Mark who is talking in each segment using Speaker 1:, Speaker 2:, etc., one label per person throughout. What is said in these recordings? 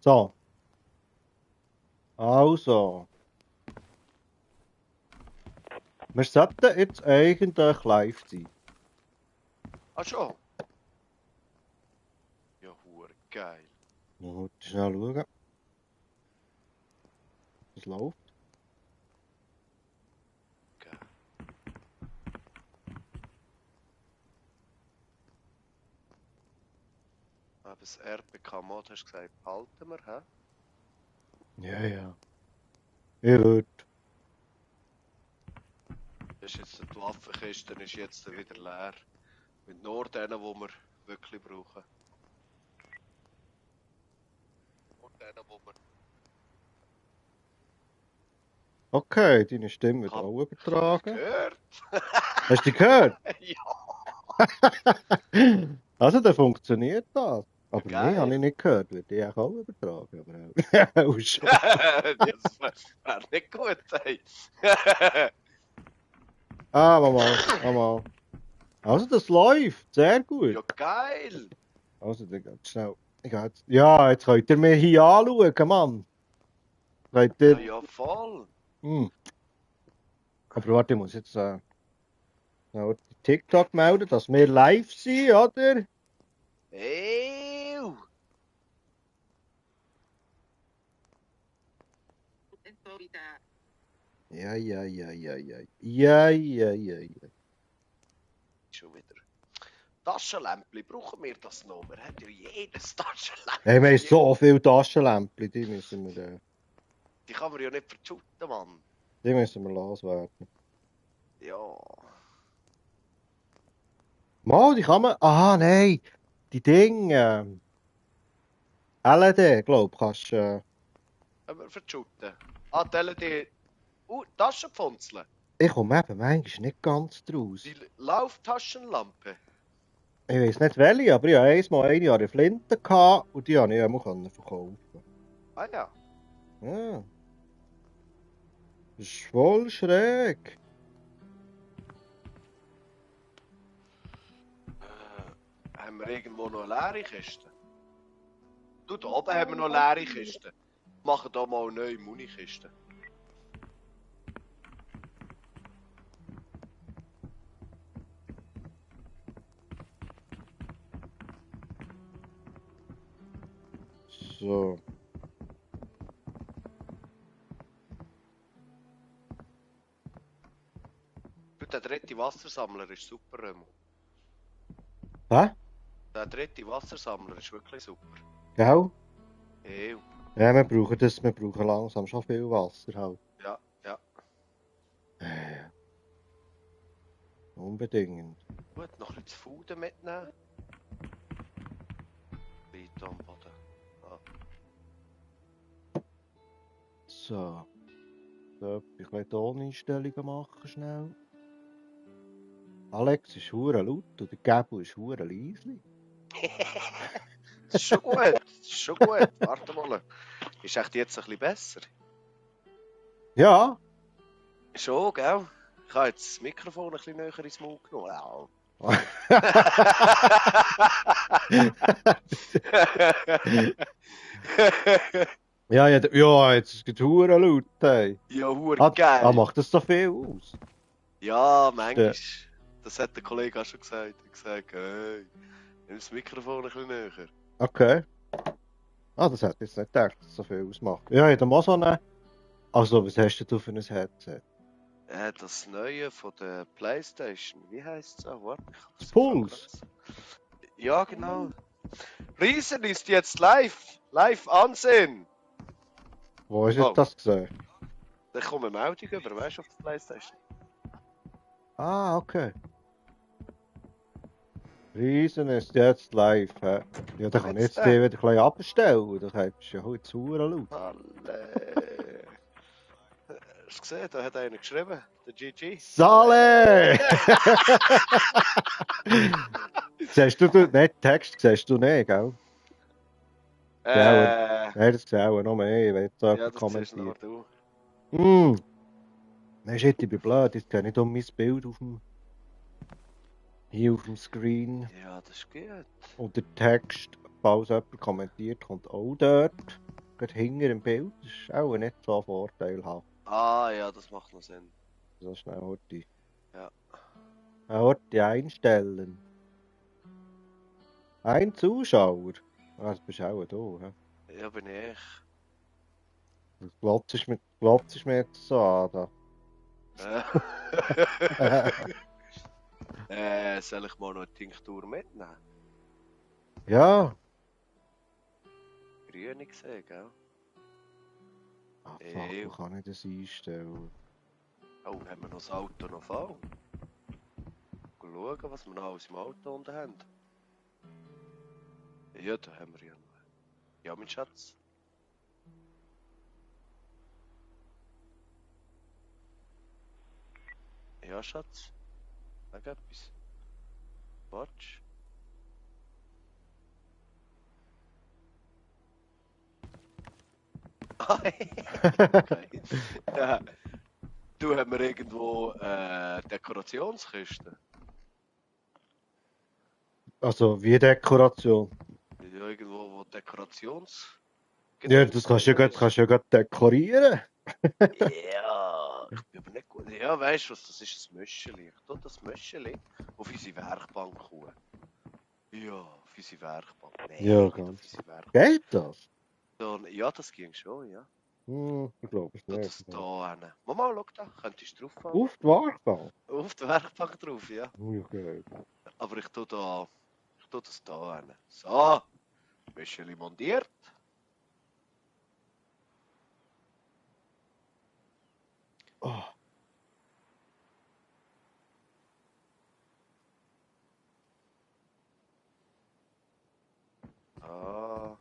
Speaker 1: So, also. Wir sollten jetzt eigentlich live sein.
Speaker 2: Ah schon? Ja, hure geil.
Speaker 1: Mal schnell schauen. Es läuft.
Speaker 2: Geil. Aber das RPK-Mod hast du gesagt, behalten wir, hä?
Speaker 1: Ja, ja. Ich würde.
Speaker 2: Das ist jetzt die Waffenkiste, ist jetzt wieder leer. Mit nur denen, die wir wirklich brauchen. Nur denen, die wir...
Speaker 1: Okay, deine Stimme wird auch
Speaker 2: Ich hab dich
Speaker 1: übertragen.
Speaker 2: gehört.
Speaker 1: Hast du die gehört?
Speaker 2: Ja.
Speaker 1: Also, dann funktioniert das. Aber
Speaker 2: Ja,
Speaker 1: mich habe ich
Speaker 2: geil.
Speaker 1: nicht gehört, würde ich auch übertragen. Aber auch schon.
Speaker 2: Das wär nicht gut, ey.
Speaker 1: Mal. Also, das läuft. Sehr gut.
Speaker 2: Ja, geil.
Speaker 1: Also, dann geht schnell. Ich gehe jetzt. Ja, jetzt könnt ihr mir hier anschauen, Mann. Könnt
Speaker 2: Ja,
Speaker 1: ihr.
Speaker 2: ja, voll.
Speaker 1: Aber warte, ich muss jetzt noch TikTok melden, dass wir live sind, oder?
Speaker 2: Eeuw.
Speaker 1: Ja.
Speaker 2: Schon wieder. Taschenlämpchen, brauchen wir das noch? Wir haben ja jedes Taschenlämpchen.
Speaker 1: Hey, wir haben so viele Taschenlämpchen, die müssen wir
Speaker 2: Die kann man ja nicht verschütten, Mann.
Speaker 1: loswerden.
Speaker 2: Ja.
Speaker 1: Mal, die kann man. Aha, nein. Die Dinge. LED, glaube ich, kannst du.
Speaker 2: Können wir verschütten. Ah, die LED. Taschenpfunzeln.
Speaker 1: Ich komme eben manchmal nicht ganz draus.
Speaker 2: Die Lauftaschenlampe.
Speaker 1: Ich weiß nicht welche, aber ich hatte einmal eine an der Flinte gehabt und die konnte ich auch verkaufen.
Speaker 2: Ah ja.
Speaker 1: Ja. Das ist voll schräg.
Speaker 2: Haben wir irgendwo noch eine leere Kiste? Du, da oben haben wir noch leere Kisten. Machen da mal eine neue Munikiste.
Speaker 1: So.
Speaker 2: Du, der dritte Wassersammler ist super, Remo.
Speaker 1: Hä?
Speaker 2: Der dritte Wassersammler ist wirklich super.
Speaker 1: Gell?
Speaker 2: Ew.
Speaker 1: Ja, wir brauchen langsam schon viel Wasser halt.
Speaker 2: Ja, ja.
Speaker 1: Unbedingt.
Speaker 2: Gut, noch ein bisschen Food mitnehmen. Weiter am Boden. Ah.
Speaker 1: So. So, ich will Toneinstellungen machen schnell. Alex ist hure laut und der Gäbel ist hure leise.
Speaker 2: Das ist schon gut, das ist schon gut. Warte mal. Ist echt jetzt ein bisschen besser?
Speaker 1: Ja.
Speaker 2: Schon, gell? Ich habe jetzt das Mikrofon ein bisschen näher ins Mund genommen. Au.
Speaker 1: Ja, jetzt ist es hure laut. Hey.
Speaker 2: Ja, hure geil.
Speaker 1: Macht das so viel aus?
Speaker 2: Ja, manchmal. Das hat der Kollege auch schon gesagt. Er hat gesagt, hey, nimm das Mikrofon ein bisschen näher.
Speaker 1: Okay. Das hätte ich jetzt nicht gedacht, dass es so viel ausmacht. Ja, ich habe mal so eine. Also, was hast du für ein Headset?
Speaker 2: Das neue von der PlayStation. Wie heisst es auch? Warte,
Speaker 1: Das Pulse?
Speaker 2: Ja, genau. Riesen ist jetzt live. Live ansehen.
Speaker 1: Wo hast du das gesehen?
Speaker 2: Da kommt eine Meldung über, weißt du, auf der PlayStation.
Speaker 1: Ah, okay. Riesen ist jetzt live. He? Ja, dann kann ich jetzt die wieder ein bisschen abstellen. Dann hast du ja heute zu laut.
Speaker 2: Halle. Hast du gesehen? Da hat einer geschrieben. Der GG.
Speaker 1: Sale! Siehst du nicht Text? Siehst du nicht, gell? Nein, das siehst du noch mehr. Ich will jetzt
Speaker 2: ja, das kommentieren. Nur du.
Speaker 1: Nein, shit, ich bin blöd. Jetzt gehe ich um mein Bild hier auf dem Screen.
Speaker 2: Ja, das ist gut.
Speaker 1: Und der Text, falls jemand kommentiert, kommt auch dort. gerade hinter dem Bild. Das ist auch nicht so vorteilhaft.
Speaker 2: Ah, ja, das macht noch Sinn.
Speaker 1: So schnell heute.
Speaker 2: Ja.
Speaker 1: Heute einstellen. Ein Zuschauer. Ah, das bist auch du, hä?
Speaker 2: Ja, bin ich.
Speaker 1: Du glotzest mir jetzt so an. Da.
Speaker 2: Soll ich mal noch eine Tinktur mitnehmen?
Speaker 1: Ja.
Speaker 2: Grüne gesehen, gell?
Speaker 1: Ah, fuck,
Speaker 2: Ew.
Speaker 1: wo kann ich das einstellen?
Speaker 2: Oh, haben wir noch das Auto noch voll? Schauen, was wir noch alles im Auto unten haben. Ja, da haben wir ja noch. Ja, mein Schatz. Ja, Schatz. Sag etwas. Watch. Okay. Ja. Du, haben wir irgendwo Dekorationskisten?
Speaker 1: Also, wie Dekoration.
Speaker 2: Ja, irgendwo wo Dekorations...
Speaker 1: Ja, das kannst du ja grad dekorieren.
Speaker 2: Ja, ich bin aber nicht gut. Ja, weißt du was, das ist ein Möscheli. Ich tue das Möscheli auf unsere Werkbank hauen. Ja, auf unsere Werkbank. Nein,
Speaker 1: Ja,
Speaker 2: nicht
Speaker 1: ganz.
Speaker 2: auf unsere Werkbank.
Speaker 1: Geht das?
Speaker 2: Ja, das ging schon, ja.
Speaker 1: Ich glaube es
Speaker 2: Tu
Speaker 1: nicht.
Speaker 2: das da hin. Mama, schau da, könntest du drauf fahren?
Speaker 1: Auf die Werkbank?
Speaker 2: Auf die Werkbank drauf, ja.
Speaker 1: Okay.
Speaker 2: Aber ich tu das da hin. So, Möscheli montiert.
Speaker 1: Oh.
Speaker 2: Ah.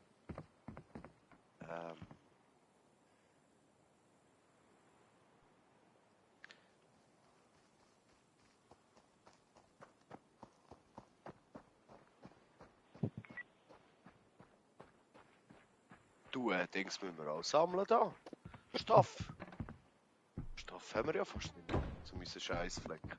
Speaker 2: Du, Dings müssen wir auch sammeln da. Stoff. Stoff haben wir ja fast nicht mehr, zu unseren Scheissflecken.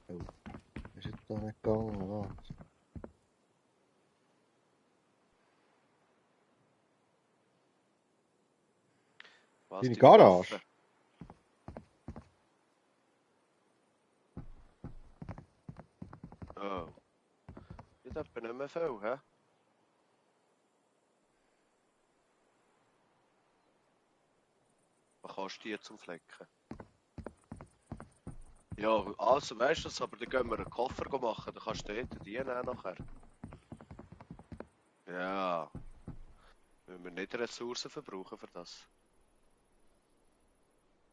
Speaker 1: Oh. Ist jetzt da nicht gegangen, oder?
Speaker 2: Was,
Speaker 1: Deine
Speaker 2: die
Speaker 1: Garage?
Speaker 2: Waffe? Oh. Ich habe nicht mehr viel, hä? Was kannst du die zum Flecken? Ja, also weißt du das, aber dann gehen wir einen Koffer machen, dann kannst du dort die nehmen nachher. Ja. Müssen wir nicht Ressourcen verbrauchen für das.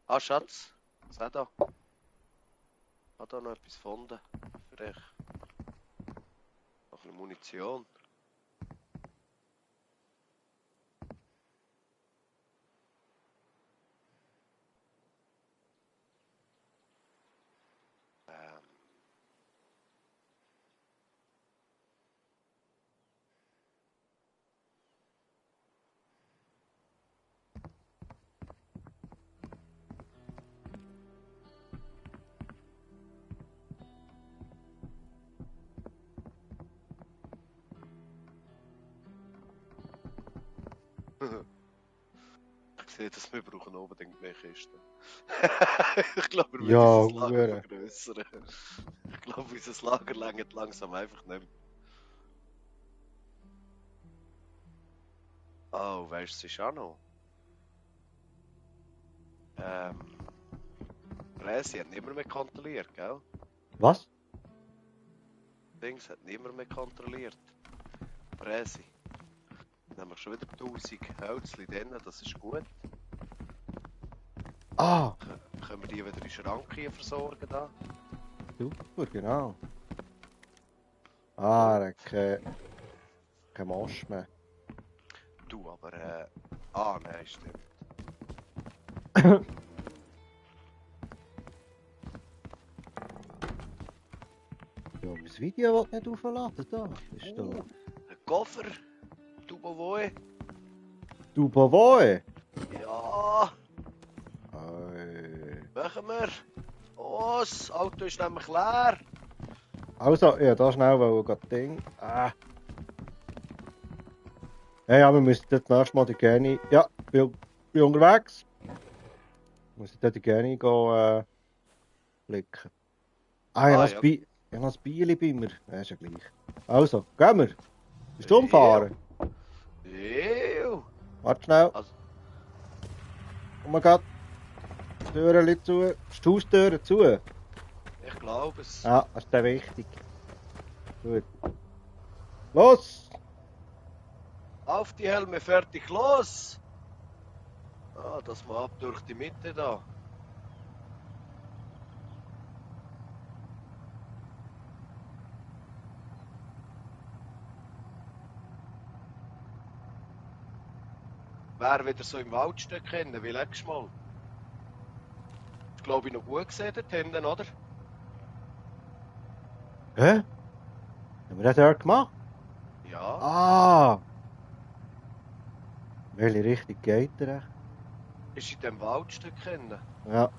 Speaker 2: Ah, Schatz, seh da. Ich habe da noch etwas gefunden für dich. Noch eine Munition. Ich sehe, dass wir brauchen unbedingt mehr Kisten. Ich glaube, wir
Speaker 1: Ja,
Speaker 2: müssen unser Lager
Speaker 1: Hure.
Speaker 2: vergrößern. Ich glaube, unser Lager längert langsam einfach nicht mehr. Oh, weißt du, es ist auch noch. Präsi hat niemand mehr kontrolliert, gell?
Speaker 1: Was?
Speaker 2: Dings hat niemand mehr kontrolliert. Präsi. Dann haben wir schon wieder 1000 Hölzchen drin, das ist gut.
Speaker 1: Ah,
Speaker 2: Können wir die wieder in den Schrank hier versorgen da?
Speaker 1: super, genau. Ah, er hat kein Mosch mehr.
Speaker 2: Du, aber ah, nein, stimmt.
Speaker 1: Ja, mein Video will nicht aufladen, da. Ist da.
Speaker 2: Ein Koffer. Du, Bovoe.
Speaker 1: Du Bavoy!
Speaker 2: Ja,
Speaker 1: Ey.
Speaker 2: machen wir. Oh, das Auto ist nämlich leer.
Speaker 1: Also, ja, da schnell, weil das Ding. Ja, wir müssen jetzt nächstes Mal die Geni. Ja, bin unterwegs. Muss ich dort die Geni gehen, blicken. Ja,
Speaker 2: Ja.
Speaker 1: Ich habe noch ein Bieli bei mir. Ja, ist ja gleich. Also, gehen wir. Bist du
Speaker 2: Ew.
Speaker 1: umfahren?
Speaker 2: Ew.
Speaker 1: Warte schnell.
Speaker 2: Also,
Speaker 1: Oh mein Gott. Die Türen zu. Ist die Haustüre zu?
Speaker 2: ich glaube es.
Speaker 1: Ja, das ist dann wichtig. Gut. Los!
Speaker 2: Auf die Helme, fertig, los! Das mal ab durch die Mitte da. Wer wieder so im Waldstück kennen, wie letztes Mal. Das glaube ich noch gut gesehen dort hinten, oder?
Speaker 1: Hä? Haben wir das dort gemacht?
Speaker 2: Ja.
Speaker 1: Welche Richtung geht er?
Speaker 2: Ist in dem Waldstück kennen.
Speaker 1: Ja.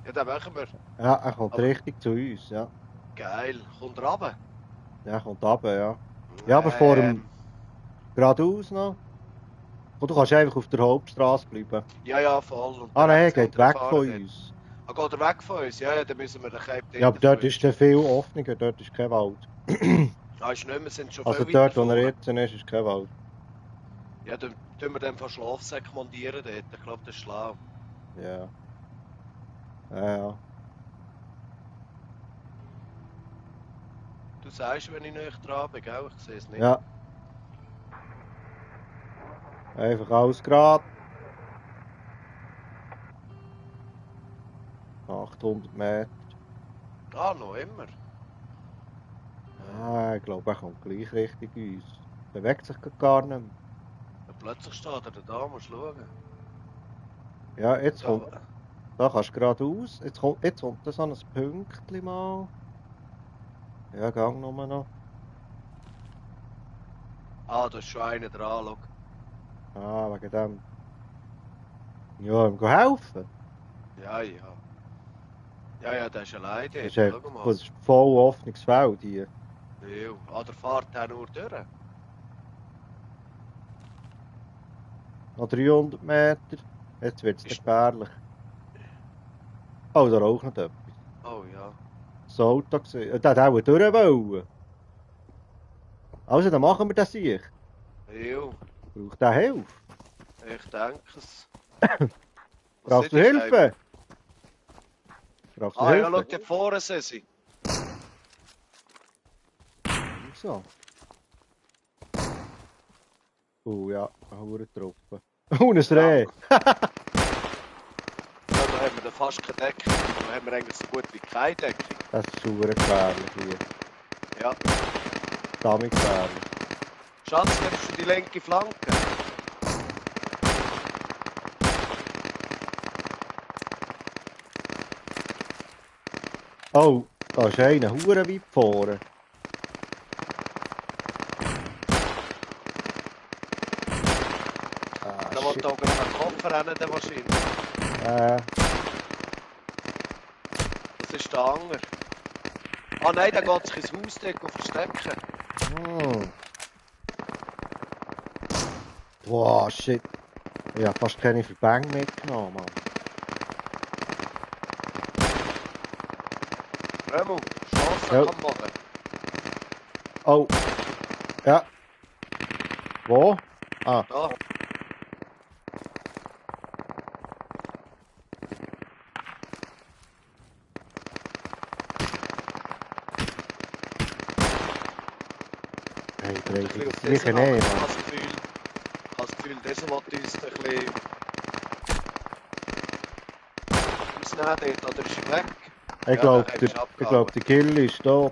Speaker 2: Ja, den machen wir.
Speaker 1: Ja, er kommt
Speaker 2: Aber-
Speaker 1: richtig zu uns, ja.
Speaker 2: Geil. Kommt er runter?
Speaker 1: Der kommt runter, ja. Ja, aber vor dem geradeaus noch. Und du kannst einfach auf der Hauptstraße bleiben.
Speaker 2: Ja, voll. Und
Speaker 1: Nein, er
Speaker 2: rechts
Speaker 1: geht
Speaker 2: runter
Speaker 1: weg
Speaker 2: fahren
Speaker 1: von
Speaker 2: dort.
Speaker 1: uns.
Speaker 2: Geht er weg von uns? Ja, dann müssen wir den Cape
Speaker 1: Ja, aber dort ist der viel offener, dort ist kein Wald.
Speaker 2: Ist nicht mehr, wir sind schon
Speaker 1: Also
Speaker 2: viel
Speaker 1: dort,
Speaker 2: weiter
Speaker 1: wo er
Speaker 2: vorne.
Speaker 1: jetzt ist, ist kein Wald.
Speaker 2: Ja, dann tun wir den Schlafsack montieren dort. Ich glaube, das ist schlau.
Speaker 1: Ja. Ja.
Speaker 2: Du sagst, wenn ich nicht dran bin, gell? Ich sehe es nicht.
Speaker 1: Ja. Einfach alles gerade. 800 Meter.
Speaker 2: Noch immer.
Speaker 1: Ich glaube, er kommt gleich richtig uns. Bewegt sich gar nicht mehr.
Speaker 2: Und plötzlich steht er da, musst du schauen.
Speaker 1: Ja, jetzt
Speaker 2: Da,
Speaker 1: kommt, da kannst du geradeaus. Jetzt kommt da so ein Pünktchen mal. Ja, gang nur noch.
Speaker 2: da ist schon einer dran, schau.
Speaker 1: Wegen dem. Ja, ihm helfen.
Speaker 2: Ja. Ja, der ist allein
Speaker 1: Das
Speaker 2: dort.
Speaker 1: ist,
Speaker 2: Schau mal.
Speaker 1: das ist voll offenes Feld hier.
Speaker 2: Ja, der fährt auch nur durch.
Speaker 1: Noch 300 Meter. Jetzt wird es
Speaker 2: Ist-
Speaker 1: gefährlich. Oh, da raucht noch etwas.
Speaker 2: Oh ja.
Speaker 1: Das Auto gesehen. Der hat auch durch wollen. Also, dann machen wir das sich.
Speaker 2: Ja,
Speaker 1: Braucht der Hilfe?
Speaker 2: ich denke es.
Speaker 1: Brauchst du Hilfe? Brauchst du
Speaker 2: Ja, schau
Speaker 1: Hilfe?
Speaker 2: dort vorne, Sessi.
Speaker 1: So. Ja, eine Hurentroppe. Und ein Reh.
Speaker 2: Ja, da haben wir dann fast keine Deckung. Da haben wir eigentlich so gut wie keine Deckung.
Speaker 1: Das ist super gefährlich hier.
Speaker 2: Ja.
Speaker 1: Damit gefährlich.
Speaker 2: Schatz, nimmst du die linke Flanke?
Speaker 1: Oh, da ist einer hure weit vorne.
Speaker 2: Da will da oben einen Koffer rennen, der wahrscheinlich. Das ist der Anger. Nein, der geht sich ins Hausdeck verstecken.
Speaker 1: Boah, shit. Ich habe fast keine Verbände mitgenommen, Mann.
Speaker 2: Remo, Chance
Speaker 1: Ja.
Speaker 2: kann machen.
Speaker 1: Oh. Ja. Wo?
Speaker 2: Da.
Speaker 1: Hey,
Speaker 2: Ein
Speaker 1: dreht
Speaker 2: bisschen auf
Speaker 1: das
Speaker 2: diesen
Speaker 1: gleiche
Speaker 2: Anger.
Speaker 1: nicht,
Speaker 2: Ich
Speaker 1: Mann.
Speaker 2: habe das Gefühl, dieser will uns ein bisschen ausnehmen dort, oder ist er weg?
Speaker 1: Ich
Speaker 2: Ja,
Speaker 1: glaube,
Speaker 2: der ist abgehauen.
Speaker 1: der Kill ist da.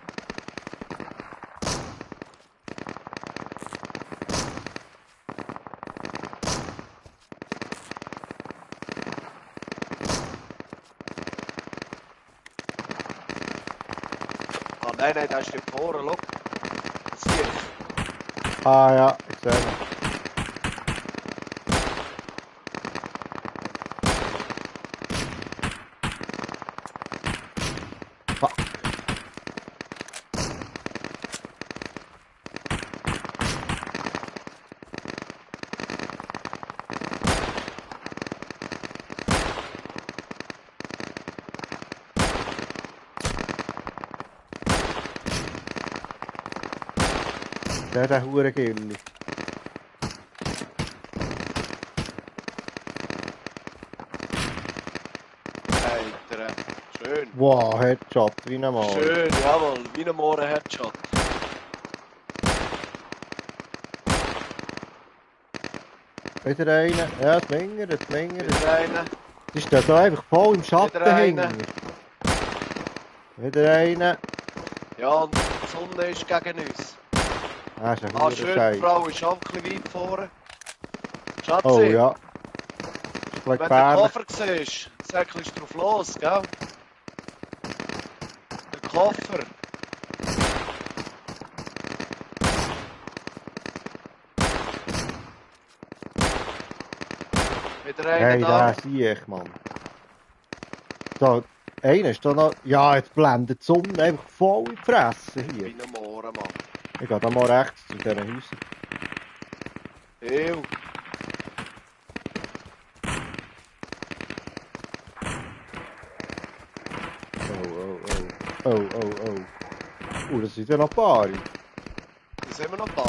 Speaker 2: Nein, der ist dort vorne, schau. Das Licht.
Speaker 1: Ja, ich sehe ihn. Fuck. Der Hurengilli.
Speaker 2: Alter, schön.
Speaker 1: Wow, Headshot, wie normal.
Speaker 2: Schön, jawohl, wie ein Mohren-Headshot.
Speaker 1: Wieder einer. Ja, es längert.
Speaker 2: Wieder einer.
Speaker 1: Die steht da einfach voll im Schatten
Speaker 2: Wieder einer.
Speaker 1: hinten. Wieder einer.
Speaker 2: Ja, und die Sonne ist gegen uns.
Speaker 1: Ah, ist ein
Speaker 2: Ah, schön, die
Speaker 1: Hurenscheiß.
Speaker 2: Frau ist auch ein bisschen weit vorne. Schatzi,
Speaker 1: Oh ja. Ist gleich
Speaker 2: wenn du den
Speaker 1: gefährlich.
Speaker 2: Koffer siehst, säckelst du drauf los, gell? Der Koffer. Wieder einer
Speaker 1: Hey,
Speaker 2: da.
Speaker 1: da sehe ich, Mann. Da, einer ist da noch. Ja, jetzt blendet die Sonne einfach voll in die Fresse hier.
Speaker 2: Wie ein Mohren, Mann.
Speaker 1: Ich gehe da mal rechts zu diesen Häusern.
Speaker 2: Ew.
Speaker 1: Oh. Das sind ja noch ein paar.
Speaker 2: Da sind wir noch ein paar.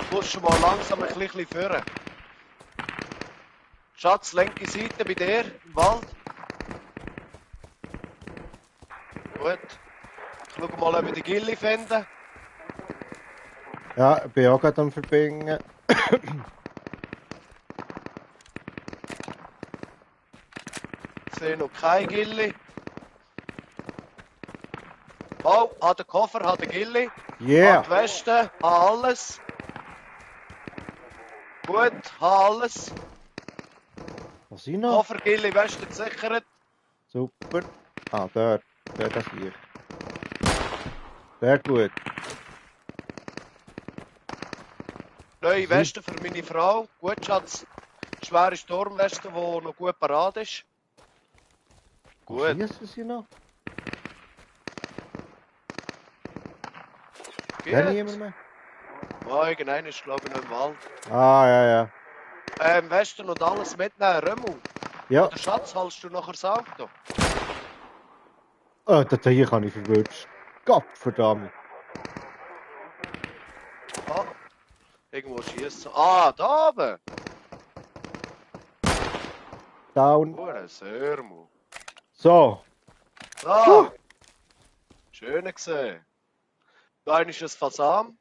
Speaker 2: Du musst schon mal langsam ein bisschen führen. Schatz, linke Seite bei dir im Wald. Gut. Ich schau mal, ob wir die Gilli finden.
Speaker 1: Ja, ich bin auch gerade am Verbinden.
Speaker 2: Ich sehe noch keine Gilli. Oh, hat den Koffer, hat den Gilli.
Speaker 1: Yeah!
Speaker 2: Hat die Weste, hat alles. Gut, hat alles.
Speaker 1: Was sind noch?
Speaker 2: Koffer, Gilli, Weste gesichert.
Speaker 1: Super. Ah, dort. Dort sehe ich. Sehr gut.
Speaker 2: Neue Weste für meine Frau. Gut, Schatz. Schwere Sturmweste, die noch gut parat ist.
Speaker 1: Wo
Speaker 2: Gut.
Speaker 1: schießen sie noch? Kennt
Speaker 2: Gut.
Speaker 1: niemand mehr?
Speaker 2: Oh, irgendeiner ist, glaube ich, noch im Wald.
Speaker 1: Ah, ja.
Speaker 2: Westen und alles mitnehmen, Römmel.
Speaker 1: Ja.
Speaker 2: Oder Schatz, holst du nachher das Auto?
Speaker 1: Das hier kann ich verwirrt. Gott verdammt.
Speaker 2: Ah, irgendwo schießen. Ah, da oben.
Speaker 1: Down.
Speaker 2: Hure Sörmu.
Speaker 1: So.
Speaker 2: Ah, schön gesehen. Da ist ein Fasan.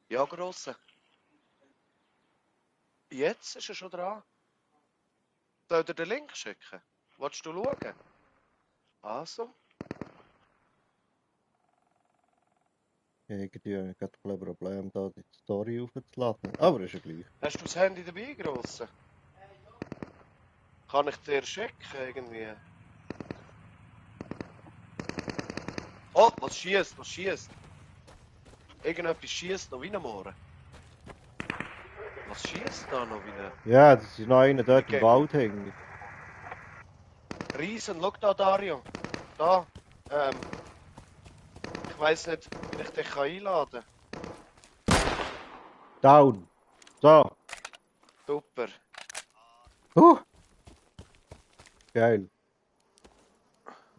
Speaker 2: Ja, grosse. Jetzt ist er schon dran. Soll dir den Link schicken? Willst du schauen? Also.
Speaker 1: Irgendwie habe ich gerade ein Problem, da die Story aufzuladen. Aber ist ja gleich.
Speaker 2: Hast du das Handy dabei, Grosse? Kann ich dir schicken irgendwie? Oh, was schießt? Irgendetwas schießt noch wie ein Mohren. Was schießt da noch wieder?
Speaker 1: Ja, das ist noch einer dort
Speaker 2: Okay.
Speaker 1: im Wald hängen.
Speaker 2: Riesen, schau da, Dario. Da. Ich weiss nicht, wie ich dich einladen kann.
Speaker 1: Down. So.
Speaker 2: Super.
Speaker 1: Geil.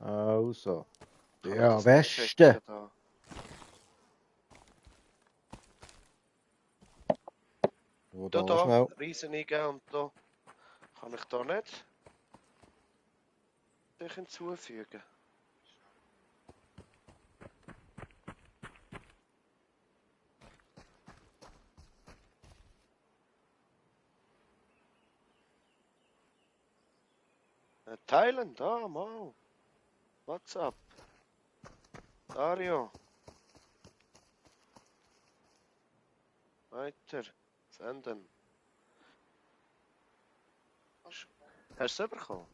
Speaker 1: Also.
Speaker 2: Kann ich
Speaker 1: Ja,
Speaker 2: das noch
Speaker 1: Weste.
Speaker 2: checken da?
Speaker 1: Wo
Speaker 2: Da,
Speaker 1: da schnell.
Speaker 2: Riesen eingeben und da. Kann ich da nicht dich hinzufügen? Teilen, da, mal. WhatsApp. Dario. Weiter. Senden. Hast du es bekommen?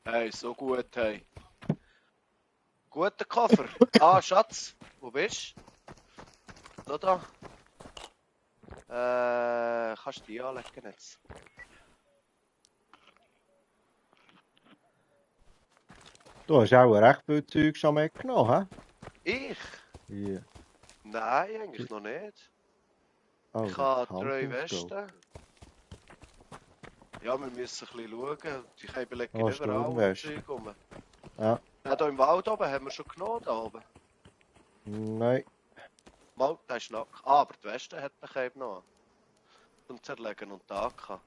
Speaker 2: Hey, so gut, hey. Guter Koffer. Ah, Schatz. Wo bist du? Da. Kannst du die anlegen jetzt?
Speaker 1: Du hast auch recht viel Zeug schon mitgenommen,
Speaker 2: Ich?
Speaker 1: hä? Ja.
Speaker 2: Nein, eigentlich noch nicht.
Speaker 1: Oh,
Speaker 2: Ich habe
Speaker 1: das
Speaker 2: 3
Speaker 1: Handlungsgold.
Speaker 2: Westen. Ja, wir müssen ein bisschen schauen. Die Käben liegen
Speaker 1: Oh,
Speaker 2: überall und
Speaker 1: Sturmweste.
Speaker 2: Zeug rum.
Speaker 1: Ja.
Speaker 2: Ja, hier im Wald oben haben wir schon genommen, da oben.
Speaker 1: Nein.
Speaker 2: Mal, der ist nack. Ah, aber die Weste hat man eben noch. Zum Zerlegen und die AK.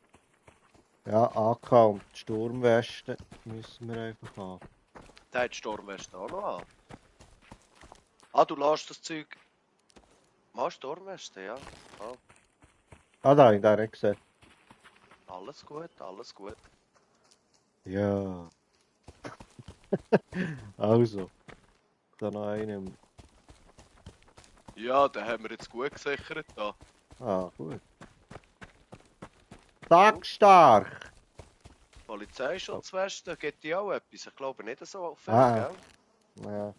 Speaker 1: Ja, AK und die Sturmweste müssen wir einfach haben.
Speaker 2: Der hat die Sturmweste auch noch an. Ah, du lässt das Zeug... Machst Sturmweste, ja. Ah,
Speaker 1: Ah, da habe ich den nicht gesehen.
Speaker 2: alles gut, alles gut.
Speaker 1: Ja. Also. Da noch einen.
Speaker 2: Ja, den haben wir jetzt gut gesichert da.
Speaker 1: Ah, gut. Sackstark!
Speaker 2: Polizeischutzweste, gibt die auch etwas? Ich glaube nicht so viel,
Speaker 1: Ah.
Speaker 2: gell?
Speaker 1: Ja.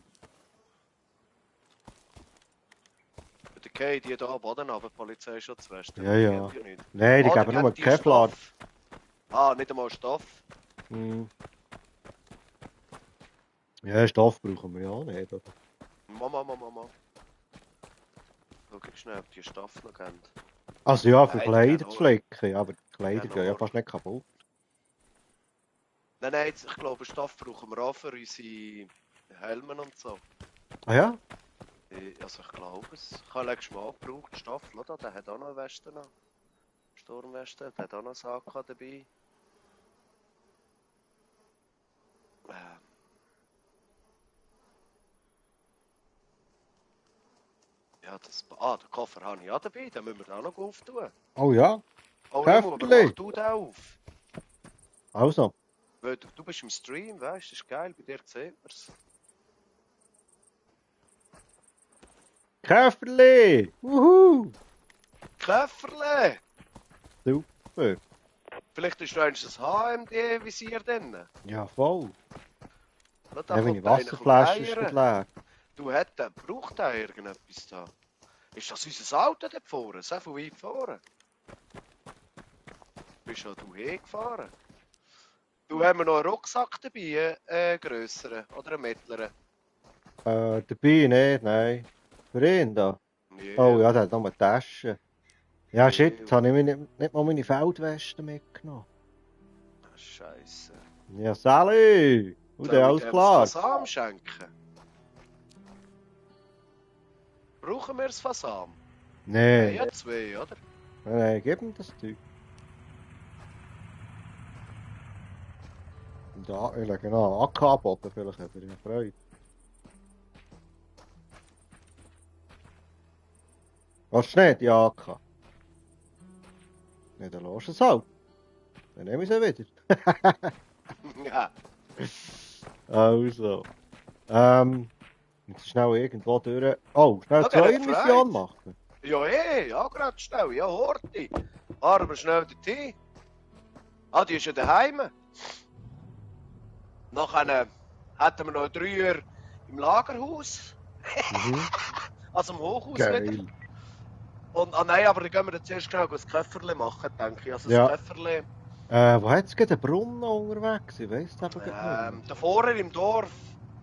Speaker 2: Bei der Kay, die hier am Boden aber Polizeischutzweste.
Speaker 1: Ja, ja.
Speaker 2: Gibt die nicht.
Speaker 1: Nein, die
Speaker 2: Ah,
Speaker 1: geben
Speaker 2: dann
Speaker 1: nur
Speaker 2: gibt die
Speaker 1: Kevlar.
Speaker 2: Stoff. Ah, nicht einmal Stoff.
Speaker 1: Hm. Ja, Stoff brauchen wir ja auch nicht, oder?
Speaker 2: Mama. Schau ich schnell, ob die Stoff noch haben.
Speaker 1: Also ja, für
Speaker 2: Nein, die
Speaker 1: Kleider
Speaker 2: gehen
Speaker 1: zu
Speaker 2: auch.
Speaker 1: flicken, ja, aber die Kleider
Speaker 2: Ja,
Speaker 1: gehen ja
Speaker 2: noch.
Speaker 1: fast nicht kaputt.
Speaker 2: Nein, ich glaube, Stoff brauchen wir auch für unsere Helme und so.
Speaker 1: Ah ja?
Speaker 2: Also ich glaube es. Ich habe letztes Mal gebraucht, Stoff, oder? Der hat auch noch eine Weste noch. Sturmweste, der hat auch noch einen AK dabei. Ja, den Koffer habe ich auch dabei, den müssen wir auch noch auftun.
Speaker 1: Oh ja?
Speaker 2: Oh,
Speaker 1: Käferli.
Speaker 2: mach du den auf.
Speaker 1: Also.
Speaker 2: Weil du bist im Stream, weißt du, das ist geil, bei dir sieht man es.
Speaker 1: Käferli! Wuhu!
Speaker 2: Käferle!
Speaker 1: Super.
Speaker 2: Vielleicht ist du ein HMD-Visier drin.
Speaker 1: Ja, voll.
Speaker 2: Da
Speaker 1: Ja, meine
Speaker 2: kommt einer
Speaker 1: Wasserflasche ist
Speaker 2: eiern.
Speaker 1: leer.
Speaker 2: Du braucht der irgendetwas da? Ist das unser Auto dort vorne? So von weit vorne? Bist ja du hingefahren? Du, haben wir noch einen Rucksack dabei, einen grösseren oder einen mittleren?
Speaker 1: Dabei nicht, nein. Für ihn da.
Speaker 2: Yeah.
Speaker 1: Oh ja, der hat noch eine Tasche. Ja, shit,
Speaker 2: Ja.
Speaker 1: jetzt habe ich nicht mal meine Feldweste mitgenommen.
Speaker 2: Scheiße.
Speaker 1: Ja, Sally! Und
Speaker 2: Soll ich
Speaker 1: alles
Speaker 2: dem
Speaker 1: klar?
Speaker 2: das Fasam schenken? Brauchen wir das Fasam?
Speaker 1: Nee.
Speaker 2: Ja, 2, oder?
Speaker 1: Nein, gib ihm das Zeug. Da, genau, AK-Boden, vielleicht hat er ja Freude. Was ist nicht, die AK? Ne, dann lass es halt. Dann nehme ich sie wieder.
Speaker 2: Ja.
Speaker 1: Also. Jetzt schnell irgendwo durch. Oh, schnell
Speaker 2: Okay,
Speaker 1: eine
Speaker 2: hat
Speaker 1: Mission
Speaker 2: Freude.
Speaker 1: machen.
Speaker 2: Ja, gerade schnell. Ja, Horti. Aber schnell dorthin. Ah, die ist ja daheim. Nachher hätten wir noch 3 Uhr im Lagerhaus. Also im Hochhaus
Speaker 1: Geil.
Speaker 2: wieder. Und, nein, aber dann gehen wir jetzt erst schnell das Köfferli machen, denke ich. Also
Speaker 1: Ja.
Speaker 2: das Köfferli.
Speaker 1: Wo hat es gerade einen Brunnen unterwegs? Ich weiss es aber nicht mehr.
Speaker 2: Da vorne im Dorf.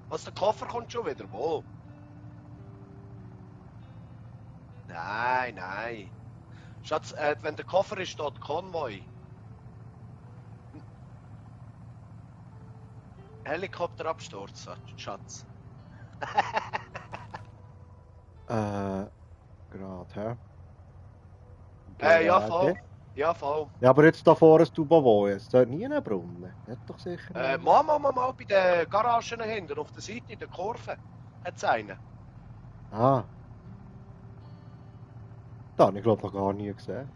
Speaker 2: Was, der Koffer kommt schon wieder? Wo? Nein. Schatz, wenn der Koffer ist, steht Konvoi. Helikopterabsturz, Schatz.
Speaker 1: Gerade, hä?
Speaker 2: Ja, voll. Ja, voll.
Speaker 1: Ja, aber jetzt da vorne ein Tubo, jetzt dort nie einen Brunnen. Hat doch sicher einen.
Speaker 2: Mal bei den Garagen hinten, auf der Seite, in der Kurve, hat es einen.
Speaker 1: Ah. Da habe ich glaube noch gar nie gesehen.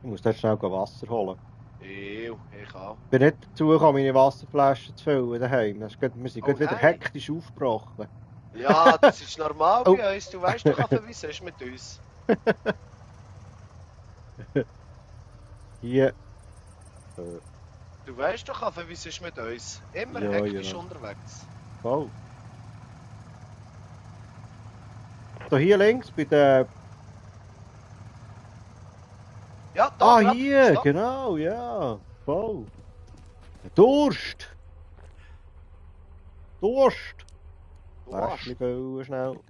Speaker 1: Ich muss dort schnell Wasser holen.
Speaker 2: Ich auch.
Speaker 1: Ich bin nicht dazu gekommen, meine Wasserflaschen zu füllen daheim. Wir sind gerade wieder
Speaker 2: nein.
Speaker 1: hektisch aufgebrochen.
Speaker 2: Ja, das ist normal
Speaker 1: Oh.
Speaker 2: bei uns. Du weißt doch, wie es ist mit uns.
Speaker 1: Hier.
Speaker 2: Du weißt doch, wie es ist mit uns. Immer
Speaker 1: Ja,
Speaker 2: hektisch
Speaker 1: ja.
Speaker 2: unterwegs.
Speaker 1: Voll. So, hier links bei der.
Speaker 2: Ja, da
Speaker 1: Ah,
Speaker 2: grad.
Speaker 1: hier,
Speaker 2: Stopp.
Speaker 1: genau, ja. Voll. Der Durst. Durst!
Speaker 2: Durst.
Speaker 1: Fläschchen füllen schnell.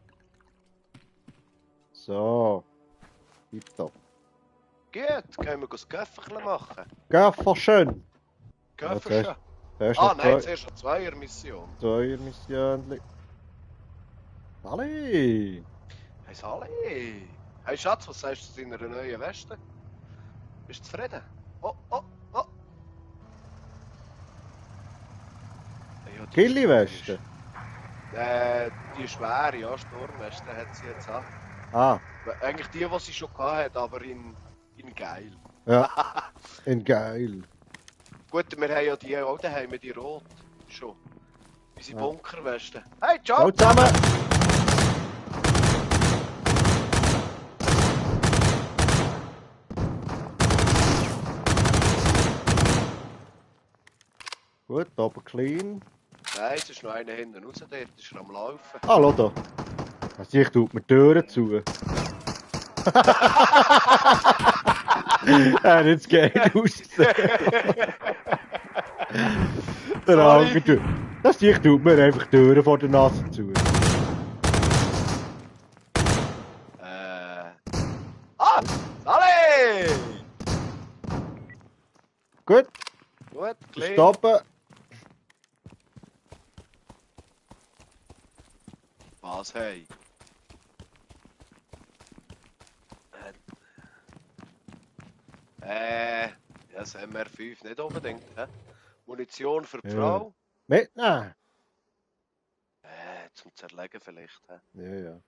Speaker 1: So. Tipptopp.
Speaker 2: Gut, können wir das Köfferchen machen?
Speaker 1: Gaffer schön!
Speaker 2: Köfferchen?
Speaker 1: Zuerst
Speaker 2: Ah
Speaker 1: noch
Speaker 2: nein, zuerst eine Zweiermission.
Speaker 1: Zweiermission. Halli!
Speaker 2: Hey Sally! Hey Schatz, was sagst du zu deiner neuen Weste? Bist du zufrieden? Oh, oh, oh! Ja, die
Speaker 1: Killi-Weste?
Speaker 2: Die schwere, ja, Sturmweste hat sie jetzt auch.
Speaker 1: Ah,
Speaker 2: Eigentlich die sie schon hatte, aber in geil.
Speaker 1: ja. In geil.
Speaker 2: Gut, wir haben ja die auch daheim, die rot. Schon. Unsere
Speaker 1: Ja.
Speaker 2: Bunkerweste. Hey, ciao!
Speaker 1: Ciao zusammen! Gut, oben clean.
Speaker 2: Nein, es ist noch einer hinten raus, dort ist er am Laufen.
Speaker 1: Ah, schau da. Also ich tue mir die Türen zu. Er hat jetzt geil ausgesehen. Der andere. Das ich tut mir einfach die Türen vor der Nase zu.
Speaker 2: Ah! Sally!
Speaker 1: Gut,
Speaker 2: Gut, clean.
Speaker 1: stoppen.
Speaker 2: Was, hey? Ja, das MR5 nicht unbedingt, hä? Munition für die
Speaker 1: Ja.
Speaker 2: Frau?
Speaker 1: Mitnehmen.
Speaker 2: Zum Zerlegen vielleicht, hä?
Speaker 1: Ja, ja.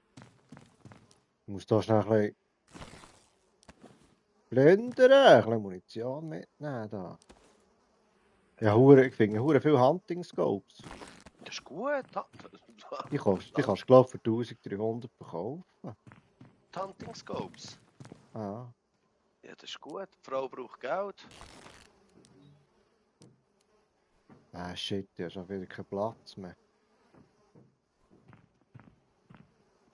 Speaker 1: Ich muss da schnell ein bisschen plündern, ein bisschen Munition mitnehmen da. Ja, ich finde hure viel Hunting Scopes.
Speaker 2: Das ist gut.
Speaker 1: Die kannst du glaube ich für 1300 verkaufen.
Speaker 2: Die Hunting Scopes.
Speaker 1: Ah.
Speaker 2: Ja, das ist gut. Die Frau braucht Geld.
Speaker 1: Ah shit, du hast schon wieder keinen Platz mehr.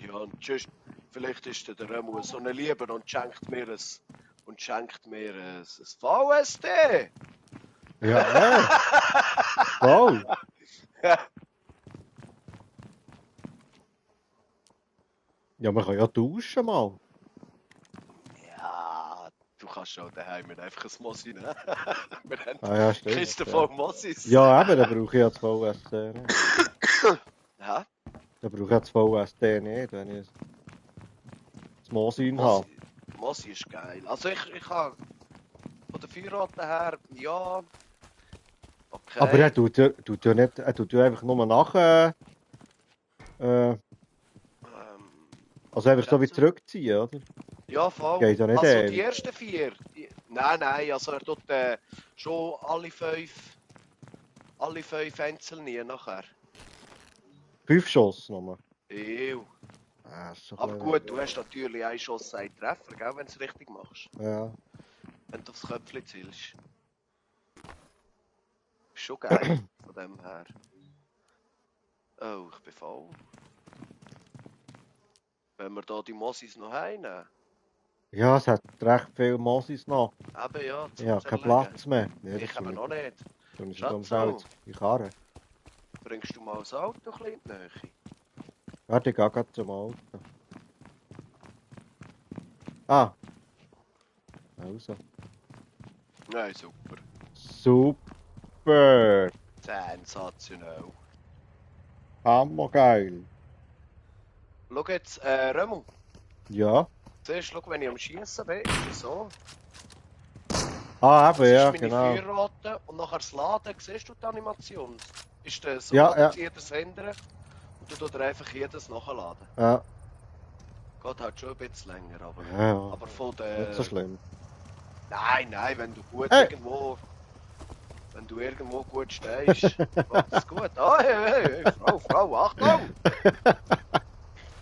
Speaker 2: Ja, und tschüss. Vielleicht ist der Remo so ein Lieber und schenkt mir ein VSD.
Speaker 1: Ja, voll. Ja, man kann ja tauschen mal.
Speaker 2: Ja, du kannst schon daheim einfach ein Mossi nehmen. Wir haben
Speaker 1: Ah ja, stimmt.
Speaker 2: Kisten voll Mossis.
Speaker 1: Ja, eben, dann brauche ich ja das VSD nicht.
Speaker 2: Ja,
Speaker 1: Dann brauche ich ja das VSD nicht, wenn ich das Mosin habe.
Speaker 2: Mossi ist geil. Also ich habe von der Feuerrate her, ja, okay.
Speaker 1: Aber er tut ja nicht, er tut ja einfach nur nach, also einfach so wie zurückziehen, oder?
Speaker 2: Ja, voll.
Speaker 1: Geht ja nicht
Speaker 2: Also
Speaker 1: ewig.
Speaker 2: die ersten 4. Nein, also er tut schon alle 5 einzeln nachher.
Speaker 1: 5 Schuss nochmal.
Speaker 2: Ew.
Speaker 1: Ah, ist so
Speaker 2: Aber
Speaker 1: ein
Speaker 2: gut, du hast natürlich einen Schuss, einen Treffer, gell, wenn du es richtig machst.
Speaker 1: Ja.
Speaker 2: Wenn du aufs Köpfchen zielst. Ist schon geil, von dem her. Oh, ich bin voll. Wenn wir da die Mossis noch heimnehmen.
Speaker 1: Ja, es hat recht viele Mosis noch.
Speaker 2: Eben ja, zum
Speaker 1: Ich habe keinen
Speaker 2: Zerlegen.
Speaker 1: Platz mehr. Ja,
Speaker 2: Ich eben noch nicht.
Speaker 1: Dann ist
Speaker 2: Schatz,
Speaker 1: es schnell in Karre.
Speaker 2: Bringst du mal das Auto ein bisschen in die Nähe?
Speaker 1: Warte, ich gehe gerade zum Auto. Ah. Also.
Speaker 2: Nein, super.
Speaker 1: Super.
Speaker 2: Sensationell.
Speaker 1: Hammergeil.
Speaker 2: Schau jetzt, Remo.
Speaker 1: Ja.
Speaker 2: Zuerst, schau, wenn ich am Schießen bin, ist es so.
Speaker 1: Ah,
Speaker 2: Das
Speaker 1: eben, ja,
Speaker 2: ist meine
Speaker 1: genau.
Speaker 2: Feuerrate und nachher das Laden, siehst du die Animation? Ist das so,
Speaker 1: Ja, ja.
Speaker 2: zieht das hindern und du tust einfach jedes nachladen.
Speaker 1: Ja.
Speaker 2: Geht halt schon ein bisschen länger, aber,
Speaker 1: Ja,
Speaker 2: aber von der...
Speaker 1: nicht so schlimm.
Speaker 2: Nein, wenn du gut
Speaker 1: Hey.
Speaker 2: wenn du irgendwo gut stehst, geht es gut. Ah, hey, Frau, Achtung!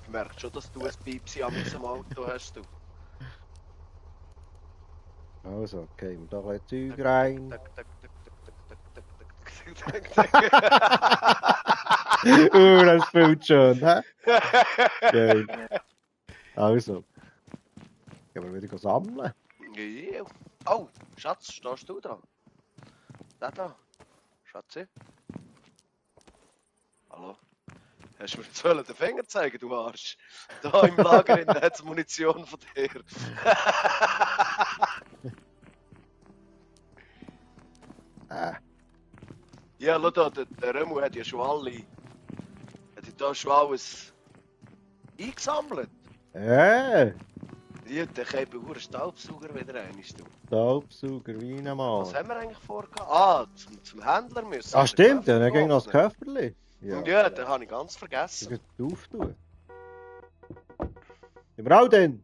Speaker 2: Ich merke schon, dass du ein Piepsi an meinem Auto hast, du.
Speaker 1: Also, okay, wir da ein bisschen Zeug rein.
Speaker 2: Tak, tak, tak, tak, tak, tak, tak, tak.
Speaker 1: Das fühlt schön, hä? Geil. Also. Gehen wir wieder sammeln.
Speaker 2: Ja. Oh, Schatz, stehst du da? Da. Schatzi? Hallo? Hast du mir jetzt den Finger zeigen, du Arsch? Da im Lager hat es Munition von dir. Ja, schau da, der Remo hat ja schon alle. Hat ja da schon alles eingesammelt. Ja, der kann einen Staubsauger wieder rein, ist du.
Speaker 1: Staubsauger, wie
Speaker 2: Was
Speaker 1: einmal.
Speaker 2: haben wir eigentlich vorgehabt? Ah, zum Händler müssen.
Speaker 1: Ah,
Speaker 2: den
Speaker 1: stimmt,
Speaker 2: Köffer
Speaker 1: dann ging noch das
Speaker 2: öffnen.
Speaker 1: Köfferli.
Speaker 2: Ja, den habe ich ganz vergessen.
Speaker 1: Ich kann auftun. Im Rau denn?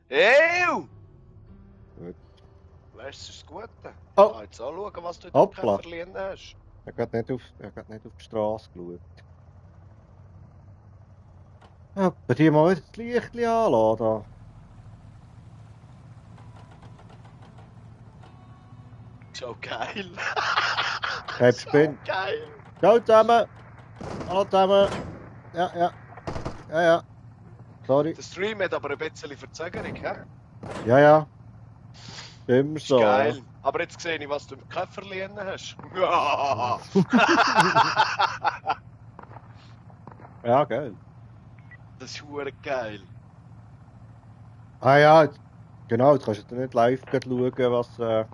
Speaker 2: Ew!
Speaker 1: Gut.
Speaker 2: Weißt du, das ist das Gute.
Speaker 1: Oh.
Speaker 2: Ich kann jetzt anschauen, was du in
Speaker 1: Hoppla.
Speaker 2: dem Köfferchen hast.
Speaker 1: Ich habe gerade nicht auf die Straße geschaut. Ja, bei dir mal wieder das Licht anlassen.
Speaker 2: So geil.
Speaker 1: Hey,
Speaker 2: So
Speaker 1: Spinn.
Speaker 2: geil.
Speaker 1: Ciao zusammen. Hallo zusammen. Ja. Sorry.
Speaker 2: Der Stream hat aber ein bisschen Verzögerung, hä?
Speaker 1: Ja. Immer
Speaker 2: Ist
Speaker 1: so.
Speaker 2: geil. Aber jetzt sehe ich, was du im Köfferchen hast.
Speaker 1: Ja, geil.
Speaker 2: Das ist hure geil.
Speaker 1: Ah ja, genau, jetzt kannst du nicht live schauen, was bei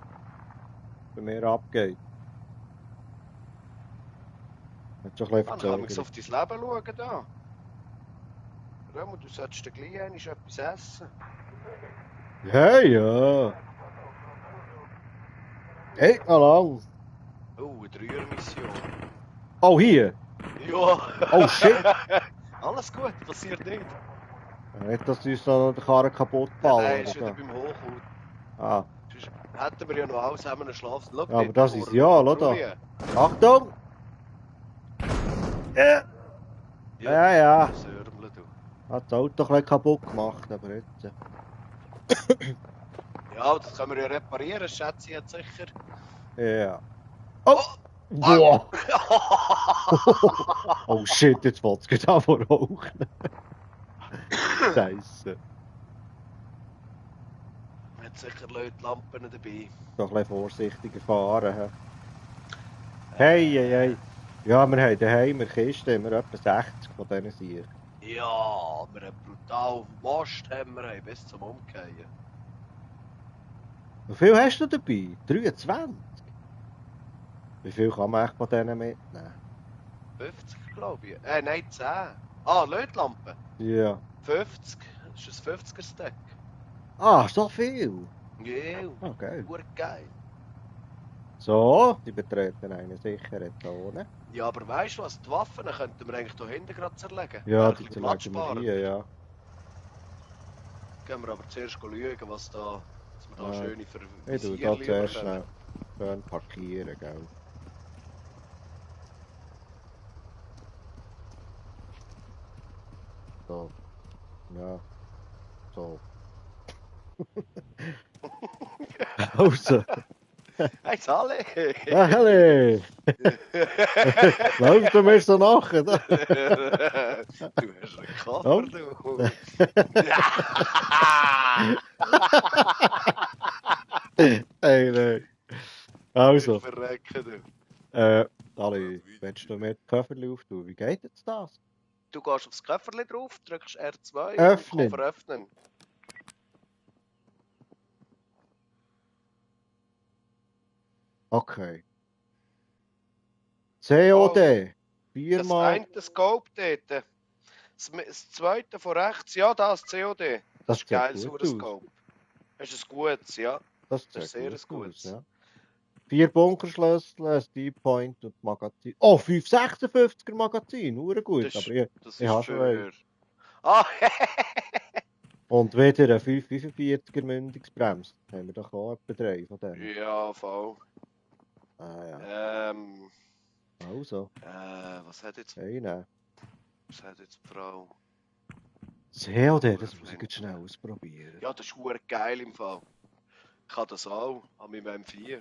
Speaker 1: mir abgeht. Hat schon ein
Speaker 2: Man
Speaker 1: bisschen
Speaker 2: kann mich
Speaker 1: Verzögerung.
Speaker 2: auf dein Leben schauen da. Remo, du solltest dir gleich einmal etwas essen.
Speaker 1: Hey, ja. Hey, mal lang.
Speaker 2: Oh, eine Dreiermission.
Speaker 1: Oh, hier.
Speaker 2: Ja.
Speaker 1: Oh, shit.
Speaker 2: Alles gut, passiert nicht.
Speaker 1: Nicht, dass uns noch der Karren kaputt ballen.
Speaker 2: Nein, ist
Speaker 1: oder
Speaker 2: wieder
Speaker 1: so.
Speaker 2: beim Hochhaut.
Speaker 1: Ah,
Speaker 2: Sonst hätten wir ja noch alle zusammen einen Schlaf. Schau
Speaker 1: ja, aber
Speaker 2: dort
Speaker 1: das
Speaker 2: vorne,
Speaker 1: ist ja, oder? Achtung! Ja. Ja.
Speaker 2: Sörmle, du.
Speaker 1: Hat das Auto ein bisschen kaputt gemacht, aber jetzt.
Speaker 2: Ja, das können wir ja reparieren, schätze ich jetzt sicher.
Speaker 1: Ja. Oh! Boah! Oh shit, jetzt fällt es gerade an vor Rauchen. Scheiße.
Speaker 2: Man hat sicher Leute Lampen dabei.
Speaker 1: Doch ein bisschen vorsichtiger fahren. Hey. Ja, wir haben daheim in der Kiste immer etwa 60 von diesen Siegen.
Speaker 2: Ja, wir haben brutal Most haben wir bis zum Umkehren.
Speaker 1: Wie viel hast du dabei? 23? Wie viel kann man echt von denen mitnehmen?
Speaker 2: 50, glaube ich. Nein, 10. Ah, Lötlampen?
Speaker 1: Ja.
Speaker 2: 50. Das ist ein 50er-Stack.
Speaker 1: Ah, so viel?
Speaker 2: Ja,
Speaker 1: Okay.
Speaker 2: geil.
Speaker 1: So, die betreten eine sichere Zone.
Speaker 2: Ja, aber weißt du was? Die Waffen könnten wir eigentlich hier hinten gerade zerlegen.
Speaker 1: Ja,
Speaker 2: Wäre
Speaker 1: die
Speaker 2: ein bisschen Platz
Speaker 1: zerlegen wir
Speaker 2: sparen.
Speaker 1: hier, ja.
Speaker 2: Gehen wir aber zuerst schauen, was da, dass wir da
Speaker 1: Ah,
Speaker 2: schöne
Speaker 1: Ich tue
Speaker 2: Vervisierchen
Speaker 1: da zuerst
Speaker 2: bekommen.
Speaker 1: schön parkieren, gell. So. Ja. So. Also.
Speaker 2: Hey, Sally!
Speaker 1: Ja, Helle! Läuft du mir so nachher?
Speaker 2: Du hast einen Koffer, du!
Speaker 1: Hey, nein. Also.
Speaker 2: Verrecken, du!
Speaker 1: Ali, willst du mir die Köfferli auftun? Wie geht jetzt das?
Speaker 2: Du gehst aufs Köfferli drauf, drückst R2
Speaker 1: Öffnen.
Speaker 2: und Koffer öffnen.
Speaker 1: Okay. COD.
Speaker 2: Das
Speaker 1: Viermal.
Speaker 2: eine Scope dort. Das zweite von rechts, ja, das COD. Das ist
Speaker 1: sieht
Speaker 2: geil,
Speaker 1: gut
Speaker 2: so ein
Speaker 1: aus.
Speaker 2: Scope. Das ist ein gutes, ja.
Speaker 1: Das
Speaker 2: Das ist
Speaker 1: sieht
Speaker 2: sehr
Speaker 1: gut
Speaker 2: gutes.
Speaker 1: aus, ja. 4 Bunkerschlüssel, ein Deep-Point und Magazin. Oh, 556er Magazin, gut.
Speaker 2: Das,
Speaker 1: Aber
Speaker 2: das
Speaker 1: ich
Speaker 2: ist
Speaker 1: habe schon einen.
Speaker 2: für... Ah,
Speaker 1: Und wieder eine 545er Mündungsbremse. Haben wir doch auch etwa 3 von denen.
Speaker 2: ja, voll.
Speaker 1: Ah ja. Also,
Speaker 2: Was hat jetzt...
Speaker 1: eine.
Speaker 2: Was hat jetzt die Frau?
Speaker 1: COD, das muss ich jetzt schnell ausprobieren.
Speaker 2: Ja, das ist verdammt geil im Fall. Ich habe das auch an meinem M4.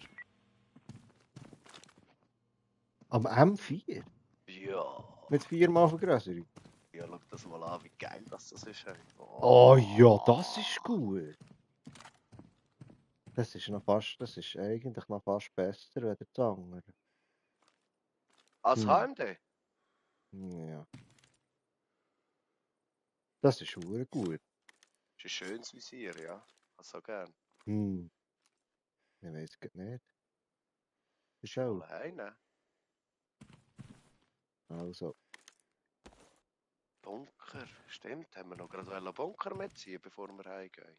Speaker 1: Am M4?
Speaker 2: Ja.
Speaker 1: Mit 4-mal Vergrößerung?
Speaker 2: Ja, schau das mal an, wie geil das ist. Hey.
Speaker 1: Oh ja, das ist gut. Das ist eigentlich noch fast besser als der andere.
Speaker 2: Als HMD?
Speaker 1: Ja. Das ist verdammt gut.
Speaker 2: Ist ein schönes Visier, ja. Also gern.
Speaker 1: Hm. Ich weiß es nicht. Ist auch.
Speaker 2: Mal heimnehmen.
Speaker 1: Also.
Speaker 2: Bunker. Stimmt, haben wir noch gerade einen Bunker mitziehen, bevor wir heimgehen.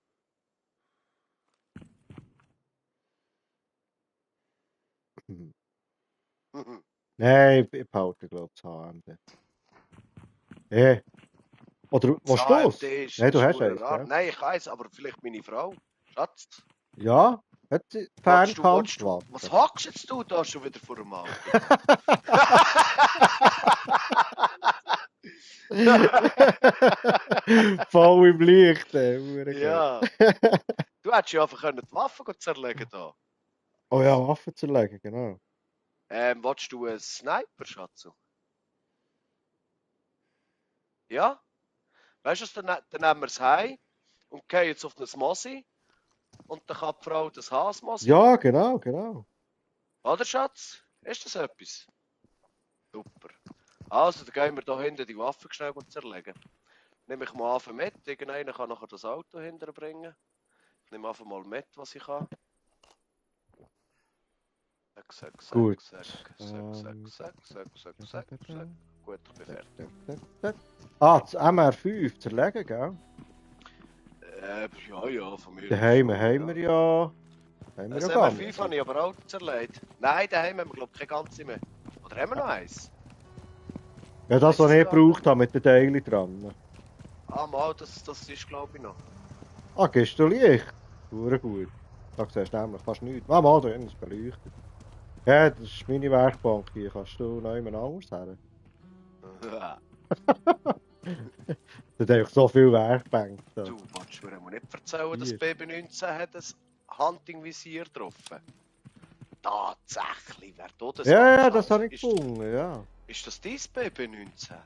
Speaker 1: Nein, ich behalte, glaube ich, das HMD. Oder
Speaker 2: Das
Speaker 1: was du
Speaker 2: HMD
Speaker 1: es? Nein, du hast
Speaker 2: verdammt
Speaker 1: eins,
Speaker 2: rar.
Speaker 1: gell?
Speaker 2: Nein, ich weiss, aber vielleicht meine Frau. Schatz,
Speaker 1: Ja, hat sie
Speaker 2: willst du,
Speaker 1: Fernkampfwaffe?
Speaker 2: was hockst jetzt du da schon wieder vor dem Auto?
Speaker 1: Voll im Licht, ey.
Speaker 2: Ja. Du hättest ja einfach die Waffen zerlegen da.
Speaker 1: Oh ja, Waffen zerlegen, genau.
Speaker 2: Willst du einen Sniper, Schatzo? Ja? Weißt du, dann nehmen wir es heim und gehen jetzt auf das Mosi und dann kann die Frau das Haasmosi.
Speaker 1: Ja, genau.
Speaker 2: Oder, Schatz? Ist das etwas? Super. Also, dann gehen wir da hinten die Waffen schnell zerlegen. Nehme ich mal einfach mit. Irgendeiner kann nachher das Auto hinterbringen. Ich nehme einfach mal mit, was ich kann. Zack. Gut, ich bin fertig.
Speaker 1: Ah, das MR5 zerlegen, gell?
Speaker 2: Ja, von mir.
Speaker 1: Daheim haben wir ja. Haben wir
Speaker 2: Das
Speaker 1: ja gar
Speaker 2: MR5
Speaker 1: nicht.
Speaker 2: habe ich aber auch zerlegt. Nein, daheim haben wir, glaube ich, keine ganze mehr. Oder haben wir noch eins?
Speaker 1: Ja, das, was ich gebraucht habe, mit den Teilen dran.
Speaker 2: Ah, mal, das ist, glaube ich, noch.
Speaker 1: Ah, gehst du Licht? Sehr gut. Da siehst du nämlich fast nichts. Ah, mal, da hinten ist beleuchtet. Ja, das ist meine Werkbank hier. Kannst du noch jemand anderes her? Da hat einfach so viel Werkbank. Da.
Speaker 2: Du, willst du mir nicht erzählen, dass BB19 hat ein Hunting-Visier getroffen? Tatsächlich, wer tut das?
Speaker 1: Ja, das habe ich gefunden, ja.
Speaker 2: Ist das dein BB19?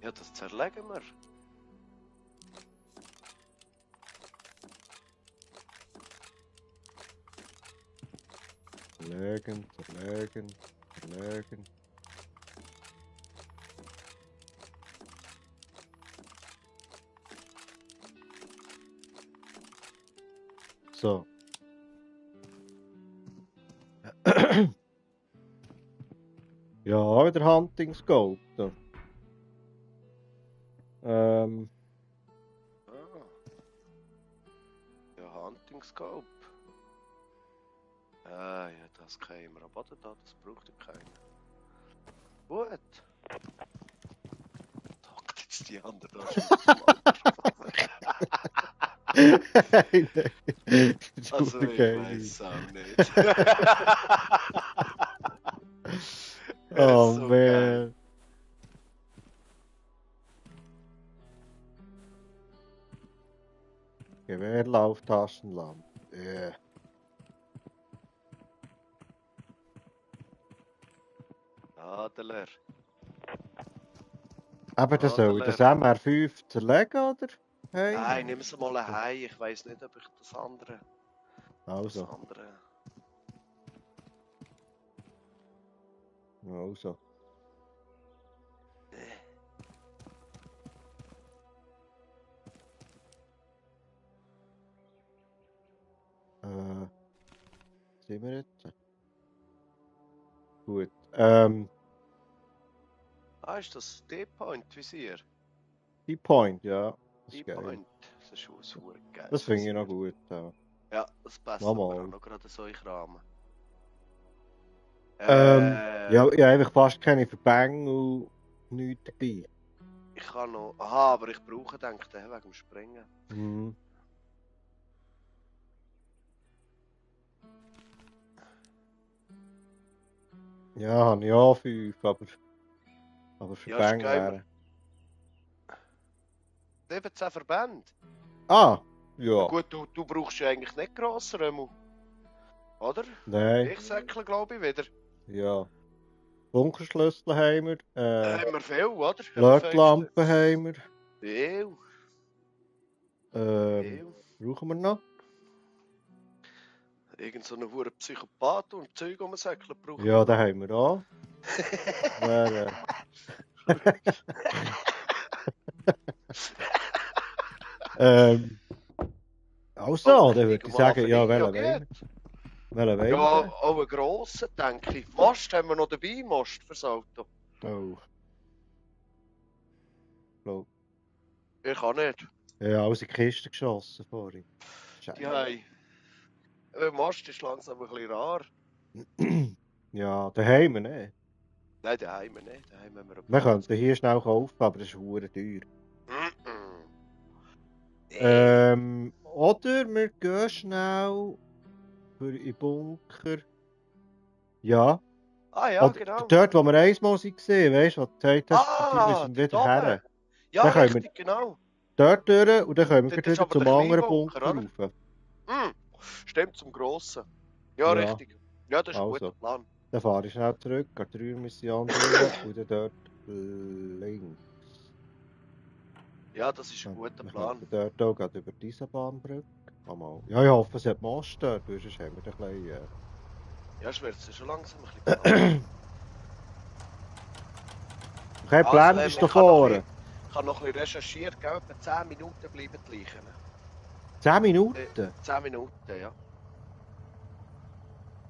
Speaker 2: Ja, das zerlegen wir.
Speaker 1: Zerlegen. So. Ja, wieder Hunting Scope. Da.
Speaker 2: Ja, Hunting Scope. Ja, das kennen wir. Aber da, das braucht ja keiner. Gut. Hockt jetzt die andere da schon. Also, ich weiß auch nicht.
Speaker 1: Oh
Speaker 2: so
Speaker 1: man. Gewehrlauf, Taschenlampe. Yeah.
Speaker 2: Adler.
Speaker 1: Aber das soll ich das MR5 zerlegen, oder? Hey.
Speaker 2: Nein, nimm es mal heim. Ich weiß nicht, ob ich das andere.
Speaker 1: Also.
Speaker 2: Das andere.
Speaker 1: Also. Sind wir jetzt? Gut.
Speaker 2: Ist das D-Point-Visier?
Speaker 1: D-Point, ja.
Speaker 2: D-Point. Das ist schon super geil.
Speaker 1: Das finde ich noch gut.
Speaker 2: Ja, das passt
Speaker 1: mal.
Speaker 2: auch noch gerade so in Rahmen.
Speaker 1: Ja, ich habe einfach fast keine Verbände und nichts dabei.
Speaker 2: Ich kann noch. Aha, aber ich brauche, denke ich, den wegen dem Springen.
Speaker 1: Mhm. Ja, habe ich auch 5, aber Verbände wären.
Speaker 2: 17 Verbände?
Speaker 1: Ah, ja.
Speaker 2: Gut, du brauchst ja eigentlich nicht grosser, Römu. Oder?
Speaker 1: Nein.
Speaker 2: Ich säckle, glaube ich, wieder.
Speaker 1: Ja. Bunkerschlüssel haben wir.
Speaker 2: Haben wir viel, oder?
Speaker 1: Lötlampen haben wir.
Speaker 2: Viel.
Speaker 1: Brauchen wir noch?
Speaker 2: Irgend so einen hohen Psychopath und Zeug um säckeln brauchen
Speaker 1: ja, den haben wir auch. Also, dann würde
Speaker 2: Liegen
Speaker 1: ich
Speaker 2: mal
Speaker 1: sagen, ja,
Speaker 2: rein, ja
Speaker 1: welchen wollen
Speaker 2: geht.
Speaker 1: wir? Welchen wollen
Speaker 2: Ja,
Speaker 1: wir denn?
Speaker 2: auch einen grossen, denke ich. Most haben wir noch dabei, Most fürs Auto.
Speaker 1: Oh, glaub.
Speaker 2: Ich kann nicht.
Speaker 1: Ja, aus der Kiste geschossen vorhin.
Speaker 2: Die
Speaker 1: Scheiße.
Speaker 2: haben... Most ist langsam ein bisschen rar.
Speaker 1: Ja, daheim nicht.
Speaker 2: Nein, den haben wir nicht. Den haben wir einen
Speaker 1: Wir
Speaker 2: Platz.
Speaker 1: könnten hier schnell kaufen, aber das ist verdammt teuer.
Speaker 2: Nee.
Speaker 1: Oder wir gehen schnell für in den Bunker. Ja.
Speaker 2: Ah ja,
Speaker 1: Oder
Speaker 2: genau.
Speaker 1: dort, wo wir einmal gesehen, weißt du, wo du gesagt hast, dort müssen wir
Speaker 2: Dort
Speaker 1: wieder her.
Speaker 2: oben. Ja,
Speaker 1: Dann können wir
Speaker 2: richtig, genau.
Speaker 1: dort durch und dann können wir
Speaker 2: Dort
Speaker 1: gleich
Speaker 2: ist
Speaker 1: wieder
Speaker 2: aber der
Speaker 1: zum
Speaker 2: kleine
Speaker 1: anderen
Speaker 2: Bunker,
Speaker 1: Bunker
Speaker 2: oder?
Speaker 1: rauf.
Speaker 2: Stimmt, zum Grossen. Ja,
Speaker 1: Ja,
Speaker 2: richtig. Ja, das ist ein guter
Speaker 1: also.
Speaker 2: Plan.
Speaker 1: Dann fahre ich schnell zurück, an die Mission durch und dann dort links.
Speaker 2: Ja, das ist ein
Speaker 1: Ja,
Speaker 2: guter
Speaker 1: wir
Speaker 2: Plan.
Speaker 1: könnten dort auch gerade über die Eisenbahnbrücke. Mal. Ja, ich hoffe, es hat Most dort, weil sonst haben wir ein bisschen...
Speaker 2: Ja, es wird schon langsam ein bisschen knapp.
Speaker 1: Kein
Speaker 2: Also,
Speaker 1: Plan ist
Speaker 2: ich
Speaker 1: da
Speaker 2: habe noch,
Speaker 1: vorne.
Speaker 2: ein bisschen recherchiert, gell? Etwa 10 Minuten bleiben die Leichen.
Speaker 1: 10 Minuten?
Speaker 2: 10 Minuten, ja.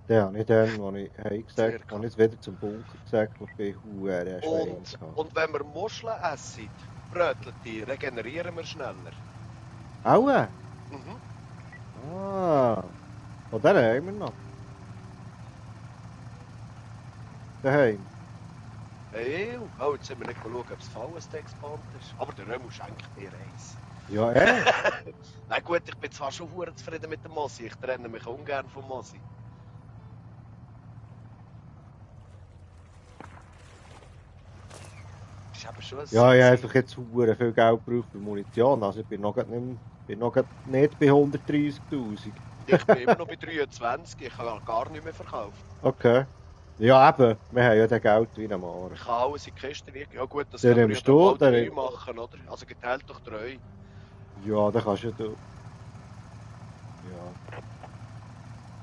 Speaker 1: Ja, nicht dann, als ich heimgesagt
Speaker 2: Circa.
Speaker 1: als ich wieder zum Bunker gesagt habe, bin ich Schwein gehabt.
Speaker 2: Und wenn wir Muscheln essen, Brötchen, regenerieren wir schneller.
Speaker 1: Auch?
Speaker 2: Mhm.
Speaker 1: Ah, von der haben wir noch. Daheim.
Speaker 2: Hey, oh, jetzt sind wir nicht schauen, ob es Fallensteak gespawnt ist. Aber der Römu schenkt mir eins.
Speaker 1: Ja,
Speaker 2: Na gut, ich bin zwar schon verdammt zufrieden mit dem Mosi, ich trenne mich ungern vom Mosi. Ist aber schon ein
Speaker 1: Ja, ich habe
Speaker 2: Süßi.
Speaker 1: einfach jetzt verdammt viel Geld gebraucht für Munition. Also ich bin noch, bin noch nicht bei 130'000.
Speaker 2: Ich bin immer noch bei 23, ich habe gar nicht mehr verkauft.
Speaker 1: Okay. Ja, eben. Wir haben ja das Geld wie am Morgen.
Speaker 2: Ich habe alles in die Kiste liegen. Ja gut, das
Speaker 1: Den
Speaker 2: können wir ja
Speaker 1: nimmst
Speaker 2: dann
Speaker 1: du,
Speaker 2: mal 3 machen, oder? Also geteilt durch 3.
Speaker 1: Ja, dann kannst du...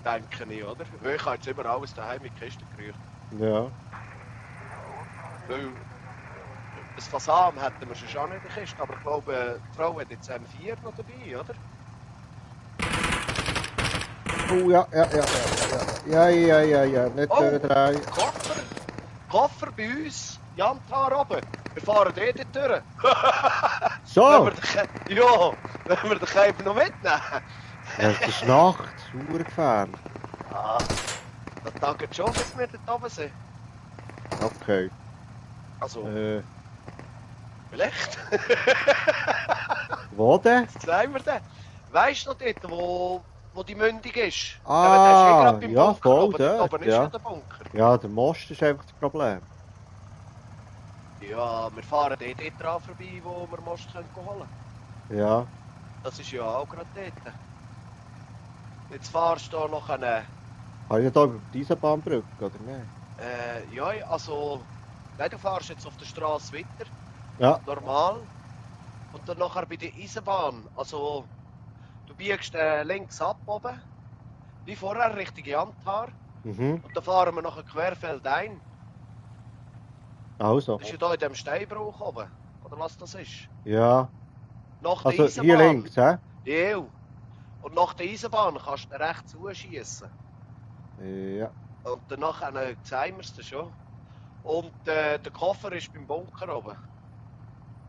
Speaker 1: Ja.
Speaker 2: Denke ich, oder? Weil ich habe jetzt immer alles daheim in die Kiste gerührt.
Speaker 1: Ja.
Speaker 2: Weil ein Fasan hätten wir schon nicht in der Kiste, aber ich glaube, die Frau hat jetzt M4 noch dabei, oder?
Speaker 1: Oh, ja. Nicht
Speaker 2: Oh,
Speaker 1: durchdrehen.
Speaker 2: Koffer bei uns, Jantar oben. Wir fahren dort durch.
Speaker 1: So!
Speaker 2: Ja, wenn wir den Käfer noch mitnehmen.
Speaker 1: Ja, es ist Nacht. Super gefährlich.
Speaker 2: Ah, das dauert schon, bis wir dort oben sind.
Speaker 1: Okay.
Speaker 2: Also, vielleicht.
Speaker 1: Wo denn?
Speaker 2: Was sagen wir denn? Weißt du noch dort, wo die Mündung ist?
Speaker 1: Ah,
Speaker 2: beim
Speaker 1: ja,
Speaker 2: Bunker
Speaker 1: voll
Speaker 2: oben. Dort
Speaker 1: dort,
Speaker 2: oben ist
Speaker 1: ja.
Speaker 2: ja der Bunker.
Speaker 1: Ja, der Most ist einfach das Problem.
Speaker 2: Ja, wir fahren dort dran vorbei, wo wir Most holen können.
Speaker 1: Ja.
Speaker 2: Das ist ja auch gerade dort. Jetzt fahrst du noch eine...
Speaker 1: Habe ich da über die Eisenbahnbrücke, oder nicht?
Speaker 2: ja, also... Nein, du fährst jetzt auf der Straße weiter.
Speaker 1: Ja.
Speaker 2: Normal. Und dann nachher bei der Eisenbahn. Also... Du biegst links ab oben. Wie vorher, Richtung Jantar.
Speaker 1: Mhm.
Speaker 2: Und dann fahren wir nachher querfeldein.
Speaker 1: Also.
Speaker 2: Das ist ja hier in diesem Steinbruch oben. Oder was das ist.
Speaker 1: Ja.
Speaker 2: Nach der
Speaker 1: Also
Speaker 2: Eisenbahn.
Speaker 1: hier links, hä?
Speaker 2: Ja. Und nach der Eisenbahn kannst du rechts zuschießen.
Speaker 1: Ja.
Speaker 2: Und danach zeigen wir es dir schon. Und der Koffer ist beim Bunker oben.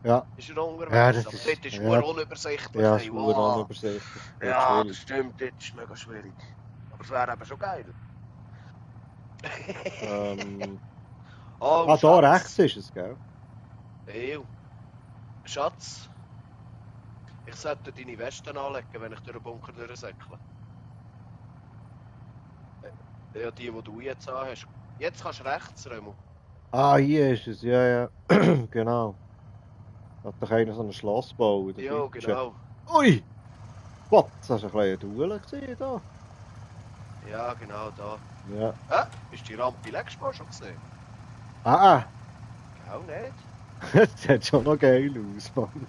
Speaker 1: Ja.
Speaker 2: Ist er unterwegs.
Speaker 1: Ja, das
Speaker 2: Aber
Speaker 1: ist...
Speaker 2: dort ist
Speaker 1: Ja,
Speaker 2: es unübersichtlich.
Speaker 1: ja,
Speaker 2: Hey,
Speaker 1: ist
Speaker 2: wow.
Speaker 1: unübersichtlich.
Speaker 2: Ja, das stimmt. Dort ist es mega schwierig. Aber es wäre eben schon geil.
Speaker 1: Oh,
Speaker 2: Oh,
Speaker 1: da
Speaker 2: Schatz.
Speaker 1: rechts ist es, gell?
Speaker 2: Ew. Schatz. Ich sollte deine Weste anlegen, wenn ich durch den Bunker durchsäckle. Ja, die du jetzt anhast. Jetzt kannst du rechts, Remo.
Speaker 1: Ah, hier ist es, ja. Genau. Hat doch einer so ein Schloss gebaut.
Speaker 2: Ja, genau.
Speaker 1: Ui! Was? Das war ein kleiner Duell da.
Speaker 2: Ja, genau da.
Speaker 1: Ja.
Speaker 2: Ist die Rampe letztes Mal schon gesehen?
Speaker 1: Ah!
Speaker 2: Auch nicht.
Speaker 1: Das sieht schon noch geil aus, Mann.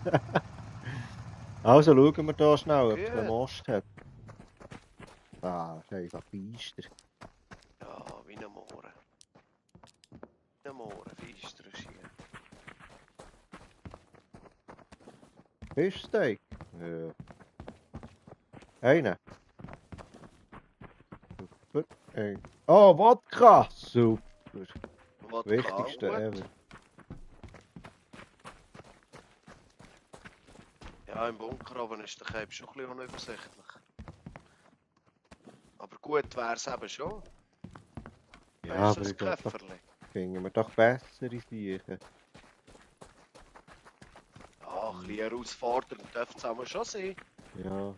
Speaker 1: Also schauen wir hier schnell, ob es einen Most hat. Ah, das ist einfach feister.
Speaker 2: Ja, wie ein Mohren. Wie ein Mohren, feister ist hier.
Speaker 1: Fischsteak? Ja. Einer. Super. Oh, Wodka! Super.
Speaker 2: Was
Speaker 1: Wichtigste
Speaker 2: gut.
Speaker 1: ever.
Speaker 2: Ja, im Bunker oben ist der Cape schon ein bisschen unübersichtlich. Aber gut wäre es eben schon.
Speaker 1: Ja,
Speaker 2: Weißt du,
Speaker 1: aber
Speaker 2: so
Speaker 1: ich glaube, da
Speaker 2: Käferli.
Speaker 1: finden wir doch bessere Sachen.
Speaker 2: Ja, ein bisschen herausfordernd dürfte es auch schon sein.
Speaker 1: Ja.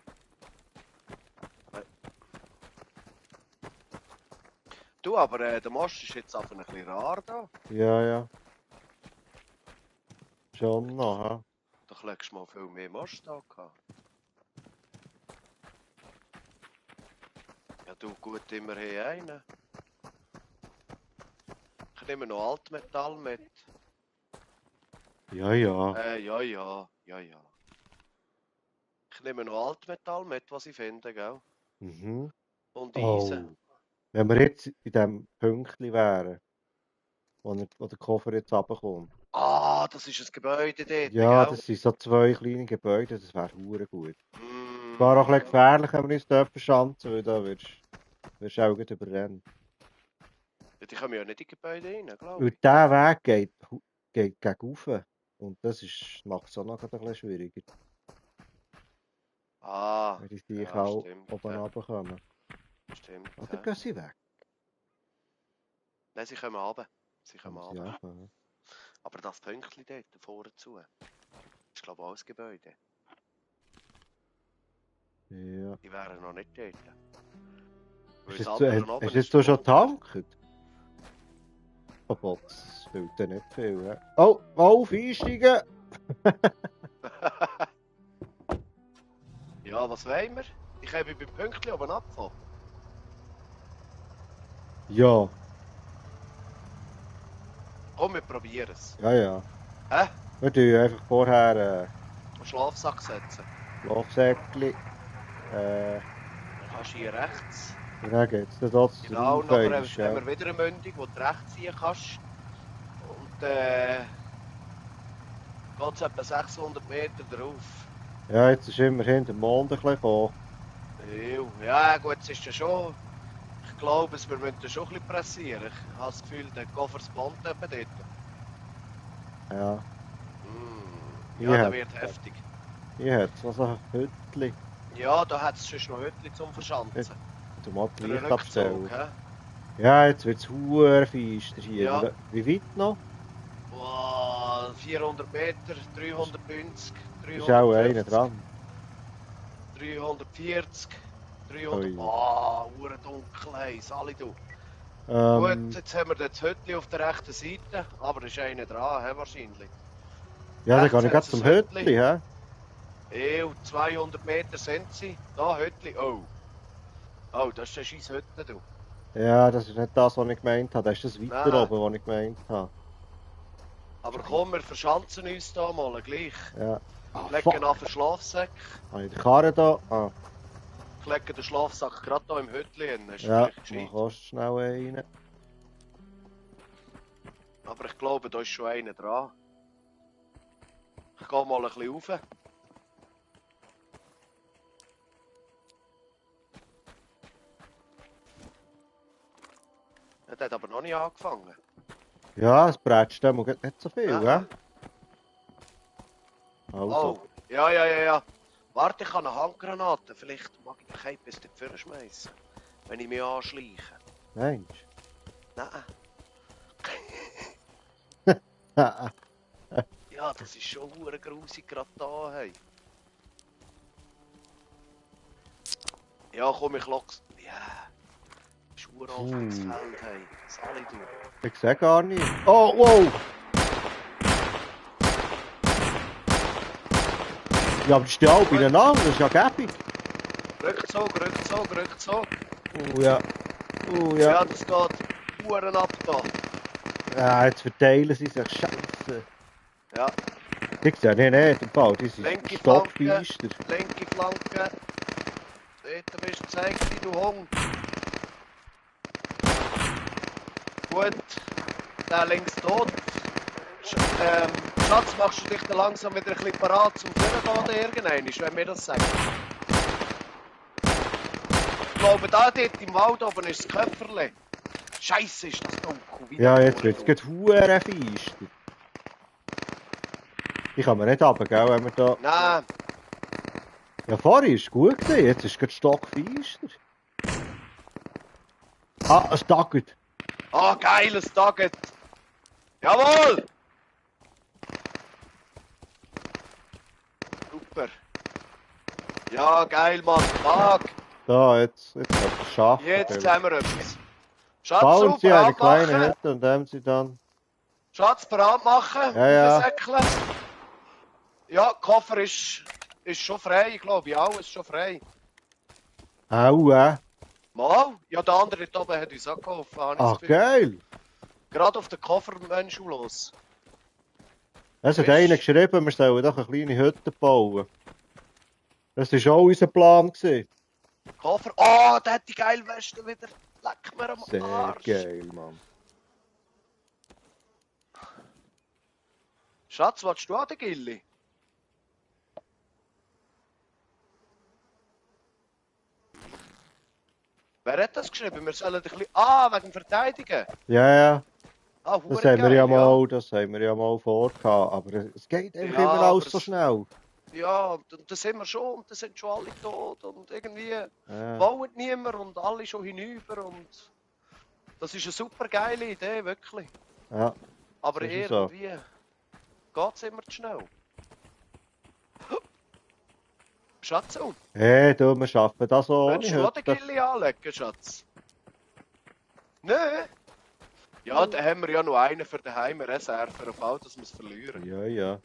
Speaker 2: Du, aber der Most ist jetzt einfach ein bisschen rar da.
Speaker 1: Ja, ja. Schon noch, ha?
Speaker 2: Doch legst du mal viel mehr Most da gehabt. Ja, du, gut, immerhin einen. Ich nehme noch Altmetall mit.
Speaker 1: Ja, ja.
Speaker 2: Ja. Ich nehme noch Altmetall mit, was ich finde, gell?
Speaker 1: Mhm.
Speaker 2: Und
Speaker 1: Oh.
Speaker 2: Eisen.
Speaker 1: Wenn wir jetzt in diesem Pünktchen wären, wo der Koffer jetzt runterkommt.
Speaker 2: Ah, das ist ein Gebäude dort,
Speaker 1: Ja,
Speaker 2: gell?
Speaker 1: das sind so 2 kleine Gebäude, das wäre hure gut.
Speaker 2: Mm.
Speaker 1: Zwar auch ein bisschen gefährlich, wenn wir uns dort verschanzen, weil da wirst du auch gleich überrennen.
Speaker 2: Ja, die kommen ja nicht in die Gebäude rein, glaube
Speaker 1: Weil
Speaker 2: ich.
Speaker 1: dieser Weg geht gegen rauf. Und das macht es auch noch ein bisschen schwieriger.
Speaker 2: Ah,
Speaker 1: Wenn die sich
Speaker 2: ja,
Speaker 1: auch
Speaker 2: stimmt.
Speaker 1: oben
Speaker 2: Ja,
Speaker 1: runterkommen.
Speaker 2: stimmt.
Speaker 1: Oder
Speaker 2: Ja.
Speaker 1: gehen sie weg?
Speaker 2: Nein, sie kommen runter. Sie kommen
Speaker 1: Kommen sie
Speaker 2: runter.
Speaker 1: runter.
Speaker 2: Aber das Pünktchen dort vorne zu, ist glaube ich auch ein Gebäude.
Speaker 1: Ja.
Speaker 2: Die wären noch nicht dort. Weil
Speaker 1: Hast
Speaker 2: das
Speaker 1: du
Speaker 2: andere oben
Speaker 1: jetzt schon
Speaker 2: Bunker.
Speaker 1: getankt? Oh, das fehlt ja nicht viel. He? Oh, auf, einsteigen!
Speaker 2: Ja, was wollen wir? Ich habe beim Pünktchen oben abgefahren.
Speaker 1: Ja,
Speaker 2: Komm, wir probieren es.
Speaker 1: ja.
Speaker 2: Hä?
Speaker 1: Wir tun einfach vorher
Speaker 2: Einen Schlafsack setzen.
Speaker 1: Schlafsäckchen.
Speaker 2: Dann kannst du hier rechts.
Speaker 1: Und dann geht es dort
Speaker 2: Genau,
Speaker 1: drauf.
Speaker 2: nachher
Speaker 1: Ist,
Speaker 2: haben wir wieder eine Mündung, wo du rechts ziehen kannst. Und geht es etwa 600 Meter drauf.
Speaker 1: Ja, jetzt ist immerhin der Mond ein bisschen gekommen.
Speaker 2: Ja, gut, es ist ja schon. Ich glaube, wir müssen schon ein bisschen pressieren. Ich habe das Gefühl, der Koffer spawnt etwa dort.
Speaker 1: Ja,
Speaker 2: Ja,
Speaker 1: Hier
Speaker 2: der
Speaker 1: hat-
Speaker 2: wird heftig.
Speaker 1: hier hat es noch so ein Hütchen.
Speaker 2: Ja, da hat es schon noch Hütchen zum Verschanzen.
Speaker 1: Du mal die
Speaker 2: Für einen
Speaker 1: Licht abstellen.
Speaker 2: Rückzug, hä?
Speaker 1: Ja, jetzt wird es verdammt feister hier.
Speaker 2: Ja.
Speaker 1: Wie weit noch?
Speaker 2: Wow, 400 Meter, 390,
Speaker 1: Ist auch einer
Speaker 2: 350,
Speaker 1: dran.
Speaker 2: 340, 300.
Speaker 1: Ui.
Speaker 2: Wow, dunkel, hey, Sali du.
Speaker 1: Ähm,
Speaker 2: Gut, jetzt haben wir das Hütchen auf der rechten Seite, aber da ist einer dran, he, wahrscheinlich.
Speaker 1: ja, dann
Speaker 2: rechts
Speaker 1: gehe ich gerade
Speaker 2: hat's
Speaker 1: zum
Speaker 2: ein Hütchen.
Speaker 1: Hütchen. Hä?
Speaker 2: 200 Meter sind sie. Da, Hütchen. Oh. Oh, das ist ein scheiß Hütchen, du.
Speaker 1: Ja, das ist nicht das, was ich gemeint habe. Das ist das weiter
Speaker 2: Nein.
Speaker 1: oben, was ich gemeint habe.
Speaker 2: Aber komm, wir verschanzen uns da mal gleich.
Speaker 1: Ja. Ah,
Speaker 2: Legen
Speaker 1: fuck.
Speaker 2: auf den Schlafsack.
Speaker 1: Habe ich den Karren da? Ah,
Speaker 2: Ich lege den Schlafsack gerade hier im Hütchen hin. Ist
Speaker 1: ja.
Speaker 2: vielleicht
Speaker 1: Dann
Speaker 2: gescheit.
Speaker 1: kannst du schnell rein.
Speaker 2: Aber ich glaube, da ist schon einer dran. Ich gehe mal ein bisschen rauf. Er hat aber noch nicht angefangen.
Speaker 1: Ja, es brätscht dem nicht so viel,
Speaker 2: Aha.
Speaker 1: hä? Also.
Speaker 2: Oh, ja. Warte, ich habe eine Handgranate. Vielleicht mag ich den Cape bis dort schmeißen. Wenn ich mich anschleiche.
Speaker 1: Mensch.
Speaker 2: Nein.
Speaker 1: Ja,
Speaker 2: Ja, das ist schon hure grusig gerade da, hey. Ja, komm, ich lock's. Ja. Das ist hure offenes Feld, hey. Sali, du.
Speaker 1: ich sehe gar nicht. Oh, wow! Ja, aber die stehen alle beieinander, das ist ja gäbig.
Speaker 2: Rückzug.
Speaker 1: Oh ja.
Speaker 2: Ja, das geht Huren ab da.
Speaker 1: Ja, jetzt verteilen sie sich. Scheiße.
Speaker 2: Ja,
Speaker 1: Ich sehe nicht, im Fall. Die sind
Speaker 2: Linke
Speaker 1: stockfeister.
Speaker 2: linke Flanke. Dort bist du, zeig dich, du Hung. Gut, der links tot. Schatz, machst du dich dann langsam wieder ein bisschen parat zum Vorgehen oder irgendein, wenn wir das sagen? Ich glaube, da dort im Wald oben ist das Köpferle. Scheisse, ist das dunkel. Wie
Speaker 1: Ja,
Speaker 2: der
Speaker 1: jetzt wird es hure feister. Ich kann mir nicht runter, gell, wenn wir da...
Speaker 2: Nein,
Speaker 1: Ja, vorhin war es gut gewesen, jetzt ist es stockfeister. Ah, es daggert.
Speaker 2: ah, geiles Target. Jawohl! Super. Ja, geil, Mann. Tag.
Speaker 1: Da, jetzt hat es schaffen.
Speaker 2: Jetzt haben wir etwas. Schatz,
Speaker 1: Bauen
Speaker 2: so,
Speaker 1: Sie eine
Speaker 2: bereit
Speaker 1: kleine
Speaker 2: machen.
Speaker 1: Hütte und nehmen Sie dann...
Speaker 2: Schatz, bereit machen.
Speaker 1: Ja, ja.
Speaker 2: Aufsäckeln. Ja, der Koffer ist schon frei, ich glaube. Alles schon frei.
Speaker 1: Au,
Speaker 2: Mal? Ja, der andere dort oben hat uns auch geholfen, habe ich das
Speaker 1: Ach,
Speaker 2: Gefühl.
Speaker 1: geil.
Speaker 2: Gerade auf den Koffermensch los.
Speaker 1: Es hat
Speaker 2: Weißt-
Speaker 1: einer geschrieben, wir sollen doch eine kleine Hütte bauen. Das war auch unser Plan gewesen.
Speaker 2: Koffer. Oh, der hat die geile Weste wieder. Leck mir am
Speaker 1: Sehr
Speaker 2: Arsch.
Speaker 1: geil, Mann.
Speaker 2: Schatz, willst du an den Gilli? Wer hat das geschrieben? Wir sollen ein bisschen... Ah, wegen dem Verteidigen.
Speaker 1: Ja, ja.
Speaker 2: Ah,
Speaker 1: Das
Speaker 2: hure
Speaker 1: haben wir ja
Speaker 2: geil,
Speaker 1: mal, das haben wir ja mal vorgehabt. Aber es geht einfach
Speaker 2: Ja,
Speaker 1: immer
Speaker 2: aber
Speaker 1: alles so
Speaker 2: es-
Speaker 1: schnell.
Speaker 2: Ja, und da sind wir schon und da sind schon alle tot und irgendwie
Speaker 1: Ja,
Speaker 2: bauen niemand und alle schon hinüber und das ist eine super geile Idee, wirklich.
Speaker 1: ja.
Speaker 2: Aber
Speaker 1: Das ist so.
Speaker 2: irgendwie geht es immer zu schnell. Schatzo,
Speaker 1: Hey, du, wir schaffen das ohne
Speaker 2: willst du auch den
Speaker 1: Hütte.
Speaker 2: Gilli anlegen, Schatz? Nö. Ja, dann haben wir ja noch einen für die Heimreserve, für den Fall, dass wir es verlieren.
Speaker 1: Ja, ja.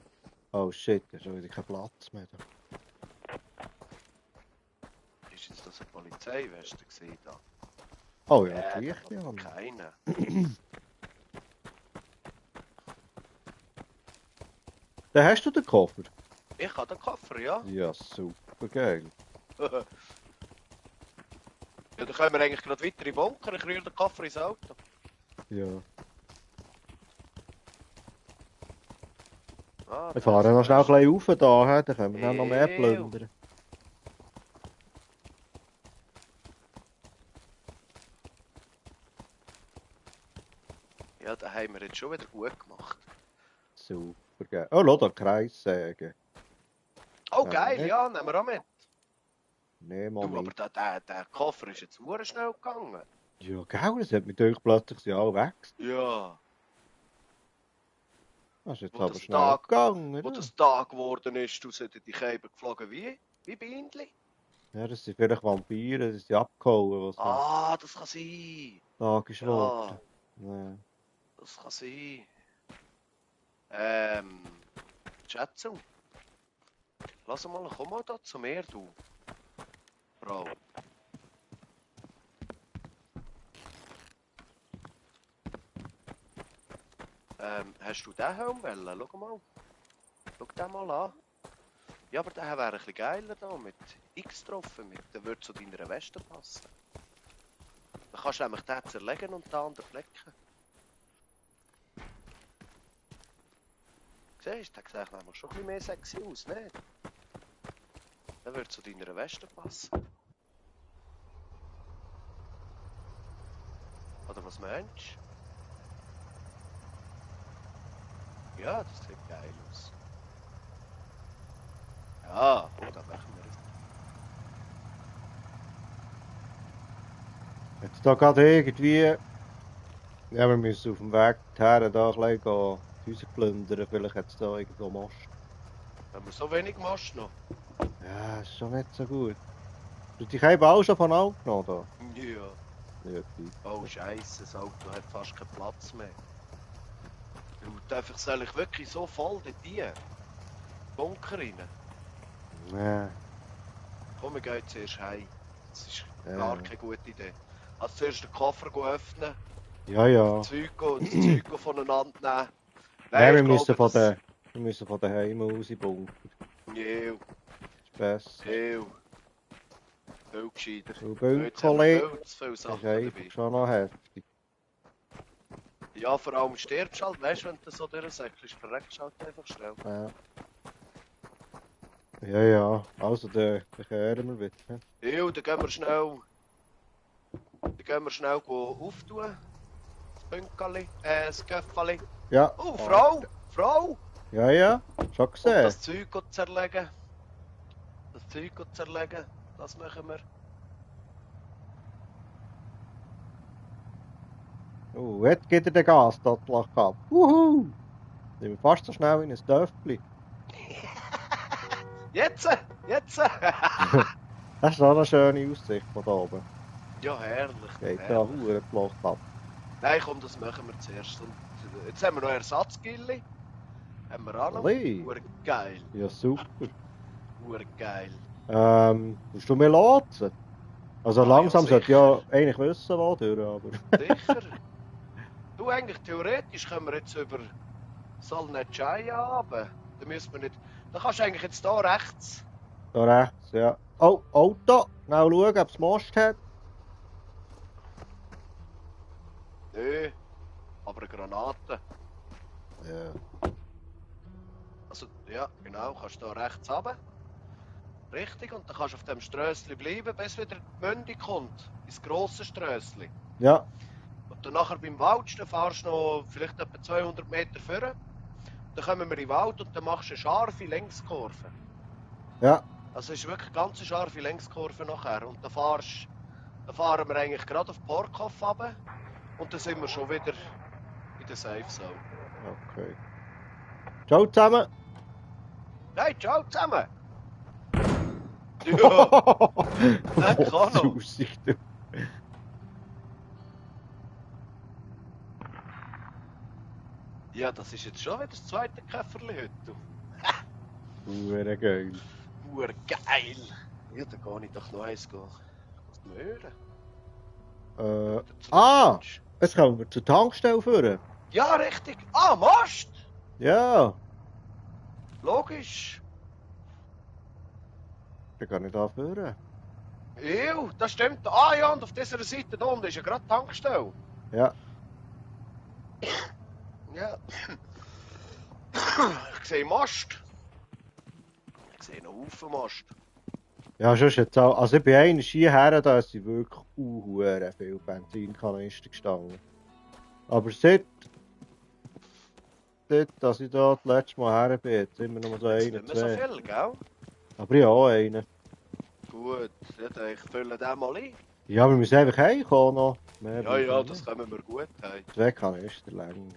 Speaker 1: Oh shit, da ist schon wieder kein Platz mehr. Da.
Speaker 2: Ist jetzt das eine Polizeiweste gesehen da?
Speaker 1: Oh ja,
Speaker 2: Da
Speaker 1: gleich,
Speaker 2: hat
Speaker 1: ja.
Speaker 2: keine.
Speaker 1: Dann hast du den Koffer?
Speaker 2: Ich habe den Koffer, ja.
Speaker 1: Ja, super geil.
Speaker 2: Ja, dann können wir eigentlich gerade weiter in den Bunker. Ich rühre den Koffer ins Auto.
Speaker 1: Ja.
Speaker 2: Ah,
Speaker 1: Wir fahren noch schnell ein bisschen rauf da, he? Dann können wir dann noch mehr
Speaker 2: Ew.
Speaker 1: plündern.
Speaker 2: Ja, den haben wir jetzt schon wieder gut gemacht.
Speaker 1: Super geil. Oh, schau da, Kreissägen.
Speaker 2: Oh,
Speaker 1: Ja,
Speaker 2: geil,
Speaker 1: nicht.
Speaker 2: ja, nehmen wir auch mit.
Speaker 1: Nehmen
Speaker 2: Du,
Speaker 1: wir
Speaker 2: aber
Speaker 1: mit.
Speaker 2: der Koffer ist jetzt sehr schnell gegangen.
Speaker 1: Ja, geil, das hat mich durch plötzlich ja auch weg.
Speaker 2: Ja,
Speaker 1: Das ist jetzt
Speaker 2: Wo
Speaker 1: aber
Speaker 2: das
Speaker 1: schnell
Speaker 2: Tag-
Speaker 1: gegangen.
Speaker 2: wo
Speaker 1: Ja.
Speaker 2: das Tag geworden ist, du sind die Käbe geflogen wie Bienenli.
Speaker 1: Ja, das sind vielleicht Vampire, das sind abgehauen, was am
Speaker 2: Ah, das kann sein.
Speaker 1: Tag ist
Speaker 2: Ja,
Speaker 1: geworden. Ja.
Speaker 2: das kann sein. Schätzung. Lass mal, komm mal da zu mir, du. Frau. Hast du den Helm wollen? Schau mal. Schau den mal an. Ja, aber der wäre ein bisschen geiler da, mit X getroffen, der würde zu deiner Weste passen. Dann kannst du nämlich den zerlegen und den anderen flecken. Siehst du, der sieht nämlich schon ein bisschen mehr sexy aus, nicht? Der würde zu deiner Weste passen. Oder was meinst du? Ja, das sieht geil aus. Ja, gut, dann machen wir es.
Speaker 1: Jetzt da gerade irgendwie. Ja, wir müssen auf dem Weg dorthin da ein bisschen gehen, die Häuser plündern. Vielleicht hat es da irgendwo Most.
Speaker 2: Wenn wir so wenig machst noch.
Speaker 1: Ja, ist schon nicht so gut. Du dich eben auch schon von alt genommen da?
Speaker 2: Ja.
Speaker 1: Ja, gut.
Speaker 2: Oh Scheiße, das Auto hat fast keinen Platz mehr. Und einfach soll ich wirklich so voll dort rein? Bunker rein?
Speaker 1: Ja,
Speaker 2: Komm, wir gehen zuerst heim. Das ist
Speaker 1: Ja.
Speaker 2: gar keine gute Idee. Also zuerst den Koffer öffnen,
Speaker 1: ja. Ja,
Speaker 2: das Zeug voneinander nehmen.
Speaker 1: Nein, wir
Speaker 2: ich
Speaker 1: müssen
Speaker 2: glaube,
Speaker 1: wir müssen von daheim aus in den Bunker.
Speaker 2: Jew,
Speaker 1: Das ist besser.
Speaker 2: jew. Viel gescheiter.
Speaker 1: Du
Speaker 2: Jetzt haben wir
Speaker 1: Bünkerli,
Speaker 2: viel zu viele
Speaker 1: das ist
Speaker 2: Sachen
Speaker 1: einfach
Speaker 2: dabei.
Speaker 1: schon noch heftig.
Speaker 2: Ja, vor allem stirbst du halt, weißt du, wenn du so durchsäckelst, verreckst du halt einfach schnell.
Speaker 1: Ja. Ja, ja. Also, dann kehren wir wieder. Hä?
Speaker 2: Ja, dann gehen wir schnell. Dann gehen wir schnell auftun. Das Bünkeli, das Köffeli.
Speaker 1: Ja.
Speaker 2: Oh, Frau! Frau!
Speaker 1: Ja, ja. Schon
Speaker 2: Und
Speaker 1: gesehen.
Speaker 2: das Zeug zerlegen. Das Zeug zerlegen. Das machen wir.
Speaker 1: Jetzt geht er den Gas, das Loch ab. Wuhu! Sind wir fast so schnell wie ein Dörfli.
Speaker 2: Jetzt! Jetzt!
Speaker 1: Das ist auch eine schöne Aussicht von da oben.
Speaker 2: Ja, herrlich.
Speaker 1: Geht da
Speaker 2: herrlich.
Speaker 1: hure Loch ab.
Speaker 2: Nein, komm, das machen wir zuerst. Und jetzt haben wir noch Ersatzgilli. Haben wir auch noch.
Speaker 1: Olé.
Speaker 2: Geil.
Speaker 1: Ja, super.
Speaker 2: Geil.
Speaker 1: Musst du mir lotsen? Also
Speaker 2: Ah,
Speaker 1: langsam
Speaker 2: ja,
Speaker 1: sollte ja eigentlich wissen, wo durch, aber...
Speaker 2: Sicher. Du, eigentlich theoretisch können wir jetzt über Solnechaya runter. Da müssen wir nicht... Da kannst du eigentlich jetzt hier rechts.
Speaker 1: Da rechts, ja. Oh, Auto! Schnell schauen, ob es Most hat.
Speaker 2: Nö. Aber eine Granate.
Speaker 1: Ja.
Speaker 2: Also, ja, genau. Kannst du hier rechts runter. Richtig. Und dann kannst du auf dem Strössli bleiben, bis wieder die Mündung kommt. Ins grosse Strössli.
Speaker 1: Ja.
Speaker 2: Und dann nachher beim Waldsten fahrst du noch vielleicht etwa 200 Meter vor. Dann kommen wir in den Wald und dann machst du eine scharfe Längskurve.
Speaker 1: Ja.
Speaker 2: Also es ist wirklich eine ganz scharfe Längskurve nachher. Und dann fahren wir eigentlich gerade auf Porkhoff runter. Und dann sind wir schon wieder in der Safe Zone.
Speaker 1: Okay. Ciao zusammen!
Speaker 2: Hey, ciao zusammen! Ja, das kann noch.
Speaker 1: Aussicht, du.
Speaker 2: Ja, das ist jetzt schon wieder das zweite Käferli heute.
Speaker 1: Hure geil.
Speaker 2: Geil! Ja, dann gehe ich doch noch eins hören.
Speaker 1: Jetzt kommen wir zur Tankstelle führen.
Speaker 2: Ja, richtig! Ah, Mast!
Speaker 1: Ja.
Speaker 2: Logisch!
Speaker 1: Ich kann nicht anführen.
Speaker 2: Ew, das stimmt. Ah ja, und auf dieser Seite da unten ist ja gerade die Tankstelle.
Speaker 1: Ja.
Speaker 2: Ja. Ich sehe Mast. Ich sehe einen Haufen Mast.
Speaker 1: Ja, sonst jetzt auch. Also ich bin einmal hierher, da ist wirklich hure viel Benzinkanister gestanden. Aber seit dass ich da das letzte Mal her bin, jetzt immer nur so
Speaker 2: Jetzt
Speaker 1: einen,
Speaker 2: nicht mehr so
Speaker 1: zwei.
Speaker 2: viel, gell?
Speaker 1: Aber ich habe auch einen.
Speaker 2: Gut, ja, ich fülle den mal ein.
Speaker 1: Ja, wir müssen einfach heimkommen noch. Mehr
Speaker 2: Ja, ja,
Speaker 1: brauchen wir
Speaker 2: das
Speaker 1: nicht.
Speaker 2: können wir gut haben.
Speaker 1: 2 Kanister lang.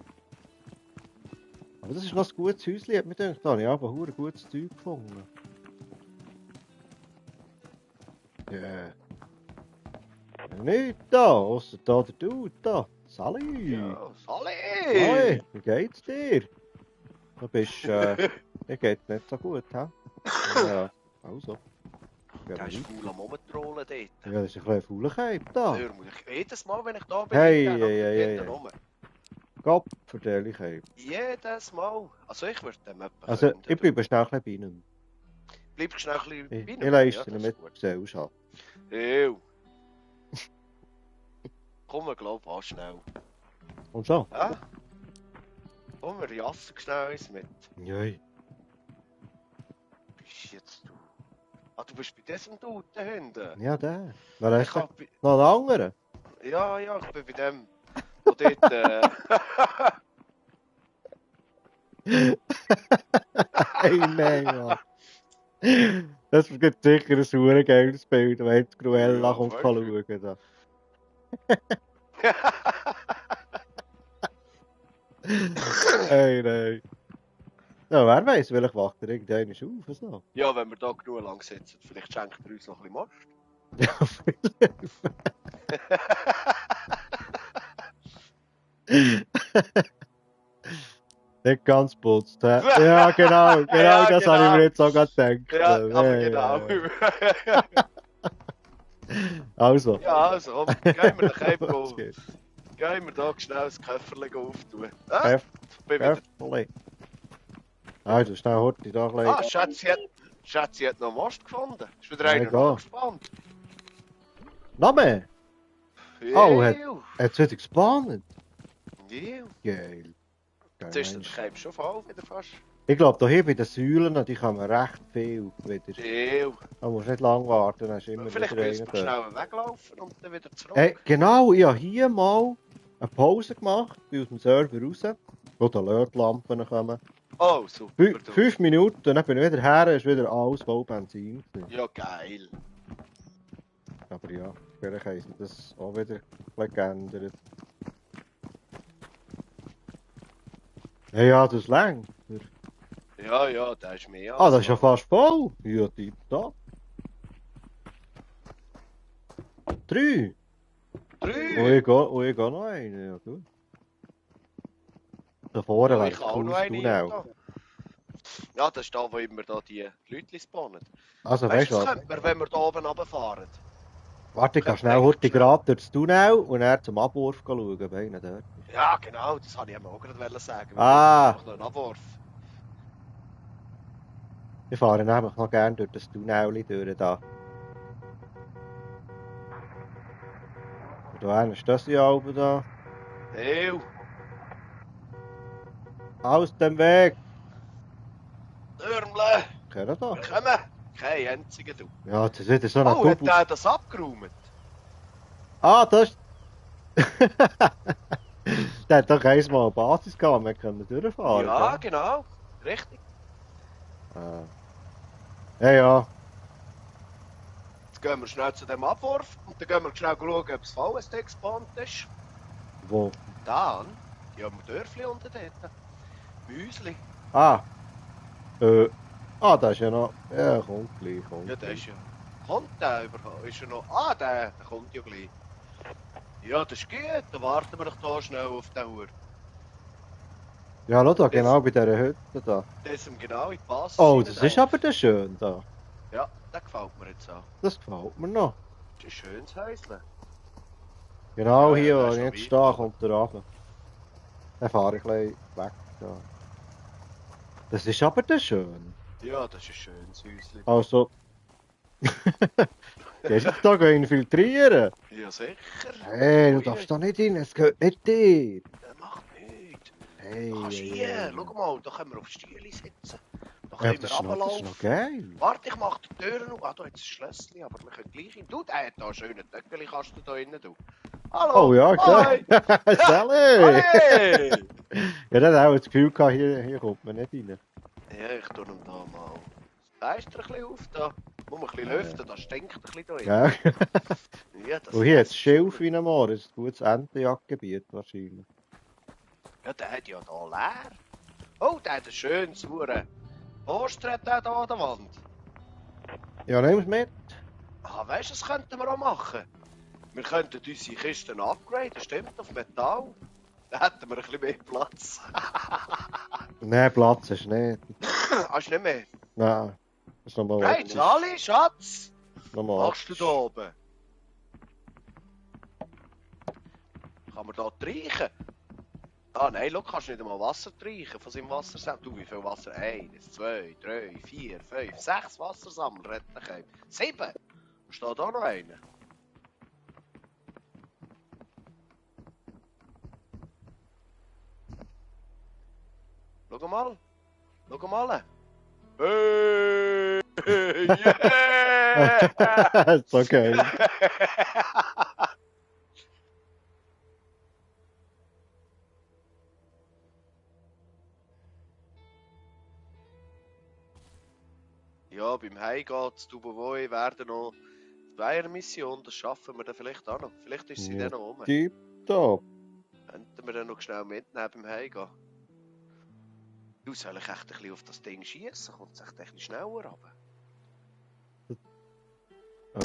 Speaker 1: Aber das ist noch ein gutes Häuschen, hat mir gedacht. Da habe ich aber hure gutes Zeug gefunden. Ja. Nicht da, ausser da der Dude da. Sally!
Speaker 2: Ja, Sali!
Speaker 1: Hi, wie geht's dir? Du bist, mir geht's nicht so gut, hä? Ja, also.
Speaker 2: Der ist faul am Rumtrollen dort.
Speaker 1: Ja, das ist ein bisschen Fauligkeit da.
Speaker 2: Ja, muss ich jedes Mal, wenn ich da bin,
Speaker 1: Hey,
Speaker 2: hinten
Speaker 1: hey.
Speaker 2: rum.
Speaker 1: Gott, Verdelligkeit.
Speaker 2: Jedes Mal. Also ich würde dem etwa
Speaker 1: Also,
Speaker 2: künden.
Speaker 1: ich bleibe schnell ein bisschen bei Ihnen.
Speaker 2: Bleibst schnell ein bisschen
Speaker 1: Ich
Speaker 2: bei mir?
Speaker 1: leiste
Speaker 2: Ja,
Speaker 1: Ihnen
Speaker 2: das ist
Speaker 1: mit
Speaker 2: gut.
Speaker 1: Gesellschaft.
Speaker 2: Ew. Komm, wir glauben auch schnell.
Speaker 1: Und so?
Speaker 2: Ja? Komm, wir jassen schnell eins mit.
Speaker 1: Joi.
Speaker 2: Bist jetzt du? Ah, du bist bei diesem Dude da hinten?
Speaker 1: Ja, der. Wer
Speaker 2: Ich
Speaker 1: ist
Speaker 2: hab
Speaker 1: der?
Speaker 2: bei...
Speaker 1: Noch ein anderer?
Speaker 2: Ja, ich bin bei dem. Wo dort...
Speaker 1: Hey, nein, Mann. Das gibt sicher ein super geiles Bild, wenn jetzt Cruella
Speaker 2: Ja,
Speaker 1: kommt
Speaker 2: wirklich.
Speaker 1: schauen. Da. Hey, nein. Ja, wer weiß, vielleicht wacht er irgendwann auf. So.
Speaker 2: Ja, wenn wir da genug lang sitzen, vielleicht schenkt er uns noch ein bisschen Most.
Speaker 1: Ja, vielleicht. Nicht ganz putzt, hä? Ja, genau,
Speaker 2: Ja,
Speaker 1: das habe ich mir jetzt auch gerade gedacht.
Speaker 2: Ja, aber
Speaker 1: Ja,
Speaker 2: genau.
Speaker 1: ja. Also.
Speaker 2: Ja, also, gehen wir nach Hause.
Speaker 1: Was geht?
Speaker 2: Gehen wir da schnell das Köfferchen auftun. Ah, bin wieder.
Speaker 1: Köfferli. Also, schnell Horti da gleich.
Speaker 2: Ah, Schätzi hat noch Most gefunden. Ist wieder
Speaker 1: Ja,
Speaker 2: einer
Speaker 1: egal.
Speaker 2: nachgespannt.
Speaker 1: Noch mehr? Oh,
Speaker 2: Ew.
Speaker 1: Hat's wieder gespawnt?
Speaker 2: Ja.
Speaker 1: Geil.
Speaker 2: Jetzt ist der Cape schon voll wieder fast.
Speaker 1: Ich glaube, da hier bei den Säulen, die kommen recht viel wieder.
Speaker 2: Ja.
Speaker 1: Man muss nicht lange warten, dann ist immer
Speaker 2: Vielleicht
Speaker 1: wieder
Speaker 2: müssen wir
Speaker 1: einer da.
Speaker 2: schnell weglaufen und dann wieder zurück.
Speaker 1: Hey, genau, ich habe hier mal eine Pause gemacht, bin aus dem Server raus, wo die Alertlampen kommen.
Speaker 2: Oh, super.
Speaker 1: 5 Minuten, dann bin ich wieder her, ist wieder alles voll Benzin gewesen.
Speaker 2: Ja, geil.
Speaker 1: Aber ja, vielleicht haben sie das auch wieder ein bisschen geändert. Ja, das längt.
Speaker 2: Ja, der ist mehr.
Speaker 1: Ah, das ist ja fast voll. Ja, tipptopp. 3.
Speaker 2: 3.
Speaker 1: Und ich gehe noch einen, ja gut. Da vorne wäre
Speaker 2: Ich
Speaker 1: ein
Speaker 2: auch noch
Speaker 1: cooles
Speaker 2: eine.
Speaker 1: Tunnel.
Speaker 2: Ja, das ist da, wo immer da die Leute spawnen.
Speaker 1: Also
Speaker 2: Weißt
Speaker 1: weißt
Speaker 2: du,
Speaker 1: du
Speaker 2: das
Speaker 1: was?
Speaker 2: könnte man, wenn wir da oben runterfahren.
Speaker 1: Warte, ich gehe schnell heute gerade durch das Tunnel und dann zum Abwurf schauen, bei ihnen dort.
Speaker 2: Ja, genau, das wollte ich ihm auch gerade sagen.
Speaker 1: Ah.
Speaker 2: Noch einen Abwurf.
Speaker 1: Ich fahre nämlich noch gerne durch das Tunnel durch da. Und da ist das ja oben da.
Speaker 2: Ew.
Speaker 1: Aus dem Weg!
Speaker 2: Dürmle,
Speaker 1: Kennen da?
Speaker 2: wir kommen. Kein einziger, du.
Speaker 1: Ja, das ist wieder so ein
Speaker 2: Oh, hat
Speaker 1: Double.
Speaker 2: der das abgeräumt?
Speaker 1: Ah, das ist... Der hat doch einmal eine Basis gehabt, wir können durchfahren.
Speaker 2: Ja,
Speaker 1: gell?
Speaker 2: genau. Richtig.
Speaker 1: Ja.
Speaker 2: Jetzt gehen wir schnell zu dem Abwurf und dann gehen wir schnell schauen, ob das VST gespawnt ist.
Speaker 1: Wo?
Speaker 2: Dann, die haben wir Dörfli unten dort. Müsli.
Speaker 1: Ah, da ist ja noch... Ja, kommt gleich, kommt
Speaker 2: Ja, der
Speaker 1: gleich.
Speaker 2: ist ja... Kommt der überhaupt? Ist er noch... Ah, der kommt ja gleich. Ja, das ist gut. Dann warten wir doch da schnell auf den Uhr.
Speaker 1: Ja, schau da, genau bei dieser Hütte da.
Speaker 2: Das ist ihm genau in die Basis.
Speaker 1: Oh, das ist aber der schön da.
Speaker 2: Ja, der gefällt mir jetzt auch.
Speaker 1: Das gefällt mir noch.
Speaker 2: Das ist ein schönes Häuschen.
Speaker 1: Genau
Speaker 2: Ja,
Speaker 1: hier,
Speaker 2: der
Speaker 1: wo
Speaker 2: ist
Speaker 1: ich
Speaker 2: noch
Speaker 1: jetzt
Speaker 2: weit.
Speaker 1: stehe, kommt der runter. Dann fahre ich ein bisschen weg da. Das ist aber der schön.
Speaker 2: Ja, das ist ein schönes Häuschen.
Speaker 1: Also... Gehst du da infiltrieren?
Speaker 2: Ja, sicher.
Speaker 1: Hey, du darfst da nicht rein, es gehört nicht dir.
Speaker 2: Der macht nichts.
Speaker 1: Hey,
Speaker 2: Du kannst
Speaker 1: hey,
Speaker 2: hier,
Speaker 1: hey.
Speaker 2: schau mal, da können wir auf Stühle sitzen. Da
Speaker 1: Ja,
Speaker 2: können
Speaker 1: das
Speaker 2: wir
Speaker 1: ist noch
Speaker 2: runterlaufen.
Speaker 1: geil.
Speaker 2: Warte, ich mach die Türen auf. Ah, da hat es ein Schlösschen, aber wir können gleich hin. Du, der hat da einen schönen Töckeli-Kasten da innen, du. Hallo!
Speaker 1: Oh ja, klar.
Speaker 2: Hi!
Speaker 1: Sally!
Speaker 2: Hey!
Speaker 1: Ja, der hat auch das Gefühl gehabt, hier kommt man nicht rein.
Speaker 2: Ja, ich tue ihm da mal das Fenster ein bisschen auf. Da muss man ein bisschen lüften, das stinkt ein bisschen da
Speaker 1: Ja.
Speaker 2: innen. Ja, das
Speaker 1: Und hier hat es Schilf in einem Moor, das ist ein gutes Entenjagdgebiet wahrscheinlich.
Speaker 2: Ja, der hat ja da leer. Oh, der hat ein schönes Poster hat der da an der Wand.
Speaker 1: Ja, nimm es mit.
Speaker 2: Ah, weißt du, das könnten wir auch machen. Wir könnten unsere Kisten upgraden, stimmt, auf Metall. Dann hätten wir ein bisschen mehr Platz.
Speaker 1: Nein, Platz ist nicht.
Speaker 2: Hast du nicht mehr?
Speaker 1: Nein. Das ist nochmal
Speaker 2: Hey, Charlie, Schatz! Was
Speaker 1: Nochmal
Speaker 2: machst du da oben? Kann man da trinken? Ah nein, schau, kannst du nicht einmal Wasser trinken von seinem Wassersammler. Du, wie viel Wasser? 1, 2, 3, 4, 5, 6 Wassersammler hat er gehabt. 7! Steht da noch einer? Schau mal. Schau mal. Hey! Yeah!
Speaker 1: ist so geil.
Speaker 2: Ja, beim Heimgehen zu Dubovoy werden noch die Bayern-Mission, das schaffen wir dann vielleicht auch noch. Vielleicht ist sie
Speaker 1: Ja.
Speaker 2: dann noch rum.
Speaker 1: Tipptopp.
Speaker 2: Könnten wir dann noch schnell mitnehmen beim Heimgehen. Du, soll ich echt ein bisschen auf das Ding schießen? Kommt es echt ein bisschen schneller runter?
Speaker 1: Oh.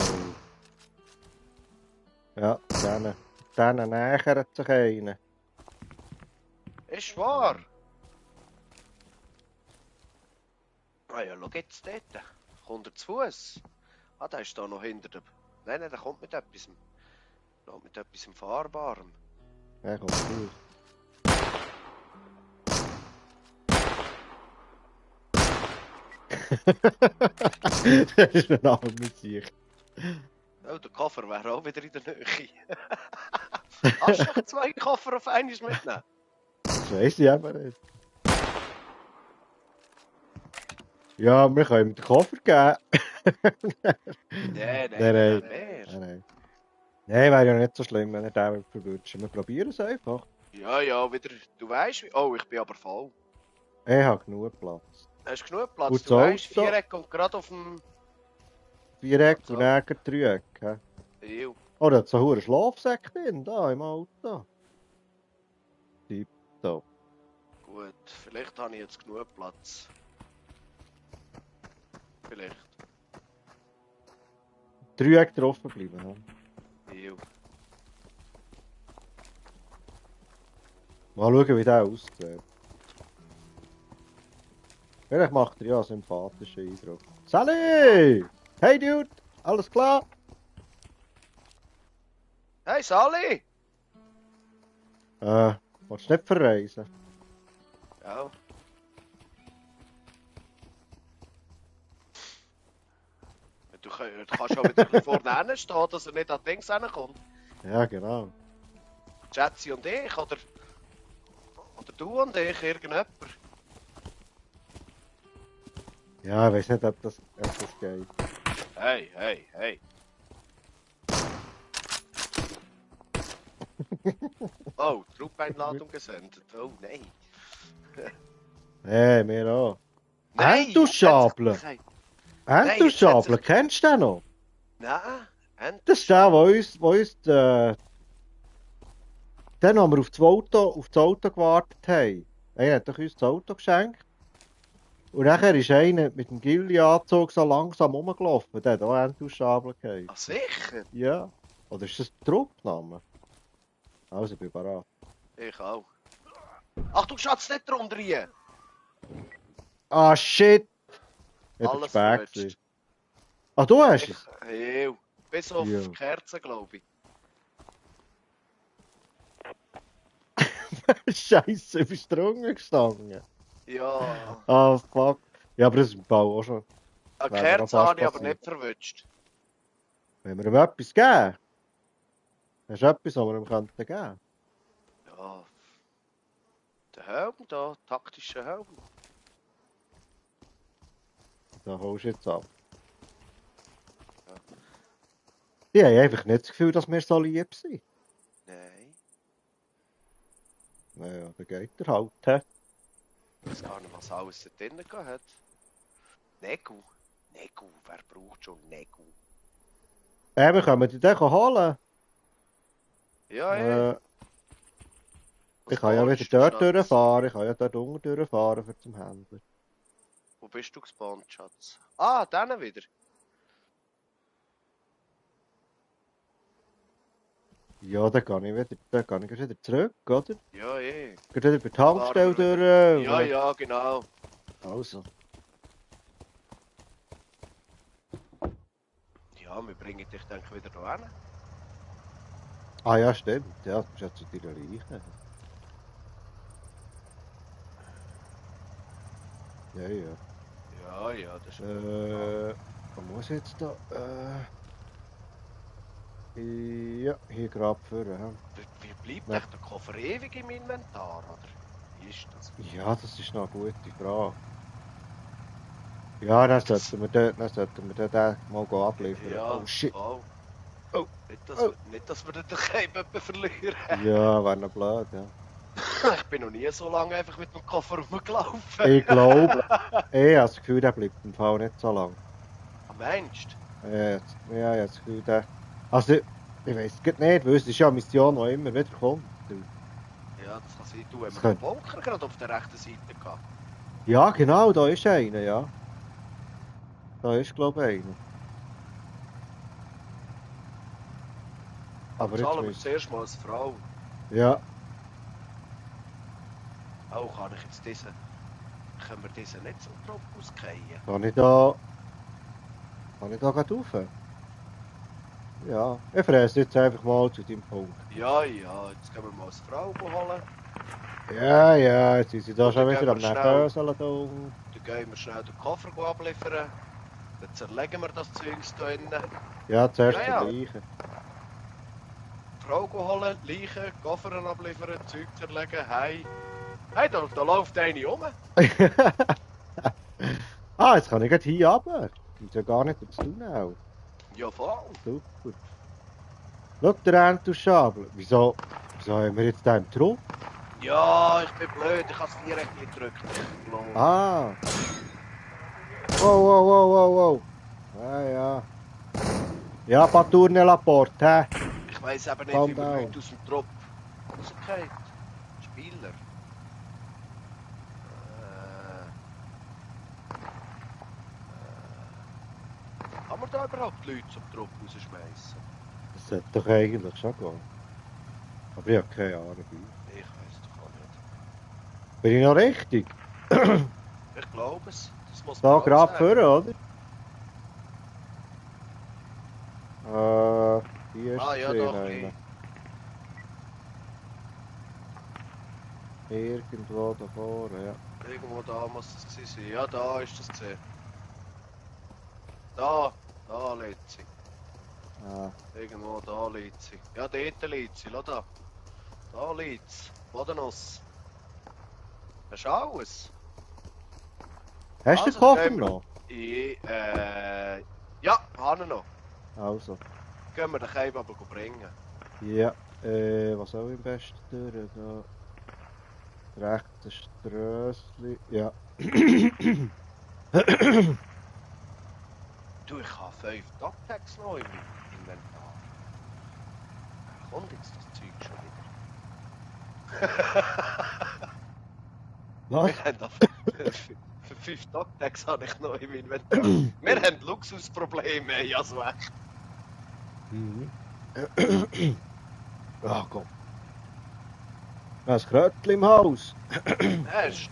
Speaker 1: Ja, denen nähert sich einer.
Speaker 2: Ist wahr? Ah ja, schau jetzt dort. Kommt er zu Fuß? Ah, der ist da noch hinter dem... Nein, der kommt mit etwas... Mit etwas Fahrbarem.
Speaker 1: Ja, kommt gut. Das ist ein armer Sieg.
Speaker 2: Oh, der Koffer wäre auch wieder in der Nähe. Hast du noch 2 Koffer auf einmal mitnehmen?
Speaker 1: Das weiss ich eben nicht. Ja, wir können ihm den Koffer geben.
Speaker 2: Nein,
Speaker 1: Nein.
Speaker 2: mehr.
Speaker 1: Nein, wäre ja nicht so schlimm, wenn er den verwünscht. Wir probieren es einfach.
Speaker 2: Ja, wieder. Du weißt wie. Oh, ich bin aber voll.
Speaker 1: Ich habe genug Platz.
Speaker 2: Hast du genug Platz?
Speaker 1: Und
Speaker 2: Du weißt,
Speaker 1: das Auto?
Speaker 2: Viereck kommt gerade auf dem.
Speaker 1: Viereck
Speaker 2: So.
Speaker 1: und dann Dreieck.
Speaker 2: Ew.
Speaker 1: Oh, da hat so einen Schlafsack drin, da im Auto. Tipptopp.
Speaker 2: Gut, vielleicht habe ich jetzt genug Platz. Vielleicht.
Speaker 1: Dreieck drauf bleiben.
Speaker 2: Ew.
Speaker 1: Mal schauen, wie der aussieht. Vielleicht macht er ja einen sympathischen Eindruck. Sally! Hey Dude! Alles klar?
Speaker 2: Hey Sally!
Speaker 1: Willst du nicht verreisen?
Speaker 2: Ja. Du kannst schon wieder vorne stehen, dass er nicht an die Dings rankommt.
Speaker 1: Ja, genau.
Speaker 2: Schätzi und ich, oder du und ich, irgendjemand.
Speaker 1: Ja, ich weiß nicht, ob das geht.
Speaker 2: Hey. Oh, Truppeinladung gesendet. Oh nein.
Speaker 1: Hey, mir auch.
Speaker 2: Nein!
Speaker 1: Entuschabler! Entuschabler, kennst du den noch?
Speaker 2: Nein,
Speaker 1: Das ist der, der uns dann, als wir auf das Auto gewartet haben. Er hat doch uns das Auto geschenkt. Und nachher ist einer mit dem Gilly-Anzug so langsam rumgelaufen. Der hat auch Entuschabler gehabt.
Speaker 2: Ach sicher?
Speaker 1: Ja. Oder ist das ein Truppname? Also, ich bin bereit.
Speaker 2: Ich auch. Ach, du schaust nicht drunter rein!
Speaker 1: Ah, shit! Ich war
Speaker 2: Alles
Speaker 1: spät
Speaker 2: verrutscht.
Speaker 1: gewesen. Ah, du hast es?
Speaker 2: Ew. Bis auf
Speaker 1: Ja.
Speaker 2: die Kerzen, glaube ich.
Speaker 1: Scheiße, bist du drunter gestanden?
Speaker 2: Ja.
Speaker 1: Ah, fuck. Ja, aber das ist im Bau auch schon.
Speaker 2: Eine
Speaker 1: Wäre mir
Speaker 2: Kerze
Speaker 1: fast
Speaker 2: habe ich aber
Speaker 1: passiert.
Speaker 2: nicht verwünscht.
Speaker 1: Wenn wir ihm etwas geben? Hast du etwas, was wir ihm geben könnten?
Speaker 2: Ja. Der Helm da, taktischer Helm.
Speaker 1: Da holst du jetzt ab. Ich habe einfach nicht das Gefühl, dass wir so lieb sind.
Speaker 2: Nein.
Speaker 1: Naja, dann geht er halt. He?
Speaker 2: Ich weiß gar nicht, was alles da drinnen hat. Negu. Wer braucht schon Negu?
Speaker 1: Wir können die den holen.
Speaker 2: Ja.
Speaker 1: Ich kann ja wieder dort durchfahren. Ich kann ja dort unten durchfahren für zum Händler.
Speaker 2: Wo bist du gespawnt, Schatz? Ah, dann wieder.
Speaker 1: Ja, dann kann ich wieder zurück, oder?
Speaker 2: Ja.
Speaker 1: Geht wieder bei die Tankstelle durch.
Speaker 2: Ja, genau.
Speaker 1: Also.
Speaker 2: Ja, wir bringen dich, denke ich, wieder hier hin.
Speaker 1: Ah ja, stimmt. Ja, du bist ja zu deiner Leiche.
Speaker 2: Ja, das ist
Speaker 1: Wo muss ich jetzt da? Ja, hier gerade vorne.
Speaker 2: Wie bleibt
Speaker 1: Nein.
Speaker 2: echt der Koffer ewig im Inventar, oder? Wie ist das?
Speaker 1: Ja, das ist noch eine gute Frage. Ja, dann sollten wir den mal abliefern.
Speaker 2: Ja,
Speaker 1: Oh shit.
Speaker 2: Oh.
Speaker 1: Oh.
Speaker 2: Nicht, dass wir den Keim verlieren.
Speaker 1: Ja, wäre noch blöd, ja.
Speaker 2: Ich bin noch nie so lange einfach mit dem Koffer rumgelaufen.
Speaker 1: Ich glaube, ich habe das Gefühl, der bleibt im Fall nicht so lang.
Speaker 2: Meinst du?
Speaker 1: Ja, ich habe das Gefühl, der... Also, ich weiß es nicht, weil es ist ja eine Mission, die immer wieder kommt.
Speaker 2: Ja, das kann sein. Du, haben
Speaker 1: Das
Speaker 2: wir einen Bunker gerade auf der rechten Seite gehabt.
Speaker 1: Ja, genau, da ist einer, ja. Da ist, glaube ich, einer. Aber
Speaker 2: Zahlen wir
Speaker 1: jetzt
Speaker 2: zuerst mal als Frau.
Speaker 1: Ja.
Speaker 2: Oh, kann ich jetzt diesen... Können wir diesen nicht zum Trupp ausgehen?
Speaker 1: Kann ich da gerade rauf? Ja, ich fresse jetzt einfach mal zu deinem Punkt.
Speaker 2: Ja, jetzt können wir mal als Frau holen.
Speaker 1: Ja, jetzt sind sie da
Speaker 2: Und
Speaker 1: schon
Speaker 2: dann
Speaker 1: wieder am
Speaker 2: gehen wir
Speaker 1: Nervöseln da unten.
Speaker 2: Dann gehen wir schnell den Koffer abliefern. Dann zerlegen wir das Zeugs hier innen.
Speaker 1: Ja, zuerst
Speaker 2: Ja.
Speaker 1: die Leichen.
Speaker 2: Frau holen, Leichen, Koffer abliefern, Zeug zerlegen, hey. Hey, da läuft eine rum.
Speaker 1: Ah, jetzt kann ich gleich hier runter. Ich muss ja gar nicht durchs Tunnel.
Speaker 2: Ja, voll.
Speaker 1: Super. Schau, der Entuschabel. Wieso haben wir jetzt da im Trupp?
Speaker 2: Ja, ich bin blöd. Ich habe das Viereck nicht gedrückt.
Speaker 1: Ah. Wow. Ah ja. Ja, pas tourner la porte, hä?
Speaker 2: Ich weiss eben nicht,
Speaker 1: Calm
Speaker 2: wie wir
Speaker 1: down.
Speaker 2: Leute aus dem Trupp rausgehen. Spieler. Kann man da überhaupt Leute zum Trupp rausschmeißen?
Speaker 1: Das sollte doch eigentlich schon gehen. Aber ich habe keine Ahnung.
Speaker 2: Ich weiss doch auch nicht.
Speaker 1: Bin ich noch richtig?
Speaker 2: Ich glaube es. Das muss
Speaker 1: Da
Speaker 2: man auch
Speaker 1: gerade
Speaker 2: sagen.
Speaker 1: vorne, oder? Hier ist
Speaker 2: Ah ja,
Speaker 1: gesehen,
Speaker 2: doch.
Speaker 1: einer. Irgendwo da vorne, ja.
Speaker 2: Irgendwo da muss es gewesen sein. Ja, da ist das gesehen. Da liegt sie.
Speaker 1: Ah.
Speaker 2: Irgendwo da liegt sie. Ja, dort liegt sie. Schau da. Da liegt sie. Bodennuss. Hast du alles?
Speaker 1: Hast du
Speaker 2: Also,
Speaker 1: den Koffer
Speaker 2: gehen wir-
Speaker 1: noch?
Speaker 2: Ja, habe ich noch.
Speaker 1: Also.
Speaker 2: Gehen wir den Keim aber bringen.
Speaker 1: Ja, was soll ich am besten durch? Da. Rechte Strössli. Ja.
Speaker 2: Du, ich habe 5 Dogtags noch im Inventar. Woher kommt jetzt das Zeug schon wieder?
Speaker 1: Was?
Speaker 2: Wir haben da für 5 Dogtags habe ich noch im Inventar. Wir haben Luxusprobleme, ja so echt.
Speaker 1: Mhm. Ach Gott. Ein Krötchen im Haus.
Speaker 2: Hast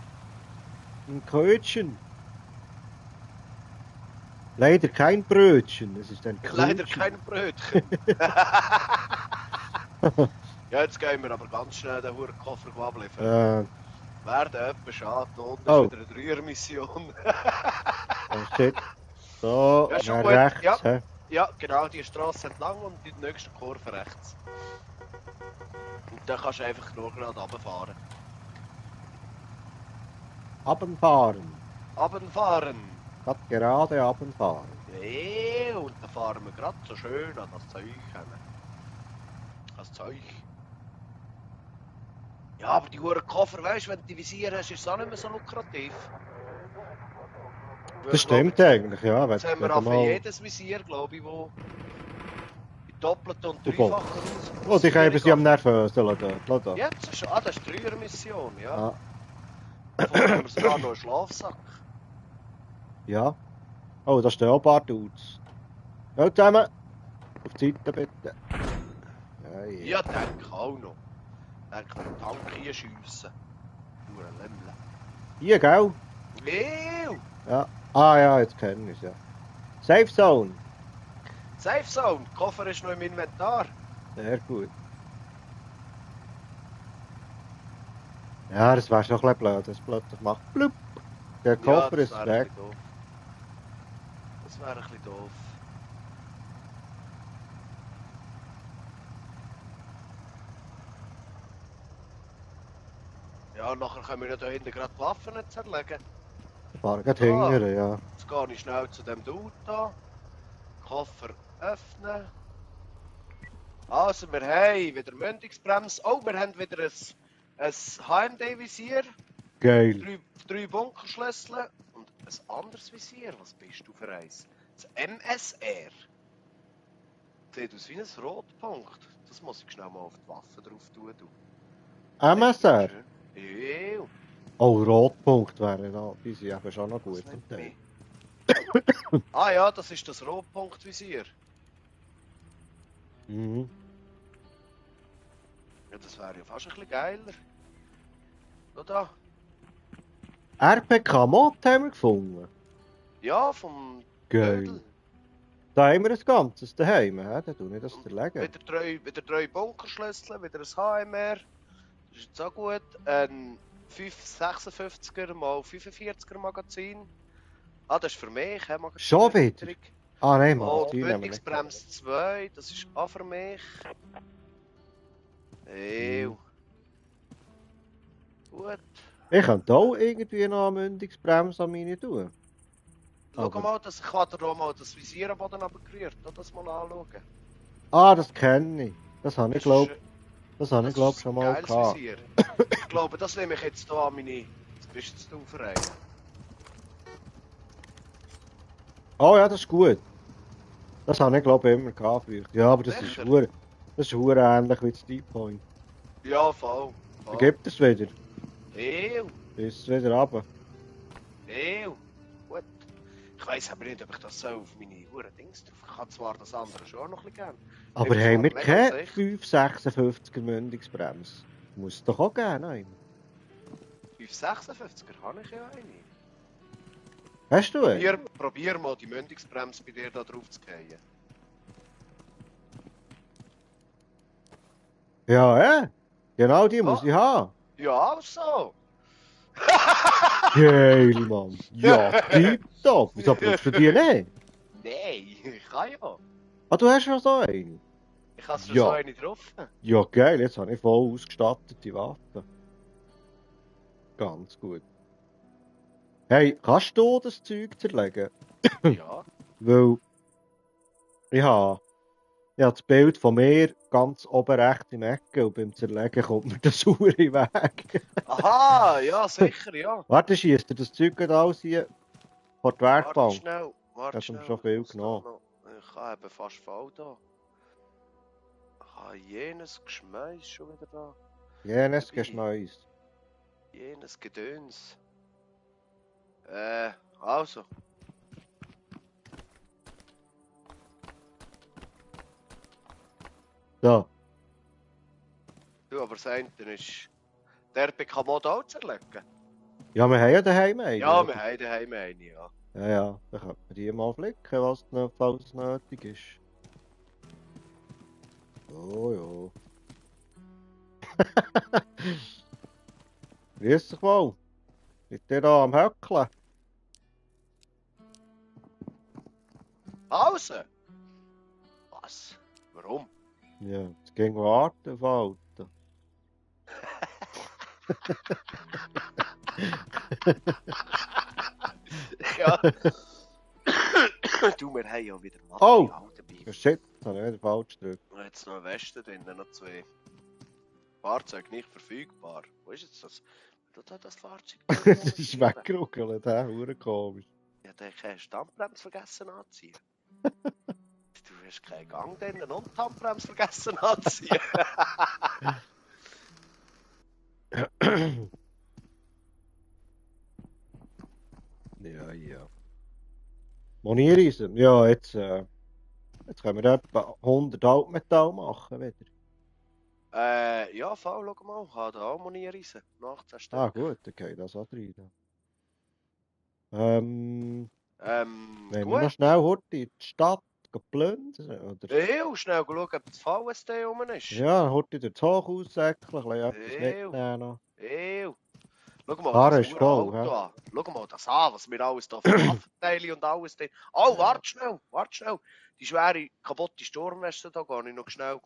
Speaker 1: Ein Kötchen. Leider kein Brötchen, es ist ein
Speaker 2: du leider
Speaker 1: Krötchen.
Speaker 2: kein Brötchen. Ja, jetzt gehen wir aber ganz schnell den Hurenkoffer abliefern. Werden etwa schade, da unten
Speaker 1: Oh.
Speaker 2: ist wieder eine Dreiermission.
Speaker 1: Oh shit. So,
Speaker 2: Ja, schon
Speaker 1: nach
Speaker 2: gut.
Speaker 1: rechts.
Speaker 2: Ja.
Speaker 1: Hä?
Speaker 2: Ja, genau, die Straße entlang und die nächste Kurve rechts. Und dann kannst du einfach nur gerade runterfahren.
Speaker 1: Abfahren.
Speaker 2: Runterfahren!
Speaker 1: Grad gerade abfahren.
Speaker 2: Ja, und dann fahren wir gerade so schön an das Zeug hin. Das Zeug. Ja, aber die Huren Koffer, weißt du, wenn du die Visier hast, ist es auch nicht mehr so lukrativ. Weil
Speaker 1: Das
Speaker 2: ich glaube,
Speaker 1: stimmt eigentlich, ja.
Speaker 2: Jetzt haben wir
Speaker 1: wenn du
Speaker 2: für jedes Visier, glaube ich, wo in doppelten und dreifacher
Speaker 1: Oh, die haben sie am nervösen lassen.
Speaker 2: Jetzt ist das ist die Dreiermission, ja.
Speaker 1: Ah.
Speaker 2: Vorher haben wir sogar noch einen Schlafsack.
Speaker 1: Ja. Oh, da stehen auch ein paar Dudes. Ja, zusammen. Auf die Seite bitte. Ja, ja.
Speaker 2: Ja, denke auch noch. Denke an den Tank hier schiessen. Nur ein Lämmle.
Speaker 1: Hier, gell?
Speaker 2: Ew!
Speaker 1: Ja. Ah ja, jetzt kenne ich es, ja. Safe Zone.
Speaker 2: Safe Zone, der Koffer ist noch im Inventar.
Speaker 1: Sehr gut. Ja, das wäre schon ein bisschen blöd, das plötzlich macht blub. Der Koffer
Speaker 2: das
Speaker 1: ist
Speaker 2: wäre
Speaker 1: weg.
Speaker 2: ein bisschen doof. Das wäre ein bisschen doof. Ja, und nachher können wir ja da hinten gerade die Waffen zerlegen.
Speaker 1: Fahren gerade hingern, ja.
Speaker 2: Jetzt gehe ich schnell zu dem Dude da. Koffer öffnen. Also, wir haben wieder Mündungsbremse. Oh, wir haben wieder ein HMD-Visier.
Speaker 1: Geil.
Speaker 2: 3 Bunkerschlüssel und ein anderes Visier. Was bist du für eins? Das MSR. Sieht aus wie ein Rotpunkt. Das muss ich schnell mal auf die Waffe drauf tun. Du.
Speaker 1: MSR?
Speaker 2: Ew.
Speaker 1: Oh, Rotpunkt wäre noch. Die sind eben schon noch gut.
Speaker 2: Das nennt mich. Ah ja, das ist das Rotpunktvisier.
Speaker 1: Mhm.
Speaker 2: Ja, das wäre ja fast ein bisschen geiler. Schau da.
Speaker 1: RPK-Mod haben wir gefunden.
Speaker 2: Ja, vom
Speaker 1: Geil.
Speaker 2: Dödel.
Speaker 1: Da haben wir ein ganzes daheim, hä? Da tue ich das zerlegen.
Speaker 2: Wieder 3 Bunkerschlüssel, wieder ein HMR. Das ist jetzt auch gut. Ein 556er x 45er Magazin. Ah, das ist für mich.
Speaker 1: Schon wieder? Ah nein, Mann,
Speaker 2: Und
Speaker 1: die nehmen wir nicht.
Speaker 2: Mündungsbremse 2, das ist auch für mich. Ew. gut.
Speaker 1: Ich könnte auch irgendwie noch eine Mündungsbremse an meine tun.
Speaker 2: Schau
Speaker 1: Aber-
Speaker 2: mal, ich kann dir auch mal das Visier am Boden runtergerührt. Das mal anschauen.
Speaker 1: Ah, das kenne ich. Das habe ich,
Speaker 2: Das ist,
Speaker 1: glaub,
Speaker 2: ist
Speaker 1: schon
Speaker 2: ein
Speaker 1: mal
Speaker 2: geiles
Speaker 1: gehabt.
Speaker 2: Visier. Ich glaube, das nehme ich jetzt hier an meine... Jetzt bist du Verein.
Speaker 1: Oh ja, das ist gut. Das habe ich, glaube ich, immer gehabt früher. Ja, aber das ist
Speaker 2: Sicher?
Speaker 1: hure ähnlich wie das Deep Point.
Speaker 2: Ja, voll.
Speaker 1: Da gibt es wieder.
Speaker 2: Ew,
Speaker 1: Ist es wieder runter.
Speaker 2: ew. Gut. Ich weiss aber nicht, ob ich das so auf meine Uhren Dings drauf... Ich habe zwar das andere schon auch noch ein bisschen gern.
Speaker 1: Aber
Speaker 2: bin
Speaker 1: haben wir
Speaker 2: zwar
Speaker 1: keine
Speaker 2: mega
Speaker 1: 556er Mündungsbremse? Muss es doch auch geben, nein.
Speaker 2: 556er habe ich ja eine.
Speaker 1: Hast du einen?
Speaker 2: Probier mal die Mündungsbremse bei dir da drauf zu gehen.
Speaker 1: Ja, genau die muss
Speaker 2: Ah.
Speaker 1: ich haben.
Speaker 2: Ja, also.
Speaker 1: Geil, Mann. Ja, tipptopp. Wieso brauchst du die nicht?
Speaker 2: Nein, ich kann ja.
Speaker 1: Ah, du hast schon so eine?
Speaker 2: Ich habe schon
Speaker 1: Ja.
Speaker 2: so eine drauf.
Speaker 1: Ja, geil. Jetzt habe ich voll ausgestattete Waffen. Ganz gut. Hey, kannst du das Zeug zerlegen?
Speaker 2: Ja.
Speaker 1: Weil ich habe das Bild von mir ganz oben rechts im Ecke und beim Zerlegen kommt mir das Sauer in den Weg.
Speaker 2: Aha, ja, sicher, ja.
Speaker 1: Warte, schießt dir das Zeug gerade alles hier vor die
Speaker 2: Warte
Speaker 1: Werkbank?
Speaker 2: schnell, warte
Speaker 1: Hast du
Speaker 2: schnell.
Speaker 1: schon viel
Speaker 2: ich muss da
Speaker 1: genommen?
Speaker 2: noch- Ich habe eben fast voll da. Ich habe jenes Geschmeiß schon wieder da.
Speaker 1: Jenes
Speaker 2: Dabei.
Speaker 1: Geschmäus.
Speaker 2: Jenes Gedöns. Also.
Speaker 1: So.
Speaker 2: Du, aber das eine ist... Der kann man da auch zerlegen.
Speaker 1: Ja, wir haben ja daheim eine.
Speaker 2: Ja,
Speaker 1: oder?
Speaker 2: wir haben daheim eine, ja.
Speaker 1: Ja, dann könnte man die mal flicken, was noch, falls es nötig ist. Oh ja. Grüß dich mal. Seid ihr da am Höckeln?
Speaker 2: Pause? Was? Warum?
Speaker 1: Ja, jetzt gehen wir warten auf Auto.
Speaker 2: Ja. Du, wir haben ja wieder
Speaker 1: Oh!
Speaker 2: Material dabei.
Speaker 1: Shit, jetzt habe ich wieder falsch gedrückt.
Speaker 2: Und jetzt noch ein Westen drin, noch zwei Fahrzeuge nicht verfügbar. Wo ist jetzt das? Du da das Fahrzeug?
Speaker 1: Das ist weggeruckelt, hä? Hure komisch.
Speaker 2: Ja, der hat keine Standbremse vergessen anzuziehen. Du hast keinen Gang drin und die Handbremse vergessen anzuziehen.
Speaker 1: Ja. Moniereisen? Ja, jetzt können wir etwa 100 Altmetall machen wieder.
Speaker 2: Ja, voll, schau mal. Ich habe da auch Monierreisen. 18 Stück.
Speaker 1: Ah gut, dann geht das auch rein. Wenn wir noch
Speaker 2: Gut.
Speaker 1: schnell heute in die Stadt plündern, oder?
Speaker 2: Ja, schnell schauen, ob das VSD rum ist.
Speaker 1: Ja, heute durch das Hochhaus säckeln, ein bisschen etwas
Speaker 2: Ew.
Speaker 1: mitnehmen noch.
Speaker 2: Ew. Schau mal
Speaker 1: Karre
Speaker 2: das
Speaker 1: ist
Speaker 2: Auto
Speaker 1: voll, hä?
Speaker 2: an. Schau mal das an, was wir alles da für Waffenteile und alles drin. Oh, warte schnell. Die schwere, kaputte Sturmweste da gehe ich noch schnell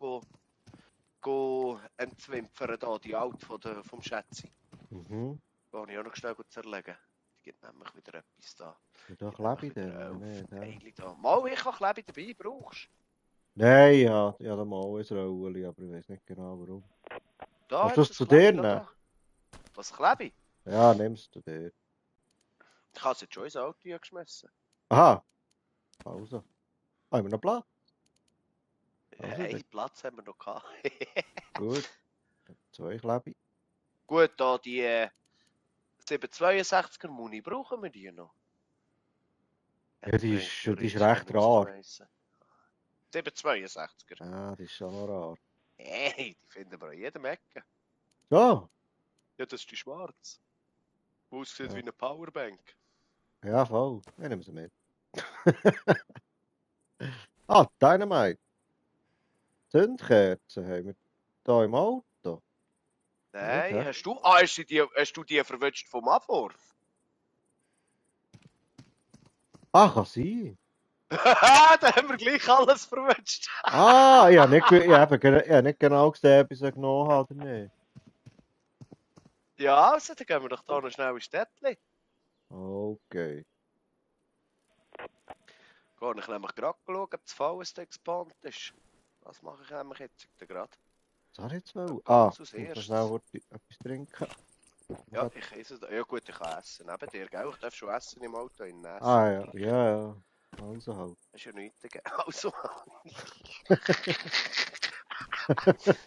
Speaker 2: go entzwimpfern, da, die alte vom Schätzi.
Speaker 1: Mhm.
Speaker 2: Gehe ich auch noch schnell zerlegen. Die gibt nämlich wieder etwas da.
Speaker 1: Und da klebe ich den nicht, hä?
Speaker 2: Teile da. Mal, ich habe Klebe dabei, brauchst
Speaker 1: Nein, ja, da mal ein Rolli, aber ich weiß nicht genau warum.
Speaker 2: da.
Speaker 1: Hast du
Speaker 2: hat
Speaker 1: das zu
Speaker 2: Klebe
Speaker 1: dir
Speaker 2: da.
Speaker 1: nehmen?
Speaker 2: Was Klebe?
Speaker 1: Ja, nimmst du dir.
Speaker 2: Ich habe es jetzt schon ins Auto geschmissen.
Speaker 1: Aha. Also. Haben wir noch Platz? Also,
Speaker 2: Einen Platz haben wir noch gehabt.
Speaker 1: Gut. 2 klebe.
Speaker 2: Gut, da die 762er Muni, brauchen wir die noch?
Speaker 1: Ja, die ist recht rar.
Speaker 2: 762er.
Speaker 1: Ja, die ist schon noch rar.
Speaker 2: Hey, die finden wir an jedem Ecke.
Speaker 1: So.
Speaker 2: Ja, das ist die schwarz. Aussieht
Speaker 1: Ja.
Speaker 2: wie eine Powerbank.
Speaker 1: Ja, voll. Wir nehmen sie mit. Ah, Dynamite. Zündkerzen haben wir hier im Auto.
Speaker 2: Nein,
Speaker 1: Okay.
Speaker 2: hast du die verwünscht vom Abwurf?
Speaker 1: Ah, kann sein.
Speaker 2: Da haben wir gleich alles verwünscht.
Speaker 1: Ah, ich habe nicht genau gesehen, ob ich sie genommen habe oder nicht.
Speaker 2: Ja, also, dann gehen wir doch hier noch schnell ins Städtchen.
Speaker 1: Okay.
Speaker 2: Gehe ich nämlich gerade schauen, ob das Fallensteak gespawnt ist. Was mache ich nämlich jetzt gerade?
Speaker 1: Was habe ich jetzt wollen?
Speaker 2: Ganz als
Speaker 1: Ich muss noch
Speaker 2: erstes.
Speaker 1: schnell etwas trinken.
Speaker 2: Ja, ich esse es. Ja gut, ich kann essen. Neben dir, gell? Ich darf schon essen im Auto. In Essen.
Speaker 1: Ja, ja. Also halt.
Speaker 2: Das ist ja nichts dagegen. Also.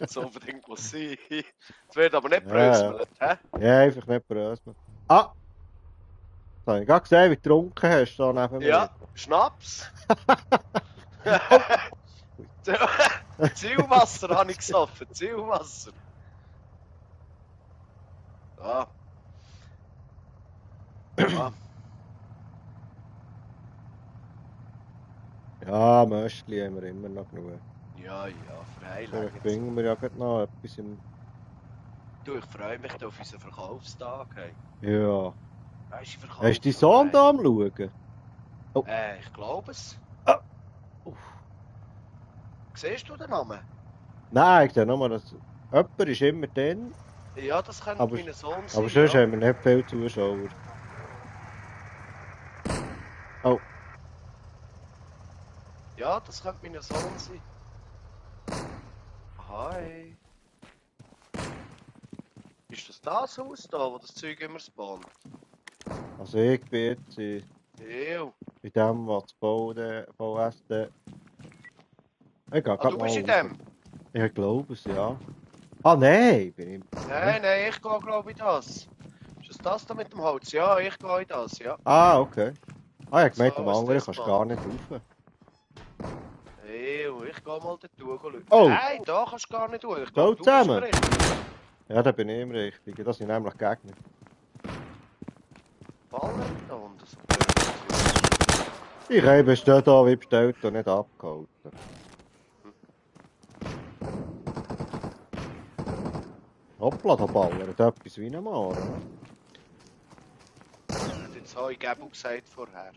Speaker 2: So unbedingt muss sein. Es wird aber nicht bröselt, hä?
Speaker 1: Ja, einfach nicht bröseln. Das habe ich gerade gesehen, wie du getrunken hast, da neben mir.
Speaker 2: Ja, Schnaps. Zielwasser habe ich gesoffen. Zielwasser. Ja. Ja.
Speaker 1: Ja, Möschli haben wir immer noch genug.
Speaker 2: Ja, für
Speaker 1: Vielleicht
Speaker 2: Heilig.
Speaker 1: finden wir ja gerade noch etwas im...
Speaker 2: Du, ich freue mich auf unseren Verkaufstag. Hey.
Speaker 1: Ja.
Speaker 2: Weißt du, Verkauf?
Speaker 1: Hast du deinen Sohn da am Schauen?
Speaker 2: Oh. Ich glaube es.
Speaker 1: Ah.
Speaker 2: Siehst du den Namen?
Speaker 1: Nein, ich sehe nur, dass jemand ist immer drin.
Speaker 2: Ja, das könnte mein Sohn sein.
Speaker 1: Aber sonst
Speaker 2: ja.
Speaker 1: haben wir nicht viele Zuschauer. Oh.
Speaker 2: Ja, das könnte mein Sohn sein. Hi. Ist das Haus da, wo das Zeug immer spawnt?
Speaker 1: Also ich bin jetzt
Speaker 2: Ew.
Speaker 1: in dem, was das VSD... Ich gehe
Speaker 2: Du bist in dem?
Speaker 1: Ich glaube es, ja. Ah, nein! Bin ich...
Speaker 2: Nein, ich gehe glaube ich das. Ist das da mit dem Holz? Ja, ich gehe in das, ja.
Speaker 1: Ah, okay. Ah, ich meinte,
Speaker 2: So,
Speaker 1: am
Speaker 2: was
Speaker 1: anderen
Speaker 2: das
Speaker 1: kannst du
Speaker 2: macht.
Speaker 1: gar nicht rauf.
Speaker 2: Ew, ich gehe mal dort schauen.
Speaker 1: Oh.
Speaker 2: Nein, da kannst du gar nicht durch. Ich
Speaker 1: So
Speaker 2: glaube, du bist
Speaker 1: zusammen?
Speaker 2: im Richtigen.
Speaker 1: Ja, da bin ich im Richtigen. Das sind nämlich Gegner.
Speaker 2: Ballern da unten so.
Speaker 1: Ich habe es da wie bestellt und nicht abgehalten. Hoppla, da ballert etwas wie ein Mohren.
Speaker 2: Jetzt habe ich Gebel gesagt vorher.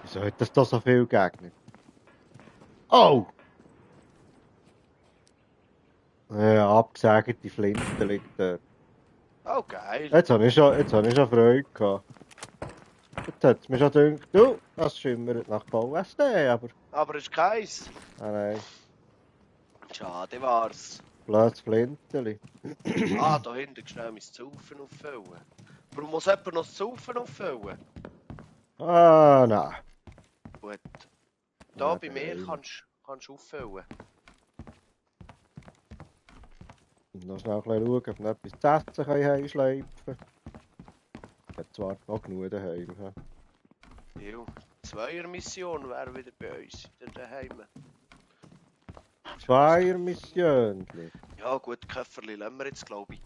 Speaker 1: Wieso hat das da so viele Gegner? Oh! Ja, abgesägte Flinte liegt dort.
Speaker 2: Oh, geil.
Speaker 1: Jetzt habe ich schon Freude gehabt. Jetzt hat es mir schon gedacht, du, das schimmert nach VSD, aber...
Speaker 2: Aber es ist keins.
Speaker 1: Ah nein,
Speaker 2: Schade war's.
Speaker 1: blödes Flinteli.
Speaker 2: Da hinten schnell mein Saufen auffüllen. Warum muss jemand noch das Saufen auffüllen?
Speaker 1: Ah, nein.
Speaker 2: Gut. Da
Speaker 1: Ja,
Speaker 2: bei mir
Speaker 1: geil.
Speaker 2: kannst du auffüllen.
Speaker 1: Noch schnell ein bisschen schauen, ob wir etwas zu essen heimschleifen können. Ich habe zwar noch genug daheim.
Speaker 2: Jo, Zweiermission wäre wieder bei uns, wieder daheim.
Speaker 1: Zweiermission.
Speaker 2: Ja gut, Köfferli lassen wir jetzt, glaube ich.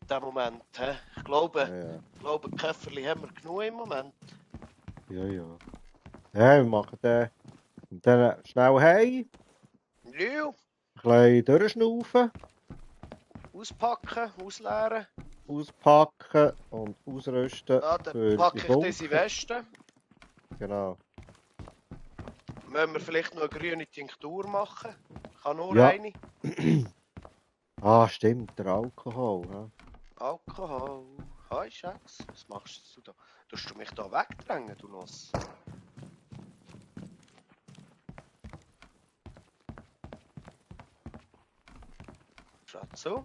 Speaker 2: In dem Moment, he? Ich glaube, Köfferli haben wir genug im Moment.
Speaker 1: Ja. Ja, wir machen den dann schnell heim.
Speaker 2: Ja.
Speaker 1: Ein bisschen durchschnaufen.
Speaker 2: Auspacken, ausleeren.
Speaker 1: Auspacken und ausrüsten.
Speaker 2: Dann packe ich diese Weste.
Speaker 1: Genau.
Speaker 2: Müssen wir vielleicht noch eine grüne Tinktur machen? Kann nur
Speaker 1: Ja.
Speaker 2: eine.
Speaker 1: Ah, stimmt, der Alkohol. Ja.
Speaker 2: Alkohol. Hi Schatz, was machst du da? Tust du mich da wegdrängen, du Nuss? Schatzo?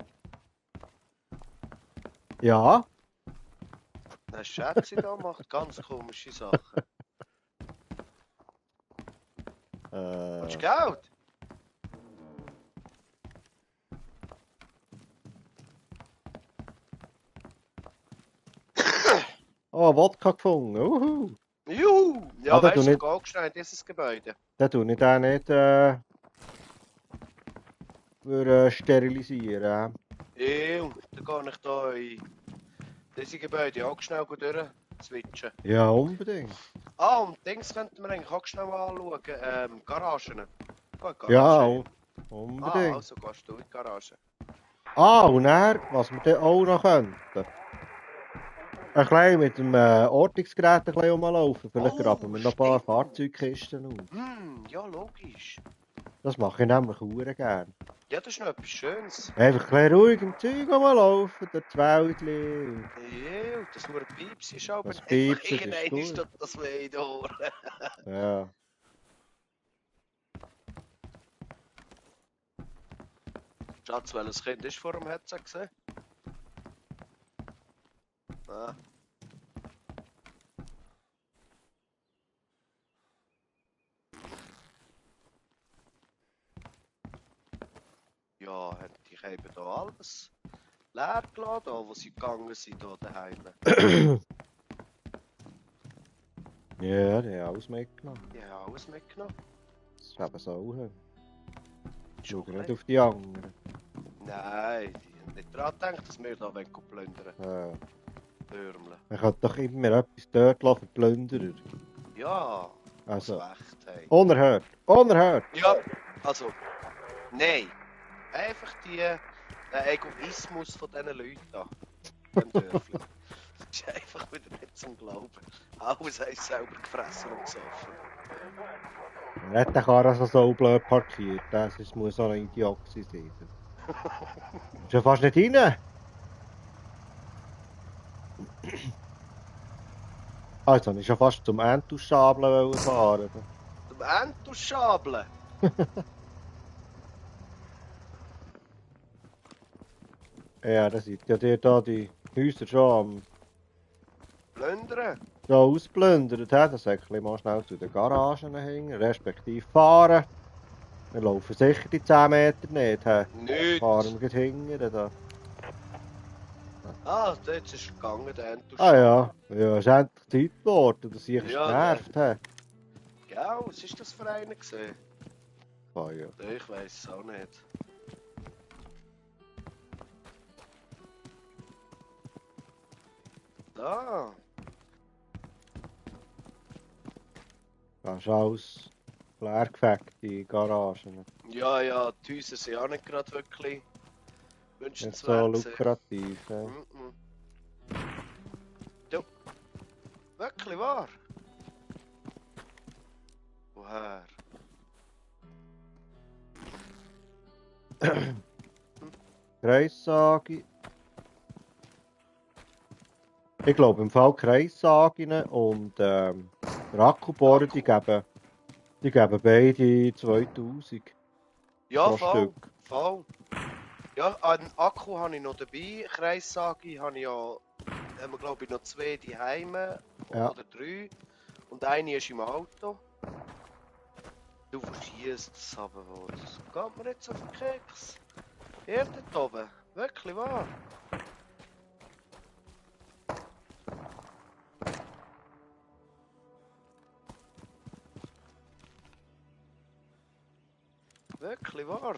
Speaker 1: Ja.
Speaker 2: Nein, Schätzi da macht ganz komische Sachen. Willst du Geld?
Speaker 1: Oh, Wodka gefunden. Uhu.
Speaker 2: Juhu! Ja, weißt du,
Speaker 1: nicht...
Speaker 2: geh schnell in dieses Gebäude.
Speaker 1: Dann tue ich den nicht für sterilisieren.
Speaker 2: Ew, dann gehe ich da in diese Gebäude auch schnell durchswitchen.
Speaker 1: Ja, unbedingt.
Speaker 2: Und Dings könnten wir eigentlich auch schnell anschauen. Garagen.
Speaker 1: Ja, unbedingt.
Speaker 2: Also gehst du in die Garage.
Speaker 1: Und dann, was wir dann auch noch könnten. ein klein mit dem Ortungsgerät ein bisschen rumlaufen. Vielleicht
Speaker 2: Oh,
Speaker 1: graben wir noch ein paar
Speaker 2: stimmt.
Speaker 1: Fahrzeugkisten auf.
Speaker 2: Ja, logisch.
Speaker 1: Das mache ich nämlich auch gerne.
Speaker 2: Ja, das ist noch etwas Schönes.
Speaker 1: Einfach ein bisschen ruhig im Zeug rumlaufen, durch das Wäldchen.
Speaker 2: Ja, das nur ein Pieps ist, aber
Speaker 1: Das
Speaker 2: einfach
Speaker 1: Piepsen ist
Speaker 2: irgendein
Speaker 1: gut.
Speaker 2: tut das weh in den Ohren.
Speaker 1: Ja.
Speaker 2: Schatz, welches Kind ist vor dem Headset gesehen? Ah. Ja, ich habe hier alles leer gelassen, da, wo sie gegangen sind, hier daheim.
Speaker 1: Ja, die haben alles mitgenommen.
Speaker 2: Die haben alles mitgenommen.
Speaker 1: Das ist eben so.
Speaker 2: Schon
Speaker 1: Schau nicht
Speaker 2: gleich.
Speaker 1: auf die anderen.
Speaker 2: Nein, die haben nicht daran gedacht, dass wir hier plündern
Speaker 1: Ja.
Speaker 2: Würmle.
Speaker 1: Man kann doch immer etwas dort lassen für die Plünderer.
Speaker 2: Ja,
Speaker 1: Also,
Speaker 2: das recht haben.
Speaker 1: unerhört. Unerhört.
Speaker 2: Ja, also, nein. Einfach der Egoismus von diesen Leuten da. Dem Dörfli. Das ist einfach wieder nicht zum Glauben. Alles haben sie selber gefressen und gesoffen.
Speaker 1: Nicht der Karre so blöd parkiert. Das muss auch ein Idiot sein. Ist ja fast nicht rein. Also, ich schon fast zum Entuschabeln fahren.
Speaker 2: Zum Entuschabeln.
Speaker 1: Ja, da sind ja die Häuser schon
Speaker 2: Plündern.
Speaker 1: am ausplündert. Das säckchen mal schnell zu den Garagen hängen, respektive fahren. Wir laufen sicher die 10 Meter nicht.
Speaker 2: Nicht.
Speaker 1: Fahren wir gleich hinten. Da.
Speaker 2: Ah, jetzt ist es gegangen, der
Speaker 1: Ah
Speaker 2: Entuschabeln.
Speaker 1: ja, ja, es ist endlich Zeit geworden, dass ich
Speaker 2: Ja,
Speaker 1: genervt habe.
Speaker 2: Gell, was ist das für einer gesehen?
Speaker 1: Ah ja.
Speaker 2: Ich weiß es auch nicht. Da.
Speaker 1: Das ist alles leergefegt, die Garagen.
Speaker 2: Ja, die Häuser sind auch nicht gerade wirklich
Speaker 1: Nicht so
Speaker 2: wünschenswert.
Speaker 1: lukrativ. Ja.
Speaker 2: Ja, wirklich wahr? Woher?
Speaker 1: Kreissage. Ich glaube im Fall Kreissagen und Akkubohrer, die geben beide 2000
Speaker 2: Ja,
Speaker 1: pro
Speaker 2: voll.
Speaker 1: Stück.
Speaker 2: Voll. Ja, einen Akku habe ich noch dabei. Kreissage habe ich ja, haben wir glaube ich noch 2 daheim
Speaker 1: Ja.
Speaker 2: oder 3. Und eine ist im Auto. Du verschießt es aber wo. Das geht mir jetzt auf den Keks. Hier dort oben. Wirklich wahr. Wirklich wahr.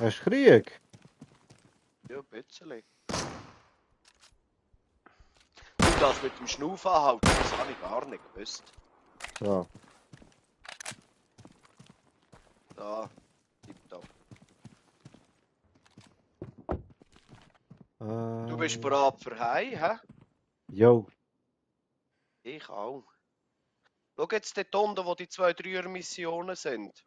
Speaker 1: Hast du Krieg?
Speaker 2: Ja, ein bisschen. Du, das mit dem Schnaufen anhalten, das habe ich gar nicht gewusst.
Speaker 1: So.
Speaker 2: Da, tipptopp. Du bist bereit für Hei, hä?
Speaker 1: Jo.
Speaker 2: Ich auch. Schau jetzt dort unten, wo die 2 3er-Missionen sind.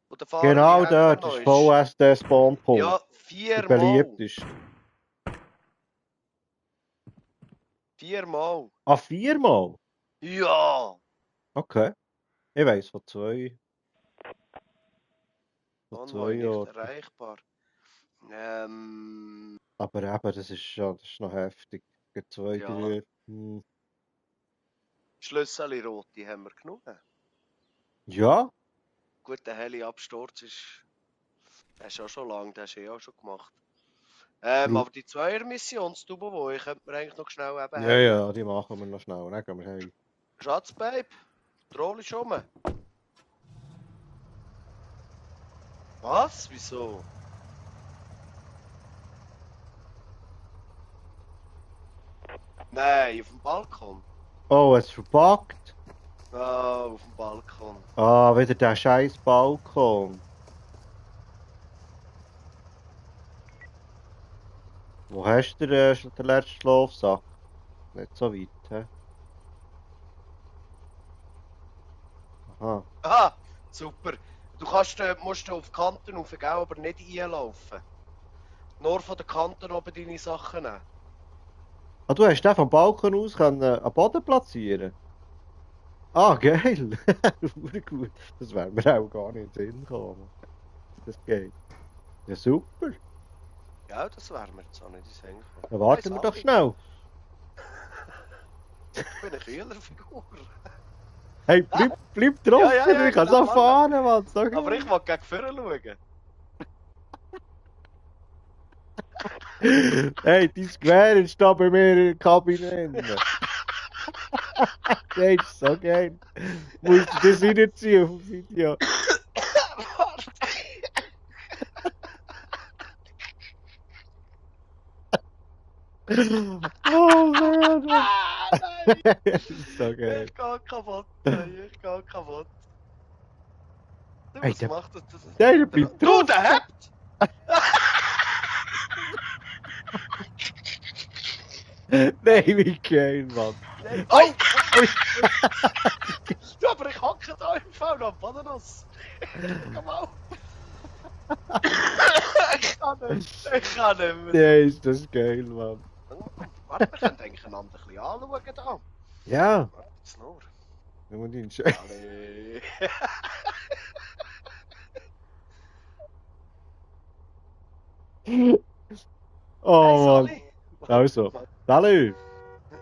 Speaker 2: Wo der Fahrer
Speaker 1: Genau
Speaker 2: die Hände
Speaker 1: dort
Speaker 2: noch
Speaker 1: ist VSD Spawnpunkt.
Speaker 2: Ja,
Speaker 1: Der
Speaker 2: 4 Mal.
Speaker 1: beliebteste.
Speaker 2: 4 Mal.
Speaker 1: Ah, 4 Mal?
Speaker 2: Ja!
Speaker 1: Okay. Ich weiss von 2. Von
Speaker 2: Konvoi
Speaker 1: 2
Speaker 2: nicht
Speaker 1: Jahren.
Speaker 2: erreichbar.
Speaker 1: Aber eben, das ist noch heftig. 2,
Speaker 2: Ja.
Speaker 1: 3.
Speaker 2: Schlüssel rote haben wir genug.
Speaker 1: Ja?
Speaker 2: Gut, der Heli-Absturz ist auch schon lang, den hast du auch schon gemacht. Aber die 2er-Missionstube, wo ich könnte mir eigentlich noch schnell eben
Speaker 1: Ja, die machen wir noch schnell. Dann gehen wir heim.
Speaker 2: Schatz, Babe, die Rolle ist rum. Was? Wieso? Nein, auf dem Balkon.
Speaker 1: Oh, es ist verpackt.
Speaker 2: Ah, auf dem Balkon.
Speaker 1: Ah, wieder der scheiß Balkon. Wo hast du den letzten Schlafsack? Nicht so weit, hä? Aha.
Speaker 2: Aha, super. Du musst auf die Kanten rauf, gell, aber nicht einlaufen. Nur von den Kanten oben deine Sachen nehmen.
Speaker 1: Ah, du hast den vom Balkon aus können, am Boden platzieren? Ah, geil. Verdammt gut. Das wäre mir auch gar nicht in den Sinn gekommen. Das geht. Ja, super.
Speaker 2: Ja, das wäre mir jetzt auch nicht in den Sinn gekommen.
Speaker 1: Dann warten wir doch schnell.
Speaker 2: Ich bin eine Kühlerfigur.
Speaker 1: Hey, bleib drauf,
Speaker 2: Ja, ja, ja,
Speaker 1: ich kann
Speaker 2: klar,
Speaker 1: so fahren, Mann. So
Speaker 2: Aber
Speaker 1: geil.
Speaker 2: ich will gegen vorne schauen.
Speaker 1: Hey, dein Gewehr ist da bei mir in der Kabine drin. Das ist so geil. Musst du das reinziehen auf dem Video? Oh man.
Speaker 2: Ah, nein!
Speaker 1: Das ist so geil.
Speaker 2: Ich gehe kaputt, ey, ich gehe kaputt. Du,
Speaker 1: Hey,
Speaker 2: was macht das?
Speaker 1: Der bleibt
Speaker 2: Du,
Speaker 1: drauf.
Speaker 2: der hebt!
Speaker 1: Nein, wie geil, Mann.
Speaker 2: Nein.
Speaker 1: Oh!
Speaker 2: Oi! Du, aber ich hocke da im Fall noch am Boden aus. Komm mal. Ich kann nicht mehr.
Speaker 1: Nee, ist das geil, Mann.
Speaker 2: Warte, wir können eigentlich einander ein bisschen anschauen da.
Speaker 1: Ja.
Speaker 2: Warte jetzt nur.
Speaker 1: Nur deinen Scheiß.
Speaker 2: Alle.
Speaker 1: Oh,
Speaker 2: Hey,
Speaker 1: Mann.
Speaker 2: Sally.
Speaker 1: Also, salut.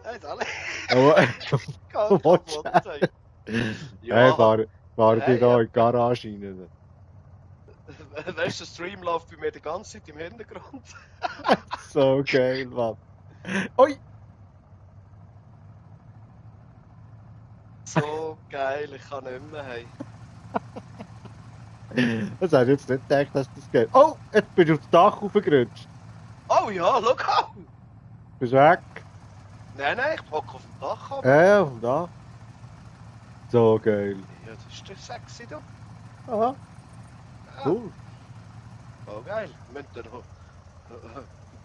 Speaker 2: Hey, Sally.
Speaker 1: Aber,
Speaker 2: Ich kann kaputt sein.
Speaker 1: hey, fahr die
Speaker 2: Hey,
Speaker 1: da
Speaker 2: ja.
Speaker 1: in die Garage rein.
Speaker 2: Weißt du, der Stream läuft bei mir die ganze Zeit im Hintergrund.
Speaker 1: So geil, Mann. Oi!
Speaker 2: So geil, ich kann nicht mehr. Hey.
Speaker 1: Das hätte ich jetzt nicht gedacht, dass das geht. Oh! Jetzt bin ich auf das Dach raufgerutscht.
Speaker 2: Oh ja, schau an!
Speaker 1: Bist weg?
Speaker 2: Nein, ich hocke auf dem Dach oben.
Speaker 1: Ja, auf dem Dach. So geil.
Speaker 2: Ja, das ist doch sexy, du.
Speaker 1: Aha,
Speaker 2: Ja.
Speaker 1: cool.
Speaker 2: Oh geil, wir müssen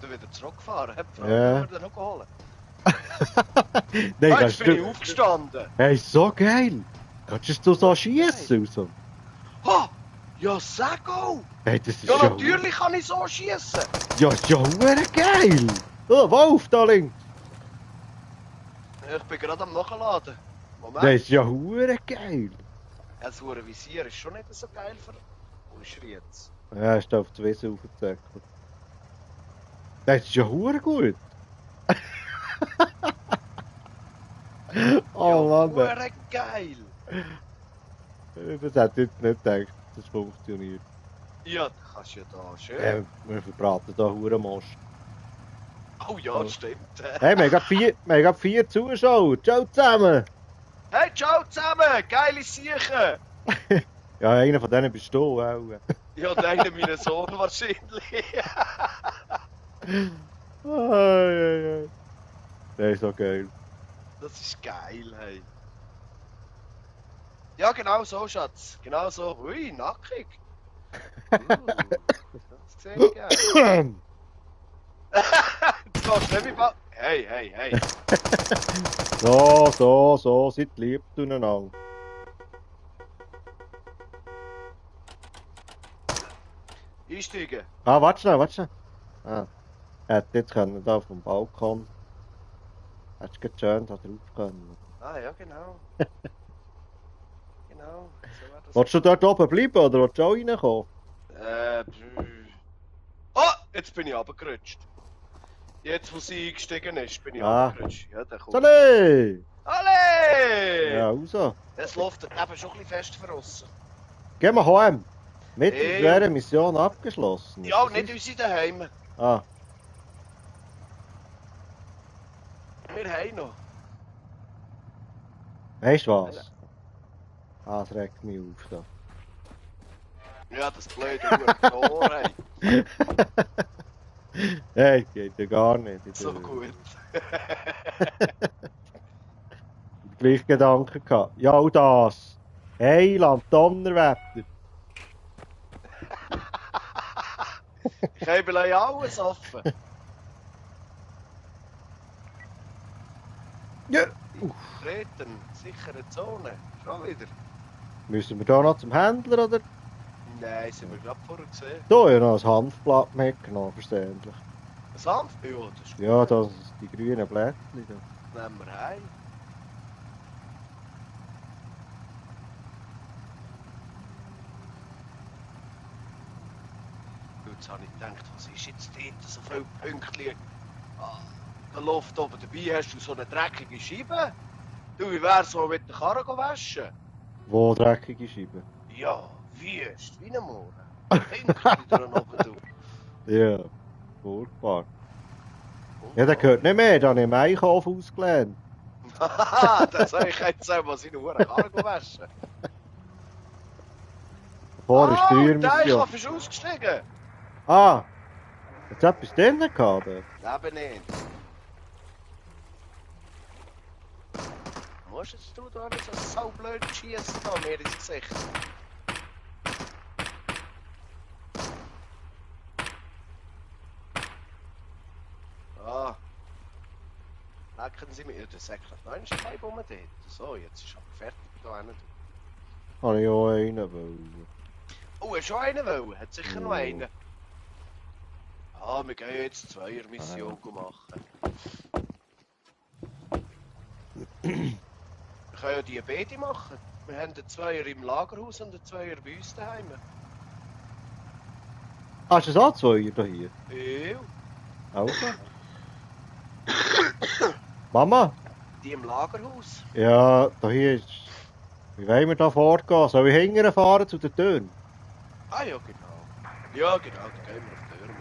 Speaker 2: dann wieder zurückfahren. Hab die Frau
Speaker 1: Ja.
Speaker 2: wir dann noch holen.
Speaker 1: Nein,
Speaker 2: Jetzt
Speaker 1: kannst
Speaker 2: bin ich
Speaker 1: du...
Speaker 2: aufgestanden.
Speaker 1: Hey, so geil. Kannst du so schießen und so?
Speaker 2: Ha! Ja, sag auch!
Speaker 1: Hey, das ist
Speaker 2: Ja,
Speaker 1: ja...
Speaker 2: natürlich kann ich so schießen.
Speaker 1: Ja, ist ja verdammt geil. Oh, Wolf, da links.
Speaker 2: Ich bin gerade am Nachladen. Moment.
Speaker 1: Das ist ja verdammt geil.
Speaker 2: Ja, das hure Visier ist schon nicht so geil für Schriets.
Speaker 1: Ja, ist da auf die Wiese aufgezeigt. Das ist ja verdammt gut. Oh
Speaker 2: ja,
Speaker 1: Mann.
Speaker 2: hure geil.
Speaker 1: Das hätte ich jetzt nicht gedacht, das funktioniert.
Speaker 2: Ja, das kannst du ja da schön.
Speaker 1: Wir verbraten da Hurenmost.
Speaker 2: Oh ja, stimmt.
Speaker 1: Hey, wir haben gerade 4 Zuschauer. Ciao zusammen.
Speaker 2: Hey, ciao zusammen! Geile Siechen!
Speaker 1: Ja, einer von denen bist du auch.
Speaker 2: Ja, der meinen Sohn wahrscheinlich.
Speaker 1: Ai. Der ist so geil.
Speaker 2: Das ist geil, hey. Ja, genau so, Schatz. Genau so. Ui, nackig. Das sieht geil. Jetzt gehst du nicht mehr... Hey.
Speaker 1: So, seid lieb zueinander.
Speaker 2: Einsteigen.
Speaker 1: Ah, warte schnell. Ah, er hätte jetzt können da auf dem Balkon. Hättest du schön da drauf können.
Speaker 2: Ah, ja, genau. Genau. So wäre das.
Speaker 1: Willst du dort oben bleiben oder willst du auch reinkommen?
Speaker 2: Oh, jetzt bin ich runtergerutscht. Jetzt, wo sie eingestiegen ist, bin ich runtergerutscht. Ja, der kommt.
Speaker 1: Salut!
Speaker 2: Alle!
Speaker 1: Ja, raus.
Speaker 2: Es läuft eben schon ein bisschen fest für uns.
Speaker 1: Gehen wir heim. Mit
Speaker 2: Hey.
Speaker 1: wäre Mission abgeschlossen.
Speaker 2: Ja,
Speaker 1: Das
Speaker 2: nicht
Speaker 1: ist-
Speaker 2: unsere daheim.
Speaker 1: Ah,
Speaker 2: Wir haben noch.
Speaker 1: weißt du was? Ah, das regt mich auf da.
Speaker 2: Ja, das blöde Tor, hey.
Speaker 1: Hey, geht ja gar nicht.
Speaker 2: So gut.
Speaker 1: gleich Gedanken gehabt. Ja, auch das. Heiland, Donnerwetter.
Speaker 2: Ich habe alles offen.
Speaker 1: Ja.
Speaker 2: Treten, sichere Zone. Schon wieder.
Speaker 1: Müssen wir da noch zum Händler, oder?
Speaker 2: Nein, sind wir gerade vorher gesehen.
Speaker 1: Da ja noch ein Hanfblatt mitgenommen, versehentlich.
Speaker 2: Ein Sanft? Ja, das ist gut.
Speaker 1: Ja, das ist die grünen Blättchen. Da.
Speaker 2: Nehmen wir heim. Jetzt habe ich gedacht, was ist jetzt dort so viele Pünktchen? Ah, da läuft oben dabei, hast du so eine dreckige Scheibe? Du, wie wär's mal mit der Karre waschen?
Speaker 1: Wo dreckige Scheiben?
Speaker 2: Ja, wüst, wie ein Mohren. Pünktchen da oben, du.
Speaker 1: Ja, furchtbar. Ja, der gehört nicht mehr, da habe ich im Einkauf ausgelernt.
Speaker 2: Haha, das soll ich jetzt selber seine Karre waschen.
Speaker 1: Vorher ist die
Speaker 2: der
Speaker 1: Rührmission.
Speaker 2: Einkauf ist ausgestiegen.
Speaker 1: Ah, hat es etwas drinnen gehabt?
Speaker 2: Eben nicht. Musst jetzt du da nicht so saublöd schießen da mir ins Gesicht? Ah. Lecken Sie mir den Säckchen. Nein, ist kein Bumm dort. So, jetzt ist aber fertig da hinten.
Speaker 1: Habe ich auch einen wollen.
Speaker 2: Oh, hast du schon einen wollen? Hat sicher noch
Speaker 1: Ja.
Speaker 2: einen. Ah, wir gehen jetzt Zweier-Mission machen. Wir können ja die beide machen. Wir haben einen Zweier im Lagerhaus und einen Zweier bei uns daheim.
Speaker 1: Hast du es auch zwei hier?
Speaker 2: Ja,
Speaker 1: Also. Mama?
Speaker 2: die im Lagerhaus.
Speaker 1: Ja, da hier ist... Wie wollen wir da vorgehen? Soll ich hinterher fahren zu den Türen?
Speaker 2: Ah ja, genau. Ja, genau, da gehen wir auf die Tür rauf.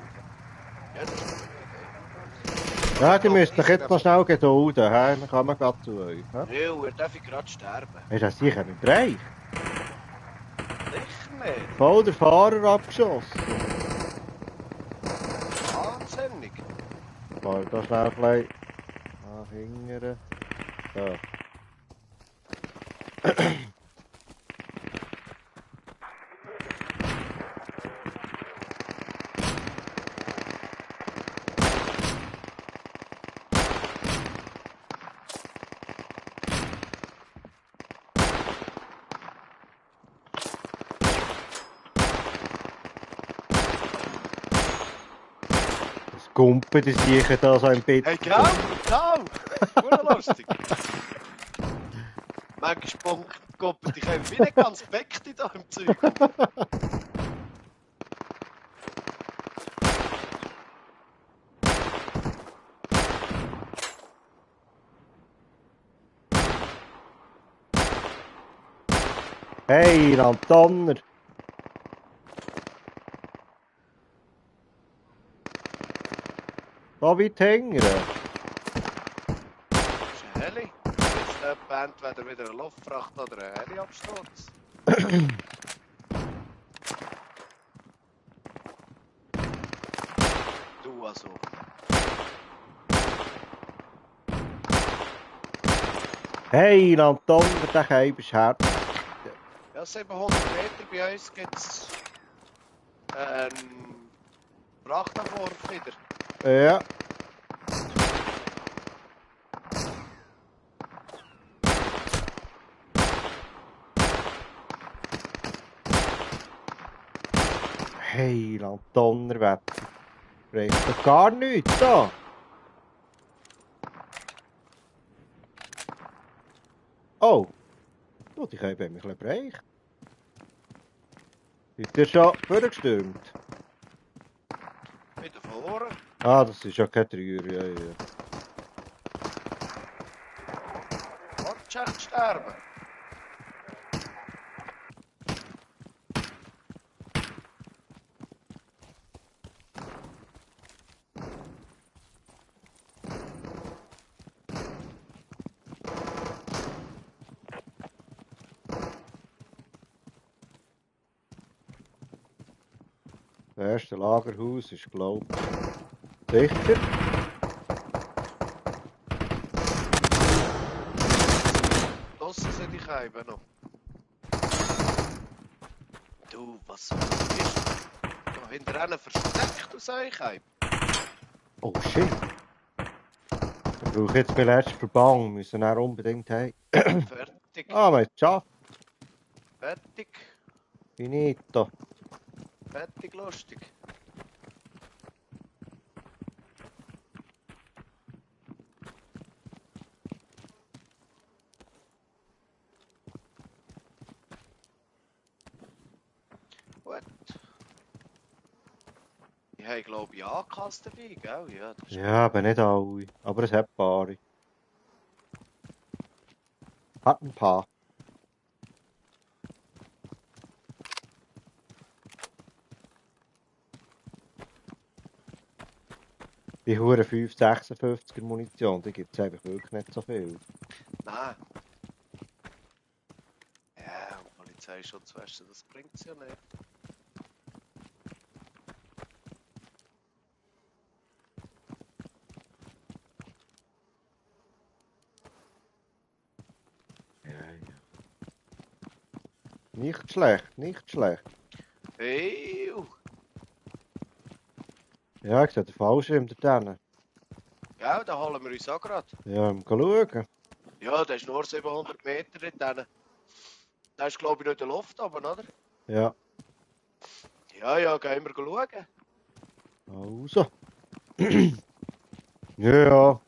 Speaker 2: Ja, das ist eine gute Idee.
Speaker 1: Ja, die müsst euch jetzt noch schnell gedulden, he? Dann kann man gerade zu euch. He?
Speaker 2: Ja, er darf gerade sterben.
Speaker 1: Hast du das sicher nicht reich?
Speaker 2: Sicher nicht.
Speaker 1: Voll der Fahrer abgeschossen.
Speaker 2: Wahnsinnig.
Speaker 1: Mal da schnell ein bisschen nach hinten. So. Das Gumpen, die sicher da so im Bett.
Speaker 2: Hey, grau, grau. Lustig. Manchmal kommt ich habe wieder ganz Päckchen da im Zeug.
Speaker 1: Hey, Donner! Da weit hängen.
Speaker 2: Das ist ein Heli. Jetzt entweder wieder eine Luftfracht oder ein Heliabsturz. Du also.
Speaker 1: Hey, Donner, der Keib ist hart.
Speaker 2: Ja, 700 Meter bei uns gibt es einen Frachtenwurf wieder.
Speaker 1: Ja. Hey, Donnerwetter. Reicht doch gar nichts da. Oh. Oh, die Keib hat mich ein bisschen bereicht. Seid ihr schon vorgestürmt?
Speaker 2: Wieder verloren.
Speaker 1: Ah, das ist ja kein Dreier, ja, ja.
Speaker 2: Willst du echt sterben?
Speaker 1: Das erste Lagerhaus ist, glaube ich, sicher.
Speaker 2: Eichheiben noch. Du, was ist da hinter einem versteckt aus Eichheiben?
Speaker 1: Oh shit. Ich brauche jetzt meinen letzten Verband. Wir müssen dann unbedingt heim.
Speaker 2: Fertig.
Speaker 1: Ah, wir haben es geschafft.
Speaker 2: Fertig.
Speaker 1: Finito.
Speaker 2: Fertig, lustig. Gut. Ich habe, glaube ich, angepasst dabei, gell? Ja, das ist
Speaker 1: Ja, aber nicht alle. Aber es hat ein paar. Hat ein paar. Die Hure 556er Munition, die gibt es einfach wirklich nicht so viel.
Speaker 2: Nein. Ja, und Polizeischutzweste, das bringt es ja nicht.
Speaker 1: Ja, ja. Nicht schlecht, nicht schlecht.
Speaker 2: Hey,
Speaker 1: Ja, ich sehe den Fallschirm da drinnen.
Speaker 2: ja, da holen wir uns auch gerade.
Speaker 1: Ja, mal schauen.
Speaker 2: Ja, der ist nur 700 Meter dort. Der ist, glaube ich, nicht in der Luft oben, oder?
Speaker 1: Ja,
Speaker 2: Ja, ja, gehen wir schauen.
Speaker 1: also. Ja,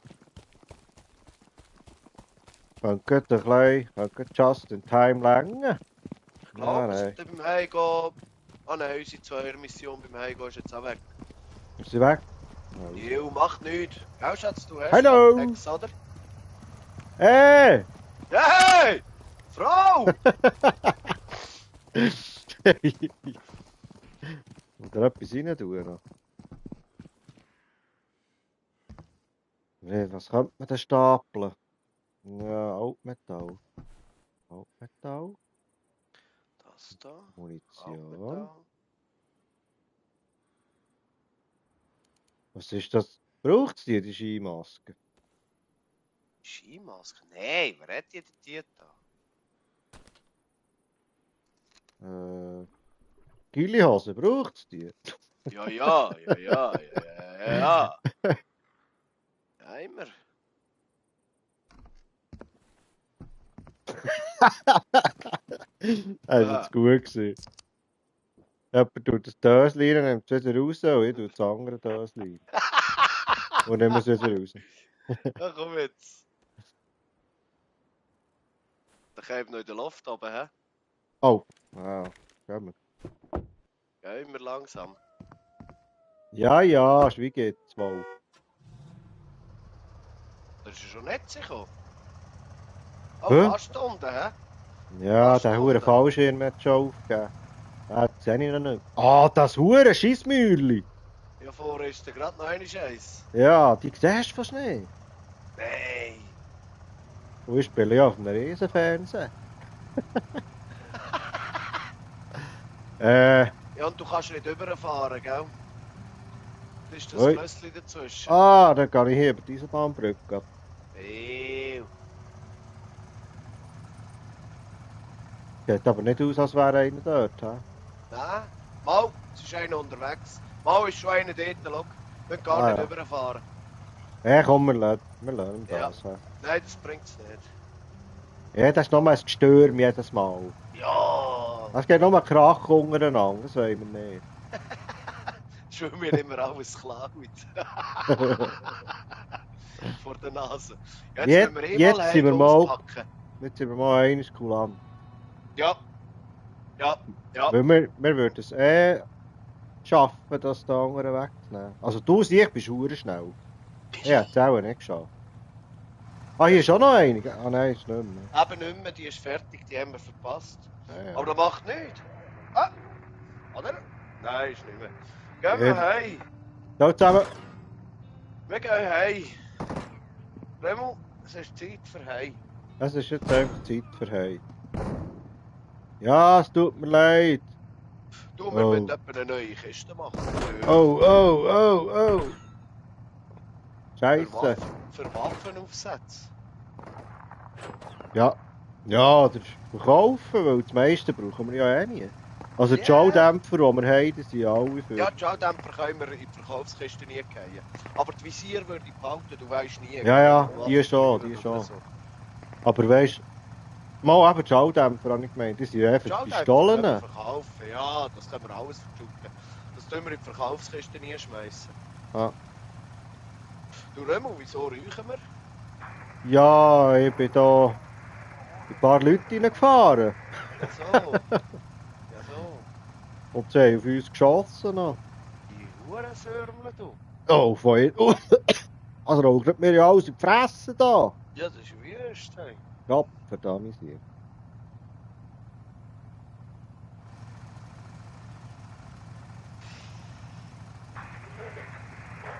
Speaker 1: könnte ein bisschen just in time länger.
Speaker 2: Ich glaube,
Speaker 1: Ja,
Speaker 2: es
Speaker 1: nein.
Speaker 2: beim Heimgehen... Ah nein, unsere Zweiermission beim Heimgehen ist jetzt auch weg.
Speaker 1: Ist sie weg? Also.
Speaker 2: Jo, macht nichts. Gell, Schatz, du hast
Speaker 1: Hallo!
Speaker 2: Text, oder?
Speaker 1: Hey!
Speaker 2: Hey! Frau!
Speaker 1: Muss da etwas rein tun noch? Nee, was könnte man denn stapeln? Ja, Altmetall. Altmetall,
Speaker 2: Das da.
Speaker 1: Munition.
Speaker 2: Metall.
Speaker 1: Was ist das? Braucht es die Skimaske?
Speaker 2: Skimaske? Nein, wer hat die da?
Speaker 1: Gillihose, braucht es die?
Speaker 2: Ja, ja, ja, ja, ja, ja. Ja, immer.
Speaker 1: Das war jetzt gut gewesen. Jemand tut das Döschen rein, nimmt es wieder raus und ich tue das andere Döschen rein. Und nehmen es wieder raus.
Speaker 2: Ja, komm jetzt. Da kommt noch in der Luft oben, hä?
Speaker 1: Oh, wow. Gehen wir.
Speaker 2: Ja, immer langsam.
Speaker 1: Ja, ja, wie geht's wohl?
Speaker 2: Das ist ja schon nicht sicher. Oh,
Speaker 1: Hä?
Speaker 2: fast unten, hä?
Speaker 1: Ja,
Speaker 2: Fast
Speaker 1: der hure
Speaker 2: unten.
Speaker 1: Fallschirm hat schon aufgegeben. Ah, das sehe ich noch nicht. Ah, das hure Scheissmäuerli.
Speaker 2: Ja, vorher ist da gerade noch eine Scheiß.
Speaker 1: Ja, die siehst du fast nicht.
Speaker 2: Nein.
Speaker 1: Und ich spiele ja auf einem riesen Fernseher.
Speaker 2: Ja, und du kannst nicht überfahren, gell? Das ist das
Speaker 1: Ui.
Speaker 2: Flössli dazwischen.
Speaker 1: Ah, dann kann ich hier über diese Bahnbrücke.
Speaker 2: Ew.
Speaker 1: Sieht aber nicht aus, als wäre einer dort. He?
Speaker 2: Nein. Mal, es ist einer unterwegs. Mal ist schon einer dort, schau. Wir können gar
Speaker 1: Ah,
Speaker 2: nicht
Speaker 1: ja.
Speaker 2: überfahren.
Speaker 1: Ja, komm, wir lernen
Speaker 2: Ja.
Speaker 1: das. He?
Speaker 2: Nein, das bringt es nicht.
Speaker 1: Ja, das ist nochmal ein Gestürm jedes Mal.
Speaker 2: Ja.
Speaker 1: Es geht nochmal Krach untereinander, das wollen wir nicht.
Speaker 2: Schon mir immer alles klaut. Vor der Nase. Ja,
Speaker 1: Jetzt-
Speaker 2: müssen wir
Speaker 1: jetzt
Speaker 2: mal
Speaker 1: sind wir
Speaker 2: heim
Speaker 1: mal-
Speaker 2: auspacken.
Speaker 1: Jetzt sind wir mal eines cool an.
Speaker 2: Ja. Ja. Ja.
Speaker 1: Weil wir würden es schaffen, das da andere wegzunehmen. Also du siehst, bist du schnell. Ich hätte es auch nicht geschafft. Ah, hier ist auch noch eine. Ah nein, ist nicht mehr.
Speaker 2: Eben nicht mehr, die ist fertig, die haben wir verpasst.
Speaker 1: Ja.
Speaker 2: Aber das macht nichts. Ah. Oder? Nein, ist nicht mehr. Gehen wir
Speaker 1: Ja.
Speaker 2: heim.
Speaker 1: Ciao zusammen.
Speaker 2: Wir gehen heim. Remo, es ist Zeit für heim.
Speaker 1: Es ist jetzt einfach Zeit für heute. Ja, es tut mir leid.
Speaker 2: Du, wir
Speaker 1: Oh.
Speaker 2: müssen etwa eine neue Kiste machen.
Speaker 1: Oh, oh, oh, oh.
Speaker 2: Für
Speaker 1: Scheiße.
Speaker 2: Für Waffenaufsätze.
Speaker 1: Ja, Ja, oder verkaufen, weil das meiste brauchen wir ja eh nie. Also die
Speaker 2: Ja.
Speaker 1: Schalldämpfer, die wir haben, die sind ja alle für...
Speaker 2: Ja, die Schalldämpfer können wir in die Verkaufskiste nie fallen. Aber die Visier würde ich behalten, du weißt nie,
Speaker 1: Ja, ja, die
Speaker 2: was
Speaker 1: schon,
Speaker 2: verlieren
Speaker 1: die
Speaker 2: oder
Speaker 1: schon.
Speaker 2: so.
Speaker 1: Aber weißt du, mal eben die Schalldämpfer habe ich gemeint, die sind ja
Speaker 2: Die
Speaker 1: für die
Speaker 2: Schalldämpfer können wir
Speaker 1: Pistolen.
Speaker 2: verkaufen, ja, das können wir alles verschucken. Das tun wir in die Verkaufskiste nie schmeißen.
Speaker 1: Ah.
Speaker 2: Du Römmel, wieso räuchen wir?
Speaker 1: Ja, ich bin da ein paar Leute reingefahren.
Speaker 2: Ja so, ja so.
Speaker 1: Und sie haben auf uns geschossen. Noch.
Speaker 2: Die Hurensörmle, du.
Speaker 1: Oh, von oh. Also raucht mir ja alles in die Fresse da.
Speaker 2: Ja, das ist wüst, hey.
Speaker 1: Ja, verdammt hier.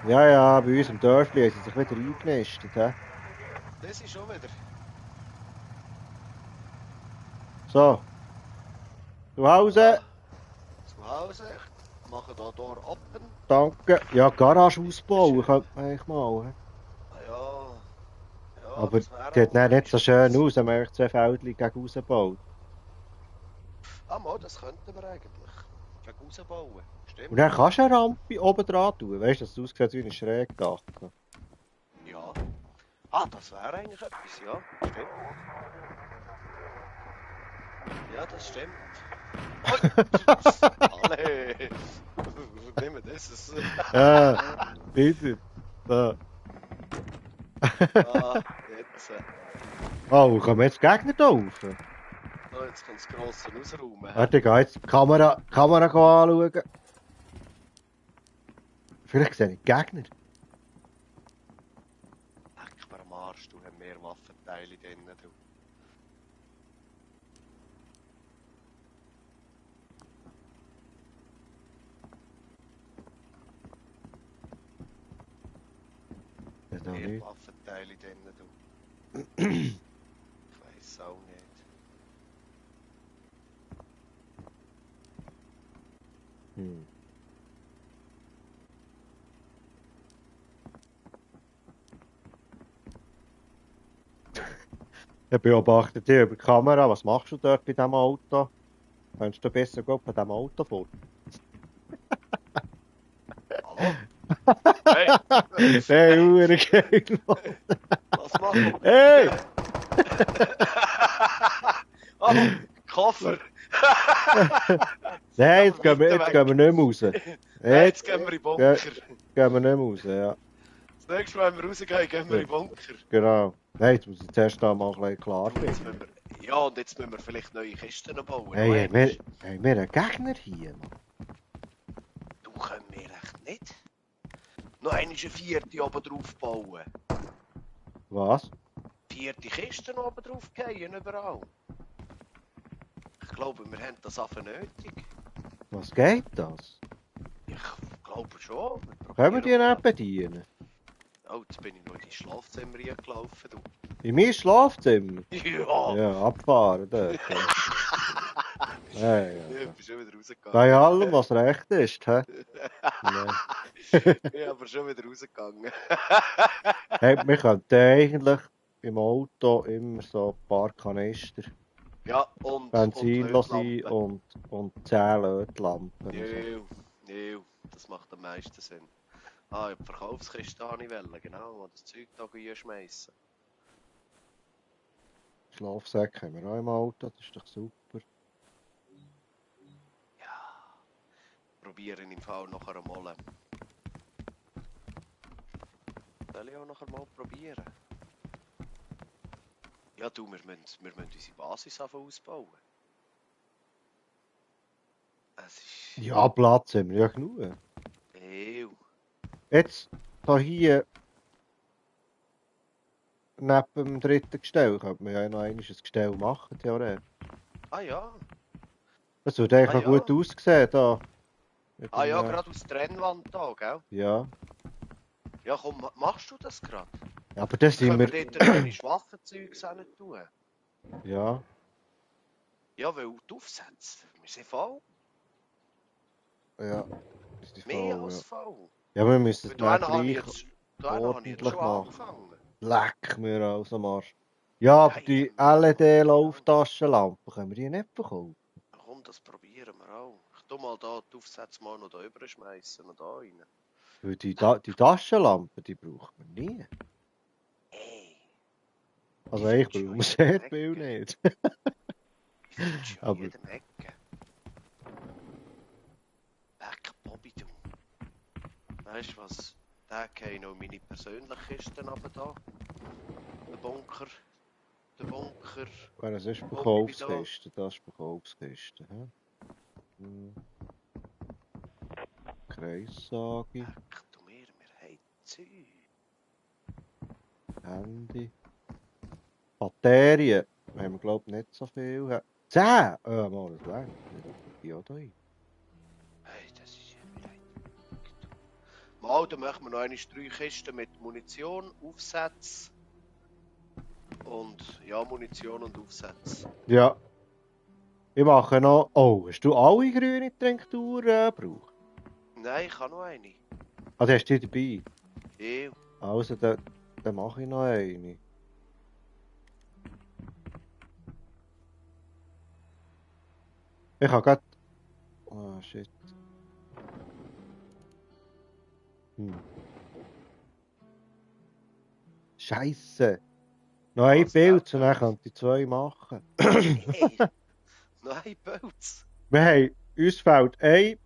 Speaker 1: Ja, ja, bei uns im Dörfli haben sie sich wieder eingenistet. He?
Speaker 2: Das ist schon wieder.
Speaker 1: So. Zu Hause.
Speaker 2: Zu Hause. Machen da Tor open.
Speaker 1: Danke. Ja, Garage ausbauen könnte man eigentlich mal. He?
Speaker 2: Ah ja. Ja,
Speaker 1: Aber
Speaker 2: das wäre
Speaker 1: sieht dann nicht so schön
Speaker 2: etwas.
Speaker 1: aus, wenn man echt zwei Feldchen gegen raus baut.
Speaker 2: Ah, mal, das könnten wir eigentlich. Gegen rausbauen. Stimmt.
Speaker 1: Und dann kannst du eine Rampe oben dran tun. Weißt du, dass es aussieht wie eine Schrägdach.
Speaker 2: Ja. Ah, das wäre eigentlich etwas, ja. Stimmt. Ja, das stimmt. Alle! Nehmen das.
Speaker 1: Ja, bitte. So.
Speaker 2: Ah, jetzt.
Speaker 1: Oh, kommen jetzt Gegner da rauf?
Speaker 2: So, jetzt kann das Grosse rausräumen.
Speaker 1: Warte, ich gehe jetzt die Kamera anschauen. Vielleicht sehe ich Gegner.
Speaker 2: Leck mir am Arsch, du hast mehr Waffenteile drin. Du.
Speaker 1: Ja, da
Speaker 2: Mehr
Speaker 1: nicht.
Speaker 2: Waffenteile drin. Du. Ich weiss auch nicht.
Speaker 1: Hm. Ich beobachte dich über die Kamera. Was machst du dort bei diesem Auto? Könntest du besser gehen bei diesem Auto fort?
Speaker 2: Hallo? Hey!
Speaker 1: Hey, Uhr geil.
Speaker 2: Was machen wir?
Speaker 1: Hey!
Speaker 2: Oh, Koffer!
Speaker 1: Nein, jetzt gehen wir nicht mehr raus.
Speaker 2: Jetzt gehen wir in den Bunker.
Speaker 1: Gehen wir nicht mehr raus, ja.
Speaker 2: Das nächste Mal, wenn wir rausgehen, gehen wir in den Bunker.
Speaker 1: Genau. Nein, jetzt muss ich zuerst mal ein bisschen klar
Speaker 2: Jetzt
Speaker 1: finden.
Speaker 2: müssen wir, ja, und jetzt müssen wir vielleicht neue Kisten bauen.
Speaker 1: Hey,
Speaker 2: noch einmal.
Speaker 1: haben wir einen Gegner hier, Mann?
Speaker 2: Du können wir echt nicht. Noch eine vierte oben drauf bauen.
Speaker 1: Was?
Speaker 2: Vierte Kisten oben drauf gehen, überall. Ich glaube, wir haben das einfach nötig.
Speaker 1: Was geht das?
Speaker 2: Ich glaube schon.
Speaker 1: Können wir die
Speaker 2: probieren
Speaker 1: nicht bedienen?
Speaker 2: Oh, jetzt bin ich noch in die Schlafzimmer reingelaufen, du.
Speaker 1: In mein Schlafzimmer?
Speaker 2: Ja!
Speaker 1: Ja, abfahren dort. Ja, ja.
Speaker 2: Ich bin schon wieder rausgegangen.
Speaker 1: Bei allem, was recht ist, hä? Nein.
Speaker 2: Ich bin aber schon wieder rausgegangen.
Speaker 1: Hey, wir könnten eigentlich im Auto immer so ein paar Kanister
Speaker 2: Ja, und
Speaker 1: Benzin lassen
Speaker 2: Lötlampen.
Speaker 1: und 10 Lötlampen. und so.
Speaker 2: Ja, das macht am meisten Sinn. Ah, ich die Verkaufskiste habe ich wollen, genau, wo das Zeug da schmeißen.
Speaker 1: Schlafsäcke haben wir auch im Auto, das ist doch super.
Speaker 2: Ja, probieren im Fall nachher mal. Soll ich auch nachher mal probieren? Ja, du, wir müssen unsere Basis ausbauen. Es ist...
Speaker 1: Ja, Platz haben wir ja genug.
Speaker 2: Ew.
Speaker 1: Jetzt, da hier, neben dem dritten Gestell, könnte man ja noch einmal ein Gestell machen, theoretisch.
Speaker 2: Ah ja.
Speaker 1: Das würde eigentlich
Speaker 2: Ah,
Speaker 1: noch
Speaker 2: ja.
Speaker 1: gut aussehen, da. Mit
Speaker 2: Ah ja,
Speaker 1: dem,
Speaker 2: gerade aus der Trennwand da, gell?
Speaker 1: Ja.
Speaker 2: Ja, komm, machst du das gerade?
Speaker 1: Aber das sind
Speaker 2: Können
Speaker 1: wir...
Speaker 2: wir dort deine Waffenzeugs hin tun?
Speaker 1: Ja.
Speaker 2: Ja, weil du aufsetzt. Wir sind voll.
Speaker 1: Ja. Das ist
Speaker 2: Mehr
Speaker 1: voll,
Speaker 2: als
Speaker 1: ja.
Speaker 2: voll.
Speaker 1: Ja, wir müssen
Speaker 2: Weil
Speaker 1: es
Speaker 2: du
Speaker 1: dann
Speaker 2: habe ich
Speaker 1: gleich
Speaker 2: jetzt schon
Speaker 1: ordentlich machen.
Speaker 2: angefangen.
Speaker 1: Leck mir aus am Arsch. Ja, aber
Speaker 2: Nein,
Speaker 1: die
Speaker 2: haben wir
Speaker 1: LED-Lauftaschenlampen können wir die nicht verkaufen.
Speaker 2: Komm, das probieren wir auch. Ich tu mal da die Aufsätze mal noch da rüberschmeißen und da rein.
Speaker 1: Weil die Taschenlampen, die braucht man nie.
Speaker 2: Ey,
Speaker 1: Also
Speaker 2: die
Speaker 1: eigentlich
Speaker 2: findest du
Speaker 1: brauchen
Speaker 2: ja
Speaker 1: wir
Speaker 2: in
Speaker 1: sehr
Speaker 2: jedem
Speaker 1: viel
Speaker 2: Ecke.
Speaker 1: nicht.
Speaker 2: Die findest du ja in
Speaker 1: Aber
Speaker 2: jedem Ecke. Leck, Bobby, du. Weißt du was? Da habe ich noch meine persönlichen Kisten runter da. Der Bunker. Der Bunker.
Speaker 1: das ist
Speaker 2: Bobby da.
Speaker 1: Verkaufskiste, das ist Verkaufskiste. Hä? Kreissage,
Speaker 2: Leck, du mir, wir haben Zeug.
Speaker 1: Handy. Batterien haben wir glaube ich nicht so viel. 10! Mal, das längt. Ja, da rein.
Speaker 2: Hey, das ist ja wieder. Mal, dann machen wir noch eine 3 Kisten mit Munition, Aufsätze. Und ja, Munition und Aufsätze.
Speaker 1: Ja. Ich mache noch... Oh, hast du alle grüne Trinkturen gebraucht?
Speaker 2: Nein, ich habe noch eine.
Speaker 1: Also hast du die dabei?
Speaker 2: Ew.
Speaker 1: Also, dann mache ich noch eine. Ich habe gerade... Oh, shit. Scheisse. Noch ein
Speaker 2: Was,
Speaker 1: Bild und dann
Speaker 2: Pilz?
Speaker 1: könnte ich 2 machen.
Speaker 2: Hey, noch ein Pilz.
Speaker 1: Wir haben... Uns fehlt ein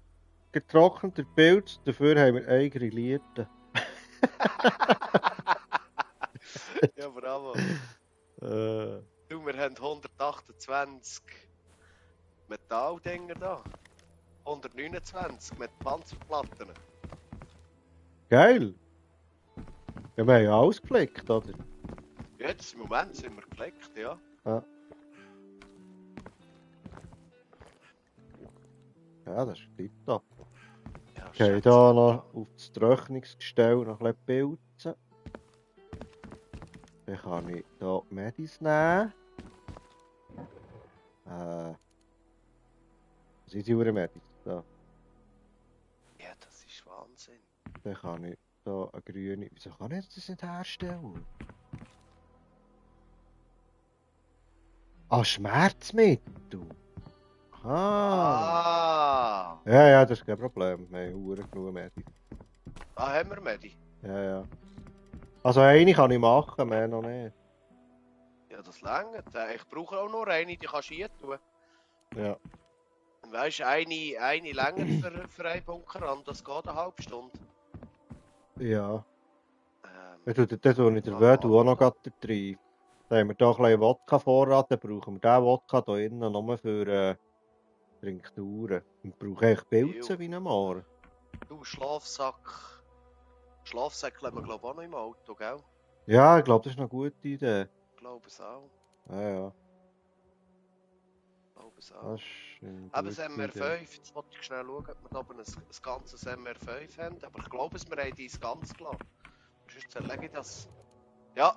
Speaker 1: getrockneter Pilz, dafür haben wir einen grillierten.
Speaker 2: Ja, bravo.
Speaker 1: Äh,
Speaker 2: Du, wir haben 128 Metalldinger da. 129 mit Panzerplatten.
Speaker 1: geil. Ja, wir haben ja alles gepflegt, oder?
Speaker 2: Jetzt im Moment sind wir gefleckt, ja.
Speaker 1: Ja, das ist tipptopp.
Speaker 2: Ja,
Speaker 1: Ich gehe
Speaker 2: schätze
Speaker 1: hier
Speaker 2: mal.
Speaker 1: noch auf das Trocknungsgestell noch ein bisschen pilzen. Dann kann ich hier Medis nehmen. Was sind die Medis? Da.
Speaker 2: Ja, das ist Wahnsinn.
Speaker 1: Dann kann ich hier eine grüne... Wieso kann ich das nicht herstellen? Ah, Schmerzmittel. Ah. Ja, das ist kein Problem. Wir haben genug Medis.
Speaker 2: Ah, haben wir Medi?
Speaker 1: Ja. Also eine kann ich machen, mehr noch nicht.
Speaker 2: Ja, das längert. Ich brauche auch noch eine, die kannst du hier tun.
Speaker 1: Ja.
Speaker 2: Weißt du, eine längert für einen Bunker an, das geht eine halbe Stunde.
Speaker 1: Ja.
Speaker 2: Ähm,
Speaker 1: Dann tue ich den Wödel auch noch gerade rein. Dann haben wir hier ein bisschen Wodka-Vorrat, dann brauchen wir diesen Wodka hier innen nur für Trinkturen. Und brauche eigentlich Pilze wie ein Moor.
Speaker 2: Du, Schlafsack. Schlafsack haben wir glaube ich auch noch im Auto, gell?
Speaker 1: Ja, ich glaube, das ist eine gute Idee.
Speaker 2: Ich glaube es auch.
Speaker 1: Ja.
Speaker 2: Ich glaube es auch.
Speaker 1: Das ist eine
Speaker 2: Aber das
Speaker 1: gute
Speaker 2: MR5,
Speaker 1: Idee.
Speaker 2: jetzt wollte ich schnell schauen, ob wir da oben ein ganzes MR5 haben. Aber ich glaube, wir haben dies ganz gelassen. Sonst zerlege ich das. Ja,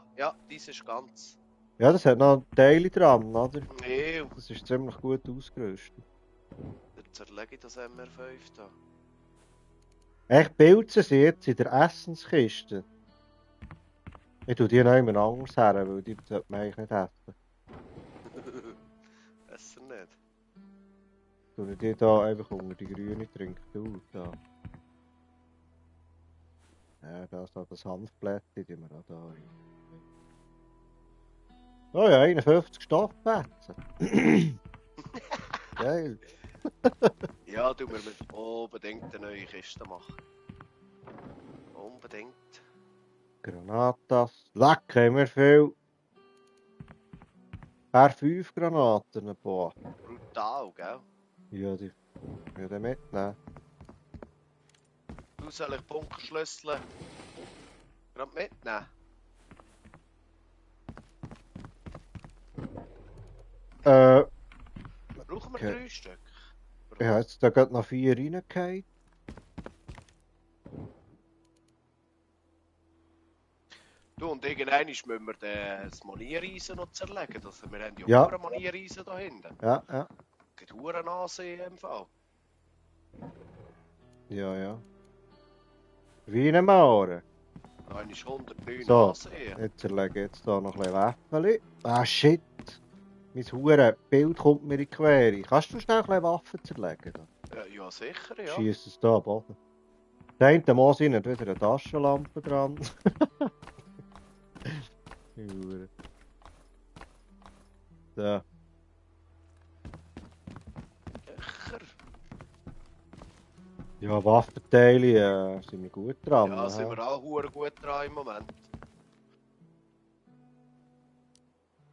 Speaker 2: dies ist ganz.
Speaker 1: Ja, das hat noch Teile dran, oder?
Speaker 2: Ew.
Speaker 1: Das ist ziemlich gut ausgerüstet.
Speaker 2: Dann zerlege ich das MR5 da.
Speaker 1: Echt, Pilze sind jetzt in der Essenskiste. Ich tue die noch jemand anders her, weil die sollte man eigentlich nicht essen.
Speaker 2: Besser nicht.
Speaker 1: Tue ich die da einfach unter die grüne Trinktur. Da. Ja, das Hanfblättchen, die wir auch da rein. Oh ja, 51 Stoffplätze. Geil.
Speaker 2: Ja, du, wir müssen unbedingt eine neue Kiste machen. Unbedingt.
Speaker 1: Granatas. Leck, haben wir viel. R5 Granaten. Boah.
Speaker 2: Brutal, gell?
Speaker 1: Ja, die dann mitnehmen.
Speaker 2: Du, soll ich Bunkerschlüssel gerade mitnehmen? Brauchen wir
Speaker 1: Okay.
Speaker 2: 3 Stück?
Speaker 1: Ich habe jetzt da gerade noch 4 reingefallen.
Speaker 2: Du, und irgendwann müssen wir das Maniereisen noch zerlegen. Also, wir haben ja
Speaker 1: Ja.
Speaker 2: nur ein Maniereisen da hinten.
Speaker 1: Ja.
Speaker 2: Geht Huren ansehen im Fall.
Speaker 1: Ja. Wie in einem Mauer.
Speaker 2: Nein, ist 109
Speaker 1: So,
Speaker 2: ansehen.
Speaker 1: jetzt erlege ich jetzt hier noch ein bisschen Waffen. Ah, shit. Mein hure Bild kommt mir in die Quere. Kannst du schnell ein bisschen Waffen zerlegen?
Speaker 2: Ja, sicher, ja.
Speaker 1: Schießt es hier am Boden. Der eine Moos hat wieder eine Taschenlampe dran. Hure. So.
Speaker 2: Sicher.
Speaker 1: Ja, Waffenteile sind wir gut dran.
Speaker 2: Ja, sind wir auch hure gut dran im Moment.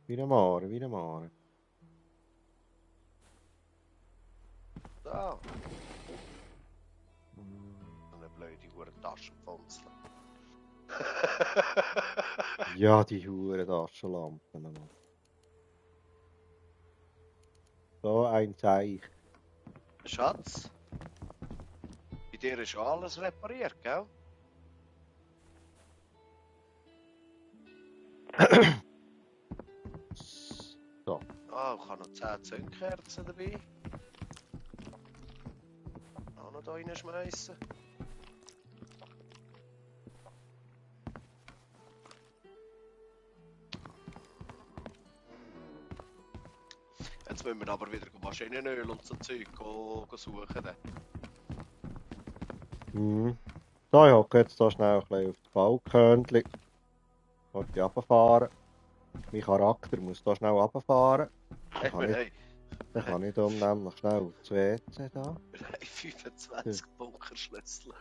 Speaker 1: Wie ein Mare, wie ein Mare.
Speaker 2: Da. Eine blöde hure Taschenpflanze.
Speaker 1: Ja, die hure Taschenlampen. Mann. So ein Zeich.
Speaker 2: Schatz, bei dir ist alles repariert, gell?
Speaker 1: So.
Speaker 2: Ah, ich habe noch 10 Zündkerzen dabei. Auch noch da reinschmeißen. Jetzt müssen wir aber wieder Maschinenöl und so Zeug suchen. Dann.
Speaker 1: Mhm. So, ich hocke jetzt hier schnell ein bisschen auf das Balkönchen. Wollte ich runterfahren. Mein Charakter muss hier schnell runterfahren. Dann kann ich hier nämlich schnell auf das WC da.
Speaker 2: 25 Bunkerschlüssel.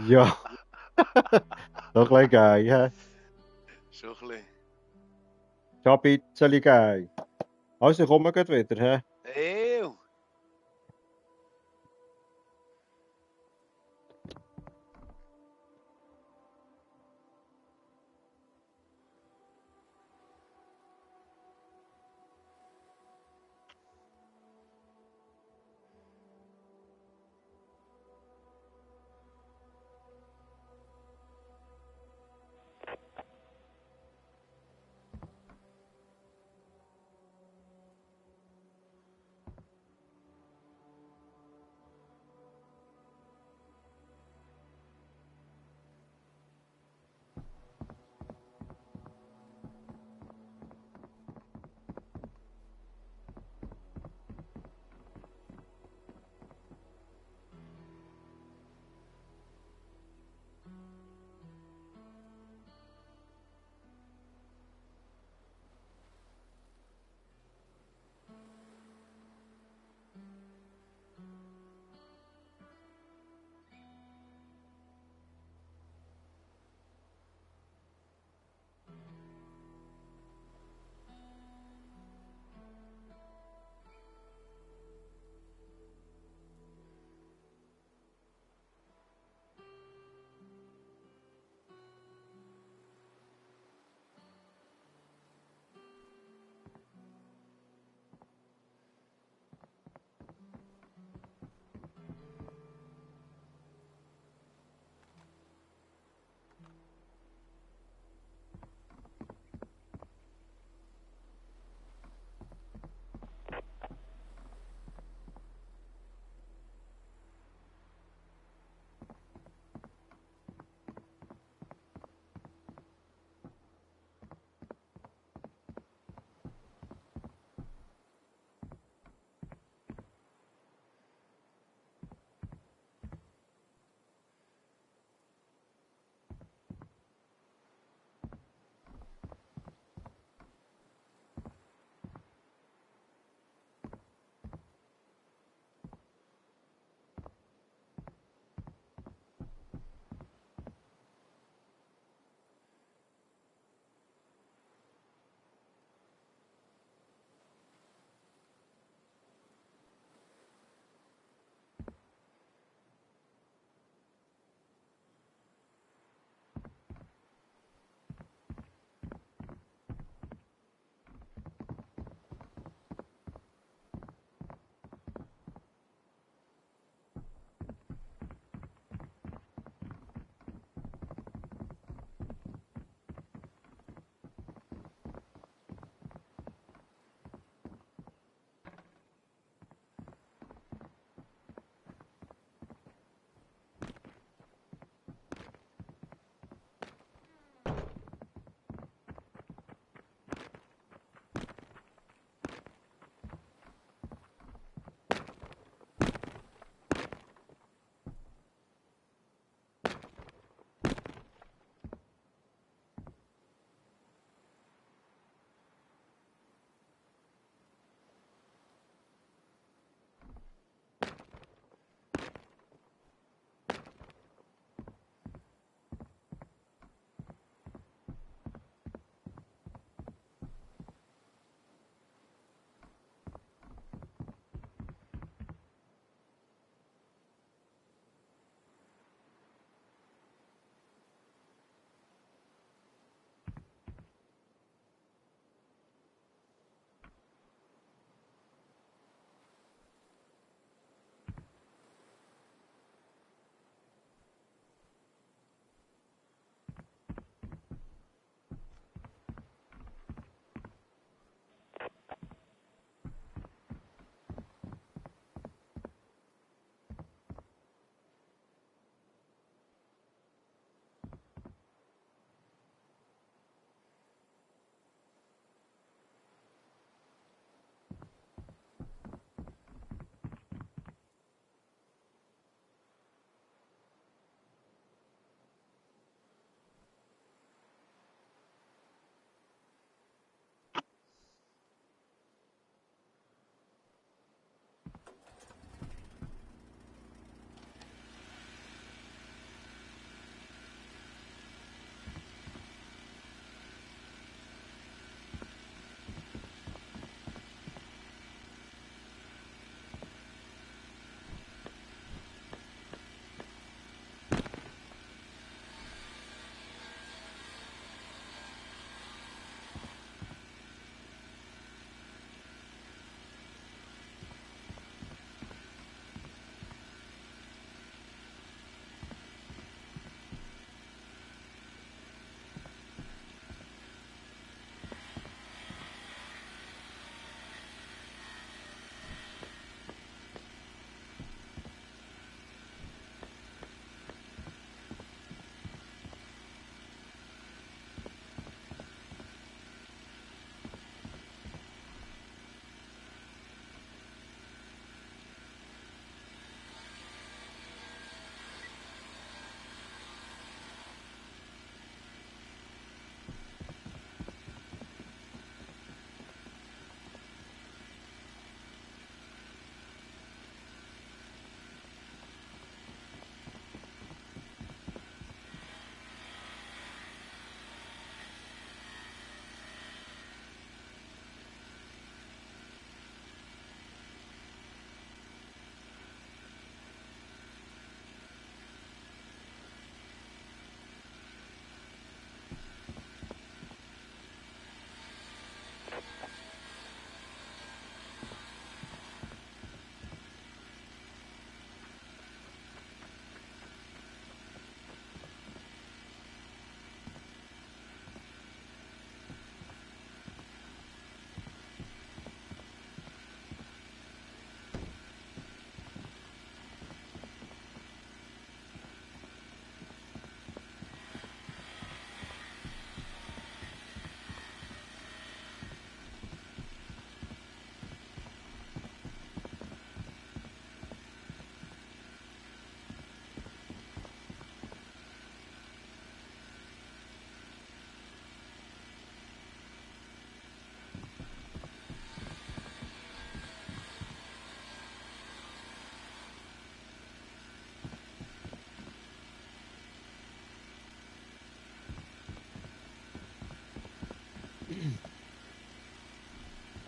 Speaker 1: Ja. Noch ein bisschen geil, hä?
Speaker 2: Schon ein bisschen.
Speaker 1: Schon ein bisschen geil. Also, ich komme gleich wieder, hä?
Speaker 2: Ew!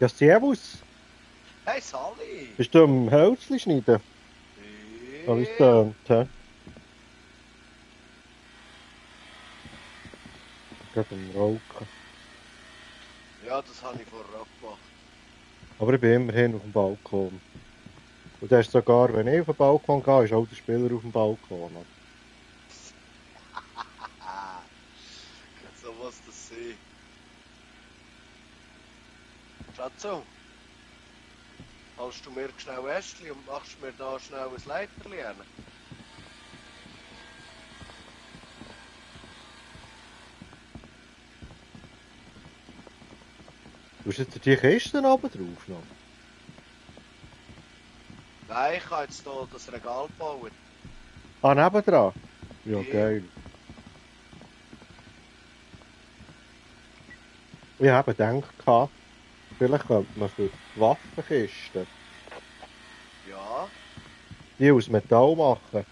Speaker 1: Ja, servus.
Speaker 2: Hey Sally!
Speaker 1: Bist du am Hölzli schneiden? So wie es tönt, hä? Gerade am Rauchen.
Speaker 2: Ja, das habe ich vorher auch gemacht.
Speaker 1: Aber ich bin immerhin auf dem Balkon. Und das ist sogar, wenn ich auf den Balkon gehe, ist auch der Spieler auf dem Balkon. Oder?
Speaker 2: So muss das sein. Schatzo, holst du mir schnell Ästchen und machst mir da schnell ein Leiterli hin?
Speaker 1: Du hast jetzt die Kisten oben drauf noch?
Speaker 2: Nein, ich habe jetzt hier das Regal gebaut.
Speaker 1: Ah, nebendran? Ja,
Speaker 2: Ja.
Speaker 1: geil. Ich habe gedacht, vielleicht könnte man für die Waffenkisten
Speaker 2: Ja,
Speaker 1: die aus Metall machen.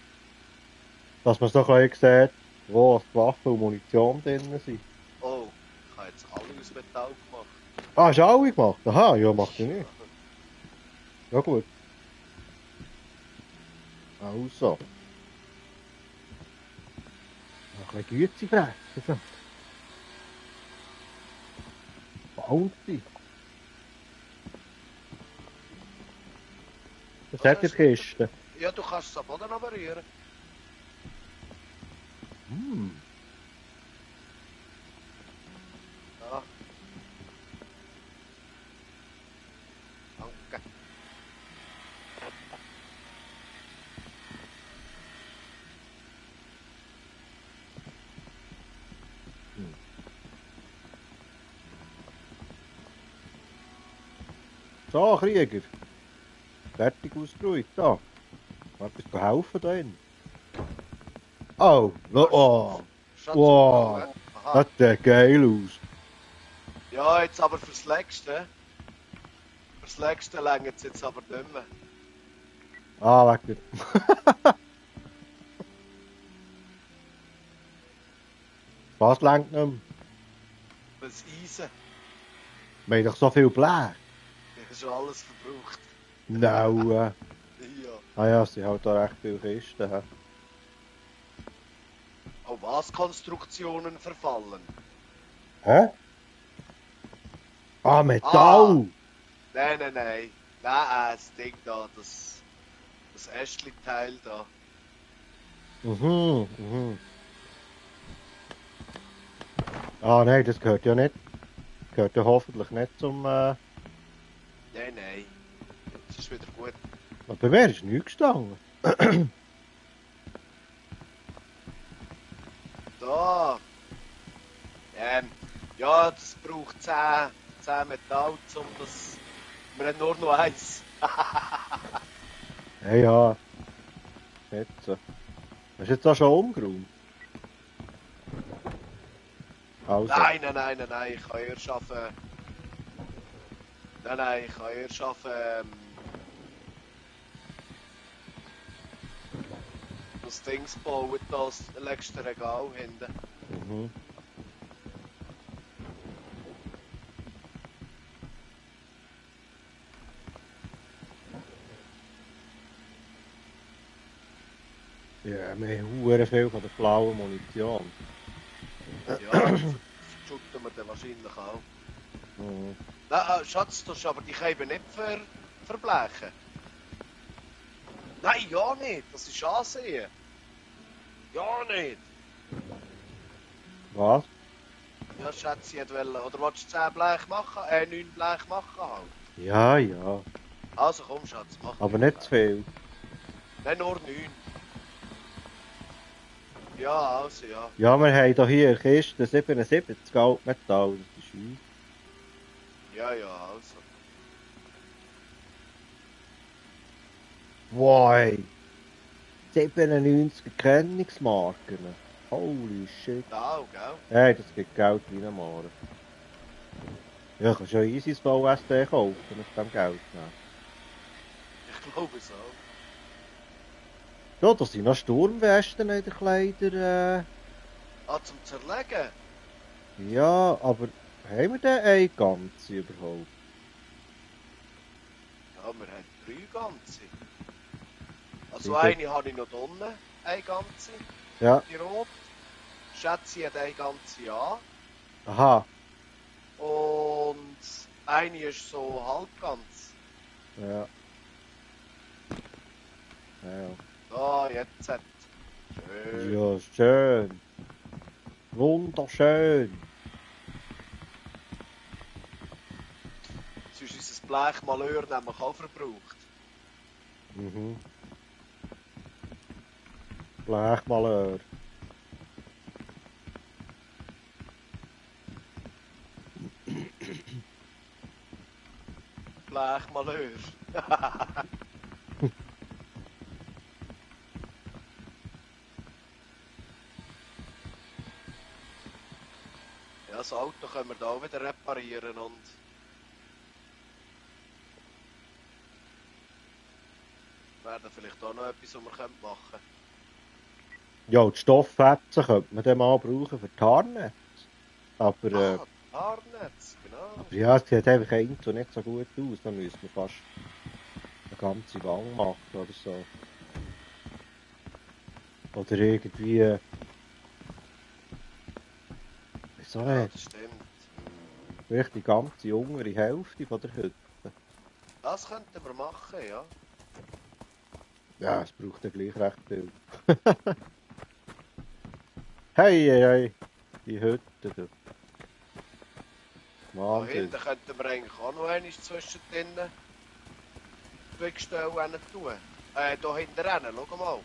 Speaker 1: Dass man so ein bisschen sieht, wo die Waffen und Munition drin sind.
Speaker 2: oh, ich habe jetzt alle aus Metall gemacht.
Speaker 1: Ah, hast du alle gemacht? Aha, ja, macht ja nicht. Ja gut. Also. Noch ein bisschen Güte fressen. Bounty. Was hat die Kiste?
Speaker 2: Ja, du kannst es am Boden operieren. Ja. Danke.
Speaker 1: So, Krieger. Fertig ausgeruht. Da. Etwas helfen da hin. Oh, oh.
Speaker 2: Schatz,
Speaker 1: Wow.
Speaker 2: aha.
Speaker 1: Das sieht geil aus.
Speaker 2: Ja, jetzt aber fürs Nächste. Fürs Nächste längert es jetzt aber nicht mehr.
Speaker 1: Ah, weg der. Was lenkt nicht mehr?
Speaker 2: Das Eisen.
Speaker 1: Wir haben doch so viel Blech.
Speaker 2: Ich habe schon alles verbraucht.
Speaker 1: No.
Speaker 2: Ja.
Speaker 1: Ah ja, sie haben da recht viele Kisten. He.
Speaker 2: Auf was Konstruktionen verfallen?
Speaker 1: Hä? Ah, Metall!
Speaker 2: Nein. Nein, das Ding da, das Ästli-Teil da.
Speaker 1: Mhm. Ah nein, das gehört ja nicht. Gehört ja hoffentlich nicht zum...
Speaker 2: Nein. Das ist wieder gut.
Speaker 1: Aber bei mir ist nichts gestanden.
Speaker 2: Da. Ja, das braucht 10 Metall, um das... Wir haben nur noch eins.
Speaker 1: Ja. Jetzt. Hast du jetzt auch schon umgeräumt? Also.
Speaker 2: Nein, ich kann eher schaffen. Nein, ich kann eher schaffen. Das Ding bauen, das legst du Regal hinten.
Speaker 1: Mhm. Ja, wir haben verdammt viel von der blauen Munition.
Speaker 2: Ja, das shooten wir dann wahrscheinlich auch.
Speaker 1: Mhm.
Speaker 2: Nein, Schatz, du hast aber die Scheibe nicht verblechen. Nein, ja nicht. Das ist ansehen. Ja nicht.
Speaker 1: Was?
Speaker 2: Ja, Schatzi hat wollen. Oder willst du 10 Blech machen? 9 Blech machen halt.
Speaker 1: Ja.
Speaker 2: Also komm, Schatz, mach.
Speaker 1: Aber nicht zu viel.
Speaker 2: Nein, nur 9. Ja, also ja.
Speaker 1: Ja, wir haben hier eine Kiste 77 Altmetall. Das ist uns.
Speaker 2: Ja, also.
Speaker 1: Wow! 97 Erkennungsmarken. Holy shit.
Speaker 2: Da auch, gell?
Speaker 1: Hey, das gibt Geld wie ein Maren. Ja, ich kann schon easy das VSD kaufen mit dem Geld.
Speaker 2: Ich glaube so.
Speaker 1: Ja, da sind noch Sturmwesten in den Kleidern.
Speaker 2: Zum Zerlegen?
Speaker 1: Ja, aber haben wir denn eine ganze überhaupt?
Speaker 2: Ja, wir haben 3 ganze. Also
Speaker 1: Sicher.
Speaker 2: eine habe ich noch unten, eine ganze,
Speaker 1: Ja,
Speaker 2: die rot. Schätze hat eine ganze ja.
Speaker 1: aha.
Speaker 2: Und eine ist so halb ganz.
Speaker 1: Ja. Ja,
Speaker 2: Ah, jetzt hat. Schön.
Speaker 1: ja, schön. Wunderschön.
Speaker 2: Sonst ist unser Blechmalheur nämlich auch verbraucht.
Speaker 1: Mhm. Blechmalheur.
Speaker 2: Blechmalheur. Ja, das Auto können wir da auch wieder reparieren und werden vielleicht auch noch etwas, was wir machen können.
Speaker 1: Ja, die Stofffetzen könnte man dann mal brauchen für die Haarnetze. Aber,
Speaker 2: Haarnetz, genau.
Speaker 1: aber ja, es sieht einfach eins und nicht so gut aus. Dann müssen wir fast eine ganze Gang machen oder so. Oder irgendwie. Wieso
Speaker 2: Ja,
Speaker 1: nicht?
Speaker 2: das stimmt.
Speaker 1: Vielleicht die ganze untere Hälfte von der Hütte.
Speaker 2: Das könnten wir machen, ja.
Speaker 1: Ja, es braucht ja gleich recht viel. Hey, hey, hey. Die Hütte da.
Speaker 2: Da
Speaker 1: Wahnsinn.
Speaker 2: hinten könnten wir eigentlich auch noch einmal zwischendrin die Gestelle hin tun. Da hinten rennen, schau mal.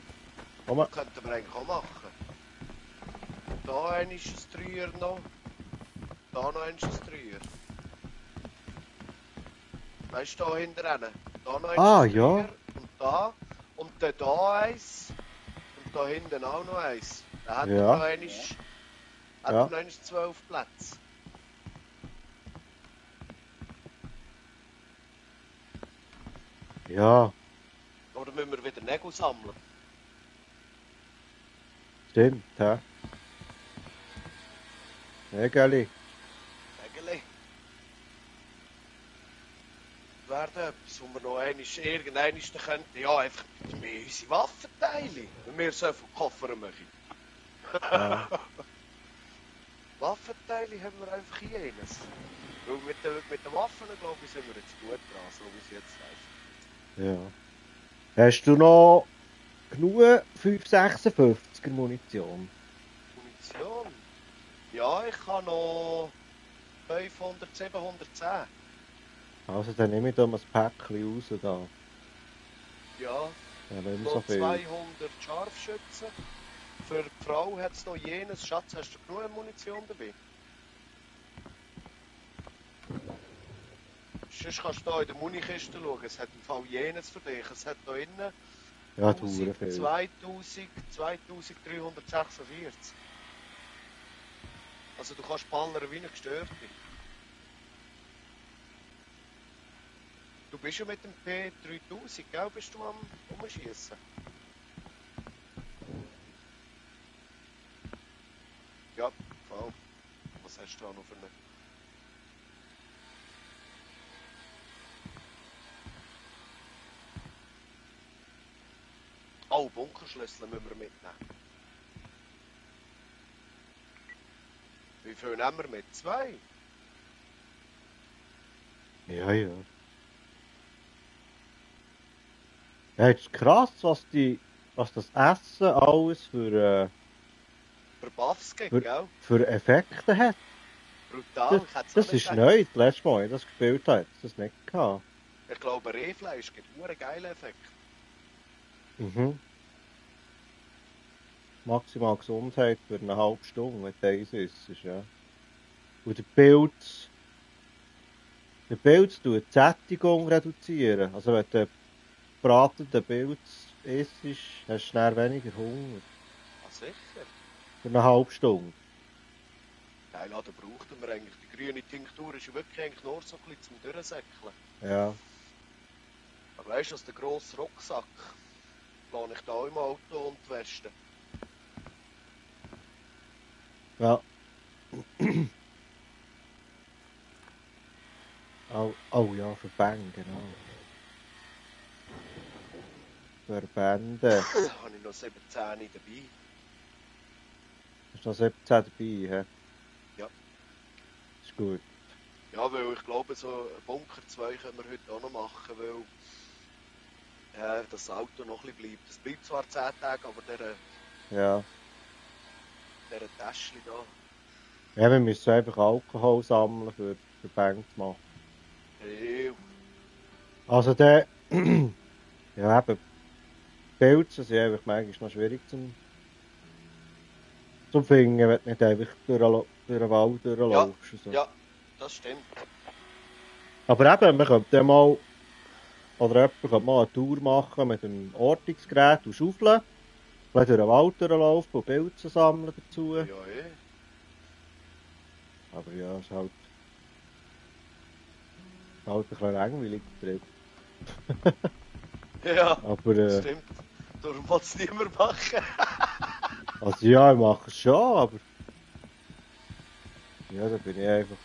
Speaker 1: Komm,
Speaker 2: Das könnten wir eigentlich auch machen. Da ein ist ein Dreier noch. Da noch ein Dreier. Weißt du, da hinten rennen. Da noch ein
Speaker 1: Ah,
Speaker 2: Dreier.
Speaker 1: ja.
Speaker 2: Und da. Und dann da eins. Und da hinten auch noch eins. Dann hat
Speaker 1: Ja.
Speaker 2: er noch einmal, hat
Speaker 1: Ja.
Speaker 2: er noch einmal 12 Plätze.
Speaker 1: Ja,
Speaker 2: Aber dann müssen wir wieder Nägel sammeln.
Speaker 1: stimmt, hä? Nägeli.
Speaker 2: Nägel. Wäre da etwas, wo wir noch irgendwann könnten. Ja, einfach mit unsere Waffenteile. Wenn wir so viel Koffer machen.
Speaker 1: Ja.
Speaker 2: Waffenteile haben wir einfach in eines. Weil mit den Waffen, glaube ich, sind wir jetzt gut dran, so wie es jetzt läuft.
Speaker 1: Ja. Hast du noch genug 556er Munition?
Speaker 2: Munition? Ja, ich habe noch 500, 710.
Speaker 1: Also dann nehme ich da mal ein Päckchen raus da.
Speaker 2: Ja,
Speaker 1: Ja, nicht mehr
Speaker 2: noch
Speaker 1: so viel.
Speaker 2: 200 Scharfschützen. Für die Frau hat es noch jenes. Schatz, hast du genug Munition dabei? Sonst kannst du hier in der Munikiste schauen. Es hat im Fall jenes für dich. Es hat hier innen
Speaker 1: Ja, du viel.
Speaker 2: 2346. Also du kannst ballern wie eine Gestörte. Du bist ja mit dem P3000, gell? Bist du am Umschießen? Ja, voll. Was hast du da noch für eine? Oh, Bunkerschlüssel müssen wir mitnehmen. Wie viel nehmen wir mit? 2?
Speaker 1: Ja, ja. Ja, es ist krass, was das Essen alles
Speaker 2: Für Buffs gibt, gell?
Speaker 1: für Effekte hat.
Speaker 2: Brutal, ich hätte es auch
Speaker 1: Das
Speaker 2: nicht
Speaker 1: ist
Speaker 2: gedacht.
Speaker 1: neu, das letzte Mal, als ich das gespielt habe, hat es das nicht gehabt.
Speaker 2: Ich glaube, Rehfleisch gibt einen geilen Effekt.
Speaker 1: Mhm. Maximal Gesundheit für eine halbe Stunde, wenn du eins isst, ja. Und der Pilz tut die Sättigung reduzieren. Also wenn du gebratenen Pilz isst, hast du dann weniger Hunger.
Speaker 2: Ah, sicher.
Speaker 1: Für eine halbe Stunde.
Speaker 2: Geil, da brauchten wir eigentlich. Die grüne Tinktur ist ja wirklich eigentlich nur so ein bisschen zum Durchsäckeln.
Speaker 1: Ja.
Speaker 2: Aber weißt du, der grosse Rucksack plane ich da im Auto und die Weste.
Speaker 1: Ja. Oh ja, für Bang, genau. Verbände.
Speaker 2: Da habe ich noch 17 dabei.
Speaker 1: Ist noch 17 dabei, hä?
Speaker 2: Ja.
Speaker 1: Ist gut.
Speaker 2: Ja, weil ich glaube, so Bunker 2 können wir heute auch noch machen, weil das Auto noch ein bisschen bleibt. Es bleibt zwar 10 Tage, aber
Speaker 1: Ja.
Speaker 2: dieser Täschchen da.
Speaker 1: Ja, wir müssen einfach Alkohol sammeln für Verbände zu machen.
Speaker 2: Ew.
Speaker 1: Also der. Ja, eben. Pilze sind einfach manchmal noch schwierig zum Finden, wenn du nicht einfach durch den Wald durchlaufst. Und so.
Speaker 2: Ja, das stimmt.
Speaker 1: Aber eben, wir könnten dann mal, oder jemand könnte mal eine Tour machen mit einem Ortungsgerät und Schaufeln, durch den Wald durchlaufen und Pilze sammeln dazu.
Speaker 2: Ja, eh.
Speaker 1: Aber ja, es ist halt ein bisschen langweilig drin.
Speaker 2: Ja,
Speaker 1: Aber,
Speaker 2: das stimmt. Darum will es niemand machen.
Speaker 1: also ja, ich mache es schon, aber ja, da bin ich einfach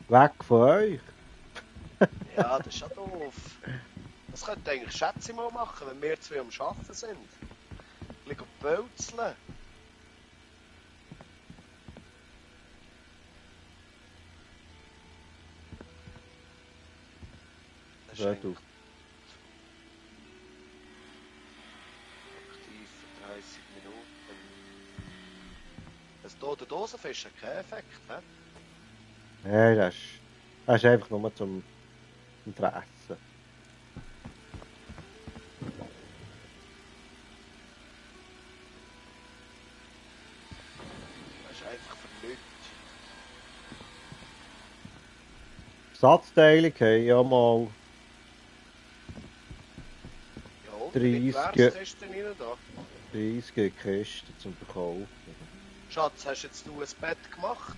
Speaker 1: weg von euch.
Speaker 2: Ja, das ist ja doof. Das könnte eigentlich Schätze mal machen, wenn wir zwei am Arbeiten sind. Ein bisschen pölzeln. Das ist
Speaker 1: Ja,
Speaker 2: eigentlich
Speaker 1: du.
Speaker 2: aktiv für 30 Minuten. Das hier, der Dosenfisch hat keinen Effekt, hä?
Speaker 1: Nein, das ist einfach nur zum Fressen.
Speaker 2: Das ist einfach für nichts.
Speaker 1: Ersatzteile haben ja mal
Speaker 2: Ja, und
Speaker 1: 30,
Speaker 2: mit Werkskisten rein da.
Speaker 1: 30 Kisten zum Verkaufen.
Speaker 2: Schatz, hast jetzt du ein Bett gemacht?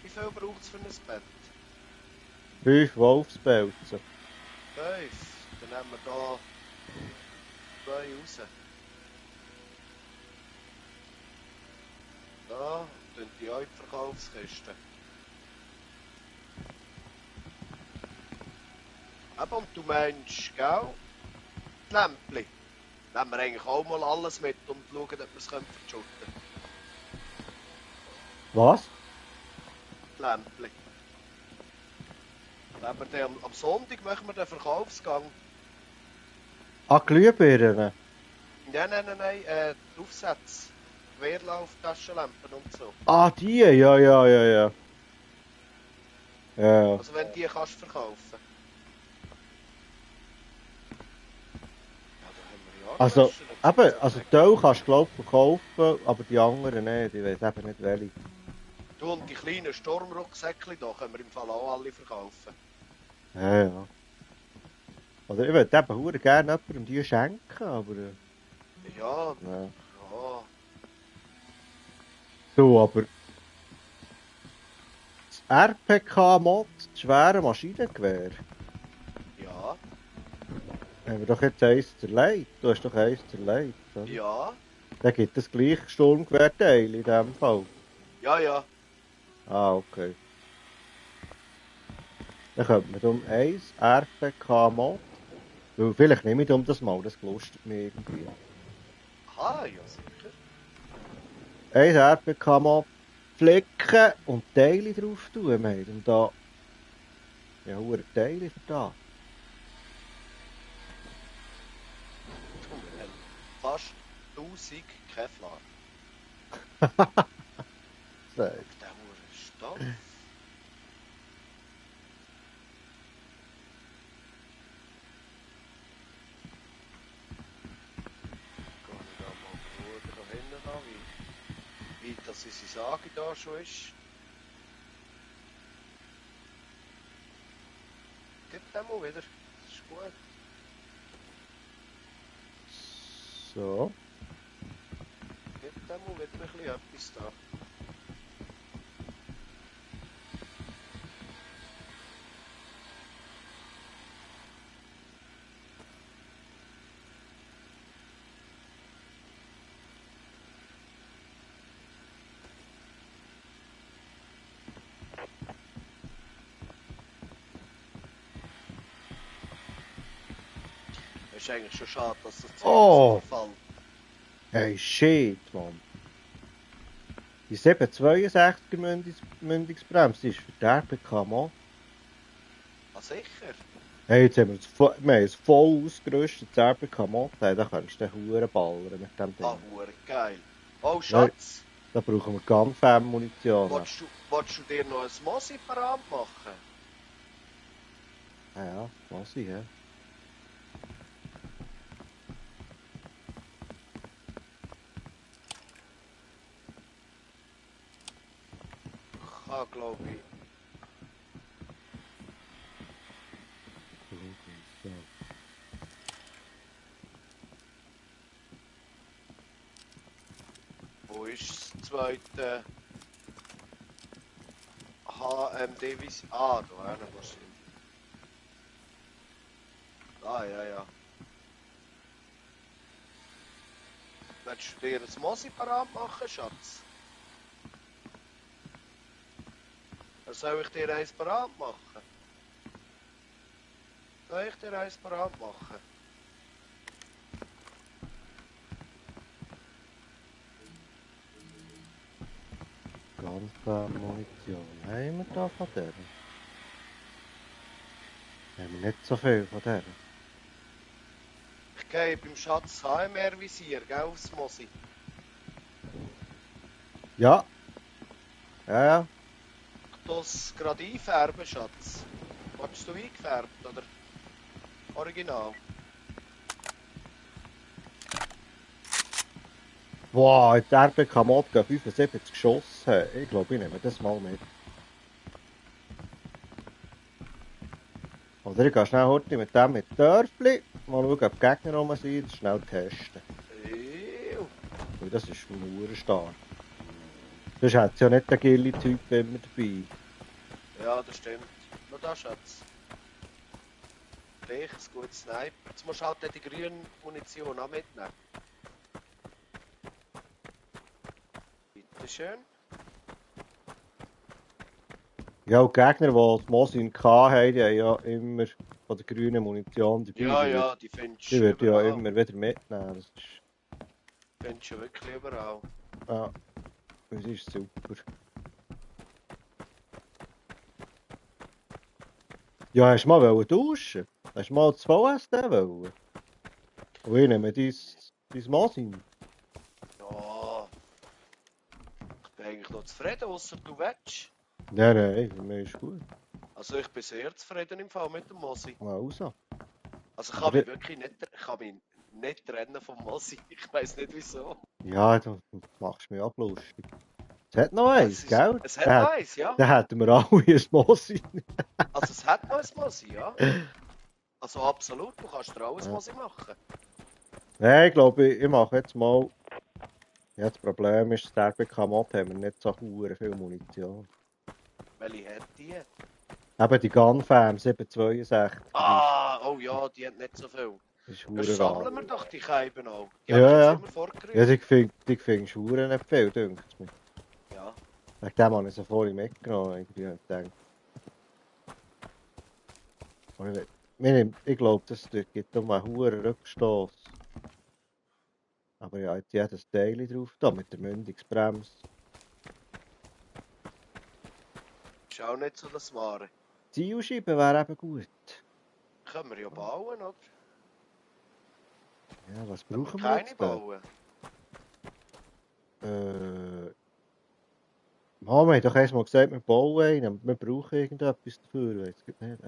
Speaker 2: Wie viel braucht es für ein Bett?
Speaker 1: 5 Wolfspelze.
Speaker 2: 5. Dann nehmen wir da 2 raus. Da, und die auch in die Verkaufskiste. Eben, und du meinst, gell? Die Lämpchen. Nehmen wir eigentlich auch mal alles mit und schauen, ob wir es verschütten können.
Speaker 1: Was?
Speaker 2: Die Lämpchen. Nehmen wir den, am Sonntag machen wir den Verkaufsgang.
Speaker 1: Ah, Glühbirnen.
Speaker 2: Nein, die Aufsätze. Querlauf, Taschenlampen und so.
Speaker 1: Ah, die? Ja. Ja.
Speaker 2: Also wenn die kannst du verkaufen. Ja, da haben wir ja auch
Speaker 1: Also,
Speaker 2: Taschen,
Speaker 1: eben, also die Teil kannst du glaube ich verkaufen, aber die anderen nicht. Ich weiß eben nicht welche.
Speaker 2: Du und die kleinen Sturmrucksäckchen da können wir im Fall auch alle verkaufen.
Speaker 1: Ja. Oder ich würde eben verdammt gerne jemandem die schenken, aber...
Speaker 2: Ja,
Speaker 1: Ja.
Speaker 2: ja.
Speaker 1: Du, aber... Das RPK-Mod, das schwere Maschinengewehr,
Speaker 2: Ja,
Speaker 1: haben wir doch jetzt eins zerlegt. Du hast doch eins zerlegt, oder?
Speaker 2: ja,
Speaker 1: Dann gibt es gleich Sturmgewehrteile in dem Fall.
Speaker 2: ja.
Speaker 1: Ah, okay. Dann könnte man um eins RPK-Mod... Weil vielleicht nehme ich um das mal, das gelustert mich irgendwie.
Speaker 2: Aha, ja sicher.
Speaker 1: Eins RPK-Mod flicken und Teile drauf tun. Wir haben da... Ja, hure Teile für da.
Speaker 2: Du, wir haben fast 1000 Kevlar.
Speaker 1: Sag.
Speaker 2: Der hure Stoff. Gehe ich da mal schauen, da hinten an, wie weit das unsere Sage da schon ist. Gib den mal wieder. Das ist gut.
Speaker 1: So.
Speaker 2: Gib dem mal wieder ein bisschen etwas da. ist eigentlich schon schade, dass das Zeug
Speaker 1: Oh!
Speaker 2: so fällt.
Speaker 1: Hey, shit, Mann. Die 762er Mündungsbremse die ist für die RPK, Mann.
Speaker 2: Ah, sicher?
Speaker 1: Hey, jetzt haben wir ein voll ausgerüstetes RPK-Moped. Da kannst du den Huren ballern mit dem Ding.
Speaker 2: Ah, hure geil. Oh, Schatz.
Speaker 1: Da brauchen wir Gunfam-Munition.
Speaker 2: Wolltest du dir noch ein Mosi parat machen?
Speaker 1: Ja, Mosi, ja.
Speaker 2: Ich kann, glaube ich. Wo ist das zweite HMD-Vision? Ah, da hinten wahrscheinlich. Ah, ja, ja. Willst du dir ein Mosi parat machen, Schatz? Oder soll ich dir eins parat machen? Soll ich dir eins parat machen?
Speaker 1: Gunfam-Munition. Haben wir da von der? Haben wir nicht so viel von der?
Speaker 2: Ich gehe beim Schatz HMR-Visier, gell, aufs Mosi.
Speaker 1: Ja. Ja, ja.
Speaker 2: Ich tue es gerade einfärben, Schatz. Wolltest du eingefärbt, oder? Original.
Speaker 1: Boah, die RPK-Mod gehen 75 Geschosse. Ich glaube, ich nehme das mal mit. Oder ich gehe schnell heute mit dem mit Dörfli. Mal schauen, ob die Gegner rum sind. Das schnell testen.
Speaker 2: Ew.
Speaker 1: Weil das ist stark. Sonst hat es ja nicht den Gilly-Typ immer dabei.
Speaker 2: Ja, das stimmt. Nur da, Schatz. Gleich ein gutes Sniper. Jetzt musst du halt die grüne Munition auch mitnehmen. Bitteschön.
Speaker 1: Ja, und die Gegner, die das Mosin hatten, die haben ja immer von der grünen Munition dabei.
Speaker 2: Ja, ja, die findest
Speaker 1: Die
Speaker 2: du
Speaker 1: würde ja
Speaker 2: überall.
Speaker 1: immer wieder mitnehmen. Das ist,
Speaker 2: Findest du wirklich überall.
Speaker 1: ja, das ist super. Ja, hast du mal duschen? Hast du mal das VSD wollen? Und ich nehme dein Mosin.
Speaker 2: Ja. Ich bin eigentlich noch zufrieden, außer du willst.
Speaker 1: Nein, für mich ist gut.
Speaker 2: Also ich bin sehr zufrieden im Fall mit dem Mosi.
Speaker 1: Also.
Speaker 2: Also ich kann mich wirklich nicht, ich kann mich nicht trennen vom Mosi. Ich weiß nicht wieso.
Speaker 1: Ja, du machst mich ablustig. Es hat noch eins, gell?
Speaker 2: Es hat noch eins, ja.
Speaker 1: Dann hätten wir alle ein Mosin.
Speaker 2: Also es hat noch ein Mosi, ja. Also absolut, du kannst dir auch ein Mosi machen.
Speaker 1: Nein, ich glaube, ich mache jetzt mal... Ja, das Problem ist, dass der RPK-Mod haben wir nicht so viel Munition.
Speaker 2: Welche hat die?
Speaker 1: Eben die Gunfam 762.
Speaker 2: Ah, oh ja, die hat nicht so viel.
Speaker 1: Das ist
Speaker 2: Ja, sammeln wir doch die Scheiben auch. Die
Speaker 1: Ja,
Speaker 2: habe ich
Speaker 1: ja.
Speaker 2: jetzt immer vorgerührt.
Speaker 1: Ja, die findest du nicht viel, denke ich mir.
Speaker 2: Ja.
Speaker 1: Wegen dem habe ich sie vorhin mitgenommen. Ich denke. Ich glaube, das gibt um einen hohen Rückstoß. Aber ja, jetzt jedes Teil drauf, da mit der Mündungsbremse.
Speaker 2: Ist auch nicht so das Wahre.
Speaker 1: Zielscheibe wäre eben gut.
Speaker 2: Können wir ja bauen, oder?
Speaker 1: Ja, was
Speaker 2: Können
Speaker 1: brauchen
Speaker 2: wir
Speaker 1: wir
Speaker 2: keine
Speaker 1: jetzt da?
Speaker 2: bauen?
Speaker 1: Wir haben doch erst mal gesagt, wir bauen einen. Wir brauchen irgendetwas dafür. Weiß ich nicht.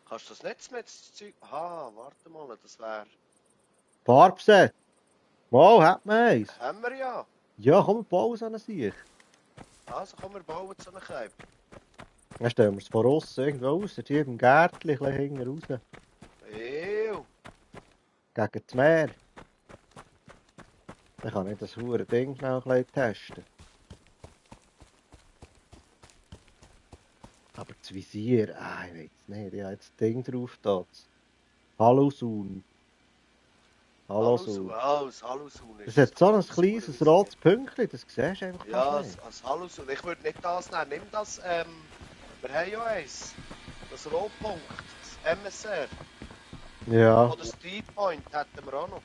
Speaker 2: Kannst du das Netz mit das Zeug... Ah, warte mal, das wäre...
Speaker 1: Farbset! Mal, hat man eins.
Speaker 2: Haben wir ja.
Speaker 1: Ja, komm, wir bauen so eine Sicht.
Speaker 2: Also komm, wir bauen so eine Scheibe.
Speaker 1: Dann stellen wir es von außen irgendwo raus, hier im Gärtchen, ein bisschen hinten raus.
Speaker 2: Ew.
Speaker 1: Gegen das Meer. Dann kann ich das verdammte Ding schnell ein bisschen testen. Aber das Visier, ich weiß nicht, ich habe jetzt das Ding drauf da. Hallosun. Hallosun.
Speaker 2: Das Hallosun ist...
Speaker 1: Das hat so ein kleines rotes Pünktchen, das siehst du einfach
Speaker 2: ja,
Speaker 1: fast nicht.
Speaker 2: das Hallosun. Ich würde nicht das nehmen. Nimm das, wir haben ja eins. Das Rotpunkt, das MSR.
Speaker 1: Ja,
Speaker 2: Oder Steep Point hätten wir auch noch.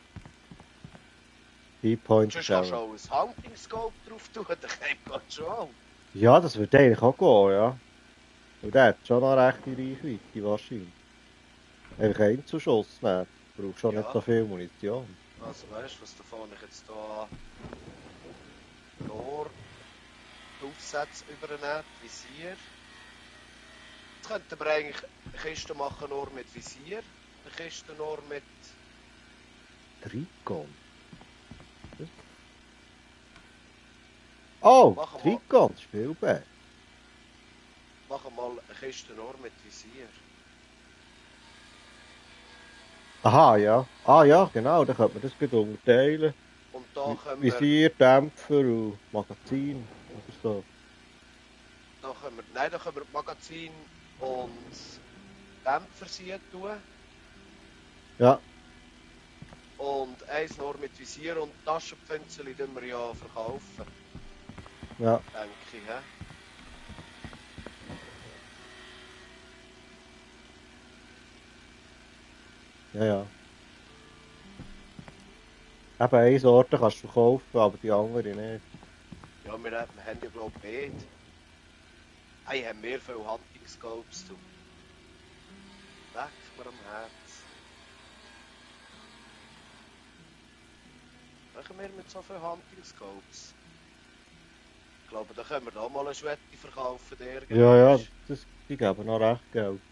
Speaker 1: Keypoint
Speaker 2: Sonst
Speaker 1: ist
Speaker 2: kannst du
Speaker 1: auch.
Speaker 2: auch ein Hunting Scope drauf tun, dann geht schon auch.
Speaker 1: Ja, das wird eigentlich auch gehen, ja. Und der hat schon noch eine rechte Reichweite, wahrscheinlich. Einfach Einzelschuss nehmen. Du brauchst schon nicht
Speaker 2: Ja,
Speaker 1: so viel Munition.
Speaker 2: also weißt du, was davon ich jetzt hier nur Aufsätze übernehmen, Visier. Jetzt könnten wir eigentlich eine Kiste machen nur mit Visier, eine Kiste nur mit...
Speaker 1: Trikon? Oh,
Speaker 2: Machen wir
Speaker 1: Trikon, Spielberg.
Speaker 2: mal eine Kiste nur mit Visier.
Speaker 1: Aha, ja. Ah ja, genau, dann könnte man das gut unterteilen.
Speaker 2: Und da können wir...
Speaker 1: Visier, Dämpfer und Magazin. Oder so.
Speaker 2: Da können wir Magazin und Dämpfer hier tun.
Speaker 1: Ja,
Speaker 2: Und eins nur mit Visier und Taschenpfünzchen tun wir ja verkaufen,
Speaker 1: ja.
Speaker 2: denke ich. He?
Speaker 1: Ja, ja. Eben eine Sorte kannst du verkaufen, aber die andere nicht.
Speaker 2: Ja, wir haben ja glaube ich beide. Hey, haben wir viele Hunting Scopes, du. Leck mir am Herz. Machen wir mit so vielen Hunting Scopes? Ich glaube, da können wir da mal eine Schwette verkaufen, der
Speaker 1: Ja, ja,
Speaker 2: irgendwann.
Speaker 1: die geben noch recht Geld.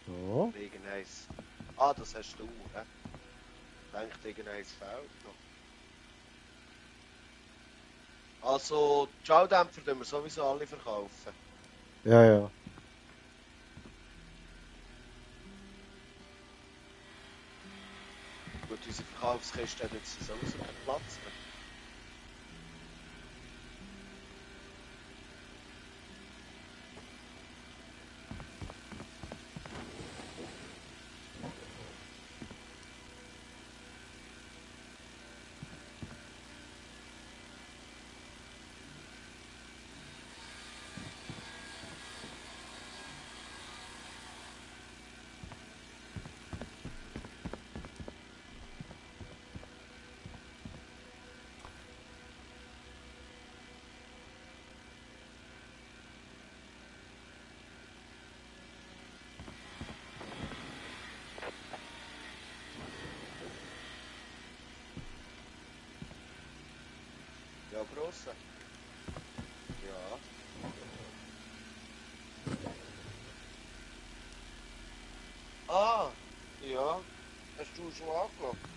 Speaker 1: So.
Speaker 2: Irgendeins. Ah, das hast du, hä? Denkt, irgendeins fehlt noch. Also, die Schaudämpfer tun wir sowieso alle verkaufen.
Speaker 1: Ja, ja.
Speaker 2: Gut, unsere Verkaufskiste hat jetzt sowieso keinen Platz mehr. Ja, grosse. Ja. Ah, ja. Hast du schon angelockt?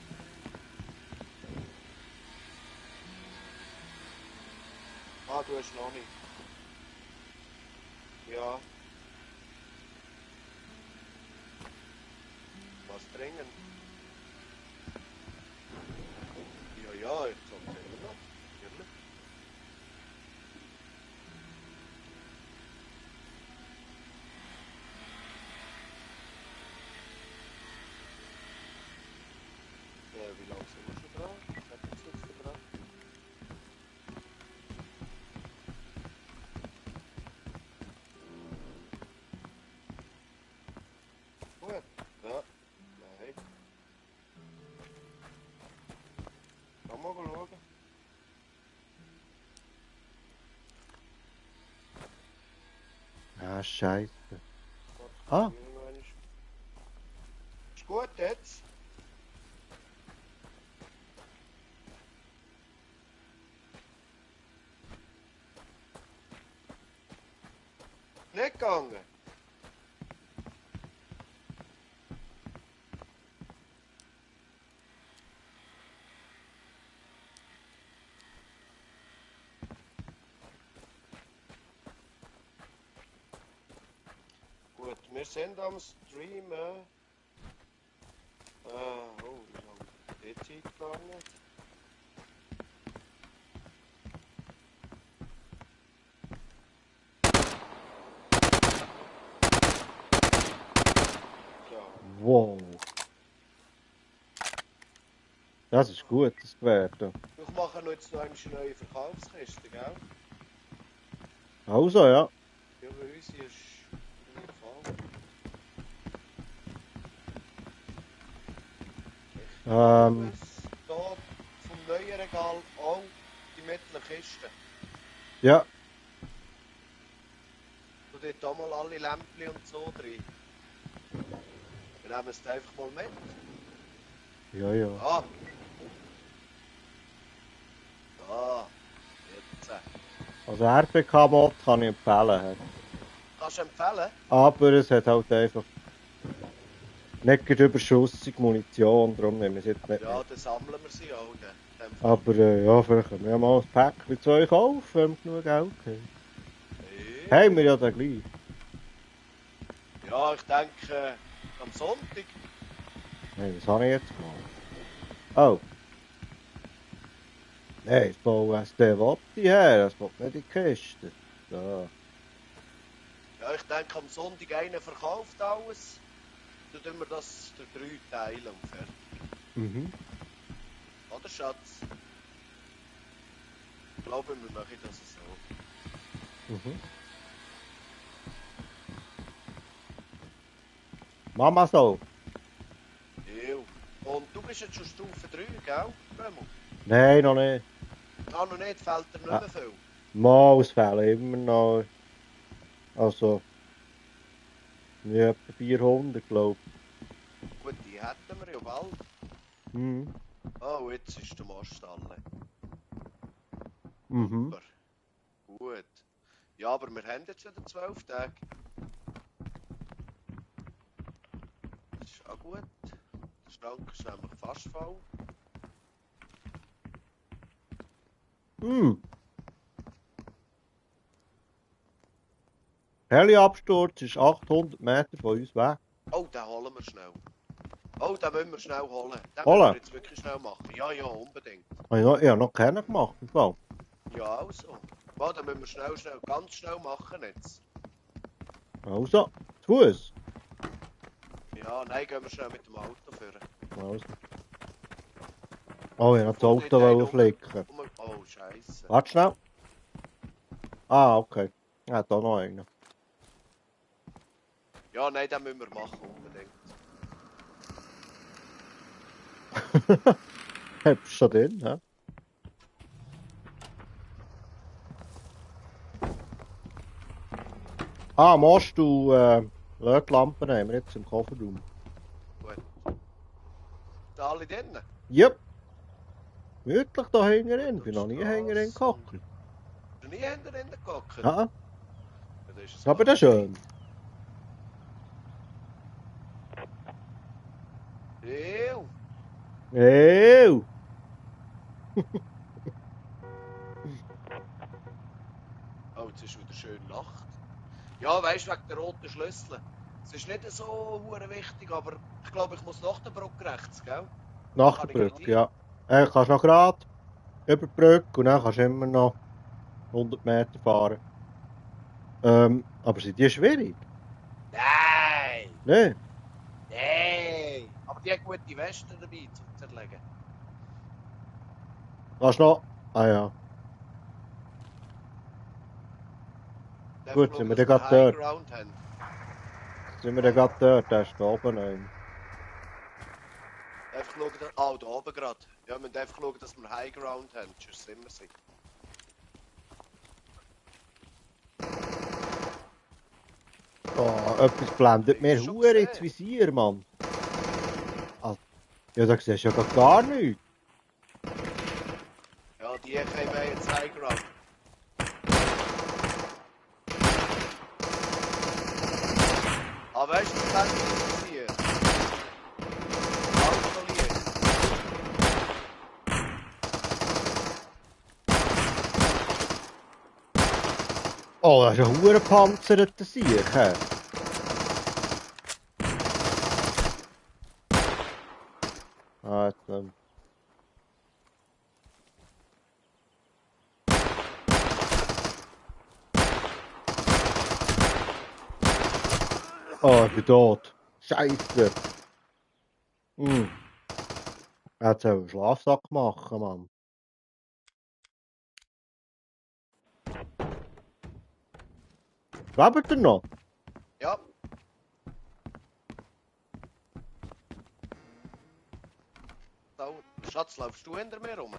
Speaker 2: Ah, du hast noch nicht. Ja. Was dringend? Ja, ja, ich sag immer noch. Natürlich. Wie lange sind wir schon dran? Ich hab jetzt nichts dran. Gut. Ja. Nein. Kann mal schauen.
Speaker 1: Ah, Scheiße.
Speaker 2: Warte,
Speaker 1: Ah,
Speaker 2: irgendwann ist gut jetzt? Nicht gegangen? gut. Wir sind am Streamen. Oh, wie lange ist die Zeit gegangen? Ja.
Speaker 1: Wow. Das ist gut, das Gewehr da.
Speaker 2: Wir machen jetzt noch eine neue Verkaufskiste, gell?
Speaker 1: Also, ja.
Speaker 2: Ja, bei uns hier ist nicht voll.
Speaker 1: Ähm,
Speaker 2: Hier vom neuen Regal auch die mittleren Kisten.
Speaker 1: ja.
Speaker 2: Du dort auch mal alle Lämpchen und so drin. Wir nehmen es einfach mal mit.
Speaker 1: Ja, ja.
Speaker 2: Ah! Ah! Jetzt.
Speaker 1: Also RPK-Mod kann ich empfehlen.
Speaker 2: Kannst du empfehlen?
Speaker 1: Aber es hat halt einfach nicht gerade überschüssige Munition, darum nehmen wir es jetzt nicht
Speaker 2: Ja,
Speaker 1: mit.
Speaker 2: dann sammeln wir sie auch.
Speaker 1: Aber ja, vielleicht können wir ja mal ein Pack mit 2 kaufen, wenn wir genug Geld haben.
Speaker 2: Ja.
Speaker 1: Haben wir ja dann gleich.
Speaker 2: Ja, ich denke am Sonntag.
Speaker 1: Nein, was habe ich jetzt gemacht? Oh. Nein, das VSD will die her, das will nicht in die Kiste. Da.
Speaker 2: Ja, ich denke am Sonntag einer verkauft alles. Dann tun wir das durch 3 teilen und fertig.
Speaker 1: Mhm.
Speaker 2: Oder Schatz? Ich glaube, wir machen das so.
Speaker 1: Mhm. Mama so.
Speaker 2: Ja. Und du bist jetzt schon Stufe 3, gell? Remo?
Speaker 1: Nein, noch nicht.
Speaker 2: Ah, noch nicht, fehlt dir nicht mehr viel.
Speaker 1: Mal, es fehlen immer noch. Also, ja, etwa 400, glaube
Speaker 2: Gut, die hätten wir ja bald.
Speaker 1: ich. Mhm.
Speaker 2: Oh, jetzt ist der Mast alle.
Speaker 1: Mhm.
Speaker 2: Super. Gut. Ja, aber wir haben jetzt wieder 12 Tage. Das ist auch gut. Der Schrank ist nämlich fast voll.
Speaker 1: Mhm. Heli-Absturz ist 800 Meter von uns weg.
Speaker 2: Oh, den holen wir schnell. Oh, den müssen wir schnell holen. Den
Speaker 1: Holen?
Speaker 2: müssen wir jetzt wirklich schnell machen. Ja, ja, unbedingt.
Speaker 1: Ich habe noch keinen gemacht, im Fall.
Speaker 2: Ja, also. Ja, den müssen wir schnell, ganz schnell machen jetzt.
Speaker 1: Also, zu Fuß.
Speaker 2: Ja, nein, gehen wir schnell mit dem Auto führen.
Speaker 1: Also. Oh, ich wollte das Auto flicken.
Speaker 2: Oh, Scheiße.
Speaker 1: Warte schnell. Ah, okay. Ja, da noch einen.
Speaker 2: Ja, nein, den müssen wir machen, unbedingt.
Speaker 1: Hast du schon drin, hä? Ah, musst du Lötlampen haben wir jetzt im Kofferraum.
Speaker 2: Gut. Sind alle drinnen?
Speaker 1: Yep. Wirklich da hinten. Ich bin noch nie hinten gekocht.
Speaker 2: Bist du nie hinten drinnen gehockt?
Speaker 1: Ja,
Speaker 2: Ja, das ist
Speaker 1: aber das ist schön.
Speaker 2: Ew.
Speaker 1: Ew.
Speaker 2: Oh, jetzt ist wieder schön Nacht. Ja, weißt du, wegen der roten Schlüssel. Es ist nicht so hure wichtig, aber ich glaube, ich muss nach der Brücke rechts, gell?
Speaker 1: Nach der Brücke, ja. Kannst noch gerade über die Brücke und dann kannst du immer noch 100 Meter fahren. Aber sind die schwierig?
Speaker 2: Nein!
Speaker 1: Nein.
Speaker 2: Nein! Aber die hat gute Westen dabei zum Zerlegen.
Speaker 1: Kannst noch... Ah ja. Gut, sind wir dann gerade dort. Sind wir dann gerade dort, da ist da oben ein.
Speaker 2: Einfach schauen, dass... da oben gerade. Ja, wir müssen einfach schauen, dass wir High Ground haben, sonst sind wir sie.
Speaker 1: Oh, etwas blendet mir hure ins Visier, Mann. Ah, ja, da siehst du ja gar nichts.
Speaker 2: Ja, die können wir jetzt High Ground. Ah, weißt du, das blendet ins Visier.
Speaker 1: Oh, das ist ein hure panzerter Sieg, hä? Ah, jetzt, oh, ich bin tot. Scheiße. Hm. Er hat einen Schlafsack machen, Mann. Lebt er noch?
Speaker 2: Ja. Da, Schatz, laufst du hinter mir rum?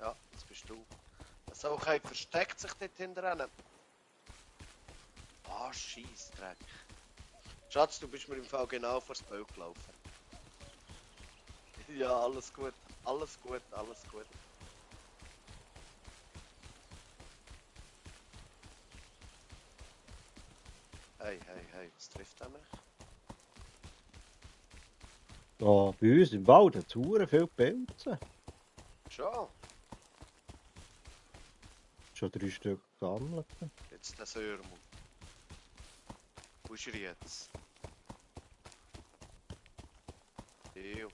Speaker 2: Ja, das bist du. So, okay, versteckt sich dort hinter ihnen. Ah, Scheissdreck. Schatz, du bist mir im Fall genau vors Bild gelaufen. Ja, alles gut. Alles gut, alles gut. Hey, hey, hey, was trifft er mich?
Speaker 1: Oh, bei uns im Wald hat es verdammt viele Pilze.
Speaker 2: Schon.
Speaker 1: Schon 3 Stück gesammelt.
Speaker 2: Jetzt der Sörmund. Wo ist er jetzt? Ew.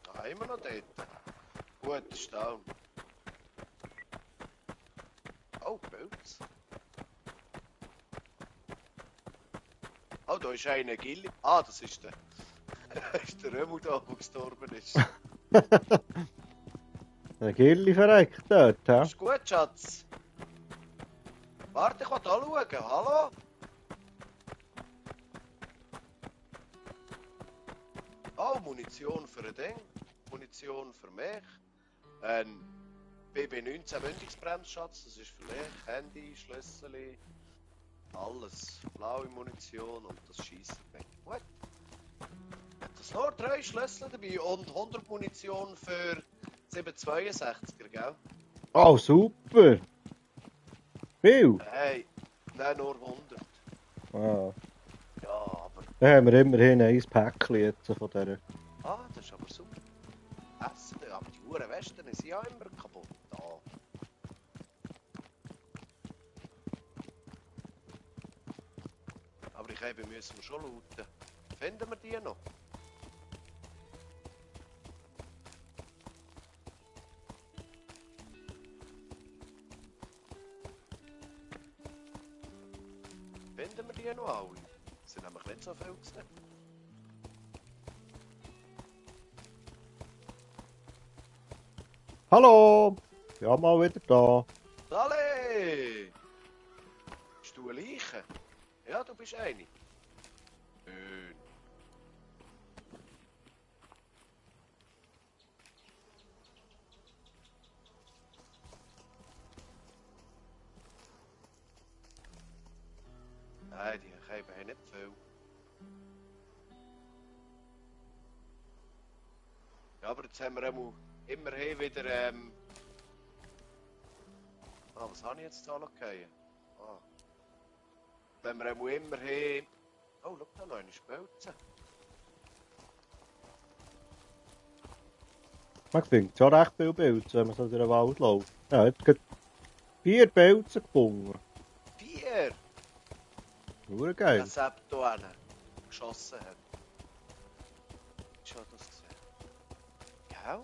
Speaker 2: Da haben wir noch dort. Gut, ist down. Oh, Pilz. Oh, da ist einer Gilli. Ah, das ist der. Ist der Römu da, der gestorben ist.
Speaker 1: Ein Gilli verreckt dort, hä?
Speaker 2: Ist gut, Schatz. Warte, ich will da schauen. Hallo? Oh, Munition für ein Ding. Munition für mich. Ein BB19 Mündungsbremsschatz, das ist für mich. Handy, Schlüssel, alles. Blaue Munition und das Schießen weg. Gut. Hat das nur 3 Schlüssel dabei und 100 Munition für 762er, gell?
Speaker 1: Oh, super! Viel!
Speaker 2: Hey, nein, nur 100.
Speaker 1: Ah.
Speaker 2: Ja, aber...
Speaker 1: Dann haben wir immerhin ein Päckchen jetzt von dieser.
Speaker 2: Ah, das ist aber super. Essen, aber die Uhren Westen sind ja immer kaputt. Da. Aber ich glaube, müssen wir schon looten. Finden wir die noch? Finden wir die noch alle? Es sind nämlich nicht so viel gewesen.
Speaker 1: Hallo! Ja, mal wieder da.
Speaker 2: Sally! Bist du eine Leiche? Ja, du bist eine. Schön. Nein, die geben nicht viel. Ja, aber jetzt haben wir immerhin wieder... Ah, was habe ich jetzt da noch gegeben? Ah. Wenn wir immerhin... Oh, schau da noch eine Spelze.
Speaker 1: Man findet schon recht viele Pilze, wenn man so durch den Wald läuft. Ja, jetzt gibt 4 Pilze gefunden.
Speaker 2: 4!
Speaker 1: Nur geil.
Speaker 2: Das Sepp hier hinten geschossen hat. Hast du das gesehen? Ja?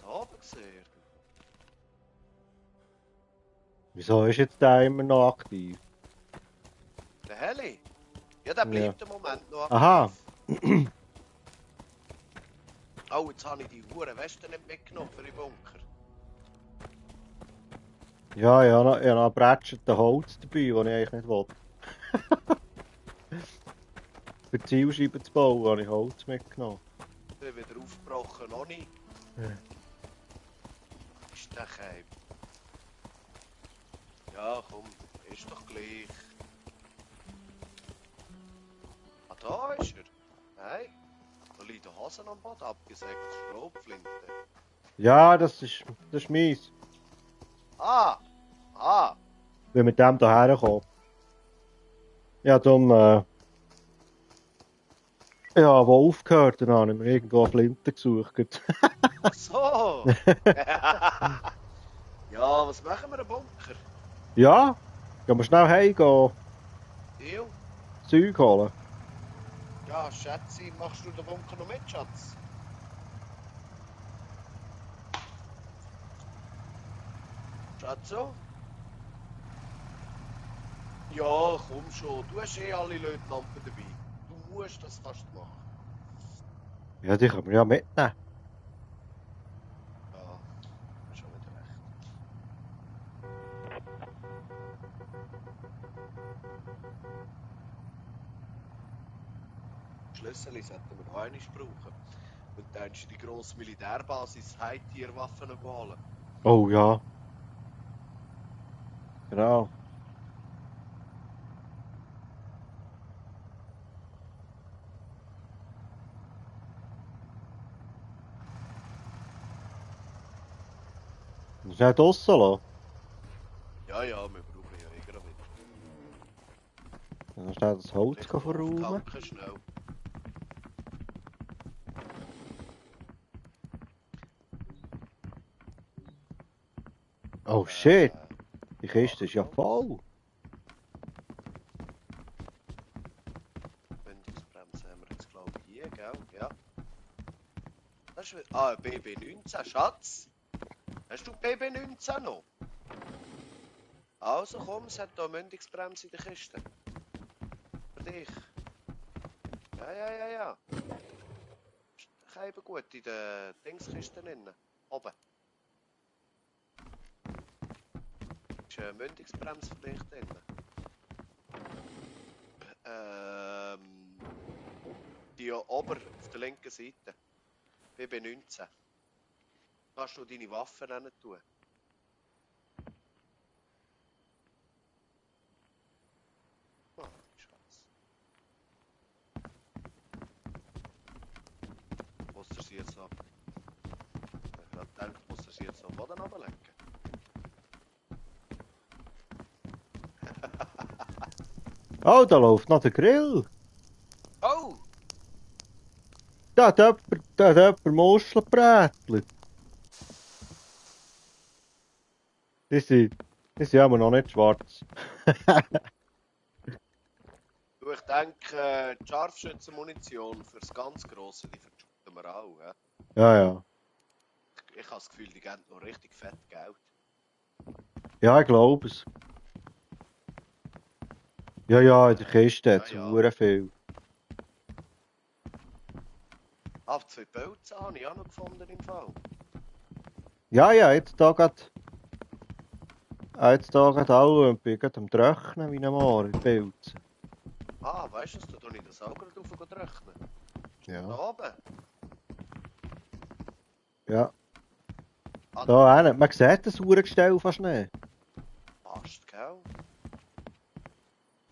Speaker 2: Da oben gesehen.
Speaker 1: Wieso ist jetzt der immer noch aktiv?
Speaker 2: Der Heli? Ja, der bleibt im Moment noch aktiv.
Speaker 1: Aha.
Speaker 2: Oh, jetzt habe ich die Huren Weste nicht mitgenommen für den Bunker.
Speaker 1: Ja, ich habe noch bretschenden Holz dabei, das ich eigentlich nicht will. Für die Zielscheiben zu bauen habe ich Holz mitgenommen.
Speaker 2: Ich bin wieder aufgebrochen, noch nicht.
Speaker 1: Ja.
Speaker 2: Ist der Keim? Ja, komm, ist doch gleich. Ah, da ist er. Nein, da liegt der Hasen am Boden abgesägt, Schrotflinte.
Speaker 1: Ja, das ist meins.
Speaker 2: Ah! Ah!
Speaker 1: Ich bin mit dem hierher gekommen. Ja, darum Ja, wo aufgehört, dann habe ich mir irgendwo eine Flinte gesucht.
Speaker 2: Ach so! Ja, was machen wir, einen Bunker?
Speaker 1: Ja, gehen wir schnell heimgehen,
Speaker 2: Jo.
Speaker 1: Zeug holen.
Speaker 2: Ja, Schätzi, machst du den Bunker noch mit, Schatz? Schatzo? Ja, komm schon. Du hast eh alle Lötlampen dabei. Du musst das fast machen.
Speaker 1: Ja, die können wir ja mitnehmen.
Speaker 2: Ja, hast schon wieder recht. Schlüssel sollten wir noch einmal brauchen. Und dann in die grosse Militärbasis Heitierwaffen holen.
Speaker 1: Oh ja. Genau. Schnell draussen lassen.
Speaker 2: Ja, ja, wir brauchen ja eh gerade wieder.
Speaker 1: Dann schnell das Holz
Speaker 2: Vielleicht noch
Speaker 1: verräumen.
Speaker 2: auftanken schnell.
Speaker 1: Oh shit, die Kiste ist ja
Speaker 2: Achtung.
Speaker 1: voll.
Speaker 2: Bündigungsbremse haben wir jetzt, glaube ich, hier, gell? Ja. Das ist wieder... Ah, BB19, Schatz. Hast du BB19 noch? Also komm, es hat hier eine Mündungsbremse in der Kiste. Für dich. Ja, ja, ja, ja. Ich habe gut in der Dingskiste drin. Oben. Ist eine Mündungsbremse für dich drin. Die hier oben auf der linken Seite. BB19. Kannst du deine Waffen rein tun? Oh, Schatz. Muss er sie jetzt noch... Ich habe gedacht, muss er sie jetzt noch am Boden runterlenken?
Speaker 1: Oh, da läuft noch der Grill.
Speaker 2: Oh!
Speaker 1: Da hat jemand Muscheln gebrätelt. Die sind aber noch nicht schwarz.
Speaker 2: Du, ich denke, die Scharfschützenmunition für das ganz Grosse, die verschütten wir auch. Ja?
Speaker 1: Ja, ja.
Speaker 2: Ich habe das Gefühl, die geben noch richtig fett Geld.
Speaker 1: Ja, ich glaube es. Ja, ja, in der Kiste hat es
Speaker 2: Ja, ja.
Speaker 1: verdammt viel.
Speaker 2: Ah, 2 Pilze habe ich auch noch gefunden im Fall.
Speaker 1: Ja, ja, jetzt da grad. Jetzt da grad auch. Ich bin gerade am Trocknen wie ein Moor, die Pilze.
Speaker 2: Ah, weißt du, da tue ich das auch gerade rechnen.
Speaker 1: Ja.
Speaker 2: Da oben.
Speaker 1: Ja.
Speaker 2: Ah,
Speaker 1: Da hinten. Man sieht das Uhrengestell fast nicht.
Speaker 2: passt, gell?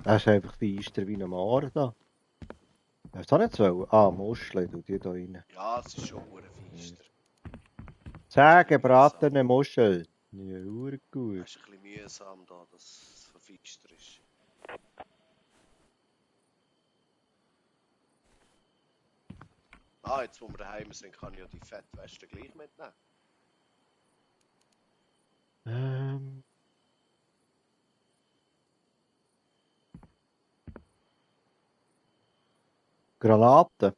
Speaker 1: Das ist einfach feister wie ein Moor da. Hast du auch nicht so? Ah, Muscheln, du die da rein.
Speaker 2: Ja, es ist schon hure feister.
Speaker 1: 10 gebratene Muscheln. Ja, gut.
Speaker 2: Es ist ein bisschen mühsam da, dass es so feister ist. Ah, jetzt wo wir daheim sind, kann ich ja die Fettweste gleich mitnehmen.
Speaker 1: Granaten.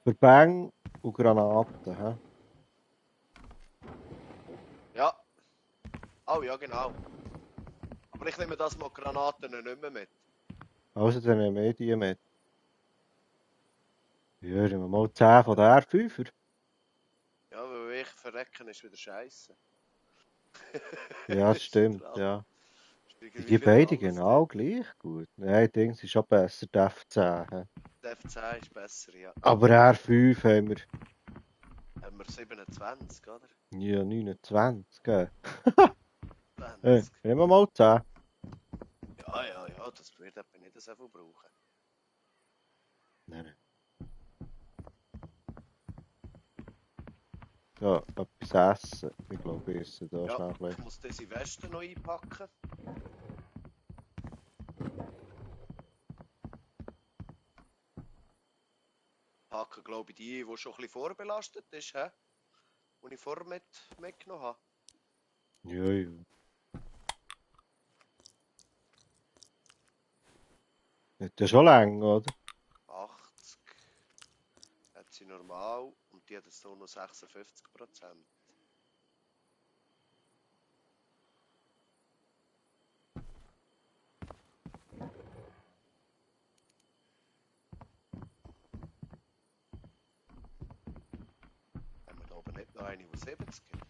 Speaker 1: Verbände und Granaten, hä?
Speaker 2: Ja. Oh ja, genau. Aber ich nehme das mal Granaten nicht mehr mit.
Speaker 1: Also dann nehmen wir die mit. Ja, nehmen wir mal 10 von der R5er.
Speaker 2: Ja, weil ich verrecken ist wieder scheiße.
Speaker 1: Ja, das stimmt, ja. Die beiden genau gleich gut. Nein, Dings ist schon besser, die F10. Hä?
Speaker 2: Der F10 ist besser, ja.
Speaker 1: Aber R5 haben wir
Speaker 2: Haben wir 27, oder?
Speaker 1: ja 29, gell?
Speaker 2: 20.
Speaker 1: Nehmen wir mal 10.
Speaker 2: Ja, ja, ja, das wird etwa nicht so viel brauchen.
Speaker 1: Nein, nein. Ja, etwas essen. Ich glaube, ich esse da
Speaker 2: Ja,
Speaker 1: schnell ein
Speaker 2: ich
Speaker 1: bisschen.
Speaker 2: muss diese Weste noch einpacken. Tanken, glaube ich, die schon ein bisschen vorbelastet ist, hä? Die ich vorher mitgenommen habe.
Speaker 1: Ja, ja. Nicht ja schon lang, oder?
Speaker 2: 80 hat sie normal und die hat jetzt nur noch 56%. Haben wir da oben nicht noch eine, die 70 gibt?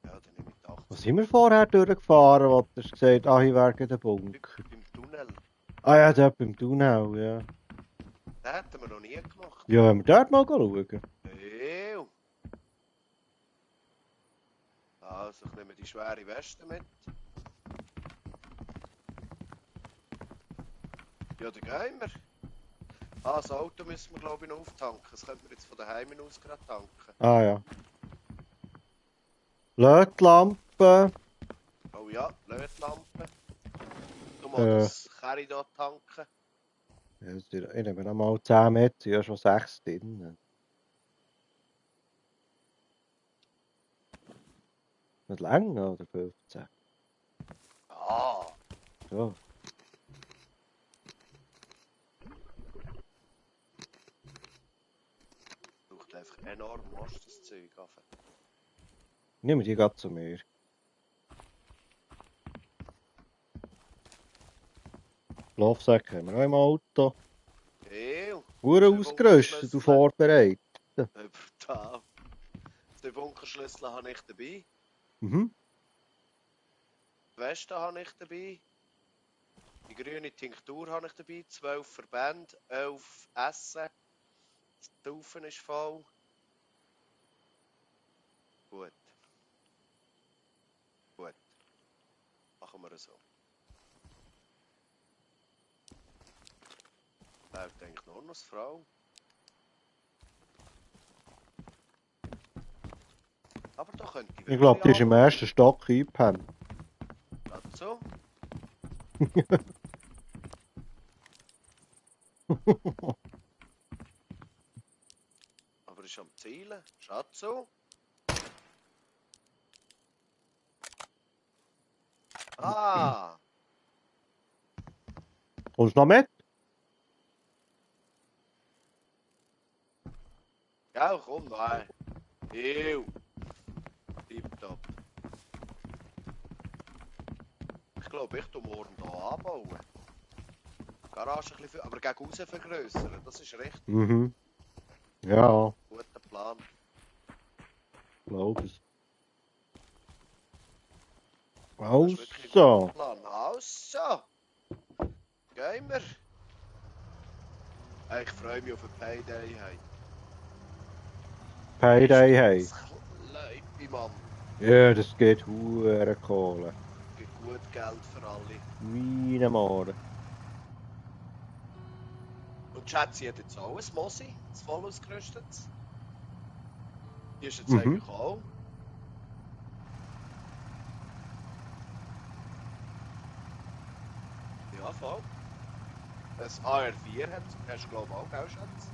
Speaker 2: Ja, dann nehme ich die 80.
Speaker 1: Wo sind wir vorher durchgefahren, wo du hast gesagt hast, hier wäre der Bunker?
Speaker 2: Beim Tunnel.
Speaker 1: Ah ja, dort beim Tunnel, ja.
Speaker 2: Den hätten wir noch nie gemacht.
Speaker 1: Ja, wenn wir dort mal schauen.
Speaker 2: Ew. Also, ich nehme die schwere Weste mit. Ja, dann gehen wir. Ah, das Auto müssen wir, glaube ich, noch auftanken. Das könnten wir jetzt von daheim aus gerade tanken.
Speaker 1: Ah ja. Lötlampe.
Speaker 2: Oh ja, Lötlampe. Du mal das Kerry hier tanken.
Speaker 1: Ja, ich nehme noch mal 10 Meter, ja schon 6 drin. Nicht länger, oder 15?
Speaker 2: Ah,
Speaker 1: Ja.
Speaker 2: braucht einfach enorm Most, das Zeug.
Speaker 1: Nehmen wir die gerade zu mir. Laufsäcke haben wir auch im Auto.
Speaker 2: Ew.
Speaker 1: Hure ausgerüstet und vorbereitet.
Speaker 2: Brutal. Den Bunkerschlüssel habe ich dabei.
Speaker 1: Mhm.
Speaker 2: Die Weste habe ich dabei. Die grüne Tinktur habe ich dabei. 12 Verbände, 11 Essen. Das Taufen ist voll. Gut. Gut. Machen wir so. Bleibt eigentlich nur noch eine Frau. Aber da könnte
Speaker 1: Ich glaube, die ist im
Speaker 2: anschauen.
Speaker 1: ersten Stock eingepennt.
Speaker 2: Dazu. Aber ist am Zielen. Schatzo. Ah!
Speaker 1: Kommst du noch mit?
Speaker 2: Ja, komm, nein. Ew. Tipptopp. Ich glaube, ich tue morgen hier anbauen. Garage ein bisschen, aber gegen raus vergrößern. Das ist richtig.
Speaker 1: Mhm. Ja,
Speaker 2: Guter Plan.
Speaker 1: glaube ich.
Speaker 2: Das ist wirklich ein
Speaker 1: Also.
Speaker 2: guter Plan. Also. Gehen wir. Ich freue mich auf ein Payday. Hey.
Speaker 1: Payday hey.
Speaker 2: Leipi, Mann.
Speaker 1: Ja, das geht hure Kohle.
Speaker 2: Gibt gut Geld für alle.
Speaker 1: Meine Morde.
Speaker 2: Und Schätze hat jetzt auch ein Mosi, ein voll ausgerüstetes. Die ist jetzt
Speaker 1: Mhm.
Speaker 2: eigentlich auch. Ja, voll. Ein AR4 hast du, glaube ich, auch, gell, Schatz?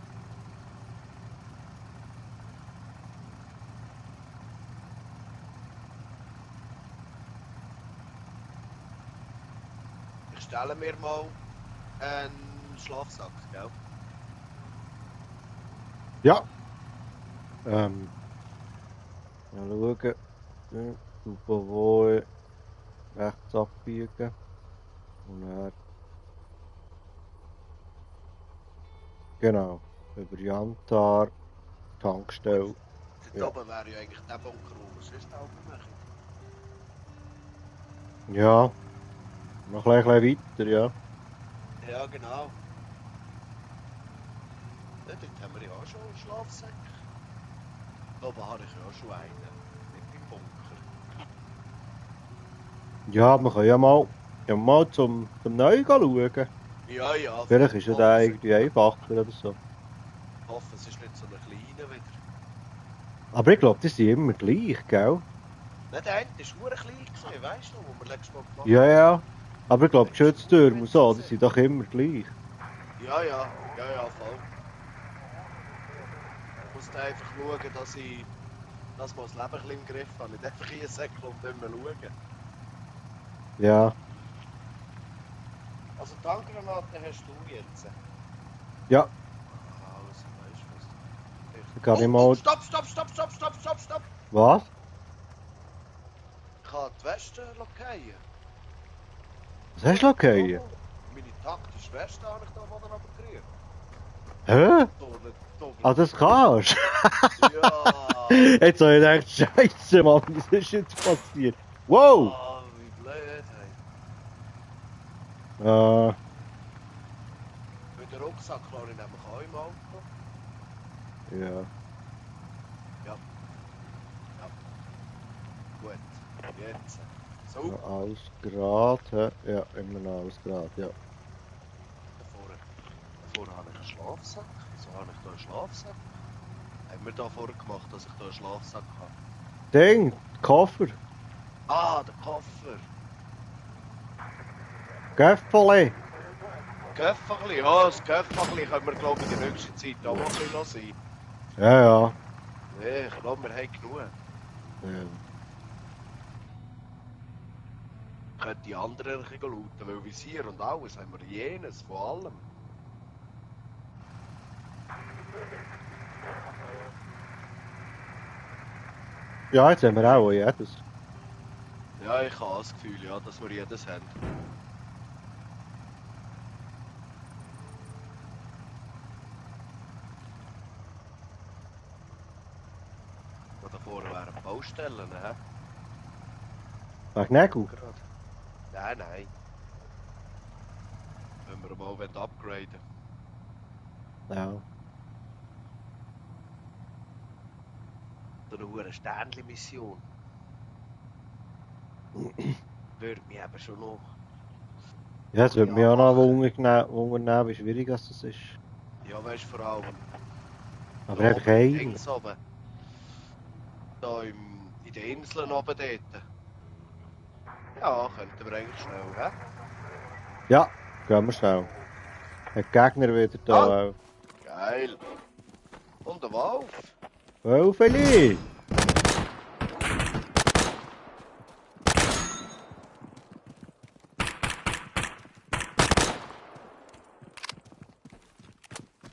Speaker 2: Ich stelle mir mal einen Schlafsack, gell?
Speaker 1: Ja. Mal schauen. Super rechts abbiegen. Und dann. Genau. Über Jantar. Tankstelle.
Speaker 2: Dort
Speaker 1: Ja.
Speaker 2: oben wäre ja eigentlich der Bunker, wo wir sonst auch machen.
Speaker 1: Ja. Noch ein bisschen weiter, ja.
Speaker 2: Ja, genau. Ja, dort haben wir ja auch schon einen Schlafsack. Da oben habe ich ja auch schon einen. Nicht im Bunker.
Speaker 1: Ja, wir können ja mal zum Neuen schauen.
Speaker 2: Ja, ja.
Speaker 1: Vielleicht ist ja der irgendwie einfacher oder so.
Speaker 2: Ich hoffe, es ist nicht so eine kleine wieder.
Speaker 1: Aber ich glaube, die sind immer gleich, gell?
Speaker 2: Nein, der eine war verdammt klein, gewesen, weißt du, wo wir letztes Mal gemacht
Speaker 1: Ja,
Speaker 2: haben.
Speaker 1: ja. Aber ich glaube, die
Speaker 2: Der ist
Speaker 1: Schütztürme und so, die
Speaker 2: winzig
Speaker 1: sind doch immer gleich.
Speaker 2: Ja, ja, ja, ja, voll. Ich muss da einfach schauen, dass ich das mal das Leben ein bisschen im Griff habe. Nicht einfach hier säckeln und immer schauen.
Speaker 1: Ja.
Speaker 2: Also die Handgranaten hast du jetzt.
Speaker 1: Ja,
Speaker 2: Also, weißt du was?
Speaker 1: dann kann ich
Speaker 2: Oh, oh,
Speaker 1: mal...
Speaker 2: stopp, stopp, stopp, stopp, stopp, stopp, stopp!
Speaker 1: Was?
Speaker 2: Ich kann die Weste lackieren.
Speaker 1: Was hast du lackiert?
Speaker 2: Meine taktische Weste habe ich da vorne runtergerührt.
Speaker 1: Hä?
Speaker 2: Doppelt.
Speaker 1: Ah, das kannst du?
Speaker 2: Ja!
Speaker 1: Jetzt habe ich gedacht, Scheiße, Mann, was ist jetzt passiert? Wow!
Speaker 2: Ah, wie blöd, hey. Mit dem Rucksack kann ich nämlich auch im Auto.
Speaker 1: Ja.
Speaker 2: Ja. Gut. Jetzt. So.
Speaker 1: Ja, alles gerade. Ja, immer noch alles gerade, ja.
Speaker 2: Davor habe ich einen Schlafsack. Wieso habe ich da einen Schlafsack? Haben wir da vorher gemacht, dass ich da einen Schlafsack habe?
Speaker 1: Ding, Koffer.
Speaker 2: Ah, der Koffer.
Speaker 1: Göffeli.
Speaker 2: Göffachli, ja, das Göffachli können wir, glaube ich, in der nächsten Zeit auch mal ein bisschen sein.
Speaker 1: Ja, ja.
Speaker 2: Nee, ich glaube, wir haben genug.
Speaker 1: Ja.
Speaker 2: Ich könnte die anderen ein bisschen lauten, weil Visier und alles haben wir jenes von allem.
Speaker 1: Ja, jetzt haben wir auch jedes.
Speaker 2: Ja, ich habe das Gefühl, ja, dass wir jedes haben. Und davor wären Baustellen, hä?
Speaker 1: Wegen Nägel?
Speaker 2: Gerade. Nein, nein. Wenn wir mal upgraden.
Speaker 1: Ja.
Speaker 2: So eine Sternli-Mission. Würde mich aber schon noch.
Speaker 1: Ja, es würde mich auch noch wundern, wie schwierig das ist.
Speaker 2: Ja, weißt du, vor allem.
Speaker 1: Aber einfach ein.
Speaker 2: Links oben. Da in den Inseln oben dort. Ja, könnten wir eigentlich schnell, hä?
Speaker 1: Ja, gehen wir schnell. Ein Gegner wieder da auch.
Speaker 2: Geil. Und der Wolf.
Speaker 1: Wolfeli!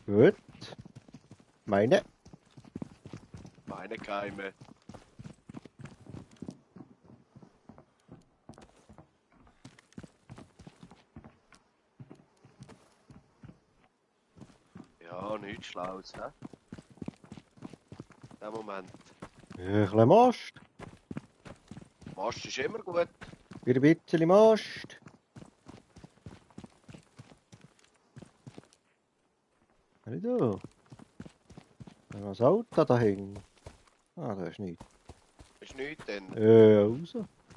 Speaker 1: Gut. Meine.
Speaker 2: Meine Keime. Ja, nichts Schlaues, hä? In dem Moment.
Speaker 1: Ein bisschen Most.
Speaker 2: Mast ist immer gut.
Speaker 1: Wieder ein bisschen Most. Was ist da? Da ist ein Auto da hinten. Ah, da ist nichts.
Speaker 2: Ist nichts denn.
Speaker 1: Raus.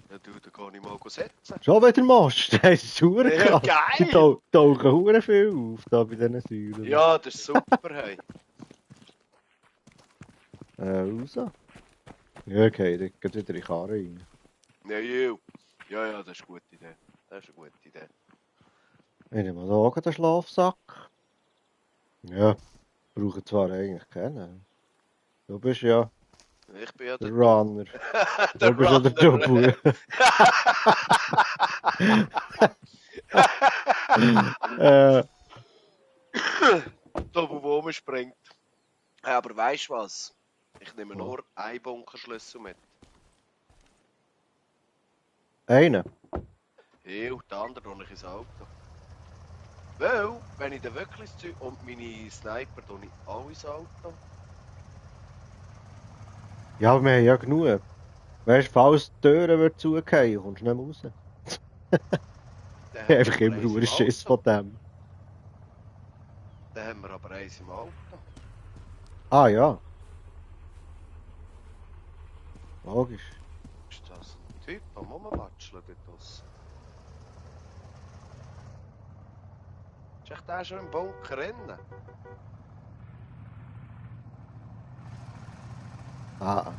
Speaker 2: Ja, du, da kann ich mal setzen.
Speaker 1: Schon wieder Most. Das ist super
Speaker 2: Ja,
Speaker 1: krass. Die
Speaker 2: geil!
Speaker 1: tauchen verdammt viel auf da bei diesen Säulen.
Speaker 2: Ja, das ist super, hey.
Speaker 1: Raus. Ja, okay, dann geht wieder in die Karre rein.
Speaker 2: Ja, ja. Ja, ja, das ist eine gute Idee. Das ist eine gute Idee.
Speaker 1: Ich nehme mal auch den Schlafsack. Ja, brauche zwar eigentlich keinen. Du bist ja
Speaker 2: Ich bin ja
Speaker 1: der
Speaker 2: der
Speaker 1: Runner.
Speaker 2: Der
Speaker 1: Du bist ja der Double.
Speaker 2: Double, wo man springt. Hey, aber weißt du was? Ich nehme nur einen Bunkerschlüssel mit.
Speaker 1: Einen?
Speaker 2: Ja, und den anderen tue ich ins Auto. Weil, wenn ich dann wirklich das Zeug und meine Sniper tue ich auch ins Auto.
Speaker 1: Ja, aber wir haben ja genug. Weißt du, falls die Türen wird zugehen, kommst du nicht mehr raus.
Speaker 2: Dann
Speaker 1: Ich habe
Speaker 2: haben
Speaker 1: einfach
Speaker 2: wir
Speaker 1: immer
Speaker 2: eins
Speaker 1: nur
Speaker 2: im
Speaker 1: Schiss
Speaker 2: Auto.
Speaker 1: von dem.
Speaker 2: Dann haben wir aber eins im Auto.
Speaker 1: Ah ja. Logisch.
Speaker 2: Ist das ein Typ am Rumwatscheln? Schaukeln dort draussen. Ist echt der schon im Bunker drin?
Speaker 1: Ah,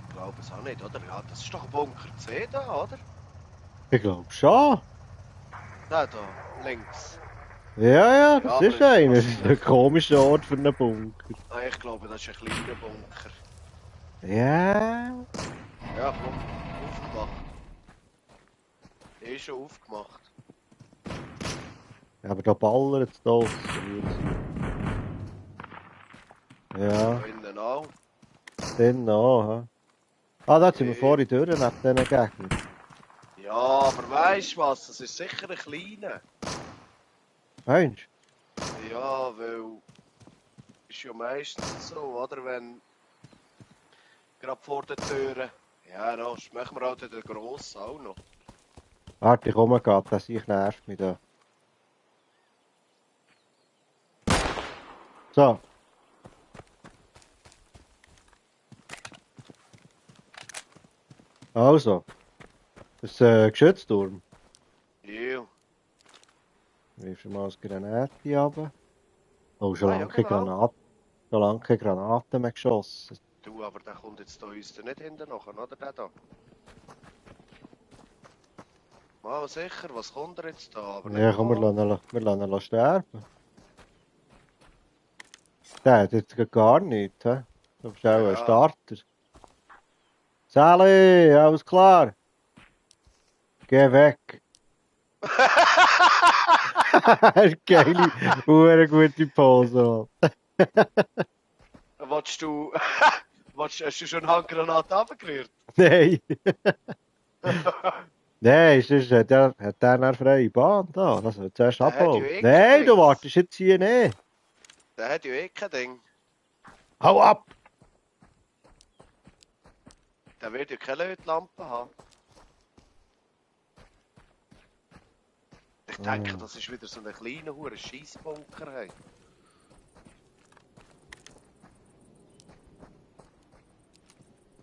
Speaker 2: Ich glaube es auch nicht, oder? Ja, das ist doch ein Bunker C da, oder?
Speaker 1: ich glaube schon.
Speaker 2: Da, da, links.
Speaker 1: Ja, das
Speaker 2: aber
Speaker 1: ist einer. Das ist ein
Speaker 2: wahrscheinlich-
Speaker 1: komischer Ort für einen Bunker.
Speaker 2: Ah, ich glaube, das ist ein kleiner Bunker.
Speaker 1: Ja.
Speaker 2: Ja, komm, aufgemacht. Ist schon aufgemacht.
Speaker 1: Aber da ballert es da. Ja,
Speaker 2: Da innen auch.
Speaker 1: dann auch. Hä? Ah, da sind wir
Speaker 2: Ja.
Speaker 1: vorhin durch nach diesen Gegnern.
Speaker 2: Ja, aber weißt du was? Das ist sicher ein kleiner.
Speaker 1: Meinst
Speaker 2: Ja, weil. Ist ja meistens so, oder? Wenn. Gerade vor der Türe. Ja, das machen wir auch den grossen auch noch.
Speaker 1: du? Warte, ich komme gerade, dass ich nervt mich da. So. Also. Das ist ein Geschützturm.
Speaker 2: Ja.
Speaker 1: Wirfst du mal als Granate runter. Oh, schon
Speaker 2: Ah, ja,
Speaker 1: lange keine
Speaker 2: genau.
Speaker 1: Granaten. Schon lange keine Granaten mehr geschossen.
Speaker 2: Du, aber der kommt jetzt da uns nicht hinten nach, oder der da? Mal sicher, was kommt er jetzt da? Aber
Speaker 1: Ja, komm, wir lassen ihn sterben. Der hat jetzt gar nichts, hä? Du bist auch ein
Speaker 2: Ja.
Speaker 1: Starter. Sally, alles klar? Geh weg. Geile, hure gute Pose.
Speaker 2: Willst du. Hast du schon eine Handgranate runtergerührt?
Speaker 1: Nein. Nein, sonst hat der eine freie Bahn da. Das soll zuerst
Speaker 2: Der hat
Speaker 1: abholen.
Speaker 2: ja eh
Speaker 1: Nein, du
Speaker 2: Dings.
Speaker 1: wartest jetzt hier nicht.
Speaker 2: Der hat ja eh kein Ding.
Speaker 1: Hau ab!
Speaker 2: Der wird ja keine Lötlampe haben. Ich denke, das ist wieder so ein kleiner hure Scheissbunker. Hey.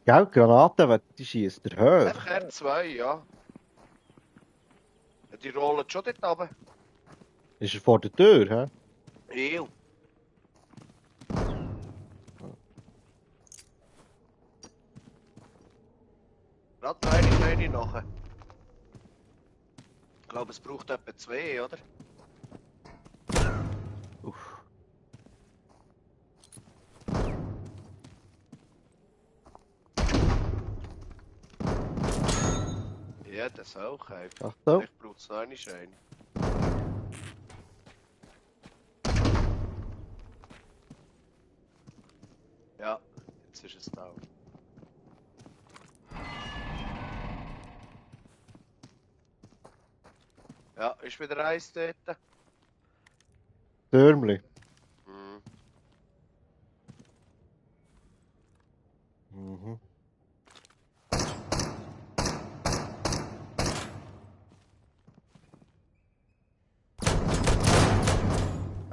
Speaker 1: Gell, Granaten, die schießt der hoch.
Speaker 2: Einfach R2, ja. Die rollen schon dort runter.
Speaker 1: Ist er vor der Tür, hä?
Speaker 2: Ew. Gerade noch eine kleine nachher. Ich glaube, es braucht etwa 2, oder?
Speaker 1: Uff.
Speaker 2: Ja, das auch einfach.
Speaker 1: Achtung.
Speaker 2: Vielleicht braucht es noch eine Schein. Ja, jetzt ist es da. Ja, ist wieder eins dort.
Speaker 1: Türmli.
Speaker 2: Mhm.
Speaker 1: Mhm.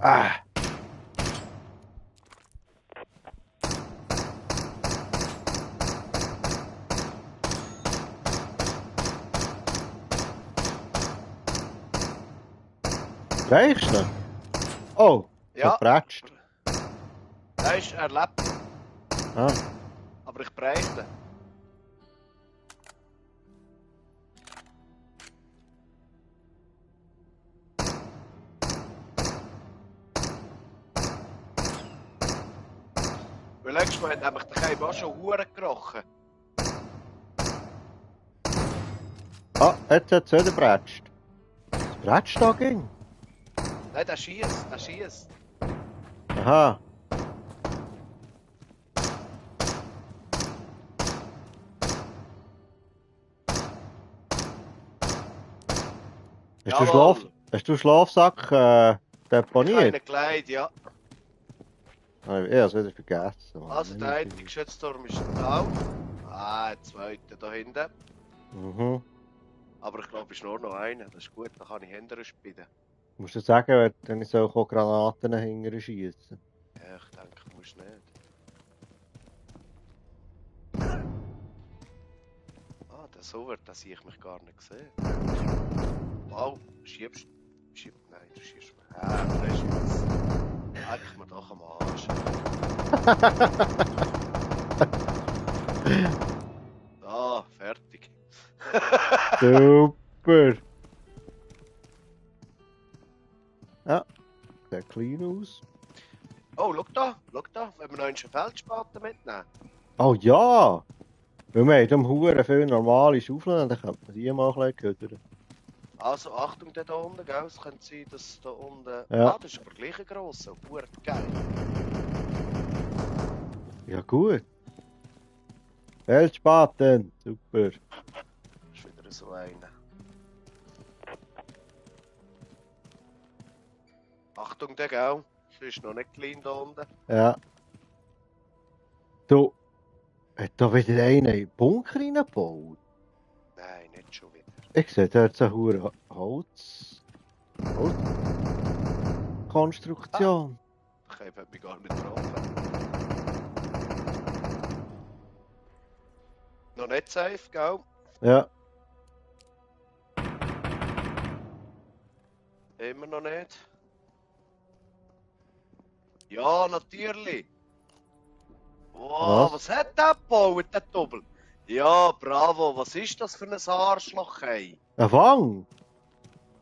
Speaker 1: Ah! Reichst du? Oh,
Speaker 2: Ja.
Speaker 1: verpratscht.
Speaker 2: Weißt, er lebt,
Speaker 1: Ah.
Speaker 2: aber ich bräuchte. Weil letztes Mal hat nämlich der Keim auch schon Huren gerochen.
Speaker 1: Ah, jetzt hat es wieder gepratscht. Was pratscht da ging?
Speaker 2: Nein, der schießt, der schießt.
Speaker 1: Aha. Hast du Schlafsack
Speaker 2: Ich habe
Speaker 1: deponiert?
Speaker 2: einen gelegt, ja.
Speaker 1: Ich habe es wieder vergessen. Mann.
Speaker 2: Also der eine Geschützturm ist da. Ah, der zweite da hinten.
Speaker 1: Mhm.
Speaker 2: Aber ich glaube, es ist nur noch einer. Das ist gut, dann kann ich hinterher spielen.
Speaker 1: Musst du sagen, wenn ich so Granaten hinterher schießen?
Speaker 2: Ja, ich denke, du musst nicht. Ah, so wird, dass ich mich gar nicht sehe. Wow, schiebst. Nein, du schiebst mir. Das ist was. Leck mir doch am Arsch. Ah, fertig.
Speaker 1: Super. Ja, sieht clean aus.
Speaker 2: Oh, schau da, wenn wir noch einen Feldspaten mitnehmen.
Speaker 1: Oh ja! Weil wir haben hier Huren viele normale Schaufeln, dann könnte man die mal ein bisschen ködern.
Speaker 2: Also Achtung da unten, gell? Es könnte sein, dass da unten...
Speaker 1: Ja.
Speaker 2: Ah, das ist aber gleich ein grosser, geil.
Speaker 1: Ja gut. Feldspaten, super.
Speaker 2: Das ist wieder so einer. Achtung da, gell? Es ist noch nicht clean da unten.
Speaker 1: Ja. Du, hat da wieder einer in den Bunker reingebaut?
Speaker 2: Nein, nicht schon wieder.
Speaker 1: Ich sehe dort so eine Holzkonstruktion.
Speaker 2: Ich habe mich gar nicht getroffen. Noch nicht safe, gell?
Speaker 1: Ja.
Speaker 2: Immer noch nicht. Ja, natürlich. Wow, was hat der gebaut, der Doppel? Ja, bravo, was ist das für ein Arschloch, ey?
Speaker 1: Ein Fang?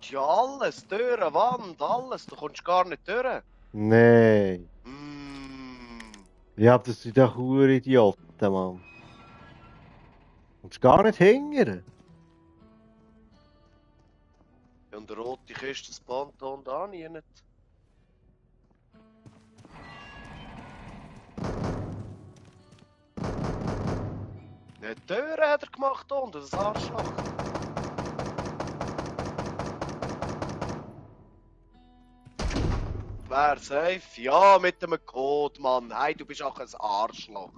Speaker 2: Ja, alles, Türen, Wand, alles, du kommst gar nicht durch.
Speaker 1: Nein.
Speaker 2: Mm.
Speaker 1: Ja, das sind doch hure Idioten, Mann. Kommst gar nicht hingern.
Speaker 2: Und der rote Kiste spawnt da unten auch nicht. Eine Türe hat er gemacht unten, das Arschloch. Wer safe? Ja, mit dem Code, Mann. Hey, du bist auch ein Arschloch.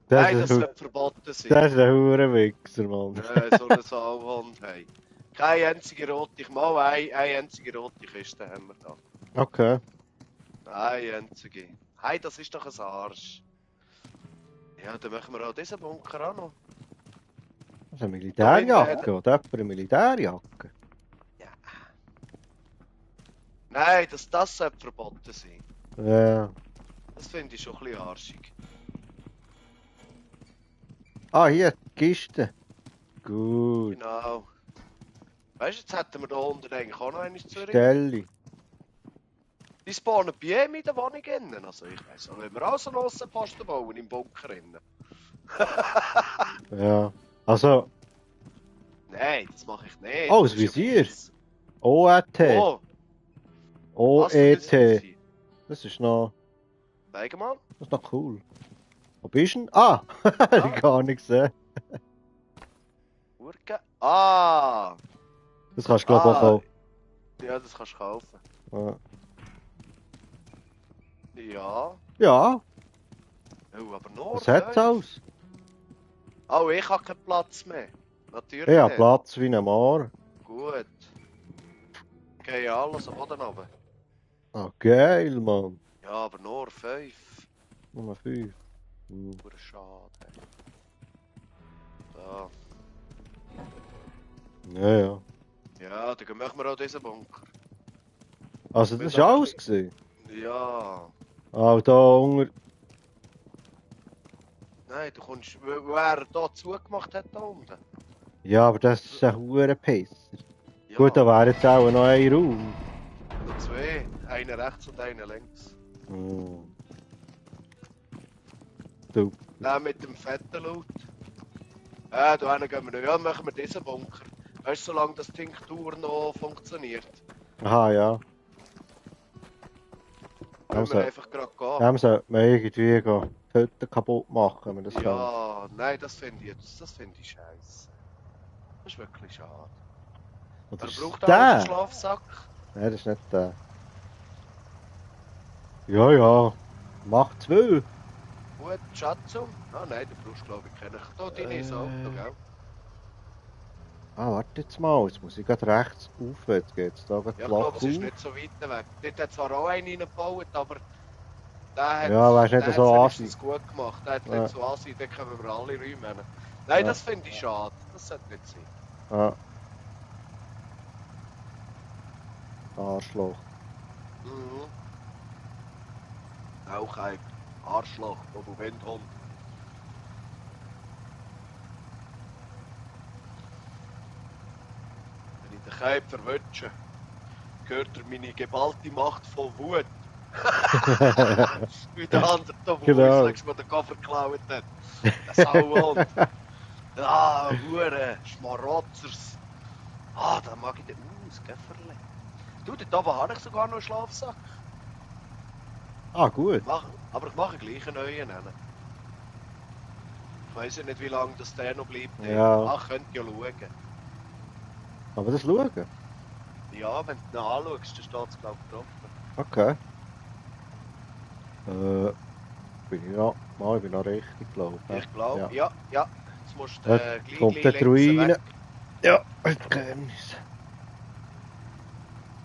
Speaker 2: Nein, das wird verboten sein.
Speaker 1: Das ist ein hure Wichser, Mann.
Speaker 2: So ein Sauhund, hey. Keine einzige rote, mal eine einzige rote Kiste haben wir da.
Speaker 1: Okay.
Speaker 2: Eine einzige. Hey, das ist doch ein Arsch. Ja, dann machen wir auch diesen Bunker auch noch.
Speaker 1: Das ist eine Militärjacke, oder jemand eine Militärjacke?
Speaker 2: Ja. Nein, das sollte verboten sein.
Speaker 1: Ja.
Speaker 2: Das finde ich schon ein bisschen arschig.
Speaker 1: Ah, hier, die Kiste. Gut.
Speaker 2: Genau. Weißt du, jetzt hätten wir da unten eigentlich auch noch eines zu
Speaker 1: Stelle.
Speaker 2: Die spawnen bei ihm in der Wohnung innen. Also ich weiss, wenn wir auch so einen Aussenposten bauen im Bunker innen.
Speaker 1: Ja. Also.
Speaker 2: Nein, das mache ich nicht.
Speaker 1: Oh, das Visier. OET.
Speaker 2: Oh,
Speaker 1: OET. Das ist noch.
Speaker 2: Zeig mal.
Speaker 1: Das ist noch cool. Wo bist du denn? Ah! Ich gar nicht gesehen.
Speaker 2: Urge. Ah!
Speaker 1: Das kannst du glaube ich auch kaufen.
Speaker 2: Ja, das kannst du kaufen.
Speaker 1: Ja.
Speaker 2: Ja.
Speaker 1: Ja.
Speaker 2: Oh, aber nur.
Speaker 1: Was hat's aus?
Speaker 2: Oh, ich habe keinen Platz mehr. Natürlich.
Speaker 1: Ich habe
Speaker 2: nicht.
Speaker 1: Platz wie ein Moor.
Speaker 2: Gut. Okay, ja, alles am Boden runter.
Speaker 1: Ah, geil, Mann.
Speaker 2: Ja, aber nur 5.
Speaker 1: Nummer 5.
Speaker 2: Pure Schade. Da.
Speaker 1: Ja, ja.
Speaker 2: Ja, dann machen wir auch diesen Bunker.
Speaker 1: Also, das war alles gewesen?
Speaker 2: Ja.
Speaker 1: Ah, da unter.
Speaker 2: Nein, du kommst. Wer da zugemacht hat da unten?
Speaker 1: Ja, aber das ist ein hoher Pisser.
Speaker 2: Ja.
Speaker 1: Gut, da wäre jetzt auch noch ein Raum.
Speaker 2: Noch 2. Einer rechts und einer links.
Speaker 1: Du.
Speaker 2: Der mit dem fetten Loot. Da gehen wir noch. Ja, machen wir diesen Bunker. Weißt du, solange das Tinktur noch funktioniert.
Speaker 1: Aha, ja.
Speaker 2: Können wir einfach gerade gehen.
Speaker 1: Dem sollte man irgendwie die Hütte kaputt machen, wenn man das kann.
Speaker 2: Ja, nein, das finde ich scheiße. Das ist wirklich schade.
Speaker 1: Oder
Speaker 2: Er
Speaker 1: ist
Speaker 2: braucht auch
Speaker 1: der?
Speaker 2: einen Schlafsack.
Speaker 1: Nein, das ist nicht der. Ja, ja. Mach 2.
Speaker 2: Gut, Schatzung. Ah nein, du brauchst glaube ich keinen. Da deine ins Auto, gell?
Speaker 1: Ah, warte jetzt mal. Jetzt muss ich gerade rechts rauf. Jetzt geht's da gerade
Speaker 2: Ja, ich glaube, es ist
Speaker 1: auf.
Speaker 2: nicht so weit weg. Dort hat zwar auch einen reingebaut, aber der hat
Speaker 1: Ja, weißt nicht so
Speaker 2: es
Speaker 1: assi.
Speaker 2: gut gemacht. Der hat
Speaker 1: Ja.
Speaker 2: nicht so assi, den können wir alle räumen. Nein,
Speaker 1: Ja.
Speaker 2: das finde ich schade. Das sollte nicht sein.
Speaker 1: Ah. Arschloch.
Speaker 2: Mhm. Auch ein Arschloch, wo du Windhund. Wenn ich den Keib verwünsche, gehört er meine geballte Macht von Wut. Wie der andere da, wo
Speaker 1: Genau.
Speaker 2: uns mal den Koffer geklaut hat. Der Sauhund. Ah, Hure, Schmarotzers. Ah, da mag ich den. Das Käferle. Du, dort oben habe ich sogar noch einen Schlafsack.
Speaker 1: Ah, gut.
Speaker 2: Aber ich mache gleich einen neuen. Ich weiss ja nicht, wie lange das der noch bleibt.
Speaker 1: Ja.
Speaker 2: Ach, könnt ihr ja schauen.
Speaker 1: Aber das schauen.
Speaker 2: Ja, wenn du ihn anschaust, dann steht es, glaube ich, drauf.
Speaker 1: Okay. Bin ich noch. Mal, ich bin noch richtig, glaube ich.
Speaker 2: Ich glaube,
Speaker 1: Ja.
Speaker 2: ja, ja. Jetzt musst du
Speaker 1: Jetzt
Speaker 2: gleich
Speaker 1: kommt
Speaker 2: links
Speaker 1: der Ruine.
Speaker 2: weg.
Speaker 1: Ja, ein Geheimnis.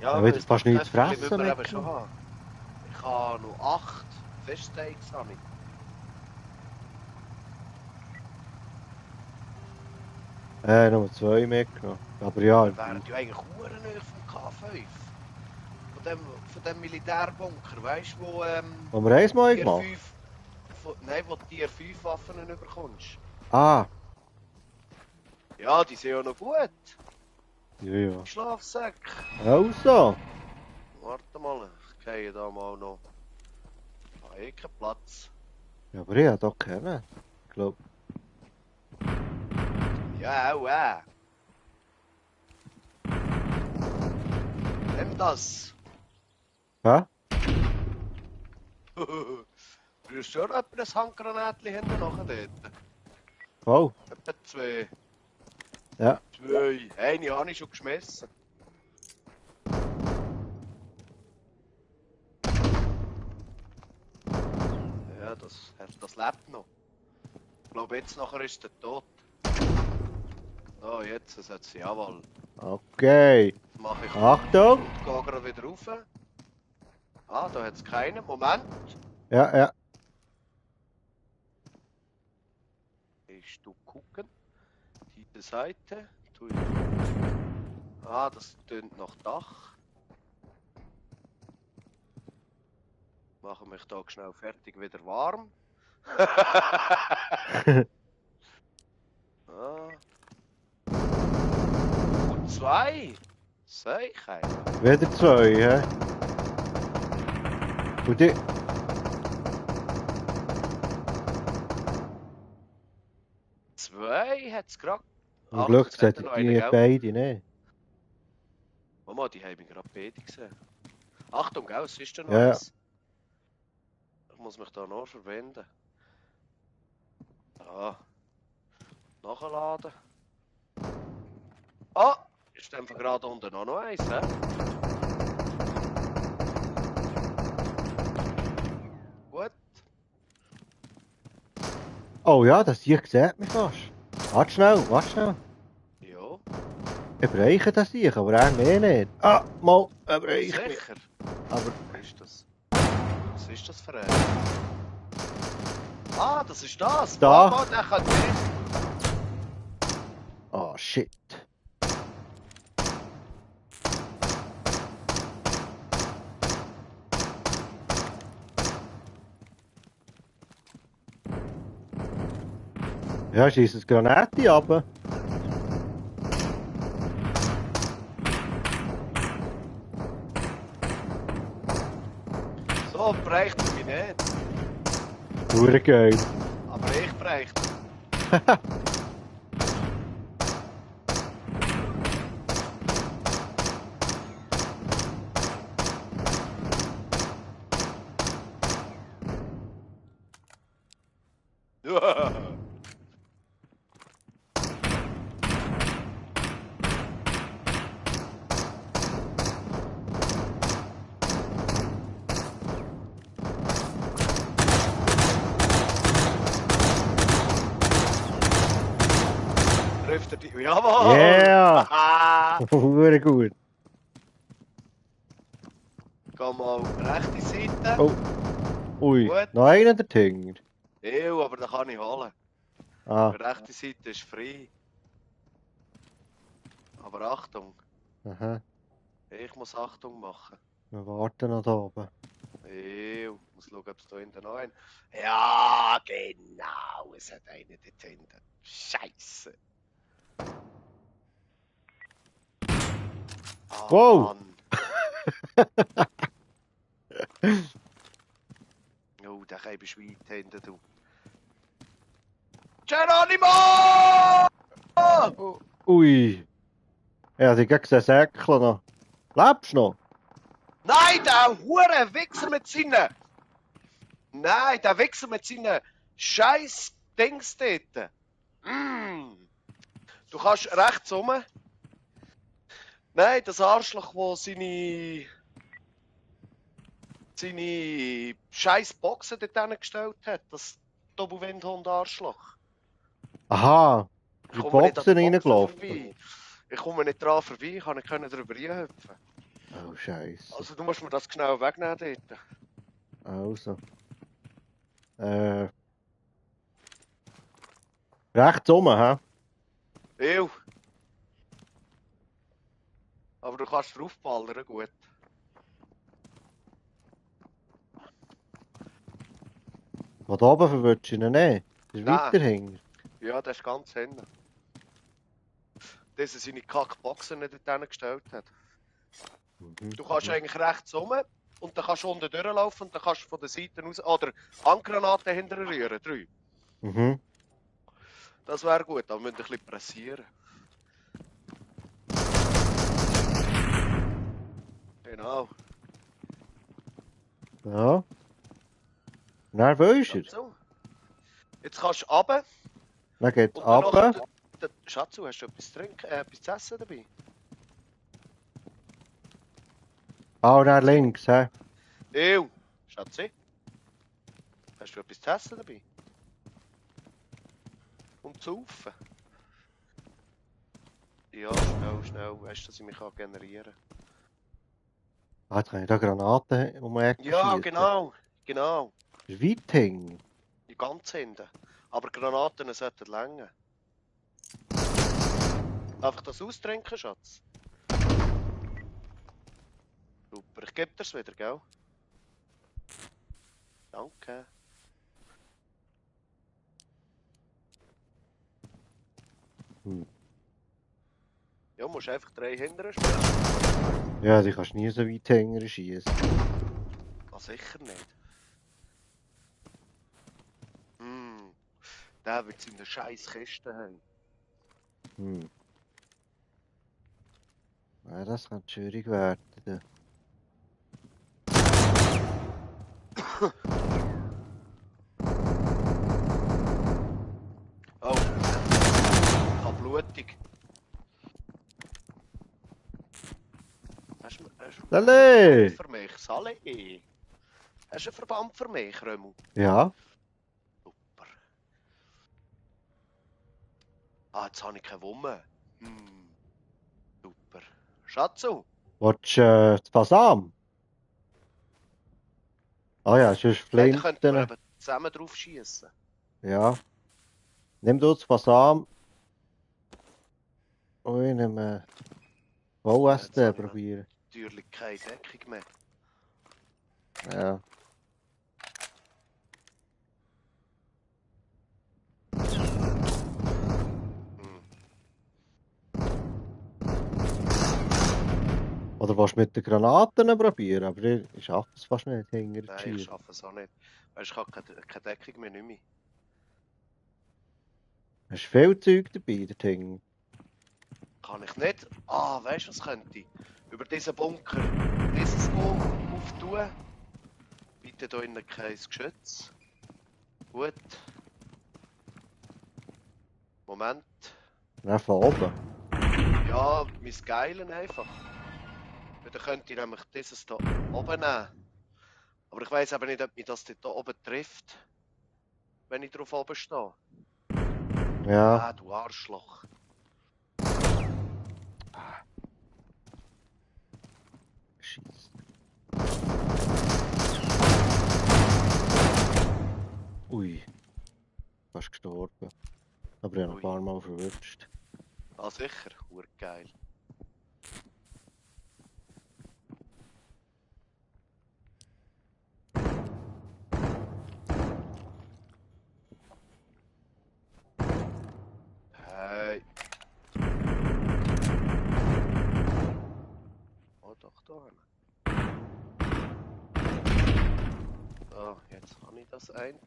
Speaker 2: Ja,
Speaker 1: Ja, wieder
Speaker 2: weil
Speaker 1: fast
Speaker 2: das
Speaker 1: nichts zu
Speaker 2: Käferchen
Speaker 1: fressen
Speaker 2: müssen wir eben schon
Speaker 1: mitgenommen.
Speaker 2: haben. Ich habe noch 8 Feststeaks.
Speaker 1: Nummer 2 mitgenommen. Aber ja,
Speaker 2: Wir wären ja eigentlich verdammt vom K5. Von dem Militärbunker, weißt du,
Speaker 1: wo wir eins mal
Speaker 2: Tier
Speaker 1: gemacht.
Speaker 2: 5. Nein, wo du Tier 5 Waffen überkommst.
Speaker 1: Ah,
Speaker 2: Ja, die sind ja noch gut.
Speaker 1: ja.
Speaker 2: Die Schlafsäcke.
Speaker 1: Also.
Speaker 2: Warte mal, ich gehe da mal noch. Ich habe eh keinen Platz.
Speaker 1: Ja, aber ich habe doch keinen. Ich glaube.
Speaker 2: Ja, auch Nimm das.
Speaker 1: Hä?
Speaker 2: Du hast schon etwa ein Handgranatchen hinten nachher dort.
Speaker 1: Oh.
Speaker 2: Etwa 2.
Speaker 1: Ja.
Speaker 2: 2. Eine habe ich schon geschmissen. Ja, das lebt noch. Ich glaube, jetzt nachher ist er tot. So, jetzt ist es jawohl.
Speaker 1: Okay.
Speaker 2: Das mache ich.
Speaker 1: Achtung.
Speaker 2: Ich gehe gerade wieder rauf. Ah, da hat es keinen. Moment.
Speaker 1: Ja, ja.
Speaker 2: Willst du gucken? Diese Seite. Ah, das tönt nach Dach. Mache mich da schnell fertig wieder warm. Ah. Und 2. Sicher.
Speaker 1: Wieder 2, hä? Und die.
Speaker 2: 2 hat es gerade.
Speaker 1: Zum Glück seid ihr beide nicht.
Speaker 2: Mama, die haben mich gerade beide gesehen. Achtung, gell, es ist da noch
Speaker 1: Ja, ja.
Speaker 2: eins. Ich muss mich da noch verwenden. Ah. Nachladen. Ah! Ist einfach gerade unten noch eins, hä? Gut.
Speaker 1: Oh ja, das hier sieht mich fast. Warte schnell.
Speaker 2: Ja.
Speaker 1: Ich bereiche das hier, aber er mehr nicht. Ah, mal, er bereicht mich.
Speaker 2: Sicher.
Speaker 1: Aber.
Speaker 2: Was ist das? Was ist das für ein? Ah, das ist das!
Speaker 1: Da.
Speaker 2: Mama, der kann nicht.
Speaker 1: Oh shit. Ja, schießt das Granate ab.
Speaker 2: So, bereicht er mich nicht.
Speaker 1: Hure geil.
Speaker 2: Aber ich bereicht. Ja. Trifft er die? Jawohl!
Speaker 1: Yeah!
Speaker 2: Haha!
Speaker 1: Hure gut.
Speaker 2: Geh mal auf die rechte Seite.
Speaker 1: Oh. Ui,
Speaker 2: Gut.
Speaker 1: noch einer der Tinger.
Speaker 2: Ew, aber den kann ich holen.
Speaker 1: Ah,
Speaker 2: Die rechte Seite ist frei. Aber Achtung,
Speaker 1: aha.
Speaker 2: ich muss Achtung machen.
Speaker 1: Wir warten noch da oben.
Speaker 2: Ich muss schauen, ob es da hinten noch einen. Ja, genau, es hat einen dort hinten. Scheiße. Ah,
Speaker 1: Wow!
Speaker 2: Mann. Oh, der Keib ist weit hinten, du. Geronimo!
Speaker 1: Ui! Ja, die gegen den Säckchen noch. Lebst du noch?
Speaker 2: Nein, der hure Wichser mit seinen... Nein, der Wichser mit seinen scheiß Dings dort. Mm. Du kannst rechts rum. Nein, das Arschloch, wo seine scheiß Boxen dort hingestellt hat. Das Doppelwindhund-Arschloch.
Speaker 1: Aha!
Speaker 2: Ich
Speaker 1: Die
Speaker 2: komme nicht an
Speaker 1: Boxen
Speaker 2: den Boxen
Speaker 1: reingelaufen.
Speaker 2: vorbei. Ich komme nicht dran vorbei, ich kann nicht drüber reinhüpfen.
Speaker 1: Oh, Scheiße.
Speaker 2: Also du musst mir das genau wegnehmen dort.
Speaker 1: Also. Rechts rum, hä?
Speaker 2: Ew. Aber du kannst draufballern, gut.
Speaker 1: Von da oben verwirrst du ihn nicht. Das ist
Speaker 2: Nein.
Speaker 1: weiter hinten.
Speaker 2: Ja, das ist ganz hinten. Das er seine Kackboxen nicht dort hingestellt hat.
Speaker 1: Mhm.
Speaker 2: Du kannst eigentlich rechts rum und dann kannst du unten durchlaufen und dann kannst du von der Seite aus... Oder Handgranaten hinterher rühren, 3.
Speaker 1: Mhm.
Speaker 2: Das wäre gut, aber wir müssen ein bisschen pressieren. Genau.
Speaker 1: Ja. Dann wo ist er?
Speaker 2: So. Jetzt kannst du runter.
Speaker 1: Dann geht's
Speaker 2: Und dann
Speaker 1: runter.
Speaker 2: noch... Schatzu, hast du etwas zu trinken, etwas zu essen dabei?
Speaker 1: Ah, und dann links, hä?
Speaker 2: Ew. Schatzi? Hast du etwas zu essen dabei? Und zu saufen? Ja, schnell. Weißt du, dass ich mich generieren kann?
Speaker 1: Ah, jetzt kann ich da Granaten um die Ecke
Speaker 2: Ja,
Speaker 1: schiessen.
Speaker 2: genau.
Speaker 1: Das ist weit hinten.
Speaker 2: Die ganz hinten. Aber Granaten sollten länger. Darf ich das austrinken, Schatz? Super, ich gebe dir's wieder, gell? Danke.
Speaker 1: Hm.
Speaker 2: Ja, musst einfach 3 hinterher spielen.
Speaker 1: Ja, die kannst du nie so weit hinten schiessen.
Speaker 2: Ah, sicher nicht. Der wird seine scheiß Kiste haben.
Speaker 1: Hm. Ja, das kann schwierig werden. Da.
Speaker 2: Oh, ich hab blutig. Hast du einen
Speaker 1: Salut!
Speaker 2: Verband für mich? Sally? Hast du einen Verband für mich, Römu?
Speaker 1: Ja.
Speaker 2: Super. Ah, jetzt habe ich keine Wumme. Super. Schatzu?
Speaker 1: Willst du das Fasam? Ah ja, sonst
Speaker 2: Nein, da könnten wir
Speaker 1: Flinten.
Speaker 2: eben zusammen drauf schießen.
Speaker 1: Ja. Nimm du das Fasam. Und ich nehme VSD
Speaker 2: Jetzt habe
Speaker 1: probieren.
Speaker 2: ich natürlich keine Deckung mehr.
Speaker 1: Ja. Oder willst du mit den Granaten probieren? Aber ich schaffe es fast nicht, hinter zu
Speaker 2: Nein, ich
Speaker 1: schießen.
Speaker 2: schaffe es auch nicht. Weißt du, ich habe keine Deckung mehr, nicht mehr.
Speaker 1: Hast du viel Zeug dabei, der Ting?
Speaker 2: Kann ich nicht. Ah, weißt du, was könnte ich? Über diesen Bunker dieses auftun. Bitte hier innen kein Geschütz. Gut. Moment.
Speaker 1: Nein, von oben.
Speaker 2: Ja, mein Geilen einfach. Ja, dann könnte ich nämlich dieses hier oben nehmen. Aber ich weiss aber nicht, ob mich das dort oben trifft. Wenn ich drauf oben stehe.
Speaker 1: Ja.
Speaker 2: Ah, du Arschloch.
Speaker 1: Scheiße. Ui. Fast gestorben. Aber ich habe noch ein
Speaker 2: Ui.
Speaker 1: paar Mal verwünscht.
Speaker 2: Ah, sicher. Urgeil. Hey. Oh, doch, da hin. So, jetzt habe ich das eine.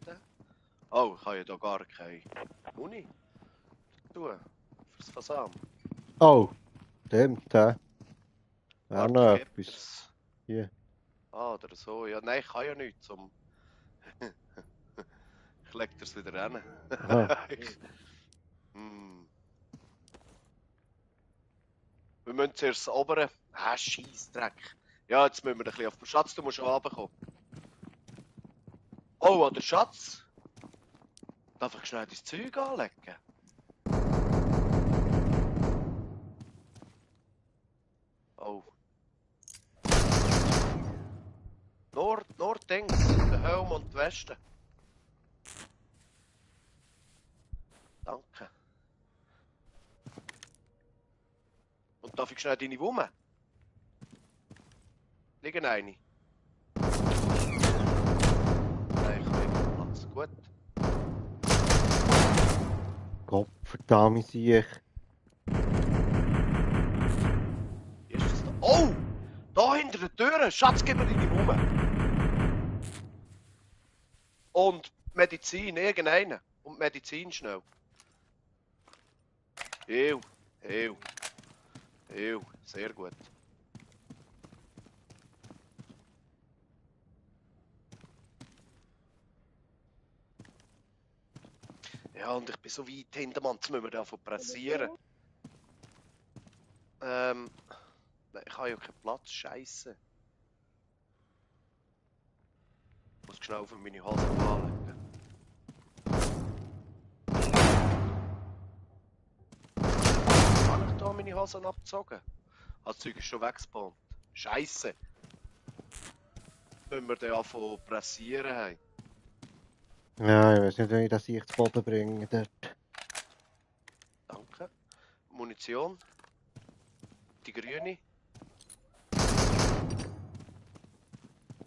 Speaker 2: Oh, ich habe ja da gar keine Muni tun. Fürs Fasam.
Speaker 1: Oh, stimmt, hä? Wäre
Speaker 2: Warte,
Speaker 1: noch
Speaker 2: ich gebe
Speaker 1: etwas.
Speaker 2: dir's.
Speaker 1: Hier.
Speaker 2: Ah, oder so. Ja, nein, ich kann ja nichts. Ich leg dir's wieder hin.
Speaker 1: Aha.
Speaker 2: Hm. Wir müssen zuerst das obere. Ah, Scheissdreck. Ja, jetzt müssen wir ein bisschen auf den Schatz. Du musst schon runterkommen. Oh, der Schatz. Darf ich schnell dein Zeug anlegen? Oh. Nur Dings. Der Helm und die Weste. Danke. Und darf ich schnell deine Wumme? Liegen eine. Nein, ich habe immer Platz. Gut.
Speaker 1: Gott verdammt, sehe ich.
Speaker 2: Wie ist das da? Oh! Da hinter der Tür! Schatz, gib mir deine Wumme! Und Medizin, irgendeine. Und Medizin schnell. Ew, ew, ew. Sehr gut. Ja, und ich bin so weit hinter, Mann. Jetzt müssen wir davon pressieren. Nein, ich habe ja keinen Platz. Scheiße. Ich muss schnell auf meine Hose anlegen. Habe ich da meine Hose abgezogen? Das Zeug ist schon weggespawnt. Scheiße. Müssen wir dann anfangen pressieren haben.
Speaker 1: Ja, ich weiß nicht, wie ich das hier zu Boden bringe. Dort.
Speaker 2: Danke. Munition. Die grüne.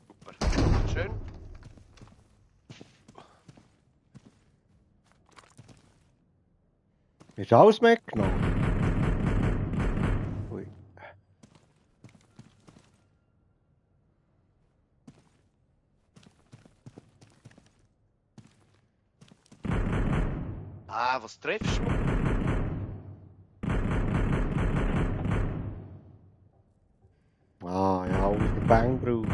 Speaker 2: Super. Schön.
Speaker 1: Ist alles mitgenommen? Ui.
Speaker 2: Ah, was triffst du?
Speaker 1: Ah, ja, aus der Bang braucht.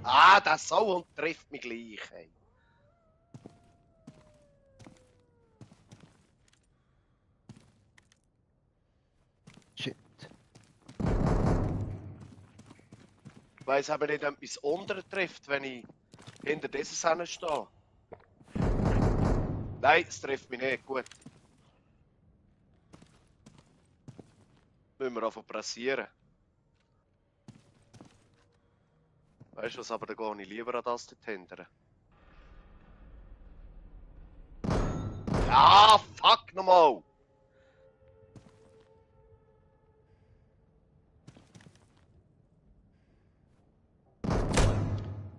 Speaker 2: Ah, der Sauhund trifft mich gleich. Ey.
Speaker 1: Shit.
Speaker 2: Ich weiss aber nicht, ob mich unten trifft, wenn ich hinter dieses Hennen stehe. Nein, es trifft mich nicht. Gut. Müssen wir anfangen pressieren. Weißt du was, aber da gehe ich lieber an das dort hinten. Ja, fuck nochmal!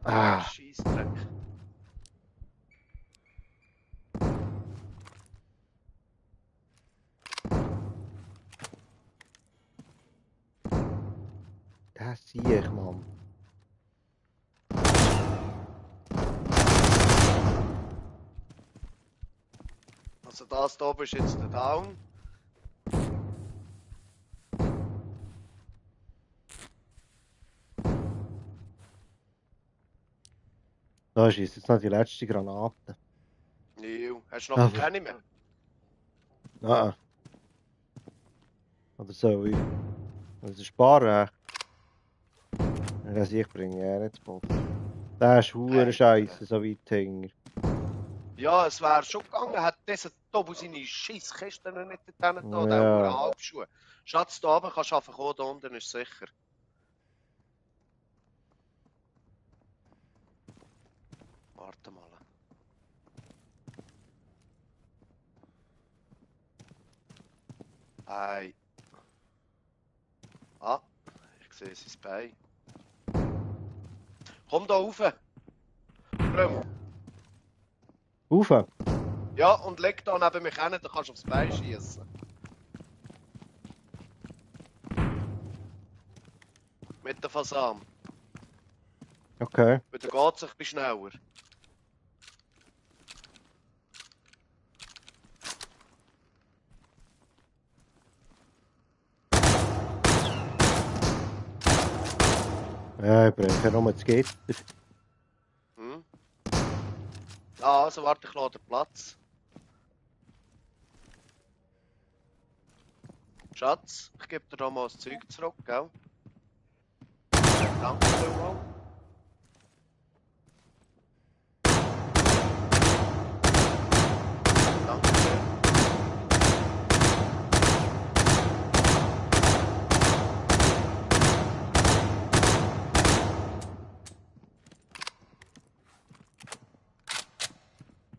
Speaker 2: Ah,
Speaker 1: Ah.
Speaker 2: Scheissdreck.
Speaker 1: Das sehe ich, Mann.
Speaker 2: Also das da oben ist jetzt der Down.
Speaker 1: Da ist jetzt noch die letzte Granate.
Speaker 2: Ew. Hast du noch
Speaker 1: Aber.
Speaker 2: keine mehr?
Speaker 1: Ah. Oder soll ich? Das ist Sparrecht. Ich bringe ja nicht zu Boden. Der ist hure Scheiße, so weit hinten.
Speaker 2: Ja, es wäre schon gegangen, hat dieser Tobu seine Scheisskiste noch nicht da, der
Speaker 1: Ja.
Speaker 2: Halbschuhe. Schatz, da oben kannst du einfach kommen, da unten ist sicher. Warte mal. Ei. Ah, ich sehe sein Bein. Komm da rauf! Komm.
Speaker 1: Rauf!
Speaker 2: Ja, und leg da neben mich hin, dann kannst du aufs Bein schießen. Mit der Fasam.
Speaker 1: Okay.
Speaker 2: Weil dann geht es ein bisschen schneller.
Speaker 1: Ja, ich brauche nur das Gitter.
Speaker 2: Hm? Ah, also warte, ich lasse den Platz. Schatz, ich gebe dir da mal das Zeug zurück, gell? Danke vielmals. Danke sehr.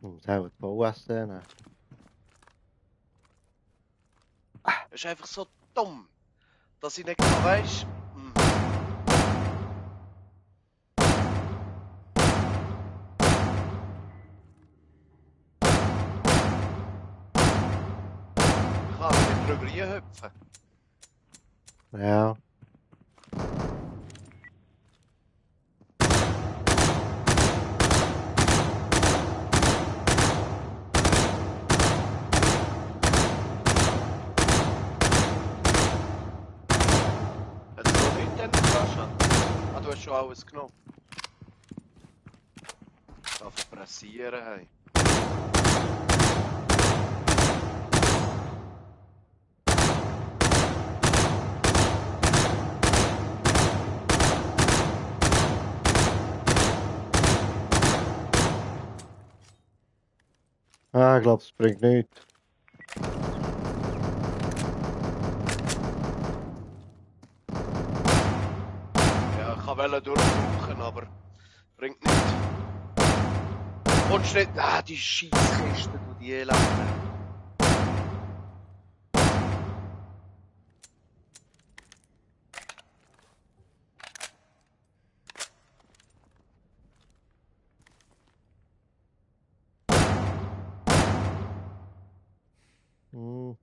Speaker 1: Muss auch die VS nehmen.
Speaker 2: Es ist einfach so dumm, dass ich nicht genau weiss. Ich kann nicht drüber reinhüpfen.
Speaker 1: Ja.
Speaker 2: Hat es noch nicht in der Tasche? Ah, du hast schon alles genommen. Ich darf pressieren, hey.
Speaker 1: Ah, ich glaube, es bringt nichts.
Speaker 2: Ja, ich wollte durchsuchen, aber bringt nichts. Kommst nicht... Ah, die Scheisskiste, du die Elende.
Speaker 1: Hm.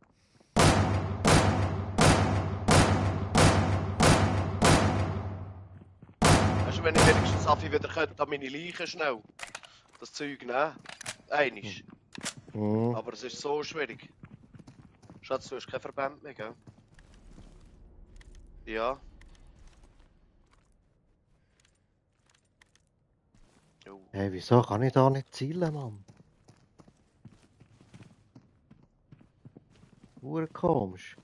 Speaker 2: Weißt du, wenn ich wenigstens Affi wieder könnte, an meine Leiche schnell das Zeug nehmen. Einisch.
Speaker 1: Hm.
Speaker 2: Aber es ist so schwierig. Schatz, du hast kein Verband mehr, gell? Ja. Jo.
Speaker 1: Hey, wieso kann ich da nicht zielen, Mann? Komisch.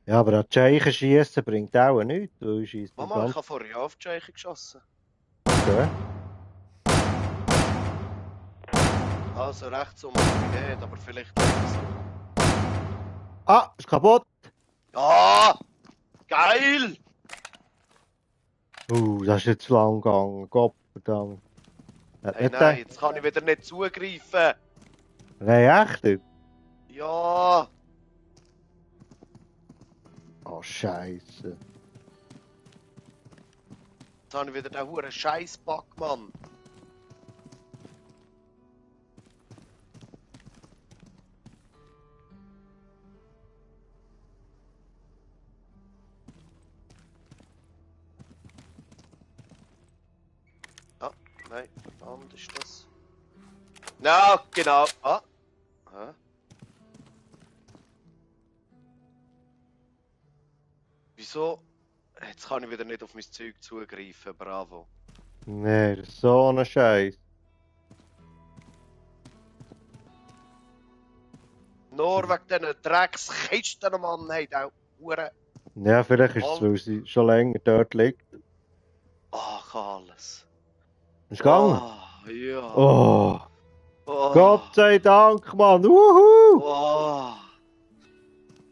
Speaker 1: Ja, aber an die Scheichen schiessen bringt auch nichts, weil ich schieße den
Speaker 2: Mama, ich
Speaker 1: ganzen...
Speaker 2: habe vorher auf die Scheiche geschossen.
Speaker 1: Okay.
Speaker 2: Also rechts um nicht, aber vielleicht so.
Speaker 1: Ah, ist kaputt!
Speaker 2: Ja! Geil!
Speaker 1: Das ist jetzt lang gegangen. Gott verdammt.
Speaker 2: Hey, nein, jetzt kann ich wieder nicht zugreifen.
Speaker 1: Nein, echt?
Speaker 2: Ja!
Speaker 1: Oh, Scheiße.
Speaker 2: Jetzt habe ich wieder den huren Scheißback, Mann. Ah, nein, verdammt ist das. Na, genau. Ah. Hä? Wieso? Jetzt kann ich wieder nicht auf mein Zeug zugreifen, bravo.
Speaker 1: Nee, das ist so ein Scheiß.
Speaker 2: Nur wegen diesen Dreckskisten, Mann, hey, der Huren.
Speaker 1: Ja, vielleicht ist es, weil sie schon länger dort liegt.
Speaker 2: Ach, alles.
Speaker 1: Ist gegangen?
Speaker 2: Oh, ja.
Speaker 1: Oh,
Speaker 2: Oh.
Speaker 1: Gott sei Dank, Mann. Wuhu!
Speaker 2: Oh.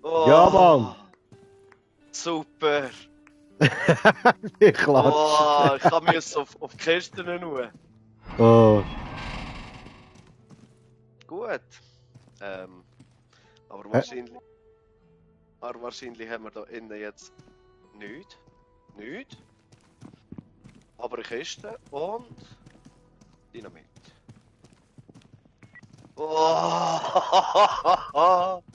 Speaker 2: Oh.
Speaker 1: Ja, Mann.
Speaker 2: Super.
Speaker 1: Ich klatsche.
Speaker 2: Oh, ich kann müssen auf die Kisten nur.
Speaker 1: Oh.
Speaker 2: Gut. Aber wahrscheinlich haben wir da innen jetzt nichts. Nichts. Aber eine Kiste und Dynamit. Oh!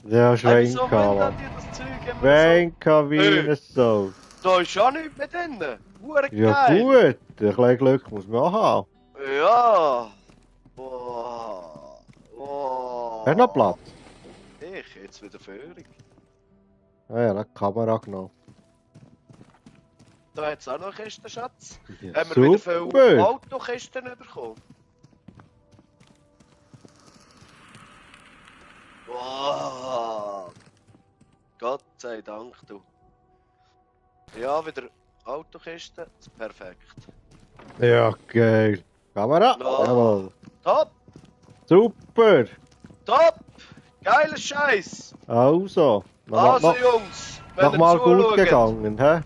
Speaker 1: Ja,
Speaker 2: Hey, wieso
Speaker 1: Schwenka,
Speaker 2: wollen
Speaker 1: Mann.
Speaker 2: die das Zeug immer
Speaker 1: Schwenka wie
Speaker 2: Hey.
Speaker 1: eine Sau.
Speaker 2: so? Da ist ja nichts mehr drin. Hure
Speaker 1: Ja
Speaker 2: geil.
Speaker 1: gut, ein bisschen Glück muss man auch haben.
Speaker 2: Ja. Oh. Oh.
Speaker 1: Hast du noch Platz?
Speaker 2: Ich, jetzt wieder Führung.
Speaker 1: Ah ja, die Kamera genommen.
Speaker 2: Da hat es auch noch eine Kiste, Schatz.
Speaker 1: Ja,
Speaker 2: Haben wir wieder viele
Speaker 1: super.
Speaker 2: Autokisten bekommen. Wow. Gott sei Dank, du. Ja, wieder Autokisten. Perfekt.
Speaker 1: Ja, geil. Kamera?
Speaker 2: No.
Speaker 1: Jawohl.
Speaker 2: Top!
Speaker 1: Super.
Speaker 2: Top! Geiler Scheiß!
Speaker 1: Also,
Speaker 2: Also, Jungs, wenn ihr
Speaker 1: nochmal gut
Speaker 2: zuschaut,
Speaker 1: gegangen, hä?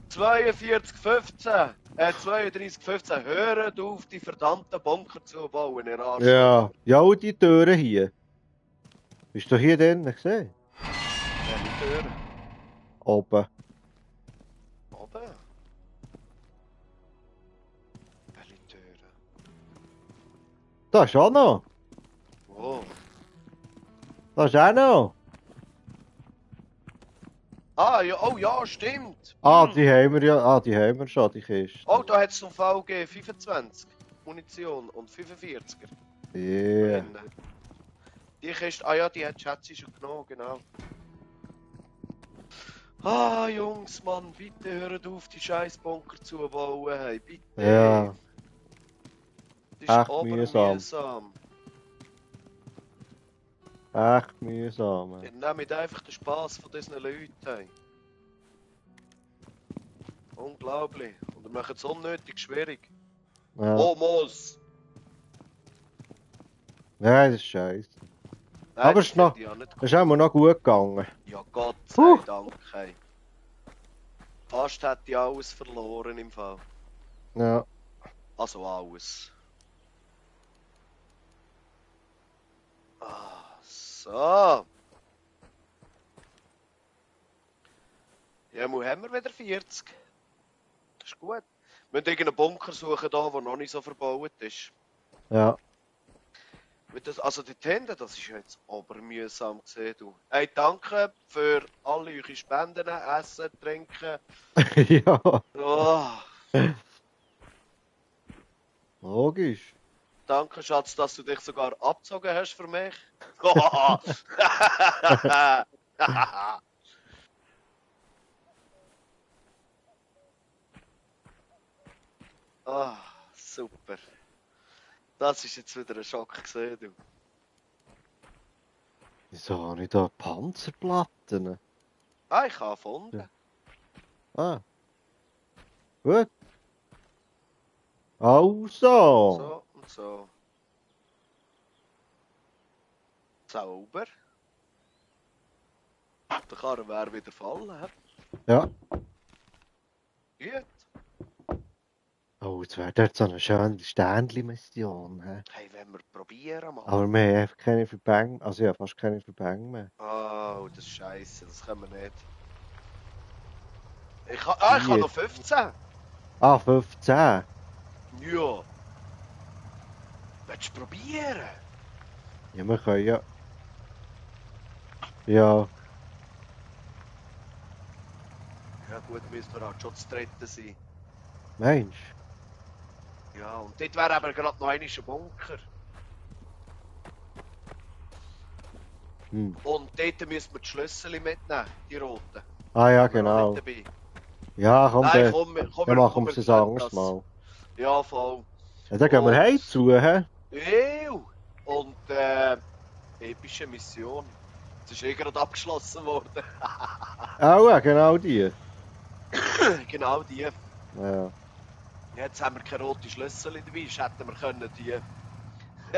Speaker 2: 3215, hört auf, die verdammten Bunker zu bauen, ihr Arschloch.
Speaker 1: Ja, ja, und die Türen hier. Bist du hier drin gesehen?
Speaker 2: Welche Türen?
Speaker 1: Oben.
Speaker 2: Oben? Welche Türen?
Speaker 1: Da ist auch noch.
Speaker 2: Wo?
Speaker 1: Da ist auch noch.
Speaker 2: Ah, ja, oh ja, stimmt.
Speaker 1: Ah,
Speaker 2: Hm.
Speaker 1: die haben wir ja. Ah, die haben wir schon, die Kiste.
Speaker 2: Oh, da hat es noch VG 25 Munition und 45er.
Speaker 1: Yeah.
Speaker 2: Die Kiste, ah ja, die hat Schätze schon genommen, genau. Ah, Jungs, Mann, bitte hört auf, die scheiß Bunker zu bauen, hey, bitte.
Speaker 1: Ja.
Speaker 2: Das ist
Speaker 1: Echt
Speaker 2: obermühsam.
Speaker 1: Echt mühsam.
Speaker 2: Ihr nehmt einfach den Spass von diesen Leuten, hey. Unglaublich. Und ihr macht es unnötig schwierig.
Speaker 1: Ja.
Speaker 2: Oh, Moos!
Speaker 1: Nein, das ist scheiße.
Speaker 2: Nein,
Speaker 1: Aber
Speaker 2: das
Speaker 1: es ist noch-
Speaker 2: finde ich auch nicht
Speaker 1: Das ist immer noch gut gegangen.
Speaker 2: Ja, Gott sei Dank, hey. Fast hätte ich alles verloren im Fall.
Speaker 1: Ja.
Speaker 2: Also alles. Ah, so. Ja, wo haben wir wieder 40? Das ist gut. Wir müssen irgendeinen Bunker suchen, da, der noch nicht so verbaut ist.
Speaker 1: Ja.
Speaker 2: Also die Tende, das ist ja jetzt obermühsam gesehen, du. Hey, danke für alle eure Spenden, Essen, Trinken.
Speaker 1: Ja.
Speaker 2: Oh,
Speaker 1: Logisch.
Speaker 2: danke, Schatz, dass du dich sogar abgezogen hast für mich. Ah, super. Das ist jetzt wieder ein Schock gesehen, du.
Speaker 1: Wieso habe ich da Panzerplatten?
Speaker 2: Ah, ich habe gefunden.
Speaker 1: Ah. Gut. Also.
Speaker 2: So und so. Sauber. Der Karren wäre wieder fallen, hä?
Speaker 1: Ja.
Speaker 2: Gut.
Speaker 1: Oh, jetzt wäre dort so eine schöne Ständli-Mission.
Speaker 2: Hey, wenn wir probieren, Mann.
Speaker 1: Aber wir haben einfach keine Verbände. Also ja, fast keine Verbände mehr.
Speaker 2: Oh, das ist scheiße, das können wir nicht. Ich habe noch 15.
Speaker 1: Ah, 15.
Speaker 2: Ja. Willst du probieren?
Speaker 1: Ja, wir können ja. Ja.
Speaker 2: Ja gut, müssen wir halt schon zu dritten sein.
Speaker 1: Mensch.
Speaker 2: Ja, und dort wäre aber gerade noch einmal ein Bunker.
Speaker 1: Hm.
Speaker 2: Und dort müssen wir die Schlüssel mitnehmen, die roten.
Speaker 1: Ah ja,
Speaker 2: Haben wir noch
Speaker 1: genau.
Speaker 2: nicht dabei.
Speaker 1: Ja, komm,
Speaker 2: Nein,
Speaker 1: dann,
Speaker 2: komm,
Speaker 1: dann machen wir es ein anderes
Speaker 2: das.
Speaker 1: Mal.
Speaker 2: Ja, voll.
Speaker 1: Ja, dann gehen wir
Speaker 2: Und-
Speaker 1: heim zu, hä?
Speaker 2: Ew. Und epische Mission. Das ist eh gerade abgeschlossen worden.
Speaker 1: Auch, ja, genau die.
Speaker 2: Genau die.
Speaker 1: Ja.
Speaker 2: Jetzt haben wir keine roten Schlüssel dabei, sonst hätten wir können die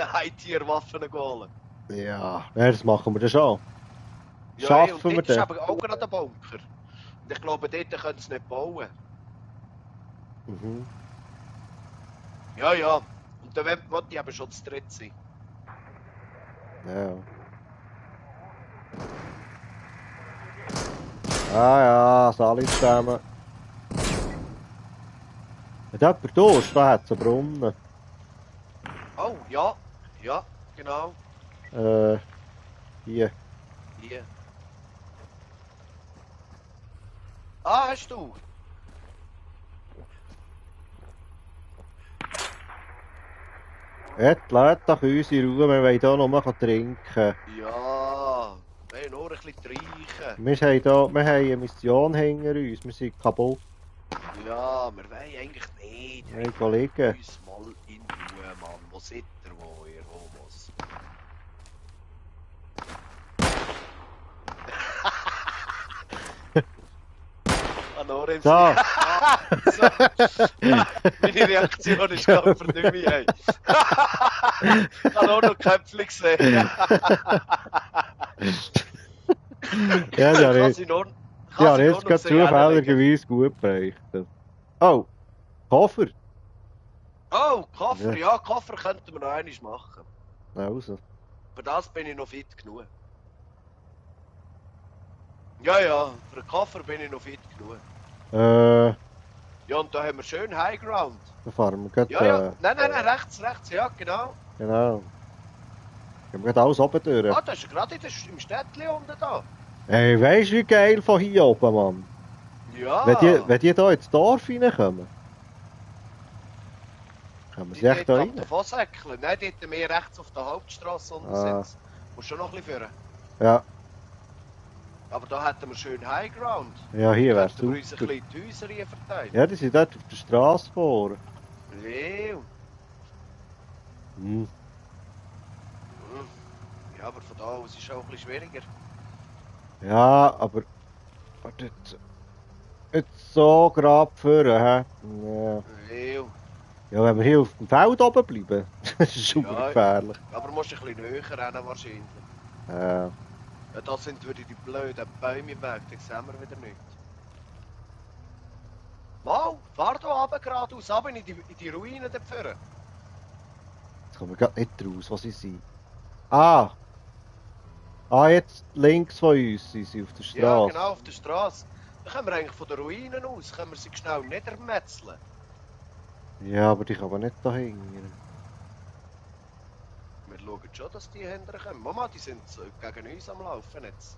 Speaker 2: High-Tier-Waffen holen.
Speaker 1: Ja, das machen wir dann schon.
Speaker 2: Ja,
Speaker 1: Schaffen
Speaker 2: und
Speaker 1: wir
Speaker 2: dort ist
Speaker 1: den?
Speaker 2: aber auch gerade ein Bunker. Und ich glaube, dort können sie nicht bauen.
Speaker 1: Mhm.
Speaker 2: Ja, ja. Und dann wollte ich eben schon zu dritt sein.
Speaker 1: Ja. Ah ja, alle zusammen. Hat jemand Durst? Da hat es einen Brunnen.
Speaker 2: Oh, ja. Ja, genau.
Speaker 1: Hier.
Speaker 2: Hier. Ah, hast du?
Speaker 1: Jetzt lasst doch uns in Ruhe, wir wollen hier nur trinken.
Speaker 2: Ja. Wir haben nur ein bisschen treichen.
Speaker 1: Wir haben eine Mission hinter uns, wir sind kaputt.
Speaker 2: Ja, wir wollen eigentlich nicht.
Speaker 1: Wir wollen liegen.
Speaker 2: Uns mal in Ruhe, Mann. Wo seid ihr, wo ihr Homos? Lorenz.
Speaker 1: So.
Speaker 2: So. Meine Reaktion ist gerade für nicht mehr. Ich habe auch noch Köpfchen gesehen.
Speaker 1: Ja, die habe ich jetzt gerade zufälligerweise gut berichtet. Oh, Koffer.
Speaker 2: Oh, Koffer, ja, Koffer könnten wir noch einmal machen.
Speaker 1: Also.
Speaker 2: Für das bin ich noch fit genug. Ja, ja, für den Koffer bin ich noch fit genug. Ja, und da haben wir schön High Ground.
Speaker 1: Da fahren wir gerade...
Speaker 2: Ja, ja, nein, rechts, ja, genau.
Speaker 1: Genau. Gehen wir gerade alles oben durch.
Speaker 2: Ah, das ist gerade im Städtchen unten da.
Speaker 1: Hey, weisst du, wie geil von hier oben, Mann?
Speaker 2: Ja.
Speaker 1: Wenn die hier ins Dorf reinkommen, können wir sie echt da rein?
Speaker 2: Davon säckeln. Nein, dort mehr rechts auf der Hauptstraße unten sitzen. Musst schon noch ein bisschen führen.
Speaker 1: Ja.
Speaker 2: Aber da hätten wir schön High Ground.
Speaker 1: Ja, hier wär's
Speaker 2: super.
Speaker 1: super.
Speaker 2: Wir uns ein bisschen die Häuser hier verteilen.
Speaker 1: Ja, die sind dort auf der Straße vor.
Speaker 2: Ja.
Speaker 1: Hm.
Speaker 2: Ja, aber von da aus ist es auch ein bisschen schwieriger.
Speaker 1: Ja, aber... Jetzt so gerade vorne, hä? Ja.
Speaker 2: Ja.
Speaker 1: Ja, wenn wir hier auf dem Feld oben bleiben, das ist super
Speaker 2: Ja,
Speaker 1: gefährlich.
Speaker 2: Aber du musst ein bisschen näher rennen wahrscheinlich.
Speaker 1: Ja.
Speaker 2: Ja, da sind wieder die blöden Bäume im Weg, da sehen wir wieder nichts. Mal, fahr da runter geradeaus, runter in die Ruinen da vorne.
Speaker 1: Jetzt kommen wir gerade nicht raus, wo sie sind. Ah! Ah, jetzt links von uns sind sie auf der Straße.
Speaker 2: Ja, genau, auf der Straße. Da können wir eigentlich von den Ruinen aus, können wir sie schnell niedermetzeln.
Speaker 1: Ja, aber die kann man nicht da hängen.
Speaker 2: Wir schauen schon, dass die hinterher kommen. Mama, die sind gegen uns am Laufen jetzt.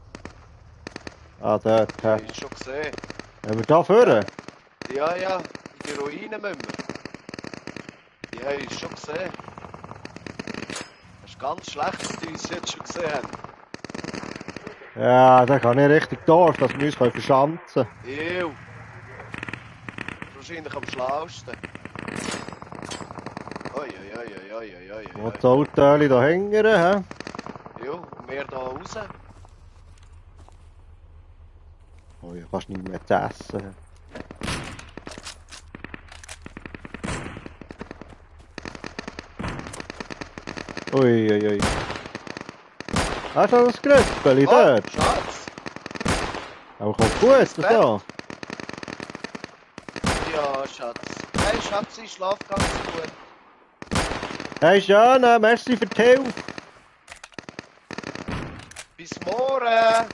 Speaker 1: Ah, dort, hä?
Speaker 2: Hast du schon gesehen?
Speaker 1: Haben wir da vorne?
Speaker 2: Ja, ja, in die Ruinen müssen wir. Die haben uns schon gesehen. Das ist ganz schlecht, dass die uns jetzt schon gesehen haben.
Speaker 1: Ja, da kann ich richtig Dorf, dass wir uns verschanzen können.
Speaker 2: Ew. Wahrscheinlich am schlausten. Oi.
Speaker 1: Wo das Auto da hängen, hä?
Speaker 2: Jo, und wir da raus.
Speaker 1: Oh ja, fast nicht mehr zu essen. Ui. Hast du das Gröppeli dort?
Speaker 2: Schatz!
Speaker 1: Aber kommt gut, das da.
Speaker 2: Ja, Schatz. Hey, Schatz, ich schlaf ganz gut.
Speaker 1: Hey Jana, merci für die Hilfe.
Speaker 2: Bis morgen!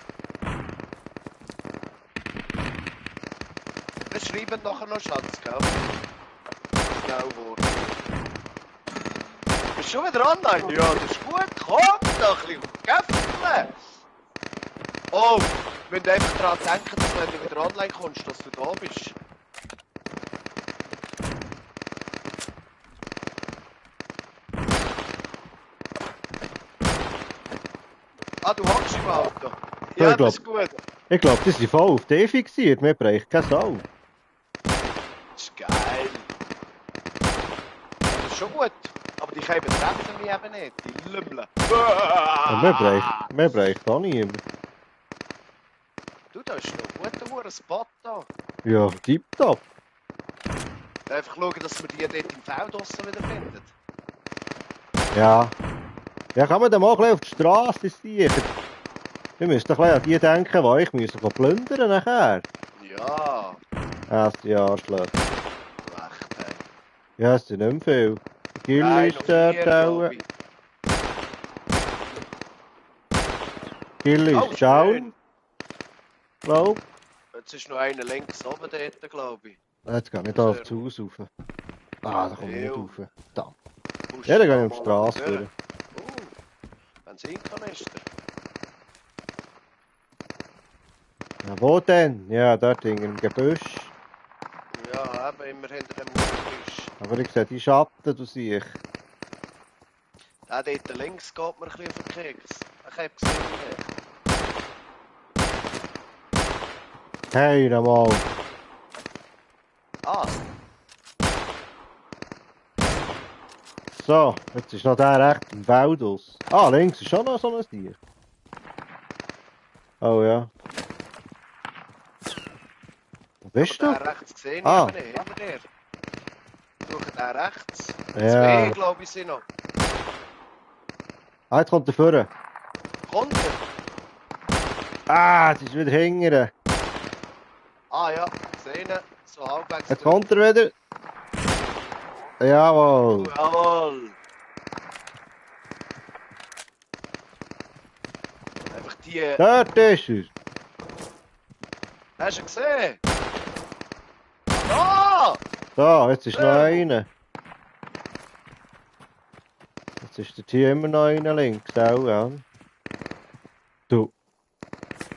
Speaker 2: Wir schreiben nachher noch, Schatz, gell? Schnell Wort. Bist du schon wieder online? Ja, das ist gut. Komm doch, ein bisschen Käftle. Oh, wir müssen einfach daran denken, dass wenn du wieder online kommst, dass du da bist. Ah, du hockst im Auto?
Speaker 1: Ja,
Speaker 2: Ja, das ist gut.
Speaker 1: Ich glaube, die sind voll auf die fixiert, wir brechen keine Sau.
Speaker 2: Das ist geil. Das ist schon gut. Aber die können treffen mich eben nicht, die Lümmel.
Speaker 1: Und wir brechen auch niemand.
Speaker 2: Du, da ist noch ein guter Spot da.
Speaker 1: Ja, tipptopp.
Speaker 2: Einfach schauen, dass wir die dort im Feld draussen wieder finden.
Speaker 1: Ja. Ja, kann man dann mal ein bisschen auf die Straße sichern? Wir müssen doch ein bisschen an die denken, die ich plündern nachher.
Speaker 2: Ja.
Speaker 1: Erst die Arschlöcher.
Speaker 2: Ach,
Speaker 1: Ja, es sind nicht mehr viel. Der Gilly
Speaker 2: Nein,
Speaker 1: ist
Speaker 2: noch
Speaker 1: dort
Speaker 2: 4,
Speaker 1: auch.
Speaker 2: glaube ich.
Speaker 1: Gilly
Speaker 2: Oh,
Speaker 1: ist down,
Speaker 2: schön.
Speaker 1: glaub.
Speaker 2: Jetzt ist noch einer links oben dort, glaube ich.
Speaker 1: Jetzt geht nicht
Speaker 2: Das
Speaker 1: auf
Speaker 2: wäre
Speaker 1: das
Speaker 2: gut.
Speaker 1: Haus rauf. Ah, da komme ich nicht
Speaker 2: Ew.
Speaker 1: rauf. Da.
Speaker 2: Pusht
Speaker 1: Ja, dann gehe
Speaker 2: da
Speaker 1: ich auf die
Speaker 2: mal ein
Speaker 1: Straße
Speaker 2: bisschen
Speaker 1: führen.
Speaker 2: durch. Benzinkanister.
Speaker 1: Ja, wo denn? Ja, dort im Gebüsch.
Speaker 2: Ja, eben immer hinter dem Gebüsch.
Speaker 1: Aber ich sehe die Schatten, du siehst.
Speaker 2: Der dort links geht mir ein bisschen auf den Keks. Ich habe gesehen,
Speaker 1: Hey, nochmal.
Speaker 2: Ah,
Speaker 1: So, jetzt ist noch der recht im Feld aus. Ah, links ist schon noch so ein Tier. Oh ja. Wo bist
Speaker 2: aber
Speaker 1: du?
Speaker 2: der rechts sehe ich
Speaker 1: Ah.
Speaker 2: eben nicht. Hinter dir. Schau, der rechts.
Speaker 1: Ja.
Speaker 2: Zwei, glaube ich, sind noch.
Speaker 1: Ah, jetzt kommt der vorne.
Speaker 2: Kommt er?
Speaker 1: Ah, jetzt ist wieder hingern.
Speaker 2: Ah ja, sehe ihn. So halbwegs
Speaker 1: Jetzt kommt er wieder. Jawohl.
Speaker 2: Jawohl. Einfach die...
Speaker 1: Dort ist er.
Speaker 2: Hast du ihn gesehen? Ah!
Speaker 1: So, jetzt ist noch
Speaker 2: Sehr gut.
Speaker 1: einer. Jetzt ist der Tier immer noch einer links, auch, ja. Du.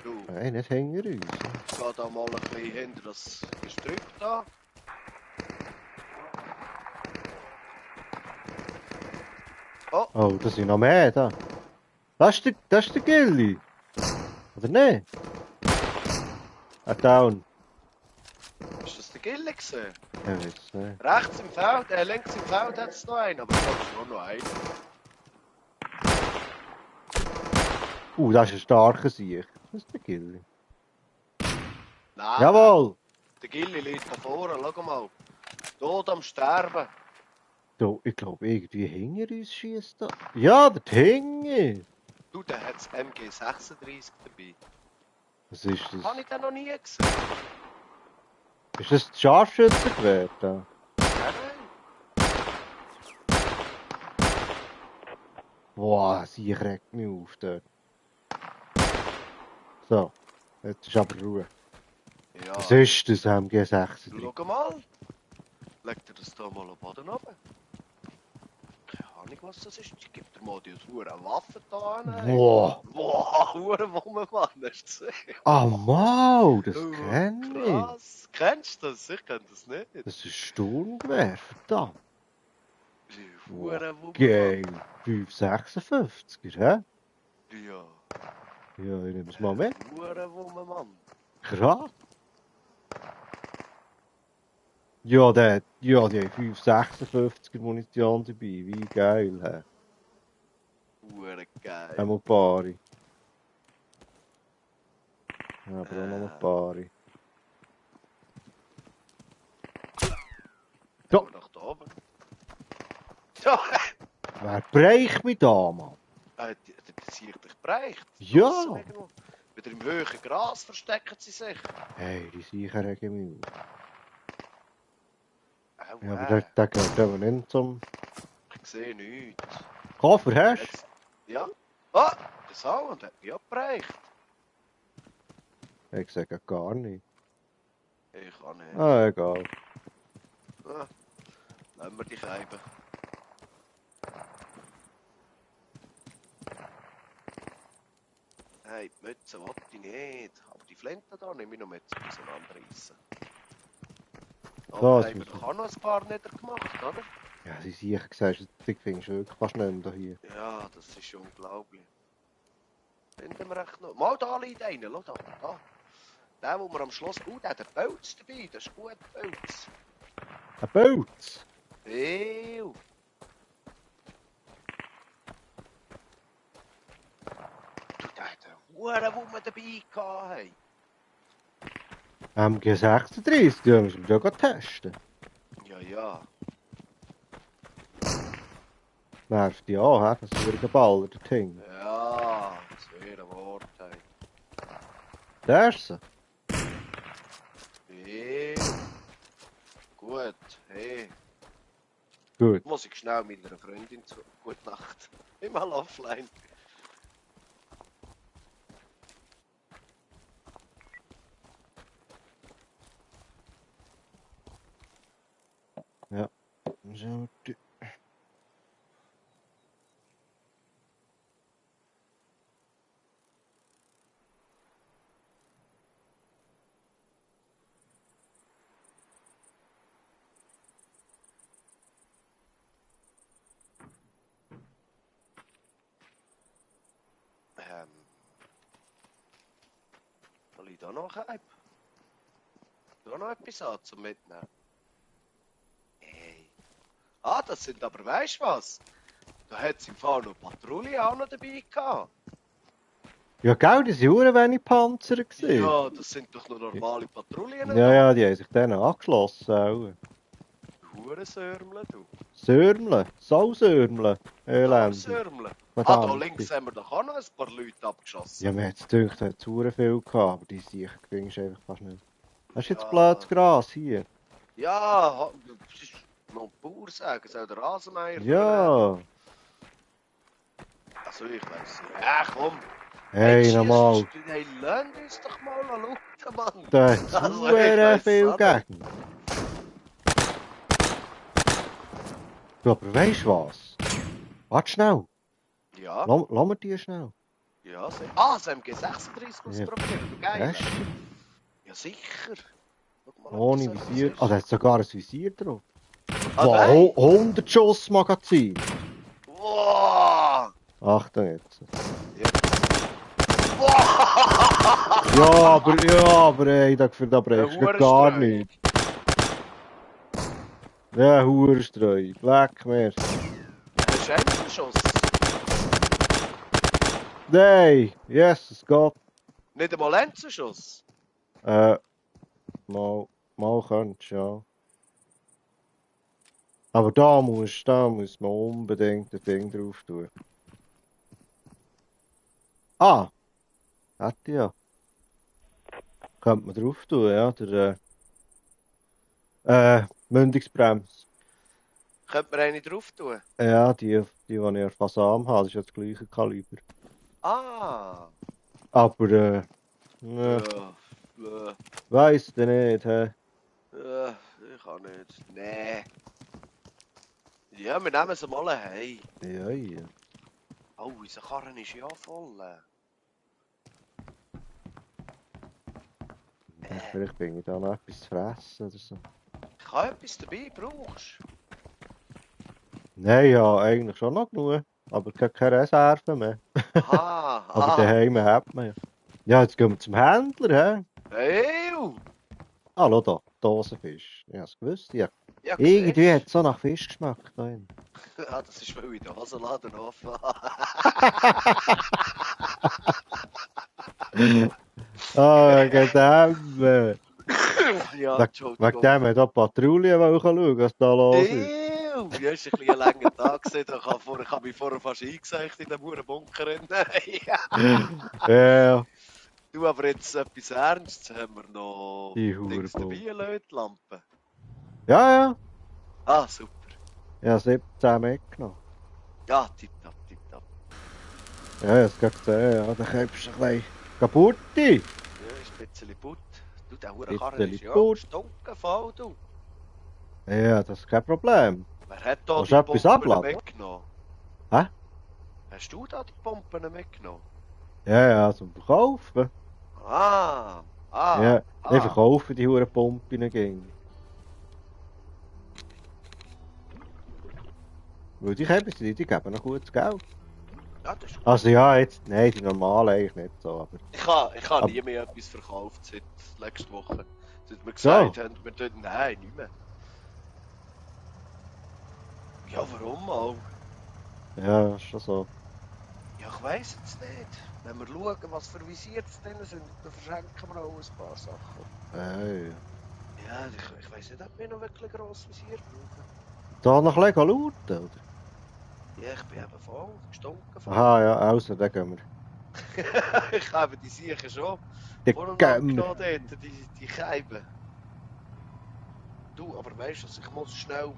Speaker 2: Du,
Speaker 1: Nein, nicht hinter uns.
Speaker 2: ich gehe da mal ein bisschen hinter das Gestrüpp da. Oh,
Speaker 1: Oh, da sind noch mehr da. Das ist der Gilly. Oder nicht? Down.
Speaker 2: ist das der Gille gesehen?
Speaker 1: Ich weiß es nicht.
Speaker 2: Rechts im Feld, links im Feld hat es noch einen, aber ich glaube, es ist nur noch einen.
Speaker 1: Das ist ein starker Sieg. Das ist der Gilly.
Speaker 2: Nein,
Speaker 1: Jawohl!
Speaker 2: der Gille liegt da vorne, schau mal. Tot am Sterben.
Speaker 1: Du, ich glaube, irgendwie hinter uns schießt da. Ja, der Hinge!
Speaker 2: Du, der hat das MG36 dabei.
Speaker 1: Was ist
Speaker 2: Habe
Speaker 1: das?
Speaker 2: ich den noch nie gesehen?
Speaker 1: Ist das das Scharfschützengewehr da?
Speaker 2: Ja, nein.
Speaker 1: Boah, sie regt mich auf dort. So, jetzt ist aber Ruhe.
Speaker 2: Ja,
Speaker 1: Was ist das MG36?
Speaker 2: schau mal. Leg dir das da mal am Boden runter. Keine Ahnung, was das ist. Ich gebe dir mal die hure Waffe da an.
Speaker 1: Boah!
Speaker 2: Boah, hure Wummermann, hast du gesehen?
Speaker 1: Ah, Mau, das
Speaker 2: Oh,
Speaker 1: kenne ich.
Speaker 2: krass. Kennst du das? Ich kenn das nicht.
Speaker 1: Das ist ein Sturmgewehr, verdammt.
Speaker 2: Hure Wummermann.
Speaker 1: Geil. 556er, hä?
Speaker 2: Ja.
Speaker 1: Ja, ich nehme es mal mit.
Speaker 2: Hure Wummermann.
Speaker 1: Krass. Ja, die haben 556er Munition dabei. Wie geil, hä?
Speaker 2: Hure geil.
Speaker 1: Einmal Paare. Ja, aber auch noch ein Paare. So.
Speaker 2: Geh nach da oben. Ja,
Speaker 1: Wer breicht mich da, Mann?
Speaker 2: die sehe ich dich bereicht.
Speaker 1: Ja.
Speaker 2: Wieder im hohen Gras verstecken sie sich.
Speaker 1: Hey, die Siecher regen mich auf.
Speaker 2: Oh,
Speaker 1: Ja, aber der gehört aber nicht zum
Speaker 2: ich sehe nichts.
Speaker 1: Koffer, hast du?
Speaker 2: Jetzt, ja. Ah, das auch und hat mich auch bereicht.
Speaker 1: Ich sage gar nicht.
Speaker 2: Ich kann nicht.
Speaker 1: Ah, egal.
Speaker 2: Ah, lassen wir dich reiben. Hey, die Mütze will ich nicht. Aber die Flinte da nehme ich noch mit zum Auseinanderreissen. Aber
Speaker 1: Das
Speaker 2: haben wir
Speaker 1: ist-
Speaker 2: doch auch noch ein paar niedergemacht, oder?
Speaker 1: Ja, die Siecher gesagt, ich finde es wirklich fast nicht mehr hier.
Speaker 2: Ja, das ist unglaublich. Finden wir echt noch. Mal da liegt einer, schau da. Da. Der, wo wir am Schluss... der hat einen Pelz dabei, das ist gut, Pelz.
Speaker 1: Ein Pilz!
Speaker 2: Ew. Du, der hat einen Huren, wo wir dabei hatten.
Speaker 1: MG36, die müssen wir ja testen.
Speaker 2: Ja, ja.
Speaker 1: Nervt die an, hä? Das ist wieder ein Baller, der Ting.
Speaker 2: Ja, das wäre ein Wort. Hey.
Speaker 1: Der ist sie.
Speaker 2: Ew. Gut, hey.
Speaker 1: Gut.
Speaker 2: Muss ich schnell meiner Freundin zu. Gute Nacht. Ich mal offline.
Speaker 1: Ja. So.
Speaker 2: Soll ich da noch ein? Da noch etwas an zum Mitnehmen? Hey. Ah, das sind aber, weißt du was? Da hat es im Fall noch Patrouille auch noch dabei gehabt.
Speaker 1: Ja, gell, das waren wenig Panzer gewesen.
Speaker 2: Ja, das sind doch nur normale Patrouillen.
Speaker 1: Ja, ja, die haben sich denen angeschlossen. Auch.
Speaker 2: Hurensörmle, du.
Speaker 1: Sörmle, Sausörmle, Elend.
Speaker 2: Sörmle. Ah,
Speaker 1: Verdammt.
Speaker 2: da links haben wir doch auch noch ein paar Leute abgeschossen.
Speaker 1: Ja, mir hat es gedacht, da hat es viel gehabt, aber die sicher findest du einfach fast nicht. Hast du jetzt
Speaker 2: Ja.
Speaker 1: blödes Gras hier?
Speaker 2: Ja, das ist noch ein Bauer sagen, soll der Rasenmeier
Speaker 1: Ja.
Speaker 2: Also ich weiß nicht. Ja, komm.
Speaker 1: Hey, nochmal.
Speaker 2: Hey, lernt uns doch mal an schauen, Mann.
Speaker 1: Da hat es
Speaker 2: Also,
Speaker 1: sehr viel
Speaker 2: auch nicht.
Speaker 1: Gegner. Du, aber weisst du was? Warte schnell.
Speaker 2: Ja,
Speaker 1: Lass mir die schnell.
Speaker 2: ja. Das MG36 ausprobieren, geil.
Speaker 1: Hast du?
Speaker 2: Ja, sicher. Schau mal, ob
Speaker 1: Ohne
Speaker 2: das
Speaker 1: Visier.
Speaker 2: etwas
Speaker 1: Ah, da hat sogar ein Visier drauf.
Speaker 2: Ah,
Speaker 1: Wow,
Speaker 2: nein.
Speaker 1: 100 Schuss Magazin.
Speaker 2: Wow.
Speaker 1: Achtung jetzt.
Speaker 2: Wow.
Speaker 1: Ja, aber ey, da brichst du gar
Speaker 2: Hurenstreu.
Speaker 1: nicht. Ja, Hurenstreu. Leck mir.
Speaker 2: Hast du einen Schuss?
Speaker 1: Nein, Jesus Gott.
Speaker 2: Nicht einmal einen Schuss?
Speaker 1: Mal könntest ja. Aber da muss man unbedingt ein Ding drauf tun. Ah! Hätte ja. Könnte man drauf tun, ja. Der Mündungsbremse.
Speaker 2: Könnte man eine drauf tun?
Speaker 1: Ja, die ich auf Fasam habe, das ist ja das gleiche Kaliber.
Speaker 2: Ah.
Speaker 1: Aber,
Speaker 2: Ja.
Speaker 1: weiss du nicht, hä?
Speaker 2: Ich kann nicht. Nee. Ja, wir nehmen sie mal heim.
Speaker 1: Ja, ja.
Speaker 2: Oh, unser Karren ist ja voll.
Speaker 1: Vielleicht bringe ich da noch etwas zu fressen oder so.
Speaker 2: Ich habe etwas dabei, brauchst du?
Speaker 1: Nein, ja, eigentlich schon noch genug. Aber keine Reserve mehr.
Speaker 2: Aha,
Speaker 1: Aber daheim hat man ja. Ja, jetzt gehen wir zum Händler, hä?
Speaker 2: Hey!
Speaker 1: Ah, schau da, Dosenfisch. Ich hab's gewusst, ja.
Speaker 2: Ja,
Speaker 1: Irgendwie
Speaker 2: siehst
Speaker 1: hat es so nach Fisch geschmeckt. Da drin.
Speaker 2: du? Ja, das ist, weil ich den Hasenladen offen
Speaker 1: Ah, wegen dem.
Speaker 2: Ja,
Speaker 1: Wegen
Speaker 2: Entschuldigung.
Speaker 1: dem hat auch die Patrouille schauen, was da los ist.
Speaker 2: Ew, ja, ist ein bisschen ein langer Tag gewesen. Ich habe mich vorher fast eingeseicht in den Bunker.
Speaker 1: Ja,
Speaker 2: Du, aber jetzt etwas Ernstes. Haben wir noch
Speaker 1: die
Speaker 2: Dings
Speaker 1: Hurenbull.
Speaker 2: dabei, Lötlampen?
Speaker 1: Ja, ja.
Speaker 2: Ah, super.
Speaker 1: Ich habe 17 mitgenommen.
Speaker 2: Ja, tipptopp, tipptopp.
Speaker 1: Ja, ich habe es gesehen. Ja, dann kommst du ein bisschen kaputti.
Speaker 2: Ja, ist ein bisschen Putt. Du, der Hurenkarren ist
Speaker 1: Bisschen
Speaker 2: ja
Speaker 1: Putt.
Speaker 2: stunkenvoll, du.
Speaker 1: Ja, das ist kein Problem.
Speaker 2: Wer hat da
Speaker 1: Willst
Speaker 2: die
Speaker 1: du etwas
Speaker 2: Pumpen
Speaker 1: abladen?
Speaker 2: mitgenommen?
Speaker 1: Hä?
Speaker 2: Hast du da die Pumpen mitgenommen?
Speaker 1: Ja, ja, zum Verkaufen.
Speaker 2: Ah,
Speaker 1: Ja, ich verkaufe die Hurenpumpen gegen. Weil die geben noch gutes Geld.
Speaker 2: Ja, das ist gut.
Speaker 1: Also ja, jetzt, nein, die normalen eigentlich nicht so, aber...
Speaker 2: Ich habe nie mehr etwas verkauft seit letzter Woche. Seit wir gesagt haben, wir tun, nein, nicht mehr. Ja, warum auch?
Speaker 1: Ja, ist schon so.
Speaker 2: Ja, ich weiss jetzt nicht. Wenn wir schauen, was für Visier es drin sind, dann verschenken wir auch ein paar Sachen.
Speaker 1: Hey.
Speaker 2: Ja, ich weiss nicht, ob wir noch wirklich ein grosses Visier brauchen.
Speaker 1: Da noch ein bisschen lauten, oder?
Speaker 2: Ja, ich bin eben voll, gestunken voll.
Speaker 1: Aha, ja, also, dann gehen wir.
Speaker 2: Ich habe die sicher schon.
Speaker 1: Dann
Speaker 2: Vorher
Speaker 1: gehen wir.
Speaker 2: genommen dort, die Scheiben. Du, aber weißt du, ich muss schnell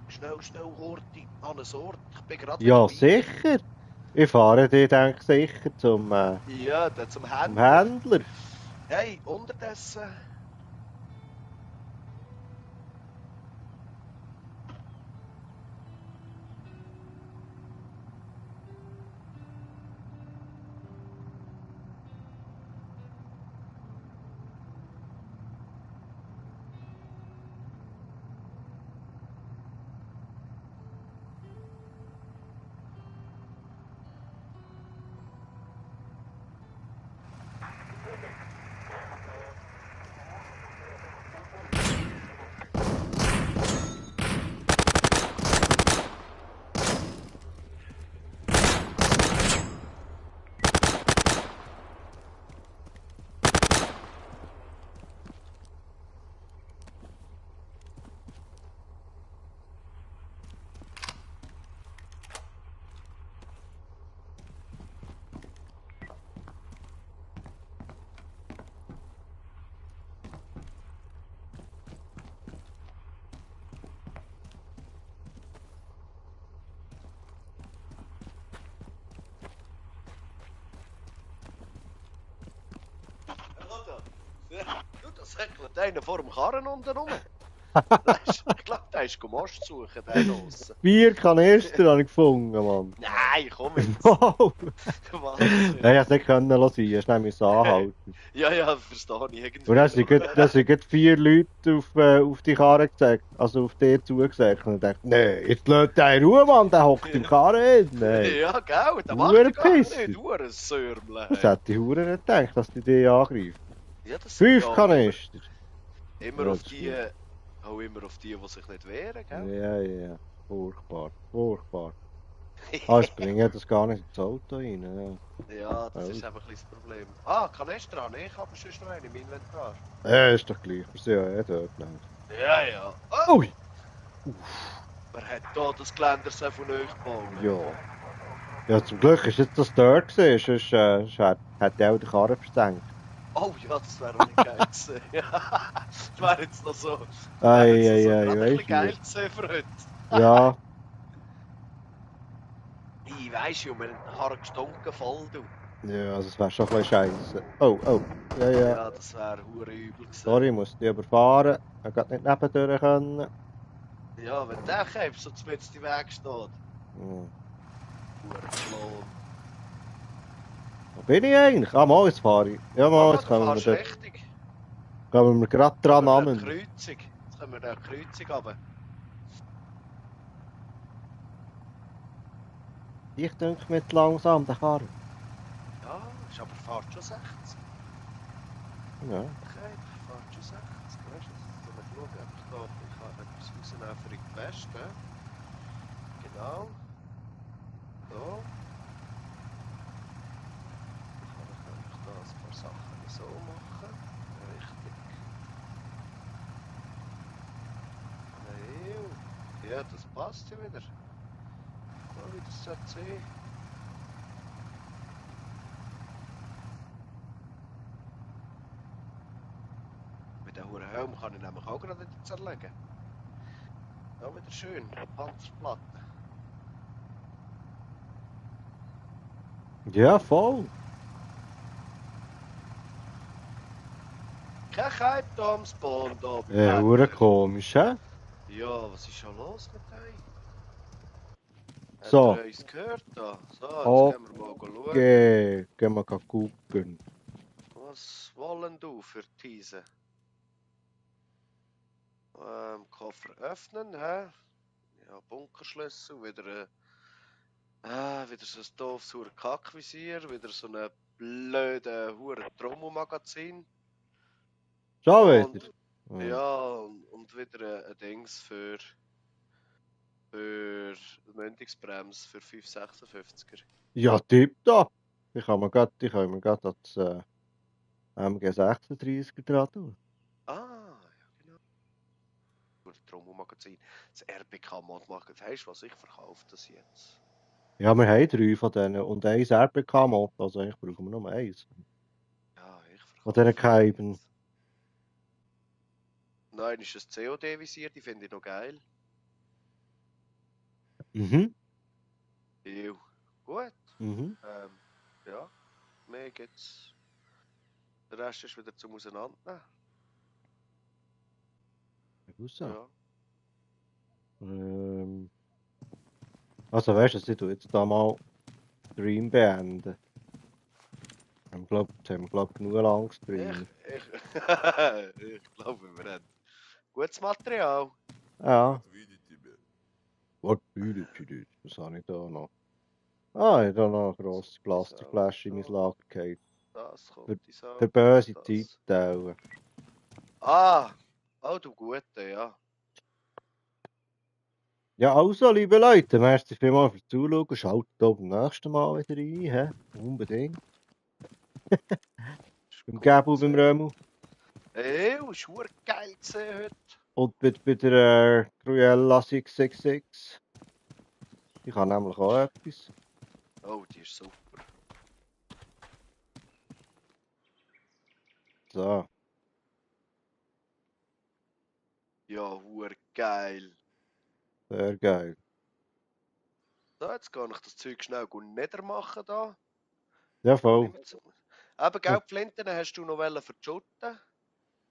Speaker 2: Schnell, Horti, an einen Ort. Ich bin gerade wieder
Speaker 1: Ja,
Speaker 2: bei.
Speaker 1: sicher. Ich fahre dich, denke ich, sicher
Speaker 2: Ja, dann zum
Speaker 1: zum
Speaker 2: Händler.
Speaker 1: Händler.
Speaker 2: Hey, unterdessen. Du, das häckelt einer vor dem Karren unten rum. Ich glaube, der ist Most suchen, der draussen.
Speaker 1: 4 Kanister habe ich gefunden, Mann.
Speaker 2: Nein, komm jetzt.
Speaker 1: Wow!
Speaker 2: Wahnsinn.
Speaker 1: Nein, ich es nicht können lassen. Ich musste anhalten.
Speaker 2: Ja, verstehe ich irgendwie.
Speaker 1: Und dann sind gerade 4 Leute auf die Karre gezeigt, also auf die zugesagt. Und ich dachte, nee, jetzt lässt der in Ruhe, Mann, der hockt im Karren. Nein.
Speaker 2: Ja, gell, der macht
Speaker 1: Hure
Speaker 2: gar
Speaker 1: Pisser.
Speaker 2: nicht, Uhren Sörmle.
Speaker 1: Das hätte ich Hure nicht gedacht, dass die dich angreifen.
Speaker 2: Ja, das sind
Speaker 1: 5
Speaker 2: ja
Speaker 1: Kanister.
Speaker 2: immer
Speaker 1: Ja,
Speaker 2: auf
Speaker 1: das
Speaker 2: die, auch immer auf die sich nicht wehren, gell?
Speaker 1: Ja, ja. Furchtbar. Furchtbar. Ah, es bringt das gar nicht ins Auto rein. Ja,
Speaker 2: Ja, das ist einfach ein bisschen das Problem. Ah, Kanister habe ich, aber sonst noch einen im Inventar.
Speaker 1: ja ist doch gleich. Wir sind ja eh dort nicht.
Speaker 2: Ja. Oh,
Speaker 1: Ui!
Speaker 2: wer hat da das Geländer so von euch gebaut?
Speaker 1: Ja. Ja, zum Glück ist jetzt das dort gewesen, sonst hätte er auch die Karre versenkt.
Speaker 2: Oh ja, das wäre auch nicht geil gewesen. Ja, das wäre jetzt noch so.
Speaker 1: Ei,
Speaker 2: Wäre jetzt noch so
Speaker 1: ei, ei,
Speaker 2: gerade ein
Speaker 1: weisst
Speaker 2: bisschen geil gewesen für heute.
Speaker 1: Ja,
Speaker 2: Ich weiss ja, wir haben gestunken voll, du.
Speaker 1: ja, also es wäre schon ein bisschen scheiße. Oh, ja, ja.
Speaker 2: Ja, das wäre hure übel gewesen.
Speaker 1: Sorry, ich muss die überfahren. Ich konnte nicht nebendurch können.
Speaker 2: Ja, wenn der Käfer so mitten im Weg steht.
Speaker 1: Hm.
Speaker 2: Hure Klon.
Speaker 1: Wo bin ich eigentlich? Ah, mal, jetzt fahre ich. Ja, mal, jetzt
Speaker 2: Du
Speaker 1: kommen wir,
Speaker 2: fährst
Speaker 1: dort,
Speaker 2: richtig.
Speaker 1: kommen wir gerade dran
Speaker 2: Kommen wir
Speaker 1: an.
Speaker 2: an die Kreuzung. Jetzt kommen wir an die Kreuzung runter.
Speaker 1: Ich denke mit langsam, der Karre.
Speaker 2: Ja, ist aber fahrt schon 60.
Speaker 1: Ja.
Speaker 2: Okay, fahrt schon 60. Weißt du, jetzt mal schauen, ob ich kann etwas rausnehmen für die Weste. Genau. So. Dann kann ich da ein paar Sachen so machen. Richtig. Ja, das passt ja wieder. So wie das sollte sein. Mit dem hohen Helm kann ich nämlich auch gerade wieder zerlegen. Ja, wieder schön. Panzerplatte.
Speaker 1: Ja, voll.
Speaker 2: Kein Hype da am Spawn da.
Speaker 1: Ja, hure komisch, hä?
Speaker 2: Ja, was ist schon los mit euch?
Speaker 1: So.
Speaker 2: Habt ihr uns gehört da? So, jetzt gehen wir mal schauen.
Speaker 1: Okay, gehen wir gucken.
Speaker 2: Was wollen du für Teaser? Koffer öffnen, hä? Ja, Bunkerschlüssel, wieder so ein doofes hure Kackvisier, wieder so eine blöde hure Trommelmagazin.
Speaker 1: Schon
Speaker 2: Und,
Speaker 1: wieder?
Speaker 2: ja, und wieder ein Dings für Mündungsbremse für 556er.
Speaker 1: Ja, tipptopp. Ich kann mir grad das MG 36er dran tun.
Speaker 2: Ah, ja genau. Hure Trommelmagazin. Das RBK-Mod-Magazin. Weißt du was, ich verkaufe das jetzt.
Speaker 1: Ja, wir haben 3 von denen und 1 RPK-Mod, also eigentlich brauchen wir nur 1.
Speaker 2: Ja, ich verkaufe
Speaker 1: Von diesen
Speaker 2: das
Speaker 1: Keiben.
Speaker 2: jetzt. Nein, ist ein COD-Visier, die finde ich noch geil.
Speaker 1: Mhm.
Speaker 2: Ew. Gut.
Speaker 1: Mhm.
Speaker 2: Ja. Mehr gibt's. Der Rest ist wieder zum Auseinandernehmen.
Speaker 1: Gut so.
Speaker 2: Ja.
Speaker 1: Also weißt du, ich tu jetzt da mal Stream beenden. Jetzt haben wir glaub, genug lang gestreamt.
Speaker 2: Ich glaube, wir haben gutes Material.
Speaker 1: Ja.
Speaker 3: Рад видеть тебя.
Speaker 1: Was bedeutet das? Was habe ich da noch? Ah, ich habe da noch eine grosse
Speaker 2: So,
Speaker 1: Plastikflasche in mein
Speaker 2: so.
Speaker 1: Lager gehabt.
Speaker 2: Das kommt
Speaker 1: Für,
Speaker 2: ins Auto.
Speaker 1: für böse
Speaker 2: Das.
Speaker 1: Zeiten.
Speaker 2: Ah! Oh, du Gute, ja.
Speaker 1: Ja, also, liebe Leute, merci vielmals fürs Zuschauen. Schaltet auch beim nächsten Mal wieder rein. He? Unbedingt.
Speaker 2: Ist
Speaker 1: Beim
Speaker 2: gut
Speaker 1: Gäbel, beim
Speaker 2: gesehen.
Speaker 1: Römel.
Speaker 2: Ey, ist geil gesehen heute.
Speaker 1: Und bei der Cruella 666. Ich habe nämlich auch etwas.
Speaker 2: Oh, die ist super.
Speaker 1: So.
Speaker 2: Ja, geil.
Speaker 1: Sehr geil.
Speaker 2: So, jetzt kann ich das Zeug schnell niedermachen da.
Speaker 1: Ja, voll.
Speaker 2: Aber Gelbflinten hast du noch verschutten?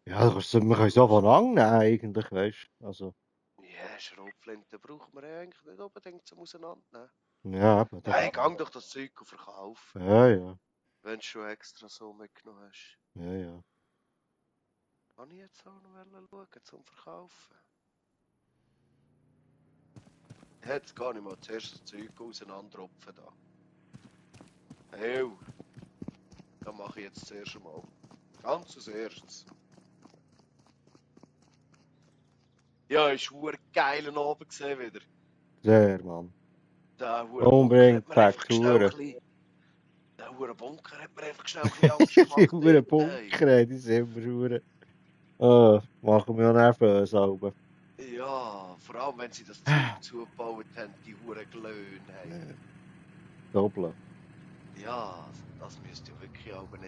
Speaker 1: Ja, wir können so von annehmen, eigentlich, weißt du. Also,
Speaker 2: Ja, Schrotflinten braucht man eigentlich nicht unbedingt zum Auseinandernehmen.
Speaker 1: ja, aber
Speaker 2: Hey, gang doch das Zeug verkaufen,
Speaker 1: Ja.
Speaker 2: wenn du schon extra so mitgenommen hast.
Speaker 1: Ja.
Speaker 2: Kann ich jetzt auch noch schauen zum Verkaufen? Jetzt gar nicht mal zuerst das Zeug auseinanderrupfen da. Hey, das mache ich jetzt zuerst einmal. Ganz als erstes. Ja, ist ein geiler Abend gesehen wieder.
Speaker 1: Sehr, Mann.
Speaker 2: Der
Speaker 1: Unbedingt Fakturen.
Speaker 2: Der Bunker hat mir einfach schnell ein bisschen Angst gemacht.
Speaker 1: Die Huren Bunker, die sind immer machen wir auch nervös, aber.
Speaker 2: Ja, vor allem wenn sie das Zeug zugebaut haben, die Huren Glöhne.
Speaker 1: Doppelt.
Speaker 2: Ja, das müsste ja wirklich auch nicht